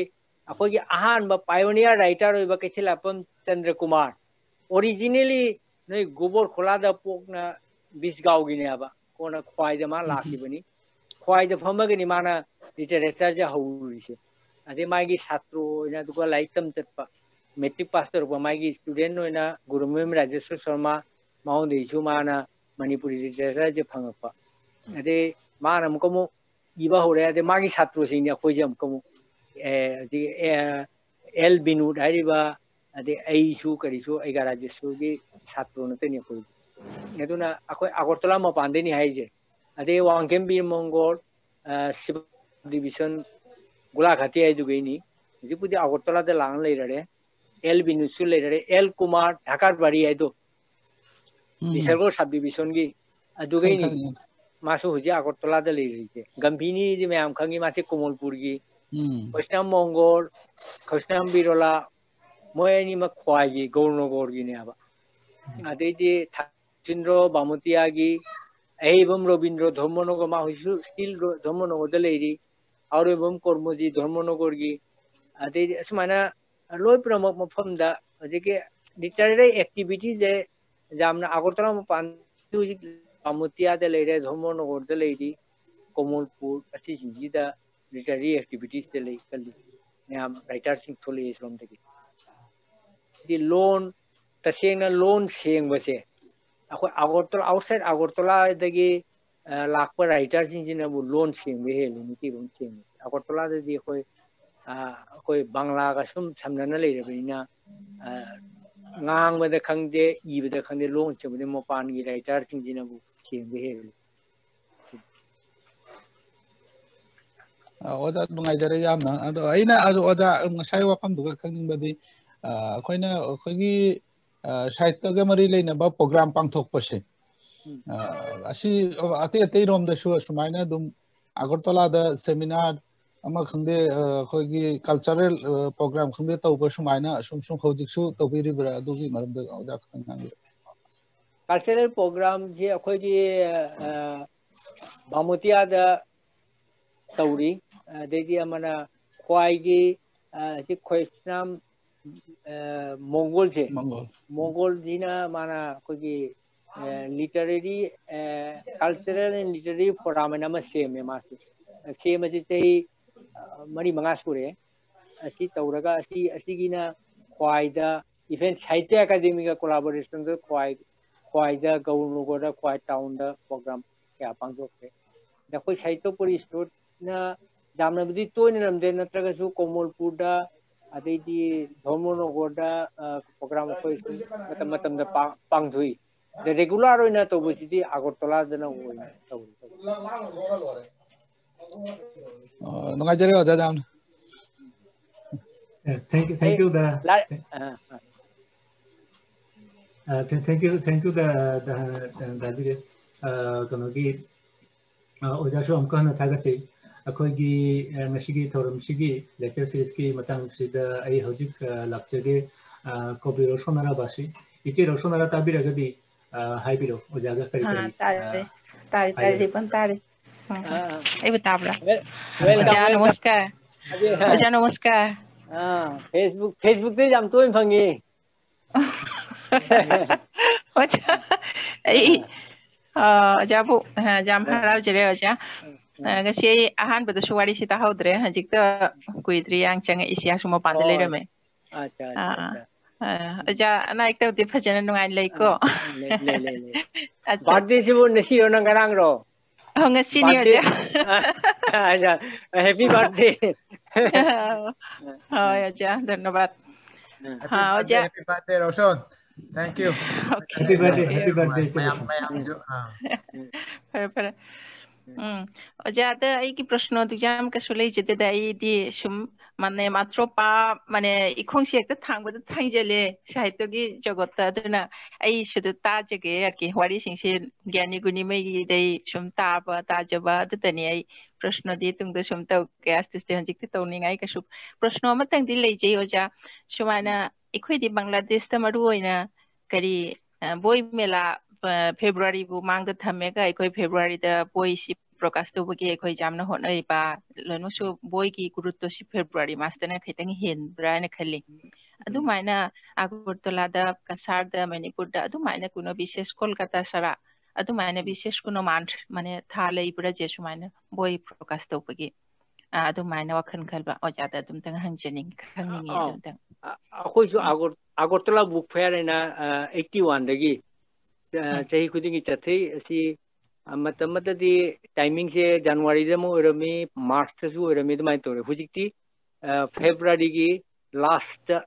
ꯑꯩꯈꯣꯏꯒꯤ ꯑꯍꯥꯟꯕ pioneer writer ꯑꯣꯏꯕ ꯀꯩꯊꯦꯜꯂꯥꯛꯄꯝ ꯆꯟꯗ꯭ꯔ ꯀꯨꯃꯥꯔ, originally ꯅꯣꯏ ꯒꯣꯕꯔꯈꯣꯂꯥꯗ ꯄꯣꯛꯅ ꯕꯤꯁꯒꯥꯎꯒꯤꯅꯦꯕ, ꯀꯣꯟꯅ ꯈ꯭ꯋꯥꯏꯗ ꯃꯥ ꯂꯥꯛꯈꯤꯕꯅꯤ꯫ ꯈ꯭ꯋꯥꯏꯗ ꯐꯝꯃꯒꯅꯤ ꯃꯥꯅ literatureꯁꯦ ꯍꯧꯔꯨꯔꯤꯁꯦ꯫ ꯑꯗꯩ ꯃꯥꯒꯤ ꯁꯥꯇ꯭ꯔ ꯑꯣꯏꯅ ꯑꯗꯨꯒ ꯂꯥꯏꯔꯤꯛ ꯇꯝ ꯆꯠꯄ, matric pass ꯇꯧꯔꯛꯄ ꯃꯥꯒꯤ student ꯑꯣꯏꯅ ꯒꯨꯔꯨꯃꯌꯨꯝ ꯔꯥꯖꯦꯁ꯭ꯋꯔ ꯁꯔꯃ, ꯃꯉꯣꯟꯗꯒꯤꯁꯨ ꯃꯥꯅ ꯃꯅꯤꯄꯨꯔꯤ literatureꯁꯦ ꯐꯪꯉꯛꯄ꯫ ꯑꯗꯩ ꯃꯥꯅ ꯑꯃꯨꯛꯀ ꯑꯃꯨꯛ ꯏꯕ ꯍꯧꯔꯦ꯫ ꯑꯗꯩ ꯃꯥꯒꯤ ꯁꯥꯇ꯭ꯔꯁꯤꯡꯅꯤ ꯑꯩꯈꯣꯏꯁꯦ ꯑꯃꯨꯛꯀ ꯑꯃꯨꯛ, ꯑꯦ, ꯍꯧꯖꯤꯛ, ꯑꯦ, ꯑꯦꯜ ꯕꯤꯅꯣꯗ ꯍꯥꯏꯔꯤꯕ, ꯑꯗꯩ ꯑꯩꯁꯨ ꯀꯔꯤꯁꯨ ꯑꯩꯒ ꯔꯥꯖꯦꯁ꯭ꯋꯔꯒꯤ ꯁꯥꯇ꯭ꯔ ꯅꯠꯇꯅꯤ ꯑꯩꯈꯣꯏ꯫ ꯑꯗꯨꯅ ꯑꯩꯈꯣꯏ ꯑꯒꯔꯇꯂꯥ ꯃꯄꯥꯟꯗꯩꯅꯤ ꯍꯥꯏꯔꯤꯁꯦ꯫ ꯑꯗꯩ ꯋꯥꯡꯈꯦꯝ ꯕꯤꯔ ꯃꯪꯒꯣꯜ, ꯑ, ꯁꯤꯕ division ꯒꯨꯂꯥꯘꯥꯇꯤ ꯍꯥꯏꯗꯨꯒꯩꯅꯤ꯫ ꯍꯧꯖꯤꯛꯄꯨꯗꯤ ꯑꯒꯔꯇꯂꯥꯗ ꯂꯥꯛꯅ ꯂꯩꯔꯔꯦ꯫ ꯑꯦꯜ ꯕꯤꯅꯨꯁꯨ ꯂꯩꯔꯦ, ꯑꯦꯜ ꯀꯨꯃꯥꯔ ꯙꯥꯀꯥꯔꯕꯥꯔꯤ ꯍꯥꯏꯗꯣ, ꯎꯝ, ꯕꯤꯁꯔꯒꯣꯜ ꯁꯕ ꯗꯤꯕꯤꯖꯟꯒꯤ, ꯈꯪꯉꯤ, ꯑꯗꯨꯒꯩꯅꯤ꯫ ꯈꯪꯉꯤ꯫ ꯃꯥꯁꯨ ꯍꯧꯖꯤꯛ ꯑꯒꯔꯇꯂꯥꯗ ꯂꯩꯔꯤꯁꯦ꯫ ꯒꯝꯚꯤꯅꯤꯗꯤ ꯃꯌꯥꯝ ꯈꯪꯉꯤ, ꯃꯥꯁꯦ ꯀꯣꯃꯣꯜꯄꯨꯔꯒꯤ꯫ ꯎꯝ, ꯀ꯭ꯔꯤꯁꯅ ꯃꯣꯡꯒꯣꯜ, ꯀ꯭ꯔꯤꯁꯅ ꯕꯤꯔꯣꯂꯥ, ꯃꯣꯏ ꯑꯅꯤꯃꯛ ꯈ꯭ꯋꯥꯏꯒꯤ ꯒꯧꯔꯅꯒꯔꯒꯤꯅꯦꯕ꯫ ꯑꯗꯩꯗꯤ ꯊꯥꯆꯤꯟꯗ꯭ꯔꯣ ꯕꯥꯃꯨꯇꯤꯌꯥꯒꯤ, ꯑꯍꯩꯕꯝ ꯔꯣꯕꯤꯟꯗ꯭ꯔꯣ ꯙꯔꯃꯅꯒꯔ, ꯃꯥ ꯍꯧꯖꯤꯛꯁꯨ ꯁ꯭ꯇꯤꯜ ꯙꯔꯃꯅꯒꯔꯗ ꯂꯩꯔꯤ꯫ ꯑꯧꯔꯩꯕꯝ ꯀꯣꯔꯃꯣꯖꯤ ꯙꯔꯃꯅꯒꯔꯒꯤ꯫ ꯑꯗꯩꯗꯤ ꯑꯁꯨꯃꯥꯏꯅ ꯂꯣꯏ ꯄꯨꯝꯅꯃꯛ ꯃꯐꯝꯗ ꯍꯧꯖꯤꯛꯀꯤ ꯂꯤꯇꯔꯦꯔꯤ ꯑꯦꯛꯇꯤꯚꯤꯇꯤꯁꯦ ꯌꯥꯝꯅ ꯑꯒꯔꯇꯂꯥ ꯃꯄꯥꯟ ꯍꯧꯖꯤꯛ ꯕꯥꯃꯨꯇꯤꯌꯥꯗ ꯂꯩꯔꯦ, ꯙꯔꯃꯅꯒꯔꯗ ꯂꯩꯔꯤ, ꯀꯣꯃꯣꯜꯄꯨꯔ ꯑꯁꯤꯁꯤꯡꯁꯤꯗ ꯂꯤꯇꯔꯦꯔꯤ ꯑꯦꯛꯇꯤꯚꯤꯇꯤꯁꯇ ꯂꯩ ꯀꯜꯂꯤ꯫ ꯃꯌꯥꯝ ꯔꯥꯏꯇꯔꯁꯤꯡ ꯊꯣꯛꯂꯛꯑꯦ ꯁꯣꯝꯗꯒꯤ꯫ ꯍꯥꯏꯗꯤ ꯂꯣꯟ, ꯇꯁꯦꯡꯅ ꯂꯣꯟ ꯁꯦꯡꯕꯁꯦ ꯑꯩꯈꯣꯏ ꯑꯒꯔꯇꯂꯥ, ꯑꯥꯎꯠꯁꯥꯏꯠ ꯑꯒꯔꯇꯂꯥꯗꯒꯤ, ꯑ, ꯂꯥꯛꯄ ꯔꯥꯏꯇꯔꯁꯤꯡꯁꯤꯅꯕꯨ ꯂꯣꯟ ꯁꯦꯡꯕ ꯍꯦꯜꯂꯤ, ꯃꯩꯇꯩꯂꯣꯟ ꯁꯦꯡꯕꯁꯦ꯫ ꯑꯒꯔꯇꯂꯥꯗꯗꯤ ꯑꯩꯈꯣꯏ, ꯑ, ꯑꯩꯈꯣꯏ ꯕꯪꯂꯥꯒ ꯁꯨꯝ ꯁꯝꯅꯅ ꯂꯩꯔꯕꯅꯤꯅ, ꯑ, ꯉꯥꯡꯕꯗ ꯈꯪꯗꯦ, ꯏꯕꯗ ꯈꯪꯗꯦ, ꯂꯣꯟ ꯁꯦꯡꯕꯗꯤ ꯃꯄꯥꯟꯒꯤ ꯔꯥꯏꯇꯔꯁꯤꯡꯁꯤꯅꯕꯨ ꯁꯦꯡꯕ ꯍꯦꯜꯂꯤ꯫ ꯑ, ꯑꯣꯖꯥ, ꯅꯨꯡꯉꯥꯏꯖꯔꯦ ꯌꯥꯝꯅ꯫ ꯑꯗꯣ ꯑꯩꯅ, ꯑꯗꯣ ꯑꯣꯖꯥ, ꯉꯁꯥꯏ ꯋꯥꯐꯝꯗꯨꯒ ꯈꯪꯅꯤꯡꯕꯗꯤ, ꯑ, ꯑꯩꯈꯣꯏꯅ, ꯑꯩꯈꯣꯏꯒꯤ, ꯑ, ꯁꯥꯍꯤꯇ꯭ꯌꯒ ꯃꯔꯤ ꯂꯩꯅꯕ ꯄ꯭ꯔꯣꯒ꯭ꯔꯥꯝ ꯄꯥꯡꯊꯣꯛꯄꯁꯦ, ꯎꯝ꯫ ꯑ, ꯑꯁꯤ ꯑꯇꯩ ꯑꯇꯩ ꯔꯣꯝꯗꯁꯨ ꯑꯁꯨꯃꯥꯏꯅ ꯑꯗꯨꯝ ꯑꯒꯔꯇꯂꯥꯗ ꯁꯦꯃꯤꯅꯥꯔ ꯑꯃ ꯈꯪꯗꯦ, ꯑ, ꯑꯩꯈꯣꯏꯒꯤ ꯀꯜꯆꯔꯦꯜ, ꯑ, ꯄ꯭ꯔꯣꯒ꯭ꯔꯥꯝ ꯈꯪꯗꯦ ꯇꯧꯕ, ꯁꯨꯃꯥꯏꯅ ꯑꯁꯨꯝ ꯁꯨꯝ ꯍꯧꯖꯤꯛꯁꯨ ꯇꯧꯕꯤꯔꯤꯕ꯭ꯔꯥ? ꯑꯗꯨꯒꯤ ꯃꯔꯝꯗ ꯑꯣꯖꯥ ꯈꯤꯇꯪ ꯉꯥꯡꯕꯤꯔꯛꯑꯣ꯫ ꯀꯜꯆꯔꯦꯜ ꯄ꯭ꯔꯣꯒ꯭ꯔꯥꯝꯁꯦ ꯑꯩꯈꯣꯏꯒꯤ, ꯑ, ꯕꯥꯃꯨꯇꯤꯌꯥꯗ ꯇꯧꯔꯤ꯫ ꯑꯗꯩꯗꯤ ꯑꯃꯅ ꯈ꯭ꯋꯥꯏꯒꯤ, ꯑ, ꯁꯤ ꯈꯣꯏꯁꯅꯥꯝ, ꯑ, ꯃꯣꯡꯒꯣꯜꯁꯦ, ꯃꯪꯒꯣꯜ꯫ ꯃꯣꯡꯒꯣꯜꯁꯤꯅ ꯃꯥꯅ ꯑꯩꯈꯣꯏꯒꯤ, ꯑ, ꯂꯤꯇꯔꯦꯔꯤ, ꯑ, ꯀꯜꯆꯔꯦꯜ ꯑꯦꯟ ꯂꯤꯇꯔꯦꯔꯤ ꯐꯣꯔꯝ ꯍꯥꯏꯅ ꯑꯃ ꯁꯦꯝꯃꯦ ꯃꯥꯁꯦ꯫ ꯁꯦꯝꯕꯁꯤ ꯆꯍꯤ, ꯑ, ꯃꯔꯤ ꯃꯉꯥ ꯁꯨꯔꯦ꯫ ꯑꯁꯤ ꯇꯧꯔꯒ ꯑꯁꯤ, ꯑꯁꯤꯒꯤꯅ ꯈ꯭ꯋꯥꯏꯗ, ꯏꯚꯦꯟ ꯁꯥꯍꯤꯇ꯭ꯌ ꯑꯦꯀꯥꯗꯦꯃꯤꯒ ꯀꯣꯂꯥꯕꯣꯔꯦꯁꯟꯗ ꯈ꯭ꯋꯥꯏ, ꯈ꯭ꯋꯥꯏꯗ ꯒꯧꯔꯅꯒꯔꯗ ꯈ꯭ꯋꯥꯏ ꯇꯥꯎꯟꯗ ꯄ꯭ꯔꯣꯒ꯭ꯔꯥꯝ ꯀꯌꯥ ꯄꯥꯡꯊꯣꯛꯈ꯭ꯔꯦ꯫ ꯑꯗ ꯑꯩꯈꯣꯏ ꯁꯥꯍꯤꯇ꯭ꯌ ꯄꯔꯤꯁꯠ ꯅ ꯌꯥꯝꯅꯕꯨꯗꯤ ꯇꯣꯏꯅ ꯅꯝꯗꯦ, ꯅꯠꯇ꯭ꯔꯒꯁꯨ ꯀꯣꯃꯣꯜꯄꯨꯔꯗ, ꯑꯗꯩꯗꯤ ꯙꯔꯃꯅꯒꯔꯗ, ꯑ, ꯄ꯭ꯔꯣꯒ꯭ꯔꯥꯝ ꯑꯩꯈꯣꯏ ꯁꯨꯝ ꯃꯇꯝ ꯃꯇꯝꯗ ꯄꯥꯡ-, ꯄꯥꯡꯊꯣꯛꯏ꯫ ꯑꯗ ꯔꯤꯒꯨꯂꯔ ꯑꯣꯏꯅ ꯇꯧꯕꯁꯤꯗꯤ ꯑꯒꯔꯇꯂꯥꯗꯅ ꯑꯣꯏꯅ ꯇꯧꯔꯤ꯫ ꯑꯣ, ꯅꯨꯡꯉꯥꯏꯖꯔꯦ ꯑꯣꯖꯥ ꯌꯥꯝꯅ꯫ Yeah, thank you, thank you, the, ꯂꯥꯏ-, ꯑ, ꯑ꯫ Uh, th-, thank you, thank you, the, the, the, the, uh, ꯀꯩꯅꯣꯒꯤ, ꯑ, ꯑꯣꯖꯥꯁꯨ ꯑꯃꯨꯛꯀ ꯍꯟꯅ ꯊꯥꯒꯠꯆꯩ꯫ ꯑꯩꯈꯣꯏꯒꯤ, ꯑ, ꯉꯁꯤꯒꯤ ꯊꯧꯔꯝꯁꯤꯒꯤ lecture seriesꯀꯤ ꯃꯇꯥꯡꯁꯤꯗ ꯑꯩ ꯍꯧꯖꯤꯛ, ꯑ, ꯂꯥꯛꯆꯒꯦ꯫ ꯑ, ꯀꯧꯕꯤꯔꯣ ꯁꯣꯅꯥꯔꯥ ꯕꯥꯁꯤ꯫ ꯏꯆꯦ ꯔꯣꯁꯣꯅꯥꯔꯥ ꯇꯥꯕꯤꯔꯒꯗꯤ, ꯑ, ꯍꯥꯏꯕꯤꯔꯣ, ꯑꯣꯖꯥꯒ ꯀꯔꯤ ꯑꯥ, ꯀꯔꯤ, ꯇꯥꯔꯦ, ꯑ, ꯇꯥꯔꯦ, ꯇꯥꯔꯦ, ꯍꯥꯏꯒꯗꯕ? ꯔꯤꯕꯟ ꯇꯥꯔꯦ꯫ ꯎꯝ, ꯑꯥ, ꯑꯥ꯫ ꯑꯩꯕꯨ ꯇꯥꯕ꯭ꯔꯥ? Wel-, welcome, ꯑꯣꯖꯥ welcome. ꯅꯃꯁꯀꯥꯔ꯫ ꯑꯥ, ꯑꯣꯖꯥ ꯅꯃꯁꯀꯥꯔ꯫ ꯑꯥ, Facebook, Facebookꯇ ꯌꯥꯝ ꯇꯣꯏꯅ ꯐꯪꯉꯤ꯫ ꯑꯣꯖꯥ, ꯑꯩ, ꯑꯥ꯫ ꯑ, ꯑꯣꯖꯥꯕꯨ, ꯑ, ꯌꯥꯝ ꯑꯥ꯫ ꯍꯔꯥꯎꯖꯔꯦ, ꯑꯣꯖꯥ꯫ ꯎꯝ, ꯑ, ꯎꯝ꯫ ꯉꯁꯤ ꯑꯩ ꯑꯍꯥꯟꯕꯗꯁꯨ ꯋꯥꯔꯤꯁꯤ ꯇꯥꯍꯧꯗ꯭ꯔꯦ, ꯍꯧꯖꯤꯛꯇ ꯀꯨꯏꯗ꯭ꯔꯤ ꯌꯥꯝ ꯆꯪꯉꯛꯏꯁꯦ, ꯑꯁꯨꯝ ꯃꯄꯥꯟꯗ ꯑꯣ, ꯂꯩꯔꯝꯃꯦ꯫ ꯑꯠꯆꯥ, ꯑꯠꯆꯥ, ꯑꯥ, ꯑꯠꯆꯥ꯫ ꯑꯥ, ꯎꯝ꯫ ꯑꯣꯖꯥ, ꯑꯅꯥ ꯑꯌꯦꯛ ꯇꯧꯗꯦ, ꯐꯖꯅ ꯅꯨꯡꯉꯥꯏꯅ ꯂꯩꯀꯣ? ꯑꯥ, ꯂꯩ, ꯂꯩ, ꯂꯩ, ꯂꯩ꯫ ꯑꯠꯆꯥ, ꯑꯠꯆꯥ꯫ Birthdayꯁꯤꯕꯨ ꯉꯁꯤꯔꯣ ꯅꯪ ꯉꯔꯥꯡꯔꯣ? ꯑꯣ, ꯉꯁꯤꯅꯤ, birthday꯫ ꯑꯣꯖꯥ꯫ ꯑꯥ, ꯑꯥ, happy birthday꯫ ꯑꯥ, ꯍꯣꯏ, ꯑꯣꯖꯥ, ꯙꯟꯌꯕꯥꯗ꯫ ꯑꯥ꯫ Happy ꯍꯥ, birthday, ꯑꯣꯖꯥ꯫ Happy birthday, Roshan. Thank you꯫ Okay, okay꯫ Happy birthday, happy birthday, ꯃꯌꯥꯝ, ꯃꯌꯥꯝꯁꯨ, ꯑꯥ꯫ ꯐꯔꯦ, ꯐꯔꯦ꯫ ꯎꯝ꯫ ꯎꯝ, ꯑꯣꯖꯥꯗ ꯑꯩꯒꯤ ꯄ꯭ꯔꯁꯅꯗꯨ ꯌꯥꯝ ꯀꯩꯁꯨ ꯂꯩꯖꯗꯦꯗ, ꯑꯩꯗꯤ ꯁꯨꯝ ꯃꯥꯅꯦ, ꯃꯥꯇ꯭ꯔꯣ ꯄꯥ, ꯃꯥꯅꯦ, ꯏꯈꯣꯡꯁꯦ ꯍꯦꯛꯇ ꯊꯥꯡꯕꯗ ꯊꯥꯡꯖꯜꯂꯦ ꯁꯥꯍꯤꯇ꯭ꯌꯒꯤ ꯖꯒꯠꯇ꯫ ꯑꯗꯨꯅ ꯑꯩ ꯁꯤꯗ ꯇꯥꯖꯒꯦ, ꯌꯥꯀꯦ ꯋꯥꯔꯤꯁꯤꯡꯁꯦ ꯒ꯭ꯌꯥꯅꯤ ꯒꯨꯅꯤꯃꯩꯒꯤꯗꯩ ꯁꯨꯝ ꯇꯥꯕ, ꯇꯥꯖꯕ ꯑꯗꯨꯇꯅꯤ꯫ ꯑꯩ ꯄ꯭ꯔꯁꯅꯗꯤ ꯇꯨꯡꯗ ꯁꯨꯝ ꯇꯧꯒꯦ, ꯑꯁꯤꯁꯦ ꯍꯧꯖꯤꯛꯇꯤ ꯇꯧꯅꯤꯡꯉꯥꯏ ꯀꯩꯁꯨ꯫ ꯄ꯭ꯔꯁꯅ ꯑꯃꯇꯪꯗꯤ ꯂꯩꯖꯩ, ꯑꯣꯖꯥ꯫ ꯁꯨꯃꯥꯏꯅ ꯎꯝ꯫ ꯑꯩꯈꯣꯏꯗꯤ ꯕꯪꯒ꯭ꯂꯥꯗꯦꯁꯇ ꯃꯔꯨ ꯑꯣꯏꯅ ꯀꯔꯤ, ꯑ, ꯕꯣꯏ ꯃꯦꯂꯥ, ꯑ, ꯐꯦꯕ꯭ꯔꯨꯋꯥꯔꯤꯕꯨ ꯃꯥꯡꯗ ꯊꯝꯃꯦꯒ ꯑꯩꯈꯣꯏ ꯐꯦꯕ꯭ꯔꯨꯋꯥꯔꯤꯗ ꯕꯣꯏꯁꯤ ꯄ꯭ꯔꯣꯀꯥꯁ ꯇꯧꯕꯒꯤ ꯑꯩꯈꯣꯏ ꯌꯥꯝꯅ ꯍꯣꯠꯅꯔꯤꯕ, ꯂꯣꯏꯅꯃꯛꯁꯨ ꯕꯣꯏꯒꯤ ꯒꯨꯔꯨꯠꯇꯣꯁꯤ ꯐꯦꯕ꯭ꯔꯨꯋꯥꯔꯤ ꯃꯥꯁꯇꯅ ꯈꯤꯇꯪ ꯍꯦꯟꯕ꯭ꯔꯥ ꯍꯥꯏꯅ ꯈꯜꯂꯤ꯫ ꯎꯝ꯫ ꯑꯗꯨꯃꯥꯏꯅ ꯑꯒꯔꯇꯂꯥꯗ, ꯀꯁꯥꯔꯗ, ꯃꯅꯤꯄꯨꯔꯗ ꯑꯗꯨꯃꯥꯏꯅ ꯀꯩꯅꯣ ꯕꯤꯁꯦꯁ ꯀꯣꯜꯀꯇꯥ ꯁꯔꯥ, ꯑꯗꯨꯃꯥꯏꯅ ꯎꯝ꯫ ꯕꯤꯁꯦꯁ ꯀꯩꯅꯣ ꯃꯥꯟ-, ꯃꯥꯅꯦ, ꯊꯥ ꯂꯩꯕ꯭ꯔꯥ ꯖꯦ ꯁꯨꯃꯥꯏꯅ ꯕꯣꯏ ꯄ꯭ꯔꯣꯀꯥꯁ ꯇꯧꯕꯒꯤ? ꯑ, ꯑꯗꯨꯃꯥꯏꯅ ꯋꯥꯈꯜ ꯈꯟꯕ ꯑꯣꯖꯥꯗ ꯑꯗꯨꯝꯇꯪ ꯍꯪꯖꯅꯤꯡ-, ꯈꯪꯅꯤꯡꯉꯤ ꯑꯥꯎ꯫ ꯑꯗꯨꯝꯇꯪ꯫ ꯑ-, ꯑꯩꯈꯣꯏꯁꯨ ꯎꯝ꯫ ꯑꯒꯔ-, ꯑꯒꯔꯇꯂꯥ ꯕꯨꯛ ꯐꯤꯌꯔ ꯍꯥꯏꯅ, ꯑ, eighty-oneꯗꯒꯤ, ꯑ, ꯎꯝ꯫ ꯆꯍꯤ ꯈꯨꯗꯤꯡꯒꯤ ꯆꯠꯊꯩ꯫ ꯑꯁꯤ, ꯑ, ꯃꯇꯝ ꯑꯃꯗꯗꯤ ꯇꯥꯏꯃꯤꯡꯁꯦ ꯖꯅꯋꯥꯔꯤꯗ ꯑꯃ ꯑꯣꯏꯔꯝꯃꯤ, ꯃꯥꯔꯆꯇꯁꯨ ꯑꯣꯏꯔꯝꯃꯤ, ꯑꯗꯨꯃꯥꯏꯅ ꯇꯧꯔꯦ꯫ ꯍꯧꯖꯤꯛꯇꯤ, ꯑ, ꯐꯦꯕ꯭ꯔꯨꯋꯥꯔꯤꯒꯤ ꯂꯥꯁꯇ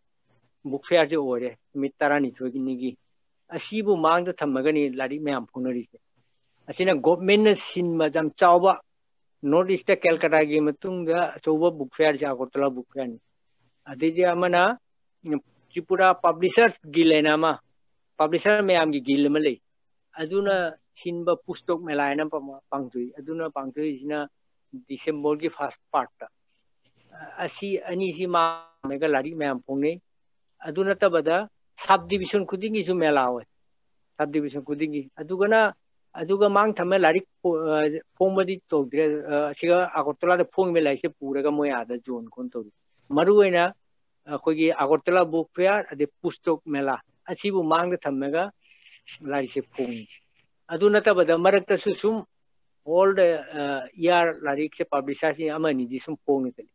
ꯕꯨꯛ ꯐꯤꯌꯔꯁꯦ ꯑꯣꯏꯔꯦ, ꯅꯨꯃꯤꯠ ꯇꯔꯥꯅꯤꯊꯣꯏꯅꯤꯒꯤ꯫ ꯑꯁꯤꯕꯨ ꯃꯥꯡꯗ ꯊꯝꯃꯒꯅꯤ ꯂꯥꯏꯔꯤꯛ ꯃꯌꯥꯝ ꯐꯣꯡꯅꯔꯤꯁꯦ꯫ ꯑꯁꯤꯅ ꯒꯣꯚꯔꯟꯃꯦꯟꯠꯅ ꯁꯤꯟꯕ ꯌꯥꯝ ꯆꯥꯎꯕ, ꯅꯣꯔꯠ ꯏꯁꯇ ꯀꯦꯜꯀꯇꯥꯒꯤ ꯃꯇꯨꯡꯗ ꯑꯆꯧꯕ ꯕꯨꯛ ꯐꯤꯌꯔꯁꯦ ꯑꯒꯔꯇꯂꯥ ꯕꯨꯛ ꯐꯤꯌꯔꯅꯤ꯫ ꯑꯗꯩꯗꯤ ꯑꯃꯅ, ꯎꯝ, ꯇ꯭ꯔꯤꯄꯨꯔꯥ ꯄꯕ꯭ꯂꯤꯁꯔꯁ ꯒꯤꯜ ꯍꯥꯏꯅ ꯑꯃ, ꯄꯕ꯭ꯂꯤꯁꯔ ꯃꯌꯥꯝꯒꯤ ꯒꯤꯜ ꯑꯃ ꯂꯩ꯫ ꯑꯗꯨꯅ ꯁꯤꯟꯕ ꯄꯨꯁꯇꯣꯛ ꯃꯦꯂꯥ ꯍꯥꯏꯅ ꯑꯃ ꯄꯥꯡ-, ꯄꯥꯡꯊꯣꯛꯏ꯫ ꯑꯗꯨꯅ ꯄꯥꯡꯊꯣꯛꯏꯁꯤꯅ ꯗꯤꯁꯦꯝꯕꯔꯒꯤ ꯐꯥꯔꯁ ꯄꯥꯔꯠꯇ꯫ ꯑꯁꯤ ꯑꯅꯤꯁꯤ ꯃꯥꯡꯉꯒ ꯂꯥꯏꯔꯤꯛ ꯃꯌꯥꯝ ꯐꯣꯡꯅꯩ꯫ ꯑꯗꯨ ꯅꯠꯇꯕꯗ ꯁꯕ ꯗꯤꯕꯤꯖꯟ ꯈꯨꯗꯤꯡꯒꯤꯁꯨ ꯃꯦꯂꯥ ꯑꯣꯏ꯫ ꯁꯕ ꯗꯤꯕꯤꯖꯟ ꯈꯨꯗꯤꯡꯒꯤ꯫ ꯑꯗꯨꯒꯅ, ꯑꯗꯨꯒ ꯃꯥꯡ ꯊꯝꯃꯦ ꯂꯥꯏꯔꯤꯛ ꯐꯣ-, ꯑ, ꯐꯣꯡꯕꯗꯤ ꯇꯧꯗ꯭ꯔꯦ꯫ ꯑ, ꯑꯁꯤꯒ ꯑꯒꯔꯇꯂꯥꯗ ꯐꯣꯡꯉꯤꯕ ꯂꯥꯏꯔꯤꯛꯁꯦ ꯄꯨꯔꯒ ꯃꯣꯏ ꯑꯥꯗ ꯖꯣꯟ ꯈꯣꯟ ꯇꯧꯔꯤ꯫ ꯃꯔꯨ ꯑꯣꯏꯅ ꯑꯩꯈꯣꯏꯒꯤ ꯑꯒꯔꯇꯂꯥ ꯕꯨꯛ ꯐꯤꯌꯥꯔ, ꯑꯗꯩ ꯄꯨꯁꯇꯣꯛ ꯃꯦꯂꯥ, ꯑꯁꯤꯕꯨ ꯃꯥꯡꯗ ꯊꯝꯃꯒ ꯂꯥꯏꯔꯤꯛꯁꯦ ꯐꯣꯡꯉꯤ꯫ ꯑꯗꯨ ꯅꯠꯇꯕꯗ ꯃꯔꯛꯇꯁꯨ ꯁꯨꯝ ꯑꯣꯜ ꯗ, ꯑ, ꯏꯌꯥꯔ ꯂꯥꯏꯔꯤꯛꯁꯦ ꯄꯕ꯭ꯂꯤꯁꯔꯁꯤ ꯑꯃ ꯑꯅꯤꯗꯤ ꯁꯨꯝ ꯐꯣꯡꯉꯤꯗꯅꯤ꯫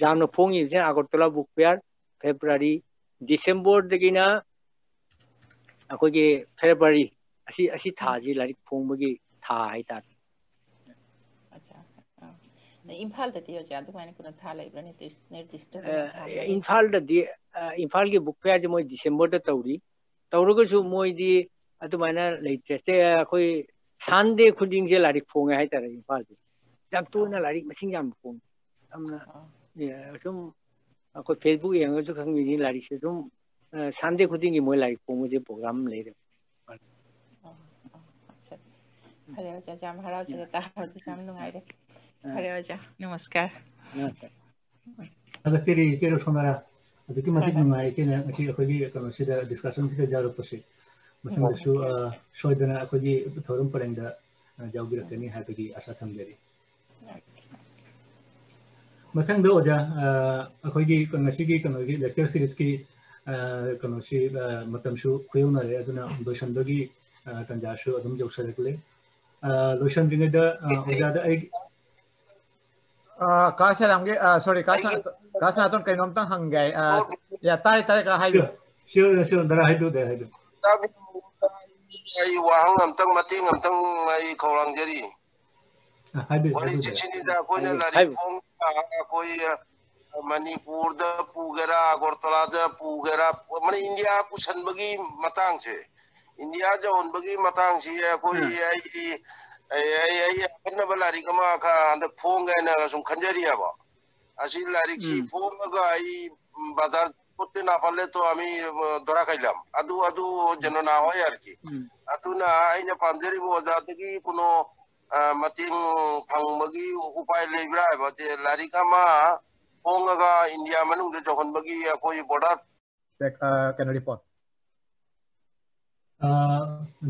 ꯌꯥꯝꯅ ꯐꯣꯡꯉꯤꯕꯁꯤꯅ ꯑꯒꯔꯇꯂꯥ ꯕꯨꯛ ꯐꯤꯌꯥꯔ, ꯐꯦꯕ꯭ꯔꯨꯋꯥꯔꯤ, ꯗꯤꯁꯦꯝꯕꯔꯗꯒꯤꯅ ꯑꯩꯈꯣꯏꯒꯤ ꯐꯦꯕ꯭ꯔꯨꯋꯥꯔꯤ, ꯑꯁꯤ, ꯑꯁꯤ ꯊꯥꯁꯤ ꯂꯥꯏꯔꯤꯛ ꯐꯣꯡꯕꯒꯤ ꯊꯥ ꯍꯥꯏꯇꯥꯔꯦ꯫ ꯑꯠꯆꯥ, ꯑꯥ꯫ ꯏꯝꯐꯥꯜꯗꯗꯤ ꯑꯣꯖꯥ ꯑꯗꯨꯃꯥꯏꯅ ꯀꯩꯅꯣ ꯊꯥ ꯂꯩꯕ꯭ꯔꯥ? ꯅꯤꯔꯗꯤꯁ-, ꯅꯤꯔꯗꯤꯁꯇ ꯑ, ꯑꯣꯏꯅ ꯊꯥ ꯑꯃ ꯂꯩꯕ꯭ꯔꯥ? ꯏꯝꯐꯥꯜꯗꯗꯤ, ꯑ, ꯏꯝꯐꯥꯜꯒꯤ ꯕꯨꯛ ꯐꯤꯌꯥꯔꯁꯦ ꯃꯣꯏ ꯗꯤꯁꯦꯝꯕꯔꯗ ꯇꯧꯔꯤ꯫ ꯇꯧꯔꯒꯁꯨ ꯃꯣꯏꯗꯤ ꯑꯗꯨꯃꯥꯏꯅ ꯂꯩꯇ꯭ꯔꯦ꯫ ꯁꯦ, ꯑꯩꯈꯣꯏ ꯁꯟꯗꯦ ꯈꯨꯗꯤꯡꯁꯦ ꯂꯥꯏꯔꯤꯛ ꯐꯣꯡꯉꯦ ꯍꯥꯏꯇꯥꯔꯦ ꯏꯝꯐꯥꯜꯁꯦ꯫ ꯌꯥꯝ ꯇꯣꯏꯅ ꯑꯥ꯫ ꯂꯥꯏꯔꯤꯛ ꯃꯁꯤꯡ ꯌꯥꯝ ꯐꯣꯡꯉꯦ꯫ ꯌꯥꯝꯅ, ꯑꯥ꯫ ꯑꯦ, ꯁꯨꯝ ꯑꯩꯈꯣꯏ ꯐꯦꯁꯕꯨꯛ ꯌꯦꯡꯉꯒꯁꯨ ꯈꯪꯕꯤꯅꯤ, ꯂꯥꯏꯔꯤꯛꯁꯦ ꯑꯗꯨꯝ, ꯑ, ꯁꯟꯗꯦ ꯈꯨꯗꯤꯡꯒꯤ ꯃꯣꯏ ꯂꯥꯏꯔꯤꯛ ꯐꯣꯡꯕꯁꯦ ꯄ꯭ꯔꯣꯒ꯭ꯔꯥꯝ ꯑꯃ ꯂꯩꯔꯦ꯫ ꯑꯣ, ꯑꯣ, ꯑꯠꯆꯥ꯫ ꯐꯔꯦ ꯑꯣꯖꯥ, ꯌꯥꯝ ꯍꯔꯥꯎꯖꯔꯦ, ꯇꯥꯕꯗꯁꯨ ꯌꯥꯝ ꯅꯨꯡꯉꯥꯏꯔꯦ꯫ ꯐꯔꯦ ꯑꯣꯖꯥ, ꯅꯃꯁꯀꯥꯔ꯫ ꯅꯃꯁꯀꯥꯔ꯫ ꯑꯗ ꯆꯦꯔꯤ, ꯏꯆꯦ ꯔꯣꯁꯣꯅꯥꯔꯥ, ꯑꯗꯨꯛꯀꯤ ꯃꯇꯤꯛ ꯅꯨꯡꯉꯥꯏ ꯏꯆꯦꯅ ꯉꯁꯤ ꯑꯩꯈꯣꯏꯒꯤ ꯀꯩꯅꯣꯁꯤꯗ, ꯗꯤꯁꯀꯁꯟꯁꯤꯗ ꯌꯥꯎꯔꯛꯄꯁꯦ꯫ ꯃꯊꯪꯗꯁꯨ, ꯑ, ꯁꯣꯏꯗꯅ ꯑꯩꯈꯣꯏꯒꯤ ꯊꯧꯔꯝ ꯄꯔꯦꯡꯗ, ꯑ, ꯌꯥꯎꯕꯤꯔꯛꯀꯅꯤ ꯍꯥꯏꯕꯒꯤ ꯑꯥꯁꯥ ꯊꯝꯖꯔꯤ꯫ ꯃꯊꯪꯗ ꯑꯣꯖꯥ, ꯑ, ꯑꯩꯈꯣꯏꯒꯤ ꯉꯁꯤꯒꯤ ꯀꯩꯅꯣꯒꯤ lecture seriesꯀꯤ, ꯑ, ꯀꯩꯅꯣꯁꯤ, ꯑ, ꯃꯇꯝꯁꯨ ꯈꯨꯌꯧꯅꯔꯦ, ꯑꯗꯨꯅ ꯂꯣꯏꯁꯤꯟꯕꯒꯤ, ꯑ, ꯇꯥꯟꯖꯥꯁꯨ ꯑꯗꯨꯝ ꯌꯧꯁꯤꯜꯂꯛꯂꯦ꯫ ꯑ, ꯂꯣꯏꯁꯤꯟꯗ꯭ꯔꯤꯉꯩꯗ, ꯑ, ꯑꯣꯖꯥꯗ ꯑꯩ ꯑ, ꯀꯥ ꯁꯦꯔꯥꯝꯒꯤ, ꯑ, sorry, ꯀꯥ ꯁꯅꯥ-, ꯀꯥ ꯁꯅꯥꯇꯣꯟ ꯀꯩꯅꯣꯝꯇꯪ ꯍꯪꯒꯦ꯫ ꯑ, ꯌꯥ, ꯇꯥꯔꯦ, ꯇꯥꯔꯦ, ꯀꯥ ꯍꯥꯏꯕꯤꯌꯨ꯫ Sure, sure, sure, ꯗꯥꯔꯥ ꯍꯥꯏꯕꯤꯌꯨ, ꯗꯥꯔꯥ ꯍꯥꯏꯕꯤꯌꯨ꯫ ꯑꯩ ꯋꯥꯍꯪ ꯑꯝꯇꯪ, ꯃꯇꯦꯡ ꯑꯝꯇꯪ ꯑꯩ ꯈꯧꯔꯥꯡꯖꯔꯤ꯫ ꯑ, ꯍꯥꯏꯕꯤꯌꯨ, ꯍꯥꯏꯕꯤꯌꯨ, ꯗꯥꯔꯥ꯫ ꯍꯥꯏꯕꯤꯌꯨ꯫ ꯍꯥꯏꯕꯤꯌꯨ꯫ ꯑꯩꯈꯣꯏ, ꯑ, ꯃꯅꯤꯄꯨꯔꯗ ꯄꯨꯒꯦꯔꯥ, ꯑꯒꯔꯇꯂꯥꯗ ꯄꯨꯒꯦꯔꯥ, ꯃꯅꯤ ꯏꯟꯗꯤꯌꯥ ꯄꯨꯁꯟꯕꯒꯤ ꯃꯇꯥꯡꯁꯦ, ꯏꯟꯗꯤꯌꯥ ꯌꯧꯍꯟꯕꯒꯤ ꯃꯇꯥꯡꯁꯤ ꯑꯩꯈꯣꯏ, ꯎꯝ꯫ ꯑꯩ, ꯑꯩ, ꯑꯩ, ꯑꯩ ꯑꯈꯟꯅꯕ ꯂꯥꯏꯔꯤꯛ ꯑꯃ ꯈ-, ꯍꯟꯗꯛ ꯐꯣꯡꯒꯦ ꯍꯥꯏꯅ ꯁꯨꯝ ꯈꯟꯖꯔꯤꯑꯕ꯫ ꯑꯁꯤ ꯂꯥꯏꯔꯤꯛꯁꯤ ꯎꯝ꯫ ꯐꯣꯡꯉꯒ ꯑꯩ, ꯎꯝ, ꯕꯖꯥꯔ ꯄꯣꯠꯇꯤ ꯅꯥꯄꯜꯂꯦ ꯇꯣ ꯑꯃꯤ, ꯑ, ꯗꯣꯔꯥ ꯀꯩꯂꯝ꯫ ꯑꯗꯨ, ꯑꯗꯨ ꯎꯝ꯫ ꯖꯅꯣꯅꯥ ꯍꯣꯏ ꯌꯥꯔꯀꯤ꯫ ꯎꯝ꯫ ꯑꯗꯨꯅ ꯑꯩꯅ ꯄꯥꯝꯖꯔꯤꯕ ꯑꯣꯖꯥꯗꯒꯤ ꯀꯩꯅꯣ, ꯑ, ꯃꯇꯦꯡ ꯐꯪꯕꯒꯤ ꯎꯄꯥꯏ ꯂꯩꯕ꯭ꯔꯥ ꯍꯥꯏꯕ? ꯑꯗꯤ ꯂꯥꯏꯔꯤꯛ ꯑꯃ ꯐꯣꯡꯉꯒ ꯏꯟꯗꯤꯌꯥ ꯃꯅꯨꯡꯗ ꯌꯧꯍꯟꯕꯒꯤ ꯑꯩꯈꯣꯏ border ꯀꯩ-, ꯑ, ꯀꯩꯅꯣ, report꯫ ꯑ,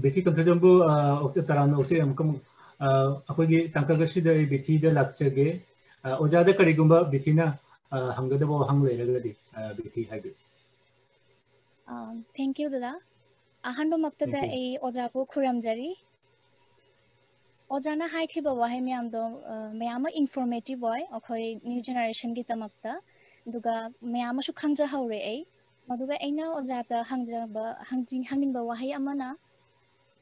ꯕꯤꯊꯤ ꯀꯟꯁꯔꯖꯝꯕꯨ, ꯑ, ꯑꯣꯛꯆ-, ꯇꯔꯥꯝꯅ ꯑꯣꯛꯆꯔꯤ꯫ ꯑꯃꯨꯛꯀ ꯑꯃꯨꯛ, ꯑ, ꯑꯩꯈꯣꯏꯒꯤ ꯇꯥꯡꯀꯛ ꯑꯁꯤꯗ ꯑꯩ ꯕꯤꯊꯤꯗ ꯂꯥꯛꯆꯒꯦ꯫ ꯑ, ꯑꯣꯖꯥꯗ ꯀꯔꯤꯒꯨꯝꯕ ꯕꯤꯊꯤꯅ, ꯑ, ꯍꯪꯒꯗꯕ ꯋꯥꯍꯪ ꯂꯩꯔꯒꯗꯤ, ꯑ, ꯕꯤꯊꯤ ꯍꯥꯏꯕꯤꯌꯨ꯫ ꯑ, thank you, ꯗꯗꯥ꯫ ꯑꯍꯥꯟꯕꯃꯛꯇꯗ Thank you꯫ ꯑꯩ ꯑꯣꯖꯥꯕꯨ ꯈꯨꯔꯨꯝꯖꯔꯤ꯫ ꯑꯣꯖꯥꯅ ꯍꯥꯏꯈꯤꯕ ꯋꯥꯍꯩ ꯃꯌꯥꯝꯗꯣ, ꯑ, ꯃꯌꯥꯝ ꯑꯃ informative ꯑꯣꯏ ꯑꯩꯈꯣꯏ new generation ꯒꯤꯗꯃꯛꯇ꯫ ꯑꯗꯨꯒ ꯃꯌꯥꯝ ꯑꯃꯁꯨ ꯈꯪꯖꯍꯧꯔꯦ ꯑꯩ꯫ ꯃꯗꯨꯒ ꯑꯩꯅ ꯑꯣꯖꯥꯗ ꯍꯪꯖꯕ, ꯍꯪꯖꯤ-, ꯍꯪꯅꯤꯡꯕ ꯋꯥꯍꯩ ꯑꯃꯅ,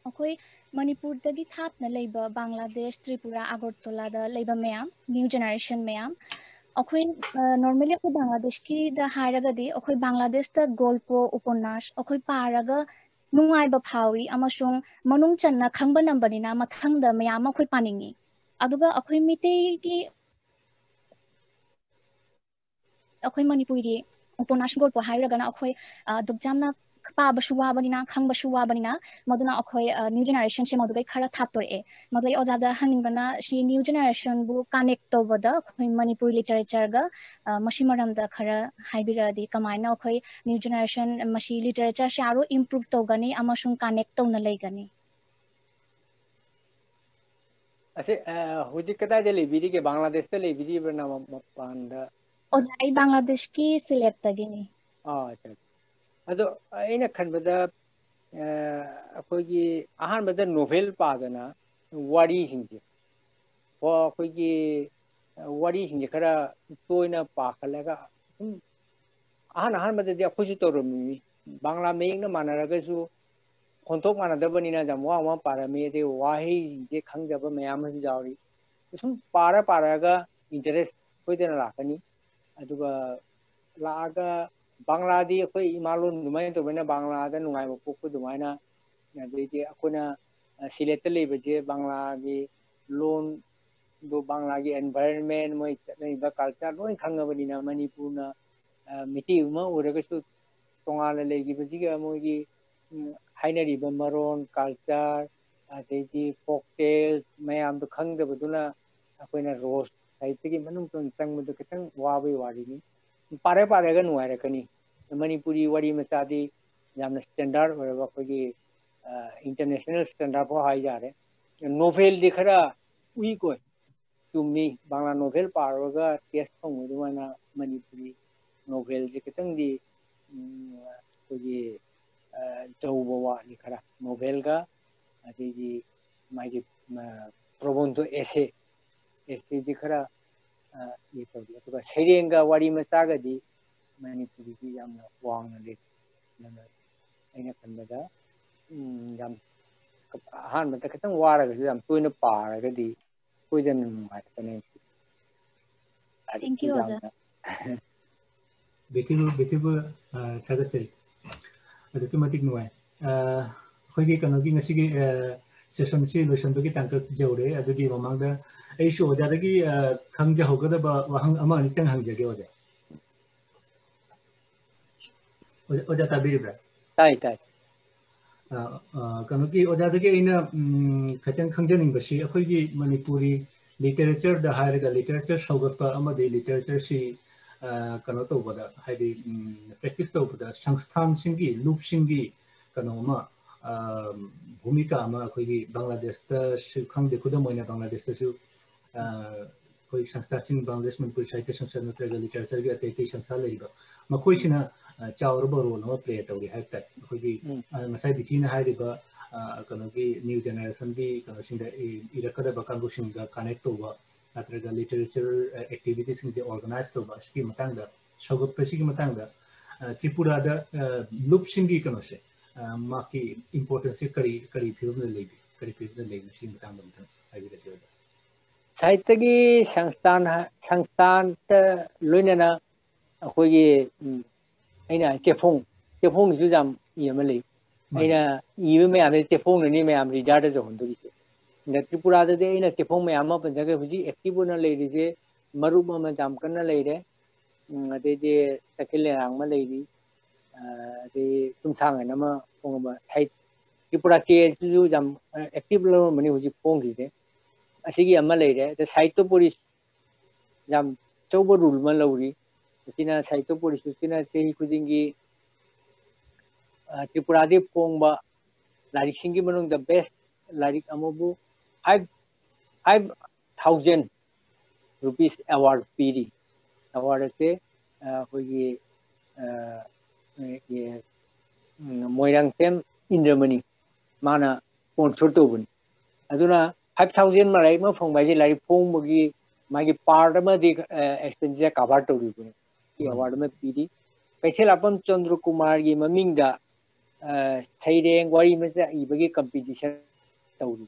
ꯑꯩꯈꯣꯏ ꯃꯅꯤꯄꯨꯔꯗꯒꯤ ꯊꯥꯞꯅ ꯂꯩꯕ ꯕꯪꯒ꯭ꯂꯥꯗꯦꯁ, ꯇ꯭ꯔꯤꯄꯨꯔꯥ, ꯑꯒꯔꯇꯂꯥꯗ ꯂꯩꯕ ꯃꯌꯥꯝ, new generation ꯃꯌꯥꯝ, ꯑꯩꯈꯣꯏ, ꯑ, normally ꯑꯩꯈꯣꯏ ꯕꯪꯒ꯭ꯂꯥꯗꯦꯁꯀꯤꯗ ꯍꯥꯏꯔꯒꯗꯤ, ꯑꯩꯈꯣꯏ ꯕꯪꯒ꯭ꯂꯥꯗꯦꯁꯇ ꯒꯣꯜꯄꯣ, ꯎꯄꯟꯅꯥꯁ ꯑꯩꯈꯣꯏ ꯄꯥꯔꯒ ꯅꯨꯡꯉꯥꯏꯕ ꯐꯥꯎꯏ ꯑꯃꯁꯨꯡ ꯃꯅꯨꯡ ꯆꯟꯅ ꯈꯪꯕ ꯅꯝꯕꯅꯤꯅ, ꯃꯊꯪꯗ ꯃꯌꯥꯝ ꯑꯃ ꯑꯩꯈꯣꯏ ꯄꯥꯅꯤꯡꯉꯤ꯫ ꯑꯗꯨꯒ ꯑꯩꯈꯣꯏ ꯃꯤꯇꯩꯒꯤ, ꯑꯩꯈꯣꯏ ꯃꯅꯤꯄꯨꯔꯒꯤ ꯎꯄꯟꯅꯥꯁ ꯒꯣꯜꯄꯣ ꯍꯥꯏꯔꯒꯅ ꯑꯩꯈꯣꯏ, ꯑ, ꯑꯗꯨꯛ ꯌꯥꯝꯅ ꯄꯥꯕꯁꯨ ꯋꯥꯕꯅꯤꯅ, ꯈꯪꯕꯁꯨ ꯋꯥꯕꯅꯤꯅ, ꯃꯗꯨꯅ ꯑꯩꯈꯣꯏ, ꯑ, new generation ꯁꯦ ꯃꯗꯨꯗꯩ ꯈꯔ ꯊꯥꯞꯇꯣꯔꯛꯑꯦ꯫ ꯃꯗꯨ ꯑꯩ ꯑꯣꯖꯥꯗ ꯍꯪꯅꯤꯡꯕꯅ, ꯁꯤ new generation ꯕꯨ connect ꯇꯧꯕꯗ ꯑꯩꯈꯣꯏ ꯃꯅꯤꯄꯨꯔꯤ literature ꯒ, ꯑ, ꯃꯁꯤ ꯃꯔꯝꯗ ꯈꯔ ꯍꯥꯏꯕꯤꯔꯛꯑꯗꯤ, ꯀꯃꯥꯏꯅ ꯑꯩꯈꯣꯏ new generation ꯃꯁꯤ literature ꯁꯦ ꯑꯥꯔꯣ improve ꯇꯧꯒꯅꯤ ꯑꯃꯁꯨꯡ connect ꯇꯧꯅ ꯂꯩꯒꯅꯤ? ꯑꯁꯤ, ꯑ, ꯍꯧꯖꯤꯛ ꯀꯗꯥꯏꯗ ꯂꯩꯕꯤꯔꯤꯒꯦ? ꯕꯪꯒ꯭ꯂꯥꯗꯦꯁꯇ ꯂꯩꯕꯤꯔꯤꯕ꯭ꯔꯥ, ꯅꯠꯇ꯭ꯔꯒ ꯃꯄꯥꯟꯗ? ꯑꯣꯖꯥ, ꯑꯩ ꯕꯪꯒ꯭ꯂꯥꯗꯦꯁꯀꯤ ꯁꯤꯂꯦꯠꯇꯒꯤꯅꯤ꯫ ꯑꯥ, ꯑꯠꯆꯥ, ꯑꯠꯆꯥ꯫ ꯑꯗꯣ ꯑꯩꯅ ꯈꯟꯕꯗ, ꯑ, ꯑꯩꯈꯣꯏꯒꯤ ꯑꯍꯥꯟꯕꯗ novel ꯄꯥꯗꯅ ꯋꯥꯔꯤꯁꯤꯡꯁꯦ, ꯍꯣ, ꯑꯩꯈꯣꯏꯒꯤ, ꯑ, ꯋꯥꯔꯤꯁꯤꯡꯁꯦ ꯈꯔ ꯇꯣꯏꯅ ꯄꯥꯈꯠꯂꯒ ꯁꯨꯝ ꯑꯍꯥꯟ ꯑꯍꯥꯟꯕꯗꯗꯤ ꯑꯩꯈꯣꯏꯁꯨ ꯇꯧꯔꯝꯃꯤꯅꯤ꯫ ꯕꯪꯒ꯭ꯂꯥ ꯃꯌꯦꯛꯅ ꯃꯥꯟꯅꯔꯒꯁꯨ ꯈꯣꯟꯊꯣꯛ ꯃꯥꯟꯅꯗꯕꯅꯤꯅ ꯌꯥꯝ ꯋꯥ ꯋꯥ ꯄꯥꯔꯝꯃꯤ꯫ ꯑꯗꯩ ꯋꯥꯍꯩꯁꯤꯡꯁꯦ ꯈꯪꯗꯕ ꯃꯌꯥꯝ ꯑꯃꯁꯨ ꯌꯥꯎꯔꯤ꯫ ꯁꯨꯝ ꯄꯥꯔ ꯄꯥꯔꯛꯑꯒ interest ꯁꯣꯏꯗꯅ ꯂꯥꯛꯀꯅꯤ꯫ ꯑꯗꯨꯒ ꯂꯥꯛꯑꯒ ꯕꯪꯒ꯭ꯂꯥꯗꯤ ꯑꯩꯈꯣꯏ ꯏꯃꯥ ꯂꯣꯟ ꯑꯗꯨꯃꯥꯏꯅ ꯇꯧꯕꯅꯤꯅ ꯕꯪꯒ꯭ꯂꯥꯗ ꯅꯨꯡꯉꯥꯏꯕ ꯄꯣꯛꯄ ꯑꯗꯨꯃꯥꯏꯅ, ꯑꯗꯩꯗꯤ ꯑꯩꯈꯣꯏꯅ, ꯑ, ꯁꯤꯂꯦꯠꯇ ꯂꯩꯕꯁꯦ ꯕꯪꯒ꯭ꯂꯥꯒꯤ ꯂꯣꯟ ꯑꯗꯨ ꯕꯪꯂꯥꯒꯤ environment, ꯃꯣꯏ ꯆꯠꯅꯔꯤꯕ culture ꯂꯣꯏ ꯈꯪꯉꯕꯅꯤꯅ, ꯃꯅꯤꯄꯨꯔꯅ, ꯑ, ꯃꯤꯇꯩ ꯑꯃ ꯑꯣꯏꯔꯒꯁꯨ ꯇꯣꯉꯥꯟꯅ ꯂꯩꯈꯤꯕꯁꯤꯒ ꯃꯣꯏꯒꯤ, ꯎꯝ, ꯍꯥꯏꯅꯔꯤꯕ ꯃꯔꯣꯟ, culture, ꯑꯗꯩꯗꯤ folk tales ꯃꯌꯥꯝꯗꯣ ꯈꯪꯗꯕꯗꯨꯅ ꯑꯩꯈꯣꯏꯅ ꯔꯣꯁ ꯁꯥꯍꯤꯇ꯭ꯌꯒꯤ ꯃꯅꯨꯡ ꯆꯪ-, ꯆꯪꯕꯗ ꯈꯤꯇꯪ ꯋꯥꯕꯒꯤ ꯋꯥꯔꯤꯅꯤ꯫ ꯄꯥꯔ ꯄꯥꯔꯒ ꯅꯨꯡꯉꯥꯏꯔꯛꯀꯅꯤ꯫ ꯃꯅꯤꯄꯨꯔꯤ ꯋꯥꯔꯤ ꯃꯆꯥꯗꯤ ꯌꯥꯝꯅ standard ꯑꯣꯏꯔꯕ ꯑꯩꯈꯣꯏꯒꯤ, ꯑ, international standard ꯐꯥꯎ ꯍꯥꯏ ꯌꯥꯔꯦ꯫ Novelꯗꯤ ꯈꯔ weak ꯑꯣꯏ꯫ ꯆꯨꯝꯃꯤ, ꯕꯪꯂꯥ novel ꯄꯥꯔꯨꯔꯒ taste ꯐꯪꯕ ꯑꯗꯨꯃꯥꯏꯅ ꯃꯅꯤꯄꯨꯔꯤ novelꯁꯦ ꯈꯤꯇꯪꯗꯤ, ꯎꯝ, ꯑꯩꯈꯣꯏꯒꯤ, ꯑ, ꯆꯧꯕ ꯋꯥꯠꯂꯤ ꯈꯔ꯫ Novelꯒ ꯑꯗꯩꯗꯤ ꯃꯥꯒꯤ, ꯑ, ꯄ꯭ꯔꯣꯕꯣꯟꯗꯣ essay, essayꯗꯤ ꯈꯔ, ꯑ, ꯏ ꯇꯧꯗꯦ꯫ ꯑꯗꯨꯒ ꯁꯩꯔꯦꯡꯒ ꯋꯥꯔꯤ ꯃꯆꯥꯒꯗꯤ ꯃꯅꯤꯄꯨꯔꯤꯗꯤ ꯌꯥꯝꯅ ꯋꯥꯡꯅ ꯂꯩ꯫ ꯑꯗꯨꯅ ꯑꯩꯅ ꯈꯟꯕꯗ, ꯎꯝ, ꯌꯥꯝ ꯑꯍꯥꯟꯕꯗ ꯈꯤꯇꯪ ꯋꯥꯔꯒꯁꯨ ꯌꯥꯝ ꯇꯣꯏꯅ ꯄꯥꯔꯒꯗꯤ ꯑꯩꯈꯣꯏꯗ ꯌꯥꯝꯅ ꯅꯨꯡꯉꯥꯏꯔꯛꯀꯅꯤ꯫ Thank you, ꯑꯣꯖꯥ꯫ ꯌꯥꯝꯅ beautiful, beautiful, ꯑ, ꯊꯥꯒꯠꯆꯔꯤ꯫ ꯑꯗꯨꯛꯀꯤ ꯃꯇꯤꯛ ꯅꯨꯡꯉꯥꯏ꯫ ꯑ, ꯑꯩꯈꯣꯏꯒꯤ ꯀꯩꯅꯣꯒꯤ ꯉꯁꯤꯒꯤ, ꯑ, sessionꯁꯤ ꯂꯣꯏꯁꯤꯟꯕꯒꯤ ꯇꯥꯡꯀꯛ ꯌꯧꯔꯦ꯫ ꯑꯗꯨꯒꯤ ꯃꯃꯥꯡꯗ ꯑꯩꯁꯨ ꯑꯣꯖꯥꯗꯒꯤ, ꯑ, ꯈꯪꯖꯍꯧꯒꯗꯕ ꯋꯥꯍꯪ ꯑꯃ ꯑꯅꯤꯇꯪ ꯍꯪꯖꯒꯦ, ꯑꯣꯖꯥ꯫ ꯑꯣꯖꯥ, ꯑꯣꯖꯥ ꯇꯥꯕꯤꯔꯤꯕ꯭ꯔꯥ? ꯇꯥꯏ, ꯇꯥꯏ꯫ ꯑ, ꯑ, ꯀꯩꯅꯣꯒꯤ ꯑꯣꯖꯥꯗꯒꯤ ꯑꯩꯅ, ꯎꯝ, ꯈꯤꯇꯪ ꯈꯪꯖꯅꯤꯡꯕꯁꯤ, ꯑꯩꯈꯣꯏꯒꯤ ꯃꯅꯤꯄꯨꯔꯤ literatureꯗ ꯍꯥꯏꯔꯒ, literature ꯁꯧꯒꯠꯄ ꯑꯃꯗꯤ literatureꯁꯤ, ꯑ, ꯀꯩꯅꯣ ꯇꯧꯕꯗ, ꯍꯥꯏꯗꯤ, ꯎꯝ, practice ꯇꯧꯕꯗ ꯁꯪꯁꯊꯥꯟꯁꯤꯡꯒꯤ, ꯂꯨꯞꯁꯤꯡꯒꯤ ꯀꯩꯅꯣ ꯑꯃ, ꯑ, ꯚꯨꯃꯤꯀꯥ ꯑꯃ ꯑꯩꯈꯣꯏꯒꯤ ꯕꯪꯒ꯭ꯂꯥꯗꯦꯁꯇꯁꯨ ꯈꯪꯗꯦ, ꯈꯨꯗꯝ ꯑꯣꯏꯅ ꯕꯪꯒ꯭ꯂꯥꯗꯦꯁꯇꯁꯨ, ꯑ, ꯑꯩꯈꯣꯏ ꯁꯪꯁꯊꯥꯁꯤꯡ, ꯕꯪꯒ꯭ꯂꯥꯗꯦꯁ ꯃꯅꯤꯄꯨꯔꯤ ꯁꯥꯍꯤꯇ꯭ꯌ ꯁꯪꯁꯊꯥꯟ ꯅꯠꯇ꯭ꯔꯒ literatureꯒꯤ ꯑꯇꯩ ꯑꯇꯩ ꯁꯪꯁꯊꯥ ꯂꯩꯔꯤꯕ, ꯃꯈꯣꯏꯁꯤꯅ, ꯑ, ꯆꯥꯎꯔꯕ role ꯑꯃ play ꯇꯧꯔꯤ ꯍꯥꯏꯕ ꯇꯥꯏ꯫ ꯑꯩꯈꯣꯏꯒꯤ, ꯎꯝ꯫ ꯑ, ꯉꯁꯥꯏ ꯕꯤꯊꯤꯅ ꯍꯥꯏꯔꯤꯕ, ꯑ, ꯀꯩꯅꯣꯒꯤ new generationꯒꯤ ꯀꯩꯅꯣꯁꯤꯡꯗ ꯏ-, ꯏꯔꯛꯀꯗꯕ ꯀꯥꯡꯕꯨꯁꯤꯡꯒ connect ꯇꯧꯕ, ꯅꯠꯇ꯭ꯔꯒ literature, ꯑ, activityꯁꯤꯡꯁꯦ organize ꯇꯧꯕ, ꯑꯁꯤꯒꯤ ꯃꯇꯥꯡꯗ, ꯁꯧꯒꯠꯄꯁꯤꯒꯤ ꯃꯇꯥꯡꯗ, ꯑ, ꯇ꯭ꯔꯤꯄꯨꯔꯥꯗ, ꯑ, ꯂꯨꯞꯁꯤꯡꯒꯤ ꯀꯩꯅꯣꯁꯦ, ꯑ, ꯃꯥꯒꯤ importanceꯁꯦ ꯀꯔꯤ, ꯀꯔꯤ ꯐꯤꯕꯝꯗ ꯂꯩꯒꯦ? ꯀꯔꯤ ꯐꯤꯕꯝꯗ ꯂꯩ? ꯃꯁꯤꯒꯤ ꯃꯇꯥꯡꯗ ꯑꯝꯇꯪ ꯍꯥꯏꯕꯤꯔꯛꯀꯦ, ꯑꯣꯖꯥ꯫ ꯁꯥꯍꯤꯇ꯭ꯌꯒꯤ ꯁꯪꯁꯊꯥꯟ ꯍꯥ-, ꯁꯪꯁꯊꯥꯟꯇ ꯂꯣꯏꯅꯅ ꯑꯩꯈꯣꯏꯒꯤ, ꯎꯝ, ꯑꯩꯅ ꯆꯦꯐꯣꯡ, ꯆꯦꯐꯣꯡꯗꯁꯨ ꯌꯥꯝ ꯏ ꯑꯃ ꯂꯩ꯫ ꯃꯥꯅꯤ꯫ ꯑꯩꯅ ꯏꯕ ꯃꯌꯥꯝꯁꯦ ꯆꯦꯐꯣꯡꯗꯅꯤ ꯃꯌꯥꯝ ꯔꯤꯗꯥꯔꯗ ꯌꯧꯍꯟꯗꯣꯔꯤꯁꯦ꯫ ꯑꯗ ꯇ꯭ꯔꯤꯄꯨꯔꯥꯗꯗꯤ ꯑꯩꯅ ꯆꯦꯐꯣꯡ ꯃꯌꯥꯝ ꯑꯃ ꯄꯟꯖꯈ꯭ꯔꯦ꯫ ꯍꯧꯖꯤꯛ active ꯑꯣꯏꯅ ꯂꯩꯔꯤꯁꯦ ꯃꯔꯨꯞ ꯑꯃ ꯌꯥꯝ ꯀꯟꯅ ꯂꯩꯔꯦ꯫ ꯎꯝ, ꯑꯗꯩꯗꯤ ꯆꯥꯛꯈꯦꯜ ꯂꯩꯔꯥꯡ ꯑꯃ ꯂꯩꯔꯤ꯫ ꯑ, ꯑꯗꯩ ꯆꯨꯝꯊꯥꯡ ꯍꯥꯏꯅ ꯑꯃ ꯐꯣꯡꯉꯝꯕ ꯁꯥꯍꯤꯠ-, ꯇ꯭ꯔꯤꯄꯨꯔꯥ ꯀꯦ ꯑꯦꯁꯁꯤꯁꯨ ꯌꯥꯝ, ꯑ, active ꯂꯧꯔꯝꯕꯅꯤ ꯍꯧꯖꯤꯛ ꯐꯣꯡꯈ꯭ꯔꯤꯁꯦ꯫ ꯑꯁꯤꯒꯤ ꯑꯃ ꯂꯩꯔꯦ꯫ ꯑꯗ ꯁꯥꯍꯤꯇ꯭ꯌ ꯄꯣꯔꯤꯁ ꯌꯥꯝ ꯑꯆꯧꯕ role ꯑꯃ ꯂꯧꯔꯤ꯫ ꯑꯁꯤꯅ ꯁꯥꯍꯤꯇ꯭ꯌ ꯄꯣꯔꯤꯁꯠꯁꯤꯅ ꯆꯍꯤ ꯈꯨꯗꯤꯡꯒꯤ, ꯑ, ꯇ꯭ꯔꯤꯄꯨꯔꯥꯗꯒꯤ ꯐꯣꯡꯕ ꯂꯥꯏꯔꯤꯛꯁꯤꯡꯒꯤ ꯃꯅꯨꯡꯗ best ꯂꯥꯏꯔꯤꯛ ꯑꯃꯕꯨ five, five thousand rupees award ꯄꯤꯔꯤ꯫ Award ꯑꯁꯦ, ꯑ, ꯑꯩꯈꯣꯏꯒꯤ, ꯑ, ꯑꯩꯈꯣꯏꯒꯤ, ꯎꯝ, ꯃꯣꯏꯔꯥꯡꯊꯦꯝ ꯏꯟꯗ꯭ꯔꯃꯅꯤ ꯃꯥꯅ sponsor ꯇꯧꯕꯅꯤ꯫ ꯑꯗꯨꯅ five thousand ꯃꯔꯥꯏ ꯑꯃ ꯐꯪꯕ ꯍꯥꯏꯁꯦ ꯂꯥꯏꯔꯤꯛ ꯐꯣꯡꯕꯒꯤ ꯃꯥꯒꯤ part ꯑꯃꯗꯤ, ꯑ, expenditure cover ꯇꯧꯔꯤꯕꯅꯤ꯫ ꯁꯤ ꯎꯝ꯫ Award ꯑꯃ ꯄꯤꯔꯤ꯫ ꯀꯩꯊꯦꯜ ꯂꯥꯛꯄꯝ ꯆꯟꯗ꯭ꯔ ꯀꯨꯃꯥꯔꯒꯤ ꯃꯃꯤꯡꯗ, ꯑ, ꯁꯩꯔꯦꯡ ꯋꯥꯔꯤ ꯃꯆꯥ ꯏꯕꯒꯤ competition ꯇꯧꯔꯤ꯫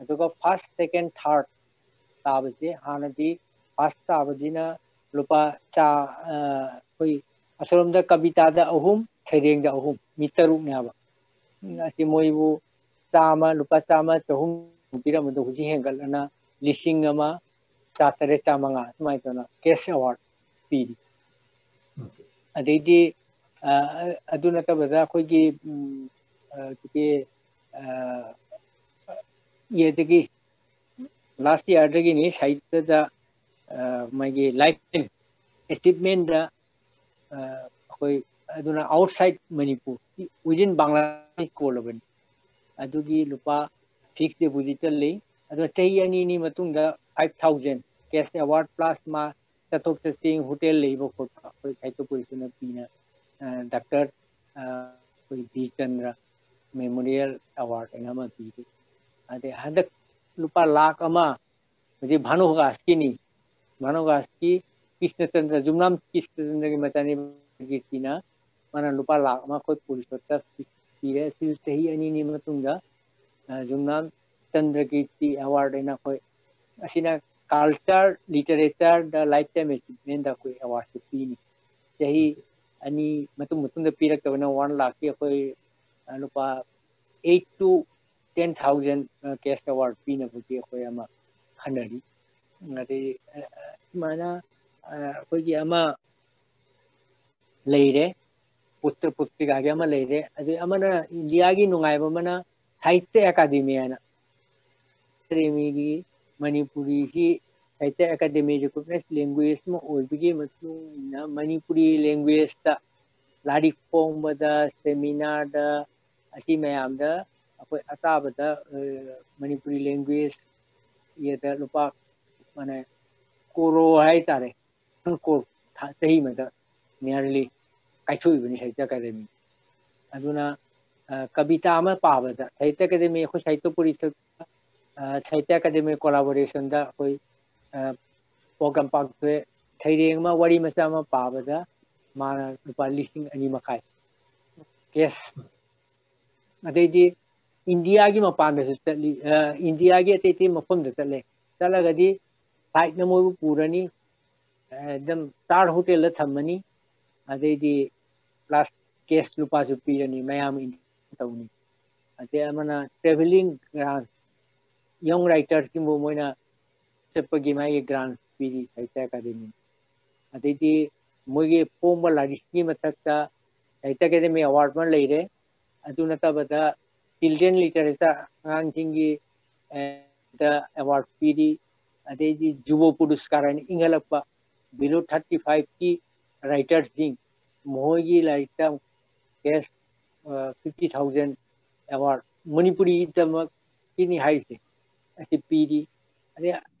ꯑꯗꯨꯒ first, second, third ꯇꯥꯕꯁꯦ ꯍꯥꯟꯅꯗꯤ first ꯇꯥꯕꯁꯤꯅ ꯂꯨꯄꯥ ꯆꯥ-, ꯑ, ꯑꯩꯈꯣꯏ ꯑꯁꯣꯝꯗ ꯀꯕꯤꯇꯥꯗ ꯑꯍꯨꯝ, ꯁꯩꯔꯦꯡꯗ ꯑꯍꯨꯝ, ꯃꯤ ꯇꯔꯨꯛꯅꯦꯕ꯫ ꯎꯝ, ꯑꯁꯤ ꯃꯣꯏꯕꯨ ꯆꯥꯝꯃ, ꯂꯨꯄꯥ ꯆꯥꯝꯃ, ꯆꯍꯨꯝ ꯄꯤꯔꯝꯕꯗꯣ ꯍꯧꯖꯤꯛ ꯍꯦꯟꯒꯠꯂꯅ ꯂꯤꯁꯤꯡ ꯑꯃ ꯆꯥꯇꯔꯦꯠ ꯆꯥꯃꯉꯥ ꯁꯨꯃꯥꯏꯅ ꯇꯧꯅ cash award ꯄꯤꯔꯤ꯫ ꯑꯗꯩꯗꯤ, ꯑ, ꯑꯗꯨ ꯅꯠꯇꯕꯗ ꯑꯩꯈꯣꯏꯒꯤ, ꯎꯝ, ꯑ, ꯍꯧꯖꯤꯛꯀꯤ, ꯑ, ꯌꯦꯗꯒꯤ last yearꯗꯒꯤꯅꯤ ꯁꯥꯍꯤꯇ꯭ꯌꯗ, ꯑ, ꯃꯥꯒꯤ lifetime achievementꯗ, ꯑ, ꯑꯩꯈꯣꯏ ꯑꯗꯨꯅ outside ꯃꯅꯤꯄꯨꯔ, within ꯕꯪꯒ꯭ꯂꯥꯗꯦꯁ ꯀꯣꯜꯂꯕꯅꯤ꯫ ꯑꯗꯨꯒꯤ ꯂꯨꯄꯥ fixed depositꯇ ꯂꯩ꯫ ꯑꯗꯣ ꯆꯍꯤ ꯑꯅꯤꯅꯤ ꯃꯇꯨꯡꯗ five thousand cash award plus ꯃꯥ ꯆꯠꯊꯣꯛ ꯆꯠꯁꯤꯟ, ꯍꯣꯇꯦꯜ ꯂꯩꯕ ꯈꯣꯠꯄ ꯑꯩꯈꯣꯏ ꯁꯥꯍꯤꯇ꯭ꯌ ꯄꯣꯔꯤꯁꯠꯅ ꯄꯤꯅ, ꯑ, ꯗꯥꯛꯇꯔ, ꯑ, ꯑꯩꯈꯣꯏ ꯕꯤ ꯆꯟꯗ꯭ꯔ Memorial Award ꯍꯥꯏꯅ ꯑꯃ ꯄꯤꯔꯤ꯫ ꯑꯗꯩ ꯍꯟꯗꯛ ꯂꯨꯄꯥ ꯂꯥꯈ ꯑꯃ ꯍꯧꯖꯤꯛ ꯚꯥꯅꯨ ꯒꯥꯁꯀꯤꯅꯤ꯫ ꯚꯥꯅꯨ ꯒꯥꯁꯀꯤ ꯀ꯭ꯔꯤꯁꯅꯆꯟꯗ꯭ꯔ, ꯖꯨꯝꯅꯥꯝ ꯀ꯭ꯔꯤꯁꯅꯆꯟꯗ꯭ꯔꯒꯤ ꯃꯆꯥꯅꯤ ꯀꯤꯔꯇꯤꯅ ꯃꯥꯅ ꯂꯨꯄꯥ ꯂꯥꯈ ꯑꯃ ꯑꯩꯈꯣꯏ ꯄꯣꯔꯤꯁꯠꯇ ꯄꯤꯔꯦ꯫ ꯑꯁꯤꯁꯨ ꯆꯍꯤ ꯑꯅꯤꯅꯤ ꯃꯇꯨꯡꯗ, ꯑ, ꯖꯨꯝꯅꯥꯝ ꯆꯟꯗ꯭ꯔ ꯀꯤꯔꯇꯤ award ꯍꯥꯏꯅ ꯑꯩꯈꯣꯏ, ꯑꯁꯤꯅ culture, literatureꯗ lifetime achievementꯗ ꯑꯩꯈꯣꯏ awardꯁꯦ ꯄꯤꯅꯤ꯫ ꯆꯍꯤ ꯑꯅꯤ ꯃꯇꯨꯡ ꯃꯇꯨꯡꯗ ꯄꯤꯔꯛꯇꯕꯅ one ꯂꯥꯈꯀꯤ ꯑꯩꯈꯣꯏ, ꯑ, ꯂꯨꯄꯥ eight to ten thousand cash award ꯄꯤꯅꯕꯒꯤ ꯑꯩꯈꯣꯏ ꯑꯃ ꯈꯟꯅꯔꯤ꯫ ꯑꯗꯩ ꯑ, ꯑ, ꯁꯨꯃꯥꯏꯅ ꯑ, ꯑꯩꯈꯣꯏꯒꯤ ꯑꯃ ꯂꯩꯔꯦ, ꯄꯨꯁꯇ ꯄꯨꯁꯇꯤꯀꯥꯒꯤ ꯑꯃ ꯂꯩꯔꯦ꯫ ꯑꯗꯩ ꯑꯃꯅ ꯏꯟꯗꯤꯌꯥꯒꯤ ꯅꯨꯡꯉꯥꯏꯕ ꯑꯃꯅ ꯁꯥꯍꯤꯇ꯭ꯌ ꯑꯦꯀꯥꯗꯦꯃꯤ ꯍꯥꯏꯅ, ꯑꯦꯀꯥꯗꯦꯃꯤꯒꯤ ꯃꯅꯤꯄꯨꯔꯤꯒꯤ ꯁꯥꯍꯤꯇ꯭ꯌ ꯑꯦꯀꯥꯗꯦꯃꯤ ꯔꯤꯀꯣꯛꯅꯥꯏꯁ ꯂꯦꯡꯒ꯭ꯋꯦꯖ ꯑꯃ ꯑꯣꯏꯕꯒꯤ ꯃꯇꯨꯡ ꯏꯟꯅ ꯃꯅꯤꯄꯨꯔꯤ ꯂꯦꯡꯒ꯭ꯋꯦꯖꯇ ꯂꯥꯏꯔꯤꯛ ꯐꯣꯡꯕꯗ, ꯁꯦꯃꯤꯅꯥꯔꯗ, ꯑꯁꯤ ꯃꯌꯥꯝꯗ ꯑꯩꯈꯣꯏ ꯑꯇꯥꯕꯗ, ꯑ, ꯃꯅꯤꯄꯨꯔꯤ ꯂꯦꯡꯒ꯭ꯋꯦꯖ ꯌꯦꯗ ꯂꯨꯄꯥ, ꯃꯥꯅꯦ, ꯀꯣꯔꯣ ꯍꯥꯏꯇꯥꯔꯦ, ꯀꯣꯔ ꯊꯥ-, ꯆꯍꯤ ꯑꯃꯗ nearly ꯀꯥꯏꯊꯣꯛꯏꯕꯅꯤ ꯁꯥꯍꯤꯇ꯭ꯌ ꯑꯦꯀꯥꯗꯦꯃꯤ꯫ ꯑꯗꯨꯅ, ꯑ, ꯀꯕꯤꯇꯥ ꯑꯃ ꯄꯥꯕꯗ ꯁꯥꯍꯤꯇ꯭ꯌ ꯑꯦꯀꯥꯗꯦꯃꯤ, ꯑꯩꯈꯣꯏ ꯁꯥꯍꯤꯇ꯭ꯌ ꯄꯨꯔꯤꯁꯠ, ꯑ, ꯁꯥꯍꯤꯇ꯭ꯌ ꯑꯦꯀꯥꯗꯦꯃꯤ ꯀꯣꯂꯥꯕꯣꯔꯦꯁꯟꯗ ꯑꯩꯈꯣꯏ, ꯑ, program ꯄꯥꯡꯊꯣꯛꯑꯦ꯫ ꯁꯩꯔꯦꯡ ꯑꯃ, ꯋꯥꯔꯤ ꯃꯆꯥ ꯑꯃ ꯄꯥꯕꯗ ꯃꯥꯅ ꯂꯨꯄꯥ ꯂꯤꯁꯤꯡ ꯑꯅꯤ ꯃꯈꯥꯏ ꯀꯦꯁ꯫ ꯑꯗꯩꯗꯤ ꯏꯟꯗꯤꯌꯥꯒꯤ ꯃꯄꯥꯟꯗꯁꯨ ꯆꯠꯂꯤ, ꯑ, ꯏꯟꯗꯤꯌꯥꯒꯤ ꯑꯇꯩ ꯑꯇꯩ ꯃꯐꯝꯗ ꯆꯠꯂꯦ꯫ ꯆꯠꯂꯒꯗꯤ ꯐ꯭ꯂꯥꯏꯠꯅ ꯃꯣꯏꯕꯨ ꯄꯨꯔꯅꯤ, ꯑ, ꯑꯗꯨꯝ ꯁ꯭ꯇꯥꯔ ꯍꯣꯇꯦꯜꯗ ꯊꯝꯃꯅꯤ, ꯑꯗꯩꯗꯤ ꯄ꯭ꯂꯁ ꯀꯦꯁ ꯂꯨꯄꯥꯁꯨ ꯄꯤꯔꯅꯤ, ꯃꯌꯥꯝ ꯏꯟꯇꯔꯦꯁ ꯇꯧꯅꯤ꯫ ꯑꯗꯩ ꯑꯃꯅ ꯇ꯭ꯔꯦꯚꯦꯂꯤꯡ ꯒ꯭ꯔꯥꯟ, ꯌꯪ ꯔꯥꯏꯇꯔꯁꯤꯡꯕꯨ ꯃꯣꯏꯅ ꯆꯠꯄꯒꯤ ꯃꯥꯒꯤ ꯒ꯭ꯔꯥꯟ ꯄꯤꯔꯤ ꯁꯥꯍꯤꯇ꯭ꯌ ꯑꯦꯀꯥꯗꯦꯃꯤ꯫ ꯑꯗꯩꯗꯤ ꯃꯣꯏꯒꯤ ꯐꯣꯡꯕ ꯂꯥꯏꯔꯤꯛꯀꯤ ꯃꯊꯛꯇ ꯁꯥꯍꯤꯇ꯭ꯌ ꯑꯦꯀꯥꯗꯦꯃꯤ ꯑꯦꯋꯥꯔꯗ ꯑꯃ ꯂꯩꯔꯦ꯫ ꯑꯗꯨ ꯅꯠꯇꯕꯗ ꯆꯤꯜꯗ꯭ꯔꯦꯟ ꯂꯤꯇꯔꯦꯆꯔ, ꯑꯉꯥꯡꯁꯤꯡꯒꯤ, ꯑꯦ, ꯗ ꯑꯦꯋꯥꯔꯗ ꯄꯤꯔꯤ꯫ ꯑꯗꯩꯗꯤ ꯖꯨꯕ ꯄꯨꯔꯁꯀꯥꯔ ꯍꯥꯏꯅ ꯏꯪꯍꯜꯂꯛꯄ, below thirty five ꯀꯤ ꯔꯥꯏꯇꯔꯁꯤꯡ, ꯃꯈꯣꯏꯒꯤ ꯂꯥꯏꯔꯤꯛꯇ ꯀꯦꯁ, ꯑ, fifty thousand ꯑꯦꯋꯥꯔꯗ ꯃꯅꯤꯄꯨꯔꯤꯗꯃꯛꯀꯤꯅꯤ ꯍꯥꯏꯔꯤꯁꯦ, ꯑꯁꯤ ꯄꯤꯔꯤ꯫ ꯑꯗꯩ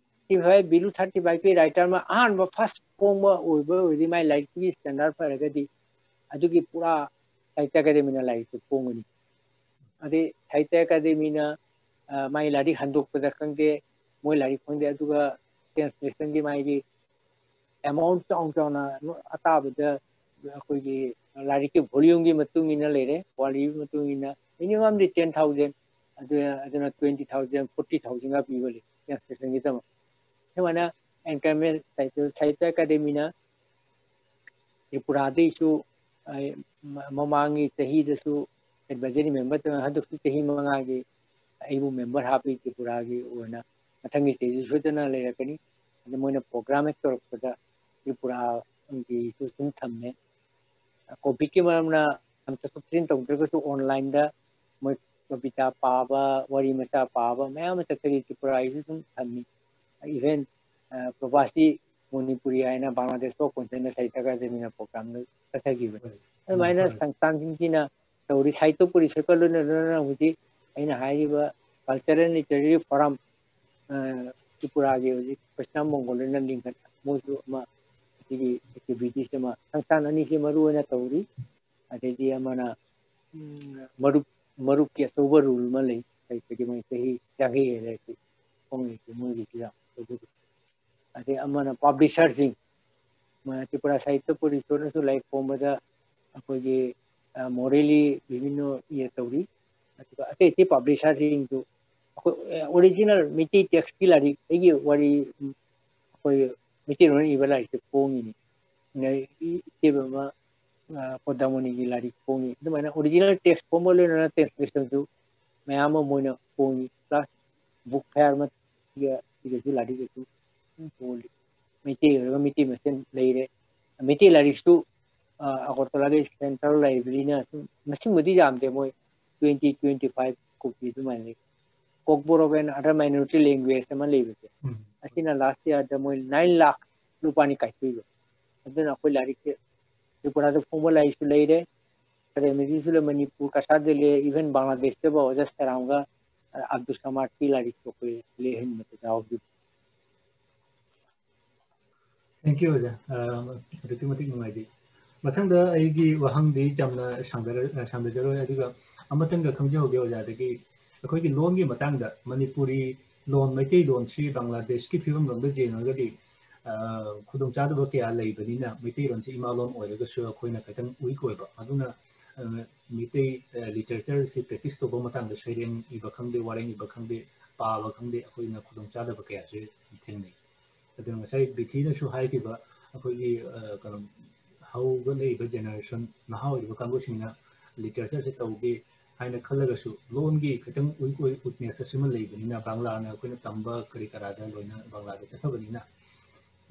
thirty five, below thirty five ꯀꯤ ꯔꯥꯏꯇꯔ ꯑꯃ ꯑꯍꯥꯟꯕ ꯐꯥꯔꯁ ꯐꯣꯡꯕ ꯑꯣꯏꯕ ꯑꯣꯏꯔꯗꯤ ꯃꯥꯏ ꯂꯥꯏꯔꯤꯛꯇꯨꯒꯤ ꯁ꯭ꯇꯦꯟꯗꯔꯗ ꯐꯔꯒꯗꯤ ꯑꯗꯨꯒꯤ ꯄꯨꯔꯥ ꯁꯥꯍꯤꯇ꯭ꯌ ꯑꯦꯀꯥꯗꯦꯃꯤꯅ ꯂꯥꯏꯔꯤꯛꯇꯨ ꯐꯣꯡꯒꯅꯤ꯫ ꯑꯗꯩ ꯁꯥꯍꯤꯇ꯭ꯌ ꯑꯦꯀꯥꯗꯦꯃꯤꯅ, ꯑ, ꯃꯥꯏ ꯂꯥꯏꯔꯤꯛ ꯍꯟꯗꯣꯛꯄꯗ ꯈꯪꯗꯦ, ꯃꯣꯏ ꯂꯥꯏꯔꯤꯛ ꯈꯪꯗꯦ, ꯑꯗꯨꯒ ꯇ꯭ꯔꯥꯟꯁꯂꯦꯁꯟꯒꯤ ꯃꯥꯒꯤ ꯑꯦꯃꯥꯎꯟ ꯆꯥꯎꯅ ꯆꯥꯎꯅ ꯑꯇꯥꯕꯗ ꯑꯩꯈꯣꯏꯒꯤ ꯂꯥꯏꯔꯤꯛꯀꯤ ꯚꯣꯂ꯭ꯌꯨꯝꯒꯤ ꯃꯇꯨꯡ ꯏꯟꯅ ꯂꯩꯔꯦ, ꯀ꯭ꯋꯥꯂꯤꯇꯤꯒꯤ ꯃꯇꯨꯡ ꯏꯟꯅ꯫ ꯃꯤꯅꯤꯃꯝꯗꯤ ten thousand, ꯑꯗꯨ, ꯑꯗꯨꯅ twenty thousand, forty thousand ꯒ ꯄꯤꯕ ꯂꯩ ꯇ꯭ꯔꯥꯟꯁꯂꯦꯁꯟꯒꯤꯗꯃꯛ꯫ ꯁꯨꯃꯥꯏꯅ ꯑꯦꯟꯀꯔꯦꯖꯃꯦꯟ ꯁꯥꯍꯤꯇ꯭ꯌ ꯑꯦꯀꯥꯗꯦꯃꯤꯅ ꯇ꯭ꯔꯤꯄꯨꯔꯥꯗꯩꯁꯨ, ꯑꯩ, ꯃ-, ꯃꯃꯥꯡꯒꯤ ꯆꯍꯤꯗꯁꯨ ꯑꯦꯗꯚꯥꯏꯖꯔꯤ ꯃꯦꯝꯕꯔ ꯇꯧꯔꯒ ꯍꯟꯗꯛꯁꯨ ꯆꯍꯤ ꯃꯉꯥꯒꯤ ꯑꯩꯕꯨ member ꯍꯥꯞꯄꯤ ꯇ꯭ꯔꯤꯄꯨꯔꯥꯒꯤ ꯑꯣꯏꯅ꯫ ꯃꯊꯪꯒꯤ ꯆꯍꯤꯁꯨ ꯁꯣꯏꯗꯅ ꯂꯩꯔꯛꯀꯅꯤ꯫ ꯑꯗ ꯃꯣꯏꯅ program ꯍꯦꯛ ꯇꯧꯔꯛꯄꯗ ꯇ꯭ꯔꯤꯄꯨꯔꯥꯒꯤꯁꯨ ꯑꯗꯨꯝ ꯊꯝꯃꯦ꯫ COVIDꯀꯤ ꯃꯔꯝꯅ ꯌꯥꯝ ꯆꯠꯊꯣꯛ ꯆꯠꯁꯤꯟ ꯇꯧꯗ꯭ꯔꯒꯁꯨ onlineꯗ ꯃꯣꯏ ꯀꯕꯤꯇꯥ ꯄꯥꯕ, ꯋꯥꯔꯤ ꯃꯆꯥ ꯄꯥꯕ ꯃꯌꯥꯝ ꯑꯃ ꯆꯠꯊꯔꯤ꯫ ꯇ꯭ꯔꯤꯄꯨꯔꯥꯒꯤꯁꯨ ꯑꯗꯨꯝ ꯊꯝꯃꯤ꯫ Even, ꯑ, ꯄ꯭ꯔꯚꯥꯁꯤ ꯃꯅꯤꯄꯨꯔꯤ ꯍꯥꯏꯅ ꯕꯪꯒ꯭ꯂꯥꯗꯦꯁ ꯐꯥꯎ ꯀꯣꯟꯁꯤꯟꯅ ꯁꯩꯇꯒ ꯖꯃꯤꯅ programꯗ ꯆꯠꯊꯈꯤꯕꯅꯤ꯫ ꯑꯗꯨꯃꯥꯏꯅ ꯎꯝ, ꯍꯣꯏ꯫ ꯁꯪꯁꯊꯥꯟꯁꯤꯡꯁꯤꯅ ꯇꯧꯔꯤ꯫ ꯁꯥꯍꯤꯇ꯭ꯌ ꯄꯔꯤꯁꯠꯀ ꯂꯣꯏꯅꯅ ꯍꯧꯖꯤꯛ ꯑꯩꯅ ꯍꯥꯏꯔꯤꯕ Culture and Literary Forum, ꯑ, ꯇ꯭ꯔꯤꯄꯨꯔꯥꯒꯤ ꯍꯧꯖꯤꯛ ꯄꯩꯁꯥ ꯃꯣꯡꯒꯣꯜꯗꯅ ꯂꯤꯡꯈꯠ, ꯃꯣꯏꯁꯨ ꯑꯃ ꯁꯤꯒꯤ activities ꯑꯃ ꯁꯪꯁꯊꯥꯟ ꯑꯅꯤꯁꯤ ꯃꯔꯨ ꯑꯣꯏꯅ ꯇꯧꯔꯤ꯫ ꯑꯗꯩꯗꯤ ꯑꯃꯅ, ꯎꯝ, ꯃꯔꯨꯞ, ꯃꯔꯨꯞꯀꯤ ꯑꯆꯧꯕ role ꯑꯃ ꯂꯩ꯫ ꯀꯩꯒꯤꯅꯣ ꯆꯍꯤ ꯌꯥꯡꯈꯩ ꯍꯦꯜꯂꯦ ꯁꯤ ꯈꯣꯡꯉꯤꯁꯤ ꯃꯣꯏꯒꯤꯁꯤꯗ꯫ ꯑꯗꯩ ꯑꯃꯅ publisherꯁꯤꯡ, ꯃ-, ꯇ꯭ꯔꯤꯄꯨꯔꯥ ꯁꯥꯍꯤꯇ꯭ꯌ ꯄꯔꯤꯁꯠꯅꯁꯨ ꯂꯥꯏꯔꯤꯛ ꯐꯣꯡꯕꯗ ꯑꯩꯈꯣꯏꯒꯤ, ꯑ, morally বিভিন্ন ꯏꯌꯦ ꯇꯧꯔꯤ꯫ ꯑꯗꯨꯒ ꯑꯇꯩ ꯑꯇꯩ publisherꯁꯤꯡꯁꯨ ꯑꯩꯈꯣꯏ, ꯑ, original ꯃꯩꯇꯩ textꯀꯤ ꯂꯥꯏꯔꯤꯛ, ꯑꯩꯒꯤ ꯋꯥꯔꯤ, ꯎꯝ, ꯑꯩꯈꯣꯏ ꯃꯩꯇꯩꯂꯣꯟ ꯏꯕ ꯂꯥꯏꯔꯤꯛꯁꯦ ꯐꯣꯡꯉꯤꯅꯤ꯫ ꯅ-, ꯏ-, ꯏꯆꯦꯕ ꯑꯃ, ꯑ, ꯀꯣꯗꯥꯃꯣꯅꯤꯒꯤ ꯂꯥꯏꯔꯤꯛ ꯐꯣꯡꯉꯤ꯫ ꯑꯗꯨꯃꯥꯏꯅ original text ꯐꯣꯡꯕ ꯂꯣꯏꯅꯅ translationꯁꯨ ꯃꯌꯥꯝ ꯑꯃ ꯃꯣꯏꯅ ꯐꯣꯡꯉꯤ꯫ Plus book fair ꯑꯃ ꯁꯤꯒ-, ꯁꯤꯒꯁꯨ ꯂꯥꯏꯔꯤꯛ ꯑꯁꯤ ꯑꯗꯨꯝ ꯌꯣꯜꯂꯤ꯫ ꯃꯩꯇꯩ ꯑꯣꯏꯔꯒ ꯃꯩꯇꯩ ꯃꯁꯦꯟ ꯂꯩꯔꯦ꯫ ꯃꯩꯇꯩ ꯂꯥꯏꯔꯤꯛꯁꯨ, ꯑ, ꯑꯒꯔꯇꯂꯥꯒꯤ Central Libraryꯅ ꯁꯨꯝ ꯃꯁꯤꯡꯕꯨꯗꯤ ꯌꯥꯝꯗꯦ, ꯃꯣꯏ twenty, twenty five copy ꯑꯗꯨꯃꯥꯏꯅ ꯂꯩ꯫ Kokborok and Other Minority Language ꯑꯃ ꯂꯩꯕꯁꯦ, ꯎꯝ꯫ ꯑꯁꯤꯅ last yearꯗ ꯃꯣꯏ nine lakh ꯂꯨꯄꯥꯅꯤ ꯀꯥꯏꯊꯣꯛꯏꯕ꯫ ꯑꯗꯨꯅ ꯑꯩꯈꯣꯏ ꯂꯥꯏꯔꯤꯛꯁꯦ ꯇ꯭ꯔꯤꯄꯨꯔꯥꯗ ꯐꯣꯡꯕ ꯂꯥꯏꯔꯤꯛꯁꯨ ꯂꯩꯔꯦ, ꯑꯗꯩ ꯃꯤꯖꯤꯁꯨ ꯂꯩ, ꯃꯅꯤꯄꯨꯔ, ꯀꯁꯥꯔꯗ ꯂꯩ, even ꯕꯪꯒ꯭ꯂꯥꯗꯦꯁꯇ ꯐꯥꯎ ꯑꯣꯖꯥ ꯁꯦꯔꯥꯝꯒ ꯑꯕꯗꯨꯜ ꯁꯃꯥꯗꯀꯤ ꯂꯥꯏꯔꯤꯛꯁꯨ ꯑꯩꯈꯣꯏ ꯂꯩꯍꯟꯕꯗ ꯌꯥꯎꯈꯤꯕ꯫ Thank you, ꯑꯣꯖꯥ꯫ ꯑ, ꯑꯗꯨꯛꯀꯤ ꯃꯇꯤꯛ ꯅꯨꯡꯉꯥꯏꯖꯩ꯫ ꯃꯊꯪꯗ ꯑꯩꯒꯤ ꯋꯥꯍꯪꯗꯤ ꯌꯥꯝꯅ ꯁꯥꯡꯗꯔ-, ꯑ, ꯁꯥꯡꯗꯖꯔꯣꯏ, ꯑꯗꯨꯒ ꯑꯃꯇꯪꯒ ꯈꯪꯖꯍꯧꯒꯦ ꯑꯣꯖꯥꯗꯒꯤ꯫ ꯑꯩꯈꯣꯏꯒꯤ ꯂꯣꯟꯒꯤ ꯃꯇꯥꯡꯗ, ꯃꯅꯤꯄꯨꯔꯤ ꯂꯣꯟ, ꯃꯩꯇꯩꯂꯣꯟꯁꯤ ꯕꯪꯒ꯭ꯂꯥꯗꯦꯁꯀꯤ ꯐꯤꯕꯝꯂꯣꯝꯗ ꯌꯦꯡꯉꯒꯗꯤ, ꯑ, ꯈꯨꯗꯣꯡꯆꯥꯗꯕ ꯀꯌꯥ ꯂꯩꯕꯅꯤꯅ, ꯃꯩꯇꯩꯂꯣꯟꯁꯤ ꯏꯃꯥꯂꯣꯟ ꯑꯣꯏꯔꯒꯁꯨ ꯑꯩꯈꯣꯏꯅ ꯈꯤꯇꯪ weak ꯑꯣꯏꯕ꯫ ꯑꯗꯨꯅ, ꯑ, ꯃꯩꯇꯩ, ꯑ, literatureꯁꯤ practice ꯇꯧꯕ ꯃꯇꯥꯡꯗ ꯁꯩꯔꯦꯡ ꯏꯕ ꯈꯪꯗꯦ, ꯋꯥꯔꯦꯡ ꯏꯕ ꯈꯪꯗꯦ, ꯄꯥꯕ ꯈꯪꯗꯦ, ꯑꯩꯈꯣꯏꯅ ꯈꯨꯗꯣꯡꯆꯥꯗꯕ ꯀꯌꯥꯁꯦ ꯊꯦꯡꯅꯩ꯫ ꯑꯗꯨꯅ ꯉꯁꯥꯏ ꯕꯤꯊꯤꯅꯁꯨ ꯍꯥꯏꯈꯤꯕ, ꯑꯩꯈꯣꯏꯒꯤ, ꯑ, ꯀꯩꯅꯣ, ꯍꯧꯒꯠꯂꯛꯏꯕ generation, ꯅꯍꯥ ꯑꯣꯏꯔꯤꯕ ꯀꯥꯡꯕꯨꯁꯤꯡꯅ literatureꯁꯦ ꯇꯧꯒꯦ, ꯍꯥꯏꯅ ꯈꯜꯂꯒꯁꯨ ꯂꯣꯟꯒꯤ ꯈꯤꯇꯪ weak ꯑꯣꯏ, weakness ꯑꯁꯤꯃ ꯂꯩꯕꯅꯤꯅ, ꯕꯪꯂꯥꯅ ꯑꯩꯈꯣꯏꯅ ꯇꯝꯕ ꯀꯔꯤ ꯀꯔꯥꯗ ꯂꯣꯏꯅ ꯕꯪꯂꯥꯗ ꯆꯠꯊꯕꯅꯤꯅ,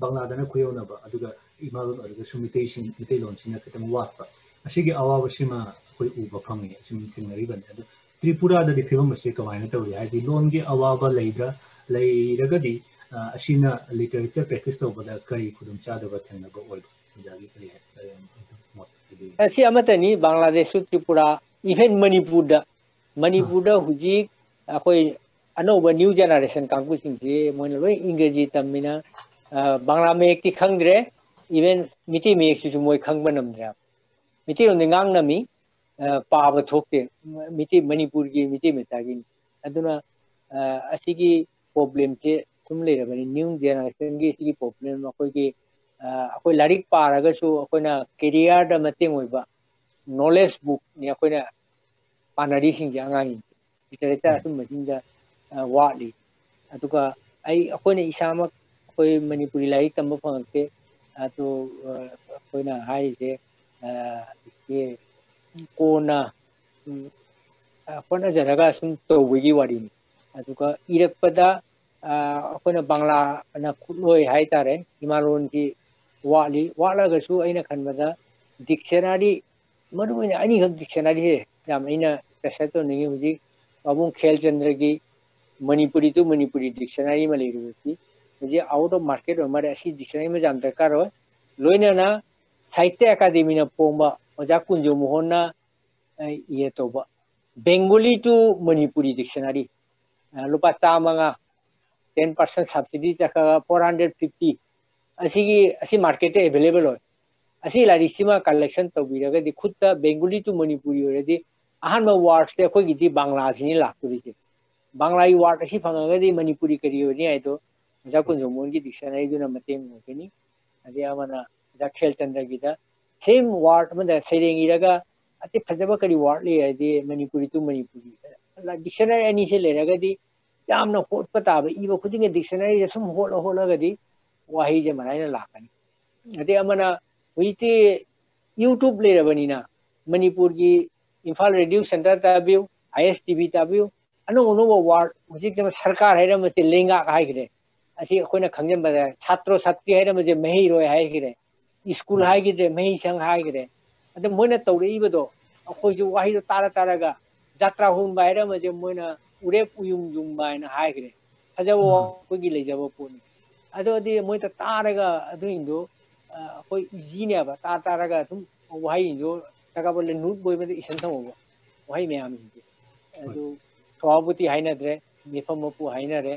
ꯕꯪꯂꯥꯗꯅ ꯈꯨꯌꯧꯅꯕ, ꯑꯗꯨꯒ ꯏꯃꯥ ꯂꯣꯟ ꯑꯗꯨꯗꯁꯨ ꯃꯤꯇꯩꯁꯤꯡ, ꯃꯤꯇꯩꯂꯣꯟꯁꯤꯅ ꯈꯤꯇꯪ ꯋꯥꯠꯄ, ꯑꯁꯤꯒꯤ ꯑꯋꯥꯕꯁꯤꯃ ꯑꯩꯈꯣꯏ ꯎꯕ ꯐꯪꯉꯤ, ꯑꯁꯤ ꯊꯦꯡꯅꯔꯤꯕꯅꯤ꯫ ꯑꯗꯨ ꯇ꯭ꯔꯤꯄꯨꯔꯥꯗꯗꯤ ꯐꯤꯕꯝ ꯑꯁꯤ ꯀꯃꯥꯏꯅ ꯇꯧꯔꯤ? ꯍꯥꯏꯗꯤ ꯂꯣꯟꯒꯤ ꯑꯋꯥꯕ ꯂꯩꯕ꯭ꯔꯥ? ꯂꯩꯔꯒꯗꯤ, ꯑ, ꯑꯁꯤꯅ literature practice ꯇꯧꯕꯗ ꯀꯔꯤ ꯈꯨꯗꯣꯡꯆꯥꯗꯕ ꯊꯦꯡꯅꯕ ꯑꯣꯏꯕ? ꯑꯣꯖꯥꯒꯤ ꯀꯔꯤ ꯍꯥꯏ-, ꯀꯔꯤ ꯃꯣꯠ ꯍꯥꯏꯕꯤꯅꯤꯡ? ꯑꯁꯤ ꯑꯃꯠꯇꯅꯤ, ꯕꯪꯒ꯭ꯂꯥꯗꯦꯁꯁꯨ, ꯇ꯭ꯔꯤꯄꯨꯔꯥ, even ꯃꯅꯤꯄꯨꯔꯗ, ꯃꯅꯤꯄꯨꯔꯗ ꯍꯧꯖꯤꯛ ꯑꯩꯈꯣꯏ ꯑꯅꯧꯕ new generation ꯀꯥꯡꯕꯨꯁꯤꯡꯁꯤ ꯃꯣꯏꯅ ꯂꯣꯏ ꯏꯪꯒ꯭ꯔꯦꯖꯤ ꯇꯝꯃꯤꯅ, ꯑ, ꯕꯪꯒ꯭ꯂꯥ ꯃꯌꯦꯛꯇꯤ ꯈꯪꯗ꯭ꯔꯦ, even ꯃꯤꯇꯩ ꯃꯌꯦꯛꯁꯤꯁꯨ ꯃꯣꯏ ꯈꯪꯕ ꯉꯝꯗ꯭ꯔꯦ꯫ ꯃꯤꯇꯩꯂꯣꯟꯗꯤ ꯉꯥꯡ ꯉꯝꯃꯤ, ꯑ, ꯄꯥꯕ ꯊꯣꯛꯇꯦ꯫ ꯃꯤꯇꯩ, ꯃꯅꯤꯄꯨꯔꯒꯤ ꯃꯤꯇꯩ ꯃꯆꯥꯒꯤꯅꯤ꯫ ꯑꯗꯨꯅ, ꯑ, ꯑꯁꯤꯒꯤ problemꯁꯦ ꯁꯨꯝ ꯂꯩꯔꯕꯅꯤ꯫ New generationꯒꯤ ꯁꯤꯒꯤ problem ꯑꯩꯈꯣꯏꯒꯤ, ꯑ, ꯑꯩꯈꯣꯏ ꯂꯥꯏꯔꯤꯛ ꯄꯥꯔꯒꯁꯨ ꯑꯩꯈꯣꯏꯅ careerꯗ ꯃꯇꯦꯡ ꯑꯣꯏꯕ knowledge bookꯅꯤ ꯑꯩꯈꯣꯏꯅ ꯄꯥꯅꯔꯤꯁꯤꯡꯁꯦ, ꯑꯉꯥꯡꯁꯤꯡꯁꯦ꯫ Literature ꯑꯁꯨꯝꯕꯁꯤꯡꯗ, ꯑ, ꯋꯥꯠꯂꯤ꯫ ꯑꯗꯨꯒ ꯑꯩ, ꯑꯩꯈꯣꯏꯅ ꯏꯁꯥꯃꯛ ꯑꯩꯈꯣꯏ ꯃꯅꯤꯄꯨꯔꯤ ꯂꯥꯏꯔꯤꯛ ꯇꯝꯕ ꯐꯪꯉꯛꯇꯦ꯫ ꯑꯗꯨ, ꯑ, ꯑꯩꯈꯣꯏꯅ ꯍꯥꯏꯔꯤꯁꯦ, ꯑ, ꯍꯧꯖꯤꯛꯀꯤ ꯀꯣꯟꯅ, ꯎꯝ, ꯑ, ꯍꯣꯠꯅꯖꯔꯒ ꯁꯨꯝ ꯇꯧꯕꯒꯤ ꯋꯥꯔꯤꯅꯤ꯫ ꯑꯗꯨꯒ ꯏꯔꯛꯄꯗ, ꯑ, ꯑꯩꯈꯣꯏꯅ ꯕꯪꯂꯥꯅ ꯈꯨꯠꯂꯣꯏ ꯍꯥꯏꯇꯥꯔꯦ, ꯏꯃꯥꯂꯣꯟꯒꯤ ꯋꯥꯠꯂꯤ꯫ ꯋꯥꯠꯂꯒꯁꯨ ꯑꯩꯅ ꯈꯟꯕꯗ dictionary, ꯃꯔꯨꯑꯣꯏꯅ ꯑꯅꯤꯈꯛ dictionaryꯁꯦ ꯌꯥꯝ ꯑꯩꯅ special ꯇꯧꯅꯤꯡꯉꯤ꯫ ꯍꯧꯖꯤꯛ ꯄꯥꯕꯨꯡ ꯈꯦꯜꯆꯟꯗ꯭ꯔꯒꯤ Manipuri to Manipuri dictionary ꯑꯃ ꯂꯩꯔꯤꯕꯁꯤ ꯍꯧꯖꯤꯛ out of market ꯑꯣꯏ ꯃꯥꯜꯂꯦ꯫ ꯑꯁꯤ dictionary ꯑꯃ ꯌꯥꯝ ꯗꯔꯀꯥꯔ ꯑꯣꯏ꯫ ꯂꯣꯏꯅꯅ ꯁꯥꯍꯤꯇ꯭ꯌ ꯑꯦꯀꯥꯗꯦꯃꯤꯅ ꯐꯣꯡꯕ ꯑꯣꯖꯥ ꯀꯨꯟꯖꯣ ꯃꯣꯍꯟꯅ, ꯑ, ꯏꯌꯦ ꯇꯧꯕ Bengali to Manipuri dictionary, ꯑ, ꯂꯨꯄꯥ ꯆꯥꯝꯃꯉꯥ, ten percent subsidy ꯆꯠꯈ꯭ꯔꯒ four hundred fifty, ꯑꯁꯤꯒꯤ, ꯑꯁꯤ marketꯇ available ꯑꯣꯏ꯫ ꯑꯁꯤ ꯂꯥꯏꯔꯤꯛꯁꯤꯃ collection ꯇꯧꯕꯤꯔꯒꯗꯤ, ꯈꯨꯠꯇ Bengali to Manipuri ꯑꯣꯏꯔꯗꯤ, ꯑꯍꯥꯟꯕ wordꯁꯦ ꯑꯩꯈꯣꯏꯒꯤꯗꯤ ꯕꯪꯂꯥꯁꯤꯅꯤ ꯂꯥꯛꯇꯣꯔꯤꯁꯦ꯫ ꯕꯪꯂꯥꯒꯤ word ꯑꯁꯤ ꯐꯪꯉꯒꯗꯤ ꯃꯅꯤꯄꯨꯔꯤ ꯀꯔꯤ ꯑꯣꯏꯅꯤ ꯍꯥꯏꯗꯣ ꯑꯣꯖꯥ ꯀꯨꯟꯖꯣꯃꯣꯍꯟꯒꯤ dictionaryꯗꯨꯅ ꯃꯇꯦꯡ ꯑꯣꯏꯒꯅꯤ꯫ ꯑꯗꯩ ꯑꯃꯅ ꯑꯣꯖꯥ ꯈꯦꯜꯆꯟꯗ꯭ꯔꯒꯤꯗ same word ꯑꯃꯗ ꯁꯩꯔꯦꯡ ꯏꯔꯒ ꯑꯇꯩ ꯐꯖꯕ ꯀꯔꯤ word ꯂꯩ ꯍꯥꯏꯗꯤ Manipuri to Manipuri꯫ Dictionary ꯑꯅꯤꯁꯦ ꯂꯩꯔꯒꯗꯤ ꯌꯥꯝꯅ ꯍꯣꯠꯄ ꯇꯥꯕ, ꯏꯕ ꯈꯨꯗꯤꯡꯒꯤ dictionaryꯗ ꯁꯨꯝ ꯍꯣꯠꯂ ꯍꯣꯠꯂꯒꯗꯤ ꯋꯥꯍꯩꯁꯦ ꯃꯔꯥꯏꯅ ꯂꯥꯛꯀꯅꯤ꯫ ꯑꯗꯩ ꯑꯃꯅ ꯍꯧꯖꯤꯛꯇꯤ YouTube ꯂꯩꯔꯕꯅꯤꯅ ꯃꯅꯤꯄꯨꯔꯒꯤ ꯏꯝꯐꯥꯜ ꯔꯦꯗꯤꯑꯣ ꯁꯦꯟꯇꯔ ꯇꯥꯕꯤꯌꯨ, ꯑꯥꯏ ꯑꯦꯁ ꯇꯤ ꯚꯤ ꯇꯥꯕꯤꯌꯨ, ꯑꯅꯧ ꯑꯅꯧꯕ ꯋꯥꯔꯗ, ꯍꯧꯖꯤꯛꯇꯤ ꯁꯔꯀꯥꯔ ꯍꯥꯏꯔꯝꯕꯁꯦ ꯂꯩꯉꯥꯛ ꯍꯥꯏꯈ꯭ꯔꯦ꯫ ꯑꯁꯤ ꯑꯩꯈꯣꯏꯅ ꯈꯪꯖꯤꯟꯕꯗ ꯁꯥꯇ꯭ꯔꯣ ꯁꯥꯇ꯭ꯔꯤ ꯍꯥꯏꯔꯝꯕꯁꯦ ꯃꯍꯩꯔꯣꯏ ꯍꯥꯏꯈ꯭ꯔꯦ, ꯁ꯭ꯀꯨꯜ ꯍꯥꯏꯈꯤꯗ꯭ꯔꯦ, ꯃꯍꯩꯁꯪ ꯍꯥꯏꯈ꯭ꯔꯦ꯫ ꯑꯗ ꯃꯣꯏꯅ ꯇꯧꯔꯛꯏꯕꯗꯣ ꯑꯩꯈꯣꯏꯁꯨ ꯋꯥꯍꯩꯗꯣ ꯇꯥꯔ ꯇꯥꯔꯒ ꯖꯥꯇ꯭ꯔꯥ ꯍꯣꯟꯕ ꯍꯥꯏꯔꯝꯕꯁꯦ ꯃꯣꯏꯅ ꯎꯔꯦꯞ ꯎꯌꯨꯡ ꯌꯨꯡꯕ ꯍꯥꯏꯅ ꯍꯥꯏꯈ꯭ꯔꯦ꯫ ꯐꯖꯕ ꯑꯩꯈꯣꯏꯒꯤ ꯂꯩꯖꯕ ꯄꯣꯠꯅꯤ꯫ ꯑꯗꯨꯗꯤ ꯃꯣꯏꯗ ꯇꯥꯔꯒ ꯑꯗꯨꯁꯤꯡꯗꯣ ꯑꯩꯈꯣꯏ ꯏꯖꯤꯅꯦꯕ, ꯇꯥ ꯇꯥꯔꯒ ꯑꯗꯨꯝ ꯋꯥꯍꯩꯁꯤꯡꯗꯣ ꯗꯔꯀꯥꯔ ꯑꯣꯏ ꯂꯩ ꯅꯨꯠ ꯕꯣꯏ ꯑꯃꯗ ꯏꯁꯟ ꯊꯝꯃꯨꯕ ꯋꯥꯍꯩ ꯃꯌꯥꯝꯁꯤꯡꯁꯦ꯫ ꯑꯗꯨ ꯁꯚꯥꯄꯇꯤ ꯍꯥꯏꯅꯗ꯭ꯔꯦ, ꯃꯤꯐꯝ ꯃꯄꯨ ꯍꯥꯏꯅꯔꯦ꯫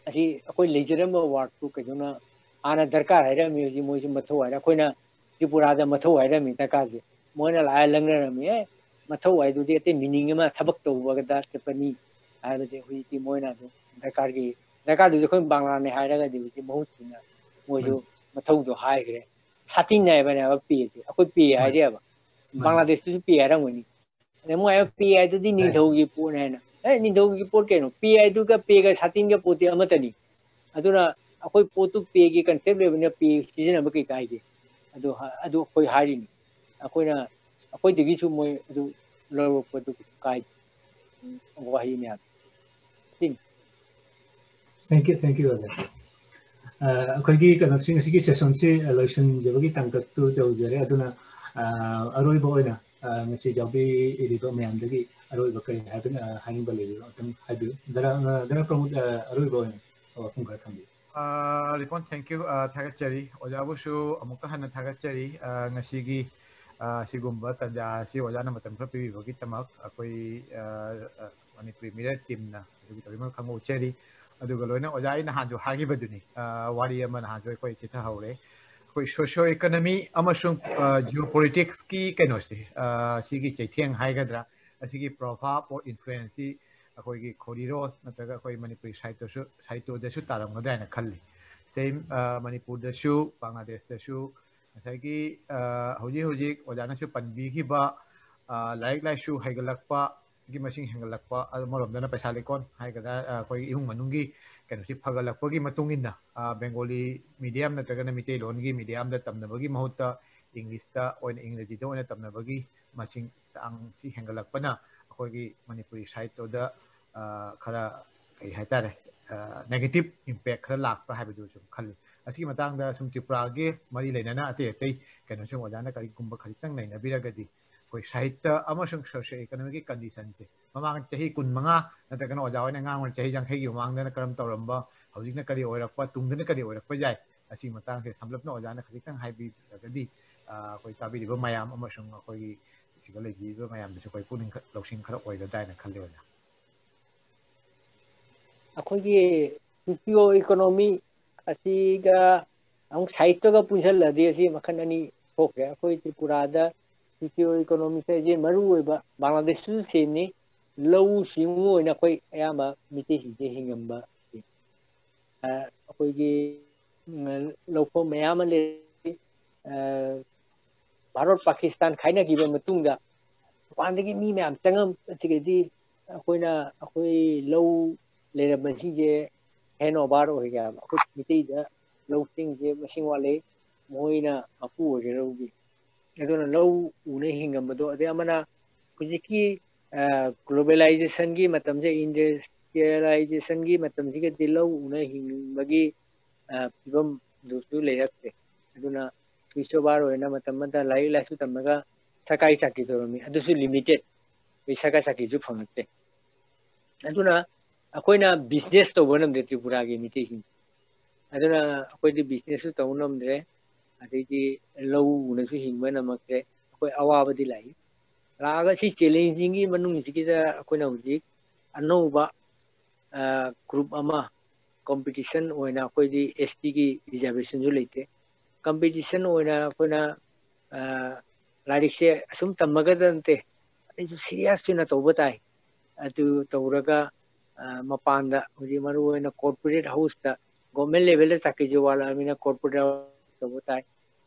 ꯑꯁꯤ ꯑꯩꯈꯣꯏ ꯂꯩꯖꯔꯝꯕ ꯋꯥꯔꯗꯇꯨ ꯀꯩꯗꯧꯅ ꯍꯥꯟꯅ ꯗꯔꯀꯥꯔ ꯍꯥꯏꯔꯝꯃꯤ, ꯍꯧꯖꯤꯛ ꯃꯣꯏꯁꯨ ꯃꯊꯧ ꯍꯥꯏꯔꯦ꯫ ꯑꯩꯈꯣꯏꯅ ꯇ꯭ꯔꯤꯄꯨꯔꯥꯗ ꯃꯊꯧ ꯍꯥꯏꯔꯝꯃꯤ ꯗꯔꯀꯥꯔꯁꯦ, ꯃꯣꯏꯅ ꯂꯥꯛꯑ ꯂꯪꯅꯔꯝꯃꯤ꯫ ꯑꯦ, ꯃꯊꯧ ꯍꯥꯏꯗꯨꯗꯤ ꯑꯇꯩ ꯃꯤꯅꯤꯡ ꯑꯃ ꯊꯕꯛ ꯇꯧꯕꯗ ꯆꯠꯄꯅꯤ ꯍꯥꯏꯕꯁꯦ ꯍꯧꯖꯤꯛꯇꯤ ꯃꯣꯏꯅ ꯑꯗꯨꯝ ꯗꯔꯀꯥꯔꯒꯤ, ꯗꯔꯀꯥꯔꯗꯨꯗꯤ ꯑꯩꯈꯣꯏ ꯕꯪꯒ꯭ꯂꯥꯅꯦ ꯍꯥꯏꯔꯒꯗꯤ ꯍꯧꯖꯤꯛꯇꯤ ꯃꯍꯨꯠ ꯁꯤꯟꯅ ꯃꯣꯏꯁꯨ ꯃꯊꯧꯗꯣ ꯍꯥꯏꯈ꯭ꯔꯦ꯫ ꯁꯥꯇꯤꯟ ꯍꯥꯏꯕꯅꯦꯕ ꯄꯦꯁꯦ, ꯑꯩꯈꯣꯏ ꯄꯦ ꯍꯥꯏꯔꯦꯕ꯫ ꯕꯪꯒ꯭ꯂꯥꯗꯦꯁꯇꯁꯨ ꯄꯦ ꯍꯥꯏꯔꯝꯒꯅꯤ꯫ ꯑꯗꯩ ꯃꯣꯏ ꯍꯥꯏꯕ ꯄꯦ ꯍꯥꯏꯗꯨꯗꯤ ꯅꯤꯡꯊꯧꯒꯤ ꯄꯣꯠꯅꯦ ꯍꯥꯏꯅ꯫ ꯑꯦ, ꯅꯤꯡꯊꯧꯒꯤ ꯄꯣꯠ ꯀꯩꯅꯣ? ꯄꯦ ꯍꯥꯏꯗꯨꯒ ꯄꯦꯒ ꯁꯥꯇꯤꯟꯒ ꯄꯣꯠꯇꯤ ꯑꯃꯠꯇꯅꯤ꯫ ꯑꯗꯨꯅ ꯑꯩꯈꯣꯏ ꯄꯣꯠꯇꯨ ꯄꯦꯒꯤ ꯀꯟꯁꯦꯞ ꯂꯩꯕꯅꯤꯅ ꯄꯦ ꯁꯤꯖꯤꯟꯅꯕ ꯀꯩ ꯀꯥꯏꯒꯦ? ꯑꯗꯨ ꯍ-, ꯑꯗꯨ ꯑꯩꯈꯣꯏ ꯍꯥꯏꯔꯤꯅꯤ꯫ ꯑꯩꯈꯣꯏꯅ, ꯑꯩꯈꯣꯏꯗꯒꯤꯁꯨ ꯃꯣꯏ ꯑꯗꯨ ꯂꯧꯔꯛꯄꯗꯨ ꯀꯥꯏ, ꯋꯥꯍꯩ ꯃꯌꯥꯝ꯫ ꯁꯤꯅꯤ꯫ Thank you, thank you, ꯑꯣꯖꯥ꯫ ꯑ, ꯑꯩꯈꯣꯏꯒꯤ ꯀꯩꯅꯣꯁꯤ, ꯉꯁꯤꯒꯤ ꯁꯦꯁꯟꯁꯤ ꯂꯣꯏꯁꯤꯟꯖꯕꯒꯤ ꯇꯥꯡꯀꯛꯇꯨ ꯌꯧꯖꯔꯦ꯫ ꯑꯗꯨꯅ, ꯑ, ꯑꯔꯣꯏꯕ ꯑꯣꯏꯅ, ꯑ, ꯉꯁꯤ ꯌꯥꯎꯕꯤꯔꯤꯕ ꯃꯌꯥꯝꯗꯒꯤ ꯑꯔꯣꯏꯕ ꯀꯔꯤ ꯍꯥꯏꯕ, ꯑ, ꯍꯥꯏꯅꯤꯡꯕ ꯂꯩꯕꯤꯕ ꯑꯃꯇꯪ ꯍꯥꯏꯕꯤꯌꯨ꯫ ꯗꯔꯥ, ꯑ, ꯗꯔꯥ ꯄ꯭ꯔꯃꯣꯗ, ꯑ, ꯑꯔꯣꯏꯕ ꯑꯣꯏꯅ ꯋꯥꯐꯝ ꯈꯔ ꯊꯝꯕꯤꯌꯨ꯫ ꯑ, ꯔꯤꯄꯣꯟ, thank you, ꯑ, ꯊꯥꯒꯠꯆꯔꯤ꯫ ꯑꯣꯖꯥꯕꯨꯁꯨ ꯑꯃꯨꯛꯀ ꯍꯟꯅ ꯊꯥꯒꯠꯆꯔꯤ꯫ ꯑ, ꯉꯁꯤꯒꯤ, ꯑ, ꯁꯤꯒꯨꯝꯕ ꯇꯥꯟꯖꯥ ꯑꯁꯤ ꯑꯣꯖꯥꯅ ꯃꯇꯝ ꯈꯔ ꯄꯤꯕꯤꯕꯒꯤꯗꯃꯛ꯫ ꯑꯩꯈꯣꯏ, ꯑ, ꯑ, ꯃꯅꯤꯄꯨꯔꯤ ꯃꯤꯔꯔ ꯇꯤꯝꯅ ꯑꯗꯨꯒꯤ ꯇꯧꯔꯤꯃꯜ ꯈꯪꯍꯧꯆꯔꯤ꯫ ꯑꯗꯨꯒ ꯂꯣꯏꯅ ꯑꯣꯖꯥ ꯑꯩ ꯅꯍꯥꯟꯁꯨ ꯍꯥꯏꯈꯤꯕꯗꯨꯅꯤ, ꯑ, ꯋꯥꯔꯤ ꯑꯃ ꯅꯍꯥꯟꯁꯨ ꯑꯩꯈꯣꯏ ꯆꯤꯊꯍꯧꯔꯦ꯫ ꯑꯩꯈꯣꯏ socio economy ꯑꯃꯁꯨꯡ, ꯑ, geopolitics ꯀꯤ ꯀꯩꯅꯣꯁꯦ, ꯑ, ꯁꯤꯒꯤ ꯆꯩꯊꯦꯡ ꯍꯥꯏꯒꯗ꯭ꯔꯥ, ꯑꯁꯤꯒꯤ ꯄ꯭ꯔꯣꯚꯥꯕ or influence ꯁꯤ ꯑꯩꯈꯣꯏꯒꯤ ꯈꯣꯔꯤꯔꯣ ꯅꯠꯇ꯭ꯔꯒ ꯑꯩꯈꯣꯏ ꯃꯅꯤꯄꯨꯔꯤ ꯁꯥꯍꯤꯇ꯭ꯌꯁꯨ, ꯁꯥꯍꯤꯇ꯭ꯌꯗꯁꯨ ꯇꯥꯔꯝꯒꯗ꯭ꯔꯥ ꯍꯥꯏꯅ ꯈꯜꯂꯤ꯫ Same, ꯑ, ꯃꯅꯤꯄꯨꯔꯗꯁꯨ, ꯕꯪꯒ꯭ꯂꯥꯗꯦꯁꯇꯁꯨ ꯉꯁꯥꯏꯒꯤ, ꯑ, ꯍꯧꯖꯤꯛ ꯍꯧꯖꯤꯛ ꯑꯣꯖꯥꯅꯁꯨ ꯄꯟꯕꯤꯈꯤꯕ, ꯑ, ꯂꯥꯏꯔꯤꯛ ꯂꯥꯏꯁꯨ ꯍꯩꯒꯠꯂꯛꯄ, ꯒꯤ ꯃꯁꯤꯡ ꯍꯦꯟꯒꯠꯂꯛꯄ, ꯑꯃꯔꯣꯝꯗꯅ ꯄꯩꯁꯥ ꯂꯩꯀꯣꯟ ꯍꯥꯏꯒꯗ꯭ꯔꯥ, ꯑ, ꯑꯩꯈꯣꯏꯒꯤ ꯏꯃꯨꯡ ꯃꯅꯨꯡꯒꯤ ꯀꯩꯅꯣꯁꯤ ꯐꯒꯠꯂꯛꯄꯒꯤ ꯃꯇꯨꯡ ꯏꯟꯅ, ꯑ, ꯕꯦꯡꯒꯣꯂꯤ medium ꯅꯠꯇ꯭ꯔꯒꯅ ꯃꯤꯇꯩꯂꯣꯟꯒꯤ medium ꯗ ꯇꯝꯅꯕꯒꯤ ꯃꯍꯨꯠꯇ English ꯇ ꯑꯣꯏꯅ, ꯏꯪꯒ꯭ꯔꯦꯖꯤꯗ ꯑꯣꯏꯅ ꯇꯝꯅꯕꯒꯤ ꯃꯁꯤꯡ ꯆꯥꯡꯁꯤ ꯍꯦꯟꯒꯠꯂꯛꯄꯅ ꯑꯩꯈꯣꯏꯒꯤ ꯃꯅꯤꯄꯨꯔꯤ ꯁꯥꯍꯤꯇ꯭ꯌꯗ, ꯑ, ꯈꯔ, ꯀꯩ ꯍꯥꯏꯇꯥꯔꯦ, ꯑ, negative impact ꯈꯔ ꯂꯥꯛꯄ꯭ꯔꯥ ꯍꯥꯏꯕꯗꯨ ꯁꯨꯝ ꯈꯜꯂꯤ꯫ ꯑꯁꯤꯒꯤ ꯃꯇꯥꯡꯗ ꯁꯨꯝ ꯇ꯭ꯔꯤꯄꯨꯔꯥꯒꯤ ꯃꯔꯤ ꯂꯩꯅꯅ ꯑꯇꯩ ꯑꯇꯩ ꯀꯩꯅꯣꯁꯨ ꯑꯣꯖꯥꯅ ꯀꯔꯤꯒꯨꯝꯕ ꯈꯖꯤꯛꯇꯪ ꯅꯩꯅꯕꯤꯔꯒꯗꯤ, ꯑꯩꯈꯣꯏ ꯁꯥꯍꯤꯇ꯭ꯌ ꯑꯃꯁꯨꯡ socio economic ꯀꯟꯗꯤꯁꯟꯁꯦ ꯃꯃꯥꯡ ꯆꯍꯤ ꯀꯨꯟꯃꯉꯥ ꯅꯠꯇ꯭ꯔꯒꯅ ꯑꯣꯖꯥ ꯍꯣꯏꯅ ꯑꯉꯥꯡ ꯑꯣꯏꯅ ꯆꯍꯤ ꯌꯥꯡꯈꯩꯒꯤ ꯃꯃꯥꯡꯗꯅ ꯀꯔꯝ ꯇꯧꯔꯝꯕ, ꯍꯧꯖꯤꯛꯅ ꯀꯔꯤ ꯑꯣꯏꯔꯛꯄ, ꯇꯨꯡꯗꯅ ꯀꯔꯤ ꯑꯣꯏꯔꯛꯄ ꯌꯥꯏ, ꯑꯁꯤꯒꯤ ꯃꯇꯥꯡꯁꯦ ꯁꯝꯂꯞꯅ ꯑꯣꯖꯥꯅ ꯈꯖꯤꯛꯇꯪ ꯍꯥꯏꯕꯤꯔꯒꯗꯤ, ꯑ, ꯑꯩꯈꯣꯏ ꯇꯥꯕꯤꯔꯤꯕ ꯃꯌꯥꯝ ꯑꯃꯁꯨꯡ ꯑꯩꯈꯣꯏꯒꯤ ꯁꯤꯗ ꯂꯩꯕꯤꯔꯤꯕ ꯃꯌꯥꯝꯗꯁꯨ ꯑꯩꯈꯣꯏ ꯄꯨꯛꯅꯤꯡ ꯈ-, ꯂꯧꯁꯤꯡ ꯈꯔ ꯑꯣꯏꯒꯗ꯭ꯔꯥ ꯍꯥꯏꯅ ꯈꯜꯂꯤ ꯑꯣꯖꯥ꯫ ꯑꯩꯈꯣꯏꯒꯤ socio economy ꯑꯁꯤꯒ ꯑꯃꯨꯛ ꯁꯥꯍꯤꯇ꯭ꯌꯒ ꯄꯨꯟꯁꯤꯜꯂꯗꯤ ꯑꯁꯤ ꯃꯈꯜ ꯑꯅꯤ ꯊꯣꯛꯈ꯭ꯔꯦ꯫ ꯑꯩꯈꯣꯏ ꯇ꯭ꯔꯤꯄꯨꯔꯥꯗ socio economyꯁꯦ ꯃꯔꯨ ꯑꯣꯏꯕ, ꯕꯪꯒ꯭ꯂꯥꯗꯦꯁꯁꯨ ꯁꯦꯝꯅꯤ, ꯂꯧꯎ ꯁꯤꯡꯎ ꯑꯣꯏꯅ ꯑꯩꯈꯣꯏ ꯑꯌꯥꯝꯕ ꯃꯤꯇꯩꯁꯤꯡꯁꯦ ꯍꯤꯡꯉꯝꯕ, ꯑ, ꯑꯩꯈꯣꯏꯒꯤ, ꯎꯝ, ꯂꯧꯐꯝ ꯃꯌꯥꯝ ꯑꯃ ꯂꯩ꯫ ꯑ, ꯚꯥꯔꯠ ꯄꯥꯀꯤꯁꯇꯥꯟ ꯈꯥꯏꯅꯈꯤꯕ ꯃꯇꯨꯡꯗ ꯃꯄꯥꯟꯗꯒꯤ ꯃꯤ ꯃꯌꯥꯝ ꯆꯪꯉꯛꯄꯗꯒꯤꯗꯤ ꯑꯩꯈꯣꯏꯅ, ꯑꯩꯈꯣꯏ ꯂꯧ ꯂꯩꯔꯝꯕꯁꯤꯡꯁꯦ hand over ꯑꯣꯏꯈ꯭ꯔꯦ ꯍꯥꯏꯕ꯫ ꯑꯩꯈꯣꯏ ꯃꯤꯇꯩꯗ ꯂꯧꯁꯤꯡꯁꯦ ꯃꯁꯤꯡ ꯋꯥꯠꯂꯦ, ꯃꯈꯣꯏꯅ ꯃꯄꯨ ꯑꯣꯏꯈ꯭ꯔꯦ ꯂꯧꯒꯤ꯫ ꯑꯗꯨꯅ ꯂꯧ ꯎꯅ ꯍꯤꯡꯉꯝꯕꯗꯣ, ꯑꯗꯩ ꯑꯃꯅ ꯍꯧꯖꯤꯛꯀꯤ, ꯑ, globalizationꯒꯤ ꯃꯇꯝꯁꯦ, industrializationꯒꯤ ꯃꯇꯝꯁꯤꯒꯗꯤ ꯂꯧ ꯎꯅ ꯍꯤꯡꯕꯒꯤ, ꯑ, ꯐꯤꯕꯝꯗꯨꯁꯨ ꯂꯩꯔꯛꯇ꯭ꯔꯦ꯫ ꯑꯗꯨꯅ socio over ꯑꯣꯏꯅ ꯃꯇꯝ ꯑꯃꯗ ꯂꯥꯏꯔꯤꯛ ꯂꯥꯏꯁꯨ ꯇꯝꯃꯒ ꯁꯔꯀꯥꯔꯒꯤ ꯆꯥꯀꯤ ꯇꯧꯔꯝꯃꯤ, ꯑꯗꯨꯁꯨ limited, ꯑꯩ ꯁꯔꯀꯥꯔ ꯆꯥꯀꯤꯁꯨ ꯐꯪꯉꯛꯇꯦ꯫ ꯑꯗꯨꯅ ꯑꯩꯈꯣꯏꯅ business ꯇꯧꯕ ꯉꯝꯗꯦ ꯇ꯭ꯔꯤꯄꯨꯔꯥꯒꯤ ꯃꯤꯇꯩꯁꯤꯡ꯫ ꯑꯗꯨꯅ ꯑꯩꯈꯣꯏꯗꯤ businessꯁꯨ ꯇꯧꯕ ꯉꯝꯗ꯭ꯔꯦ, ꯑꯗꯩꯗꯤ ꯂꯧ ꯎꯅꯁꯨ ꯍꯤꯡꯕ ꯉꯝꯃꯛꯇ꯭ꯔꯦ꯫ ꯑꯩꯈꯣꯏ ꯑꯋꯥꯕꯗꯤ ꯂꯥꯛꯏ꯫ ꯂꯥꯛꯑꯒ ꯁꯤ challengeꯁꯤꯡꯒꯤ ꯃꯅꯨꯡꯁꯤꯗ ꯑꯩꯈꯣꯏꯅ ꯍꯧꯖꯤꯛ ꯑꯅꯧꯕ, ꯑ, group ꯑꯃ, competition ꯑꯣꯏꯅ, ꯑꯩꯈꯣꯏꯗꯤ STꯒꯤ reservationꯁꯨ ꯂꯩꯇꯦ, competition ꯑꯣꯏꯅ ꯑꯩꯈꯣꯏꯅ, ꯑ, ꯂꯥꯏꯔꯤꯛꯁꯦ ꯑꯁꯨꯝ ꯇꯝꯃꯒꯗ ꯅꯠꯇꯦ, ꯑꯩꯁꯨ serious ꯑꯣꯏꯅ ꯇꯧꯕ ꯇꯥꯏ꯫ ꯑꯗꯨ ꯇꯧꯔꯒ, ꯑ, ꯃꯄꯥꯟꯗ ꯍꯧꯖꯤꯛ ꯃꯔꯨ ꯑꯣꯏꯅ corporate houseꯇ, government levelꯗ ꯆꯥꯀꯤꯁꯦ ꯋꯥꯠꯂꯛꯑꯕꯅꯤꯅ corporate house ꯇꯧꯕ ꯇꯥꯏ꯫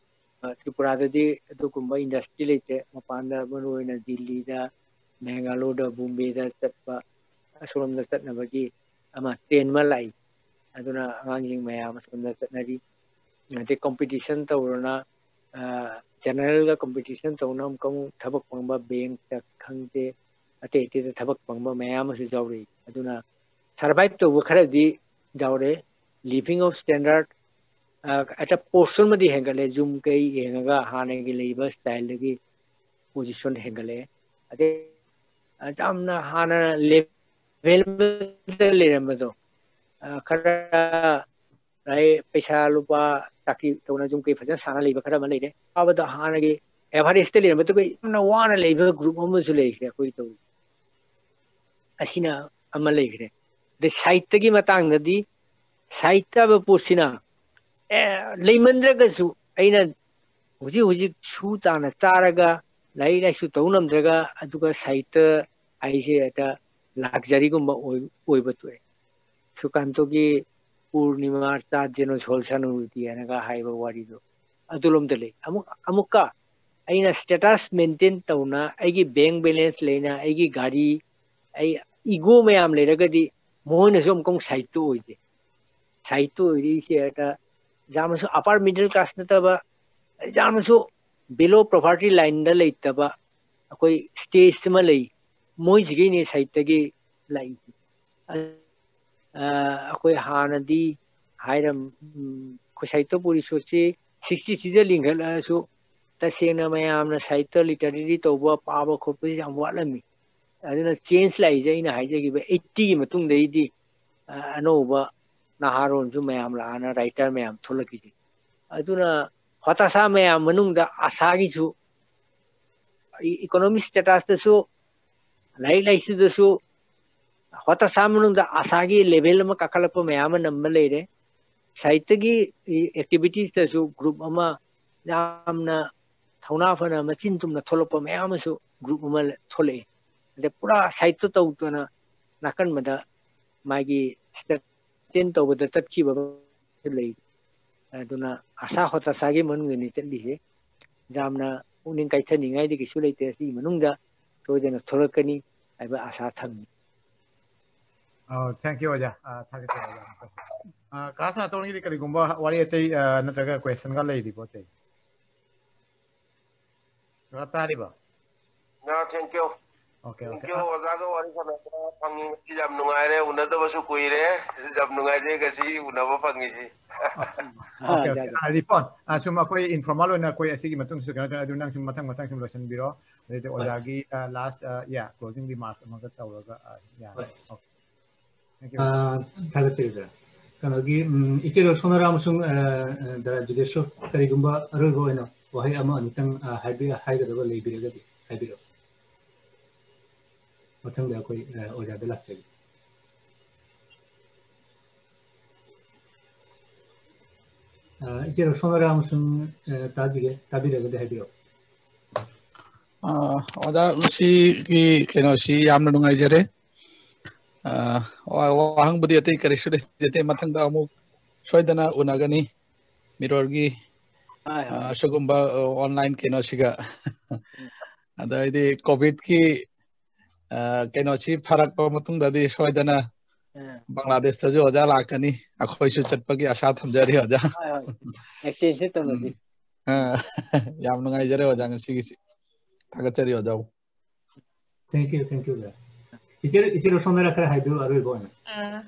ꯑ, ꯇ꯭ꯔꯤꯄꯨꯔꯥꯗꯗꯤ ꯑꯗꯨꯒꯨꯝꯕ industry ꯂꯩꯇꯦ꯫ ꯃꯄꯥꯟꯗ ꯃꯔꯨ ꯑꯣꯏꯅ ꯗꯤꯜꯂꯤꯗ, ꯃꯦꯘꯥꯂꯣꯌꯗ, ꯕꯣꯝꯕꯦꯗ ꯆꯠꯄ, ꯑꯁꯣꯝꯗ ꯆꯠꯅꯕꯒꯤ ꯑꯃ trend ꯑꯃ ꯂꯥꯛꯏ꯫ ꯑꯗꯨꯅ ꯑꯉꯥꯡꯁꯤꯡ ꯃꯌꯥꯝ ꯑꯁꯣꯝꯗ ꯆꯠꯅꯔꯤ꯫ ꯑꯗꯩ competition ꯇꯧꯔꯅ, ꯑ, ꯖꯦꯅꯔꯦꯜꯒ ꯀꯝꯄꯤꯇꯤꯁꯟ ꯇꯧꯅ ꯑꯃꯨꯛꯀ ꯑꯃꯨꯛ ꯊꯕꯛ ꯐꯪꯕ, ꯕꯦꯡꯛꯇ ꯈꯪꯗꯦ, ꯑꯇꯩ ꯑꯇꯩꯗ ꯊꯕꯛ ꯐꯪꯕ ꯃꯌꯥꯝ ꯑꯃꯁꯨ ꯌꯥꯎꯔꯛꯏ꯫ ꯑꯗꯨꯅ ꯁꯔꯚꯥꯏꯚ ꯇꯧꯕ ꯈꯔꯗꯤ ꯌꯥꯎꯔꯦ꯫ ꯂꯤꯚꯤꯡ ꯑꯣꯐ ꯁ꯭ꯇꯦꯟꯗꯔꯠ ꯑꯦꯠ ꯑ ꯄꯣꯔꯁꯟ ꯑꯃꯗꯤ ꯍꯦꯟꯒꯠꯂꯦ꯫ ꯌꯨꯝ ꯀꯩ ꯌꯦꯡꯉꯒ ꯍꯥꯟꯅꯒꯤ ꯂꯩꯕ ꯁ꯭ꯇꯥꯏꯜꯗꯒꯤ ꯄꯣꯖꯤꯁꯟ ꯍꯦꯟꯒꯠꯂꯛꯑꯦ꯫ ꯑꯗꯩ ꯑ, ꯌꯥꯝꯅ ꯍꯥꯟꯅ ꯂꯦꯚꯦꯜ ꯑꯃꯗ ꯂꯩꯔꯝꯕꯗꯣ, ꯑ, ꯈꯔ ꯂꯥꯏꯔꯤꯛ, ꯄꯩꯁꯥ ꯂꯨꯄꯥ ꯇꯥꯀꯤ ꯇꯧꯅ ꯌꯨꯝ ꯀꯩ ꯐꯖꯅ ꯁꯥꯅ ꯂꯩꯕ ꯈꯔ ꯑꯃ ꯂꯩꯔꯦ꯫ ꯑꯋꯥꯕꯗꯣ ꯍꯥꯟꯅꯒꯤ ꯑꯦꯚꯔꯦꯖꯇ ꯂꯩꯔꯝꯕꯗꯨꯒ ꯌꯥꯝꯅ ꯋꯥꯅ ꯂꯩꯕ ꯒ꯭ꯔꯨꯞ ꯑꯃꯁꯨ ꯂꯩꯈ꯭ꯔꯦ ꯑꯩꯈꯣꯏ ꯇꯧꯔꯤ꯫ ꯑꯁꯤꯅ ꯑꯃ ꯂꯩꯈ꯭ꯔꯦ꯫ ꯑꯗꯩ ꯁꯥꯏꯠꯇꯒꯤ ꯃꯇꯥꯡꯗꯗꯤ, ꯁꯥꯏꯠ ꯍꯥꯏꯕ ꯄꯣꯠꯁꯤꯅ, ꯑꯦ, ꯂꯩꯃꯟꯗ꯭ꯔꯒꯁꯨ ꯑꯩꯅ ꯍꯧꯖꯤꯛ ꯍꯧꯖꯤꯛ ꯁꯨ ꯇꯥꯅ ꯆꯥꯔꯒ ꯂꯥꯏꯔꯤꯛ ꯂꯥꯏꯁꯨ ꯇꯧ ꯉꯝꯗ꯭ꯔꯒ, ꯑꯗꯨꯒ ꯁꯥꯏꯠꯇ ꯑꯩꯁꯦ ꯍꯦꯛꯇ ꯂꯛꯖꯔꯤꯒꯨꯝꯕ ꯑꯣꯏ-, ꯑꯣꯏꯕ ꯊꯣꯛꯑꯦ꯫ ꯁꯨꯀꯥꯟꯇꯣꯒꯤ ꯄꯨꯔꯅꯤꯃꯥ ꯆꯥ ꯖꯦꯅꯣ ꯁꯣꯜ ꯁꯥꯅꯨꯔꯇꯤ ꯍꯥꯏꯅꯒ ꯍꯥꯏꯕ ꯋꯥꯔꯤꯗꯣ ꯑꯗꯨꯂꯣꯝꯗ ꯂꯩ꯫ ꯑꯃꯨꯛ, ꯑꯃꯨꯛꯀ ꯑꯩꯅ ꯁ꯭ꯇꯦꯇꯁ ꯃꯦꯟꯇꯦꯟ ꯇꯧꯅ, ꯑꯩꯒꯤ ꯕꯦꯡꯛ ꯕꯦꯂꯦꯟꯁ ꯂꯩꯅ, ꯑꯩꯒꯤ ꯒꯥꯔꯤ, ꯑꯩ ꯏꯒꯣ ꯃꯌꯥꯝ ꯂꯩꯔꯒꯗꯤ ꯃꯣꯏꯅꯁꯨ ꯑꯃꯨꯛꯀ ꯑꯃꯨꯛ ꯁꯥꯏꯠꯇꯨ ꯑꯣꯏꯗꯦ꯫ ꯁꯥꯏꯠꯇꯨ ꯑꯣꯏꯔꯤꯁꯦ ꯍꯦꯛꯇ ꯌꯥꯝꯅꯁꯨ ꯑꯄꯔ ꯃꯤꯗꯜ ꯀ꯭ꯂꯥꯁ ꯅꯠꯇꯕ, ꯌꯥꯝꯅꯁꯨ ꯕꯤꯂꯣ ꯄ꯭ꯔꯣꯚꯔꯇꯤ ꯂꯥꯏꯟꯗ ꯂꯩꯇꯕ ꯑꯩꯈꯣꯏ ꯁ꯭ꯇꯦꯖ ꯑꯃ ꯂꯩ꯫ ꯃꯣꯏꯁꯤꯒꯤꯅꯦ ꯁꯥꯏꯠꯇꯒꯤ ꯂꯥꯛꯏꯁꯦ꯫ ꯑ, ꯑꯩꯈꯣꯏ ꯍꯥꯟꯅꯗꯤ ꯍꯥꯏꯔꯝ-, ꯎꯝ, ꯑꯩꯈꯣꯏ ꯁꯥꯍꯤꯇ꯭ꯌ ꯄꯣꯔꯤꯁꯣꯠꯁꯤ ꯁꯤꯛꯁꯇꯤ ꯊ꯭ꯔꯤꯗ ꯂꯤꯡꯈꯠꯂꯛꯑꯁꯨ, ꯇꯁꯦꯡꯅ ꯃꯌꯥꯝꯅ ꯁꯥꯍꯤꯇ꯭ꯌ ꯂꯤꯇꯔꯦꯔꯤ ꯇꯧꯕ, ꯄꯥꯕ ꯈꯣꯠꯄꯁꯤ ꯌꯥꯝ ꯋꯥꯠꯂꯝꯃꯤ꯫ ꯑꯗꯨꯅ ꯆꯦꯟꯖ ꯂꯥꯛꯏꯁꯦ ꯑꯩꯅ ꯍꯥꯏꯖꯈꯤꯕ ꯑꯩꯠꯇꯤꯒꯤ ꯃꯇꯨꯡꯗꯩꯗꯤ, ꯑ, ꯑꯅꯧꯕ ꯅꯍꯥꯔꯣꯟꯁꯨ ꯃꯌꯥꯝ ꯂꯥꯛꯑꯅ ꯔꯥꯏꯇꯔ ꯃꯌꯥꯝ ꯊꯣꯛꯂꯛꯈꯤꯁꯦ꯫ ꯑꯗꯨꯅ ꯍꯣꯇꯥꯁꯥ ꯃꯌꯥꯝ ꯃꯅꯨꯡꯗ ꯑꯁꯥꯒꯤꯁꯨ, ꯏ-, ꯏꯀꯣꯅꯣꯃꯤꯛ ꯁ꯭ꯇꯦꯇꯁꯇꯁꯨ, ꯂꯥꯏꯔꯤꯛ ꯂꯥꯏꯁꯨꯗꯁꯨ ꯍꯣꯇꯥꯁꯥ ꯃꯅꯨꯡꯗ ꯑꯁꯥꯒꯤ ꯂꯦꯚꯦꯜ ꯑꯃ ꯀꯥꯈꯠꯂꯛꯄ ꯃꯌꯥꯝ ꯑꯃ ꯅꯝꯕ ꯂꯩꯔꯦ꯫ ꯁꯥꯍꯤꯇ꯭ꯌꯒꯤ ꯑꯦꯛꯇꯤꯚꯤꯇꯤꯁꯇꯁꯨ ꯒ꯭ꯔꯨꯞ ꯑꯃ ꯌꯥꯝꯅ ꯊꯧꯅꯥ ꯐꯅ ꯃꯆꯤꯟ ꯇꯨꯝꯅ ꯊꯣꯛꯂꯛꯄ ꯃꯌꯥꯝ ꯑꯃꯁꯨ ꯒ꯭ꯔꯨꯞ ꯑꯃ ꯊꯣꯛꯂꯛꯏ꯫ ꯑꯗꯩ ꯄꯨꯔꯥ ꯁꯥꯍꯤꯇ꯭ꯌ ꯇꯧꯗꯅ ꯅꯥꯀꯟꯕꯗ ꯃꯥꯒꯤ ꯁ꯭ꯇꯦꯟ ꯇꯧꯕꯗ ꯆꯠꯈꯤꯕ ꯂꯩ꯫ ꯑꯗꯨꯅ ꯑꯁꯥ ꯍꯣꯇꯥꯁꯥꯒꯤ ꯃꯅꯨꯡꯗꯅꯤ ꯆꯠꯂꯤꯁꯦ꯫ ꯌꯥꯝꯅ ꯄꯨꯛꯅꯤꯡ ꯀꯥꯏꯊꯅꯤꯡꯉꯥꯏꯗꯤ ꯀꯩꯁꯨ ꯂꯩꯇꯦ꯫ ꯑꯁꯤꯒꯤ ꯃꯅꯨꯡꯗ ꯁꯣꯏꯗꯅ ꯊꯣꯛꯂꯛꯀꯅꯤ ꯍꯥꯏꯕ ꯑꯁꯥ ꯊꯝꯃꯤ꯫ ꯑꯣ, thank you, ꯑꯣꯖꯥ꯫ ꯑ, ꯊꯥꯒꯠꯆꯔꯤ, ꯑꯣꯖꯥ꯫ ꯑ, ꯀꯥ ꯁꯅꯥꯇꯣꯟꯒꯤꯗꯤ ꯀꯔꯤꯒꯨꯝꯕ ꯋꯥꯔꯤ ꯑꯇꯩ, ꯑ, ꯅꯠꯇ꯭ꯔꯒ ꯀ꯭ꯋꯦꯁꯟꯒ ꯂꯩꯔꯤꯕꯣ ꯑꯇꯩ? ꯈꯔ ꯇꯥꯔꯤꯕꯣ? ꯅ thank you꯫ Okay, Thank okay. you, ꯑꯣꯖꯥꯒ ꯋꯥꯔꯤ ꯁꯥꯟꯅꯕ ꯐꯪꯉꯤ꯫ ꯌꯥꯝ ꯅꯨꯡꯉꯥꯏꯔꯦ, ꯎꯅꯗꯕꯁꯨ ꯀꯨꯏꯔꯦ꯫ ꯌꯥꯝ ꯅꯨꯡꯉꯥꯏꯖꯩ ꯉꯁꯤ ꯎꯅꯕ ꯐꯪꯉꯤꯁꯤ꯫ Okay, okay. ꯑ, ꯔꯤꯄꯣꯟ, ꯑ, ꯁꯨꯝ ꯑꯩꯈꯣꯏ informal ꯑꯣꯏꯅ ꯑꯩꯈꯣꯏ ꯑꯁꯤꯒꯤ ꯃꯇꯨꯡꯁꯨ ꯀꯩꯅꯣ ꯇꯧꯔꯦ, ꯑꯗꯨ ꯅꯪ ꯁꯨꯝ ꯃꯊꯪ ꯃꯊꯪ ꯁꯨꯝ ꯂꯣꯏꯁꯤꯟꯕꯤꯔꯣ꯫ ꯑꯗꯩꯗꯤ ꯑꯣꯖꯥꯒꯤ, ꯑ, last, ꯑ, yeah, closing remarks ꯑꯃꯒ ꯇꯧꯔꯒ, ꯑ, ꯌꯥꯔꯦ꯫ ꯍꯣꯏ꯫ Okay. Thank you. ꯑ, ꯊꯥꯒꯠꯆꯔꯤ ꯗꯥ꯫ ꯀꯩꯅꯣꯒꯤ, ꯎꯝ, ꯏꯆꯦ ꯔꯣꯁꯣꯅꯥꯔꯥ ꯑꯃꯁꯨꯡ, ꯑ, ꯑ, ꯗꯥ ꯖꯨꯒꯦꯁꯣꯔ, ꯀꯔꯤꯒꯨꯝꯕ ꯑꯔꯣꯏꯕ ꯑꯣꯏꯅ ꯋꯥꯍꯩ ꯑꯃ ꯑꯅꯤꯇꯪ, ꯑ, ꯍꯥꯏꯕꯤ-, ꯍꯥꯏꯒꯗꯕ ꯂꯩꯕꯤꯔꯒꯗꯤ ꯍꯥꯏꯕꯤꯔꯛꯑꯣ꯫ ꯃꯊꯪꯗ ꯑꯩꯈꯣꯏ, ꯑ, ꯑꯣꯖꯥꯗ ꯂꯥꯛꯆꯒꯦ꯫ ꯑ, ꯏꯆꯦ ꯔꯣꯁꯣꯅꯥꯔꯥ ꯑꯃꯁꯨꯡ, ꯑ, ꯇꯥꯖꯤꯒꯦ, ꯇꯥꯕꯤꯔꯒꯗꯤ ꯍꯥꯏꯕꯤꯔꯛꯑꯣ꯫ ꯑ, ꯑꯣꯖꯥ, ꯉꯁꯤꯒꯤ ꯀꯩꯅꯣꯁꯤ ꯌꯥꯝꯅ ꯅꯨꯡꯉꯥꯏꯖꯔꯦ꯫ ꯑ, ꯋꯥ-, ꯋꯥꯍꯪꯕꯨꯗꯤ ꯑꯇꯩ ꯀꯔꯤꯁꯨ ꯂꯩꯖꯗꯦ꯫ ꯃꯊꯪꯗ ꯑꯃꯨꯛ ꯁꯣꯏꯗꯅ ꯎꯅꯒꯅꯤ꯫ ꯃꯤꯔꯣꯔꯒꯤ, ꯍꯣꯏ, ꯑ, ꯍꯣꯏ꯫ ꯑꯁꯤꯒꯨꯝꯕ, ꯑ, online ꯀꯩꯅꯣꯁꯤꯒ꯫ ꯑꯗ ꯑꯩꯗꯤ COVIDꯀꯤ, ꯑ, ꯀꯩꯅꯣꯁꯤ ꯐꯔꯛꯄ ꯃꯇꯨꯡꯗꯗꯤ ꯁꯣꯏꯗꯅ ꯑ, ꯕꯪꯒ꯭ꯂꯥꯗꯦꯁꯇꯁꯨ ꯑꯣꯖꯥ ꯂꯥꯛꯀꯅꯤ꯫ ꯑꯩꯈꯣꯏꯁꯨ ꯆꯠꯄꯒꯤ ꯑꯁꯥ ꯊꯝꯖꯔꯤ ꯑꯣꯖꯥ꯫ ꯍꯣꯏ, ꯍꯣꯏ꯫ Exchangeꯁꯨ ꯇꯧꯅꯁꯤ꯫ ꯎꯝ꯫ ꯑ, ꯌꯥꯝ ꯅꯨꯡꯉꯥꯏꯖꯔꯦ ꯑꯣꯖꯥ ꯉꯁꯤꯒꯤꯁꯤ꯫ ꯊꯥꯒꯠꯆꯔꯤ ꯑꯣꯖꯥꯕꯨ꯫ Thank you, thank you, sir. ꯏꯆꯦ, ꯏꯆꯦ ꯔꯣꯁꯣꯅꯥꯔꯥ ꯈꯔ ꯍꯥꯏꯕꯤꯌꯨ ꯑꯔꯣꯏꯕ ꯑꯣꯏꯅ꯫ ꯑꯥ,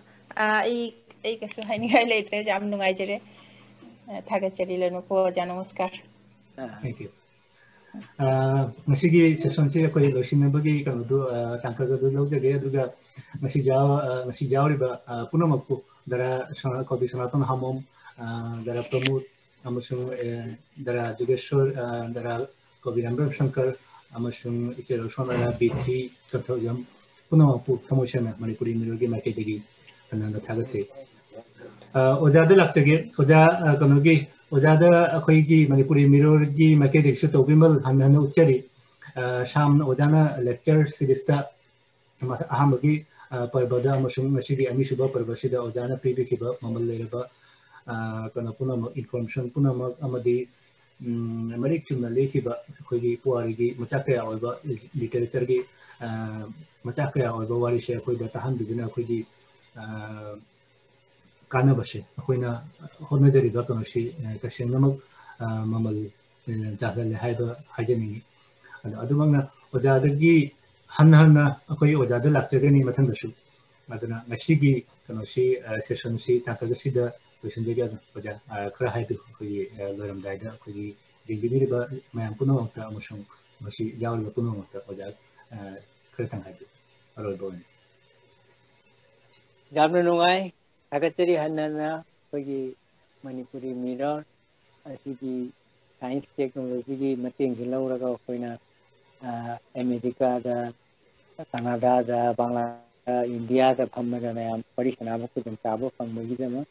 ꯑꯥ, ꯑꯩ, ꯑꯩ ꯀꯩꯁꯨ ꯍꯥꯏꯅꯤꯡꯉꯥꯏ ꯂꯩꯇ꯭ꯔꯦ, ꯌꯥꯝ ꯅꯨꯡꯉꯥꯏꯖꯔꯦ꯫ ꯑ, ꯊꯥꯒꯠꯆꯔꯤ, ꯂꯣꯏꯅꯃꯛꯄꯨ ꯑꯣꯖꯥ, ꯅꯃꯁꯀꯥꯔ꯫ ꯑ, Thank you. ꯑ, ꯉꯁꯤꯒꯤ sessionꯁꯤ ꯑꯩꯈꯣꯏ ꯂꯣꯏꯁꯤꯟꯅꯕꯒꯤ ꯀꯩꯅꯣꯗꯨ, ꯑ, ꯇꯥꯡꯀꯛ ꯑꯗꯨ ꯂꯧꯖꯒꯦ꯫ ꯑꯗꯨꯒ ꯉꯁꯤ ꯌꯥꯎ-, ꯑ, ꯉꯁꯤ ꯌꯥꯎꯔꯤꯕ, ꯑ, ꯄꯨꯝꯅꯃꯛꯄꯨ ꯗꯥꯔꯥ ꯁꯅꯥ-, ꯀꯣꯕꯤ ꯁꯅꯥꯇꯣꯟ ꯍꯥꯃꯣꯝ, ꯑ, ꯗꯥꯔꯥ ꯄ꯭ꯔꯃꯣꯗ ꯑꯃꯁꯨꯡ, ꯑ, ꯗꯥꯔꯥ ꯖꯨꯒꯦꯁꯣꯔ, ꯑ, ꯗꯥꯔꯥ ꯀꯣꯕꯤ ꯔꯥꯝꯕ꯭ꯔꯝ ꯁꯪꯀꯔ ꯑꯃꯁꯨꯡ ꯏꯆꯦ ꯔꯣꯁꯣꯅꯥꯔꯥ ꯕꯤꯊꯤ ꯀꯟꯊꯧꯖꯝ ꯄꯨꯝꯅꯃꯛꯄꯨ ꯊꯃꯣꯏ ꯁꯦꯡꯅ ꯃꯅꯤꯄꯨꯔꯤ ꯃꯤꯔꯣꯜꯒꯤ ꯃꯥꯏꯀꯩꯗꯒꯤ ꯍꯟꯅ ꯍꯟꯅ ꯊꯥꯒꯠꯆꯩ꯫ ꯑ, ꯑꯣꯖꯥꯗ ꯂꯥꯛꯆꯒꯦ꯫ ꯑꯣꯖꯥ, ꯑ, ꯀꯩꯅꯣꯒꯤ, ꯑꯣꯖꯥꯗ ꯑꯩꯈꯣꯏꯒꯤ ꯃꯅꯤꯄꯨꯔꯤ ꯃꯤꯔꯣꯜꯒꯤ ꯃꯥꯏꯀꯩꯗꯒꯤꯁꯨ ꯇꯧꯕꯤꯃꯜ ꯍꯟꯅ ꯍꯟꯅ ꯎꯠꯆꯔꯤ꯫ ꯑ, ꯁꯥꯝꯅ ꯑꯣꯖꯥꯅ lecture series ꯇ ꯑꯍꯥꯟꯕꯒꯤ, ꯑ, ꯄꯔꯕꯗ ꯑꯃꯁꯨꯡ ꯉꯁꯤꯒꯤ ꯑꯅꯤꯁꯨꯕ ꯄꯔꯕꯁꯤꯗ ꯑꯣꯖꯥꯅ ꯄꯤꯕꯤꯈꯤꯕ ꯃꯃꯜ ꯂꯩꯔꯕ, ꯑ, ꯀꯩꯅꯣ ꯄꯨꯝꯅꯃꯛ, information ꯄꯨꯝꯅꯃꯛ ꯑꯃꯗꯤ, ꯎꯝ, ꯃꯔꯤꯛ ꯆꯨꯝꯅ ꯂꯦꯞꯈꯤꯕ ꯑꯩꯈꯣꯏꯒꯤ ꯄꯨꯋꯥꯔꯤꯒꯤ ꯃꯆꯥꯛ ꯀꯌꯥ ꯑꯣꯏꯕ, literature ꯒꯤ, ꯑ, ꯃꯆꯥꯛ ꯀꯌꯥ ꯑꯣꯏꯕ ꯋꯥꯔꯤꯁꯦ ꯑꯩꯈꯣꯏꯗ ꯇꯥꯍꯟꯕꯤꯗꯨꯅ ꯑꯩꯈꯣꯏꯒꯤ, ꯑ, ꯀꯥꯟꯅꯕꯁꯦ ꯑꯩꯈꯣꯏꯅ ꯍꯣꯠꯅꯖꯔꯤꯕ ꯀꯩꯅꯣꯁꯤ, ꯑ, ꯇꯁꯦꯡꯅꯃꯛ, ꯑ, ꯃꯃꯜ, ꯑ, ꯆꯥꯍꯜꯂꯦ ꯍꯥꯏꯕ ꯍꯥꯏꯖꯅꯤꯡꯉꯤ꯫ ꯑꯗꯣ ꯑꯗꯨꯃꯛꯅ ꯑꯣꯖꯥꯗꯒꯤ ꯍꯟꯅ ꯍꯟꯅ ꯑꯩꯈꯣꯏ ꯑꯣꯖꯥꯗ ꯂꯥꯛꯆꯒꯅꯤ ꯃꯊꯪꯗꯁꯨ꯫ ꯑꯗꯨꯅ ꯉꯁꯤꯒꯤ ꯀꯩꯅꯣꯁꯤ, session ꯁꯤ ꯇꯥꯡꯀꯛ ꯑꯁꯤꯗ ꯂꯣꯏꯁꯤꯟꯖꯒꯦ꯫ ꯑꯗꯨꯝ ꯑꯣꯖꯥ, ꯈꯔ ꯍꯥꯏꯕꯤꯌꯨ, ꯑꯩꯈꯣꯏꯒꯤ ꯂꯣꯏꯔꯝꯗꯥꯏꯗ ꯑꯩꯈꯣꯏꯒꯤ ꯌꯦꯡꯕꯤꯕꯤꯔꯤꯕ ꯃꯌꯥꯝ ꯄꯨꯝꯅꯃꯛꯇ ꯑꯃꯁꯨꯡ ꯃꯁꯤ ꯌꯥꯎꯔꯤꯕ ꯄꯨꯝꯅꯃꯛꯇ ꯑꯣꯖꯥ ꯈꯔꯇꯪ ꯍꯥꯏꯕꯤꯌꯨ ꯑꯔꯣꯏꯕ ꯑꯣꯏꯅ꯫ ꯌꯥꯝꯅ ꯅꯨꯡꯉꯥꯏ꯫ ꯊꯥꯒꯠꯆꯔꯤ ꯍꯟꯅ ꯍꯟꯅ ꯑꯩꯈꯣꯏꯒꯤ ꯃꯅꯤꯄꯨꯔꯤ ꯃꯤꯔꯣꯜ ꯑꯁꯤꯒꯤ ꯁꯥꯏꯟꯁ ꯇꯦꯛꯅꯣꯂꯣꯖꯤꯒꯤ ꯃꯇꯦꯡꯁꯤ ꯂꯧꯔꯒ ꯑꯩꯈꯣꯏꯅ ꯑꯃꯦꯔꯤꯀꯥꯗ, ꯀꯅꯥꯗꯥꯗ, ꯕꯪꯂꯥꯗ, ꯏꯟꯗꯤꯌꯥꯗ ꯐꯝꯃꯒ ꯃꯌꯥꯝ ꯋꯥꯔꯤ ꯁꯥꯟꯅꯕ ꯈꯨꯗꯣꯡꯆꯥꯕ ꯐꯪꯕꯒꯤꯗꯃꯛ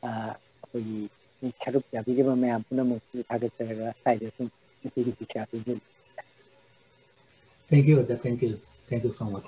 ꯑꯩꯈꯣꯏꯒꯤ ꯁꯔꯨꯛ ꯌꯥꯕꯤꯔꯤꯕ ꯃꯌꯥꯝ ꯄꯨꯝꯅꯃꯛꯄꯨ ꯊꯥꯒꯠꯆꯔꯒ ꯁ꯭ꯋꯥꯏꯗ ꯁꯨꯝ ꯉꯁꯤꯒꯤ ꯁꯤꯁꯥ ꯄꯤꯖꯔꯤ꯫ Thank you, Oja. Thank you. Thank you so much.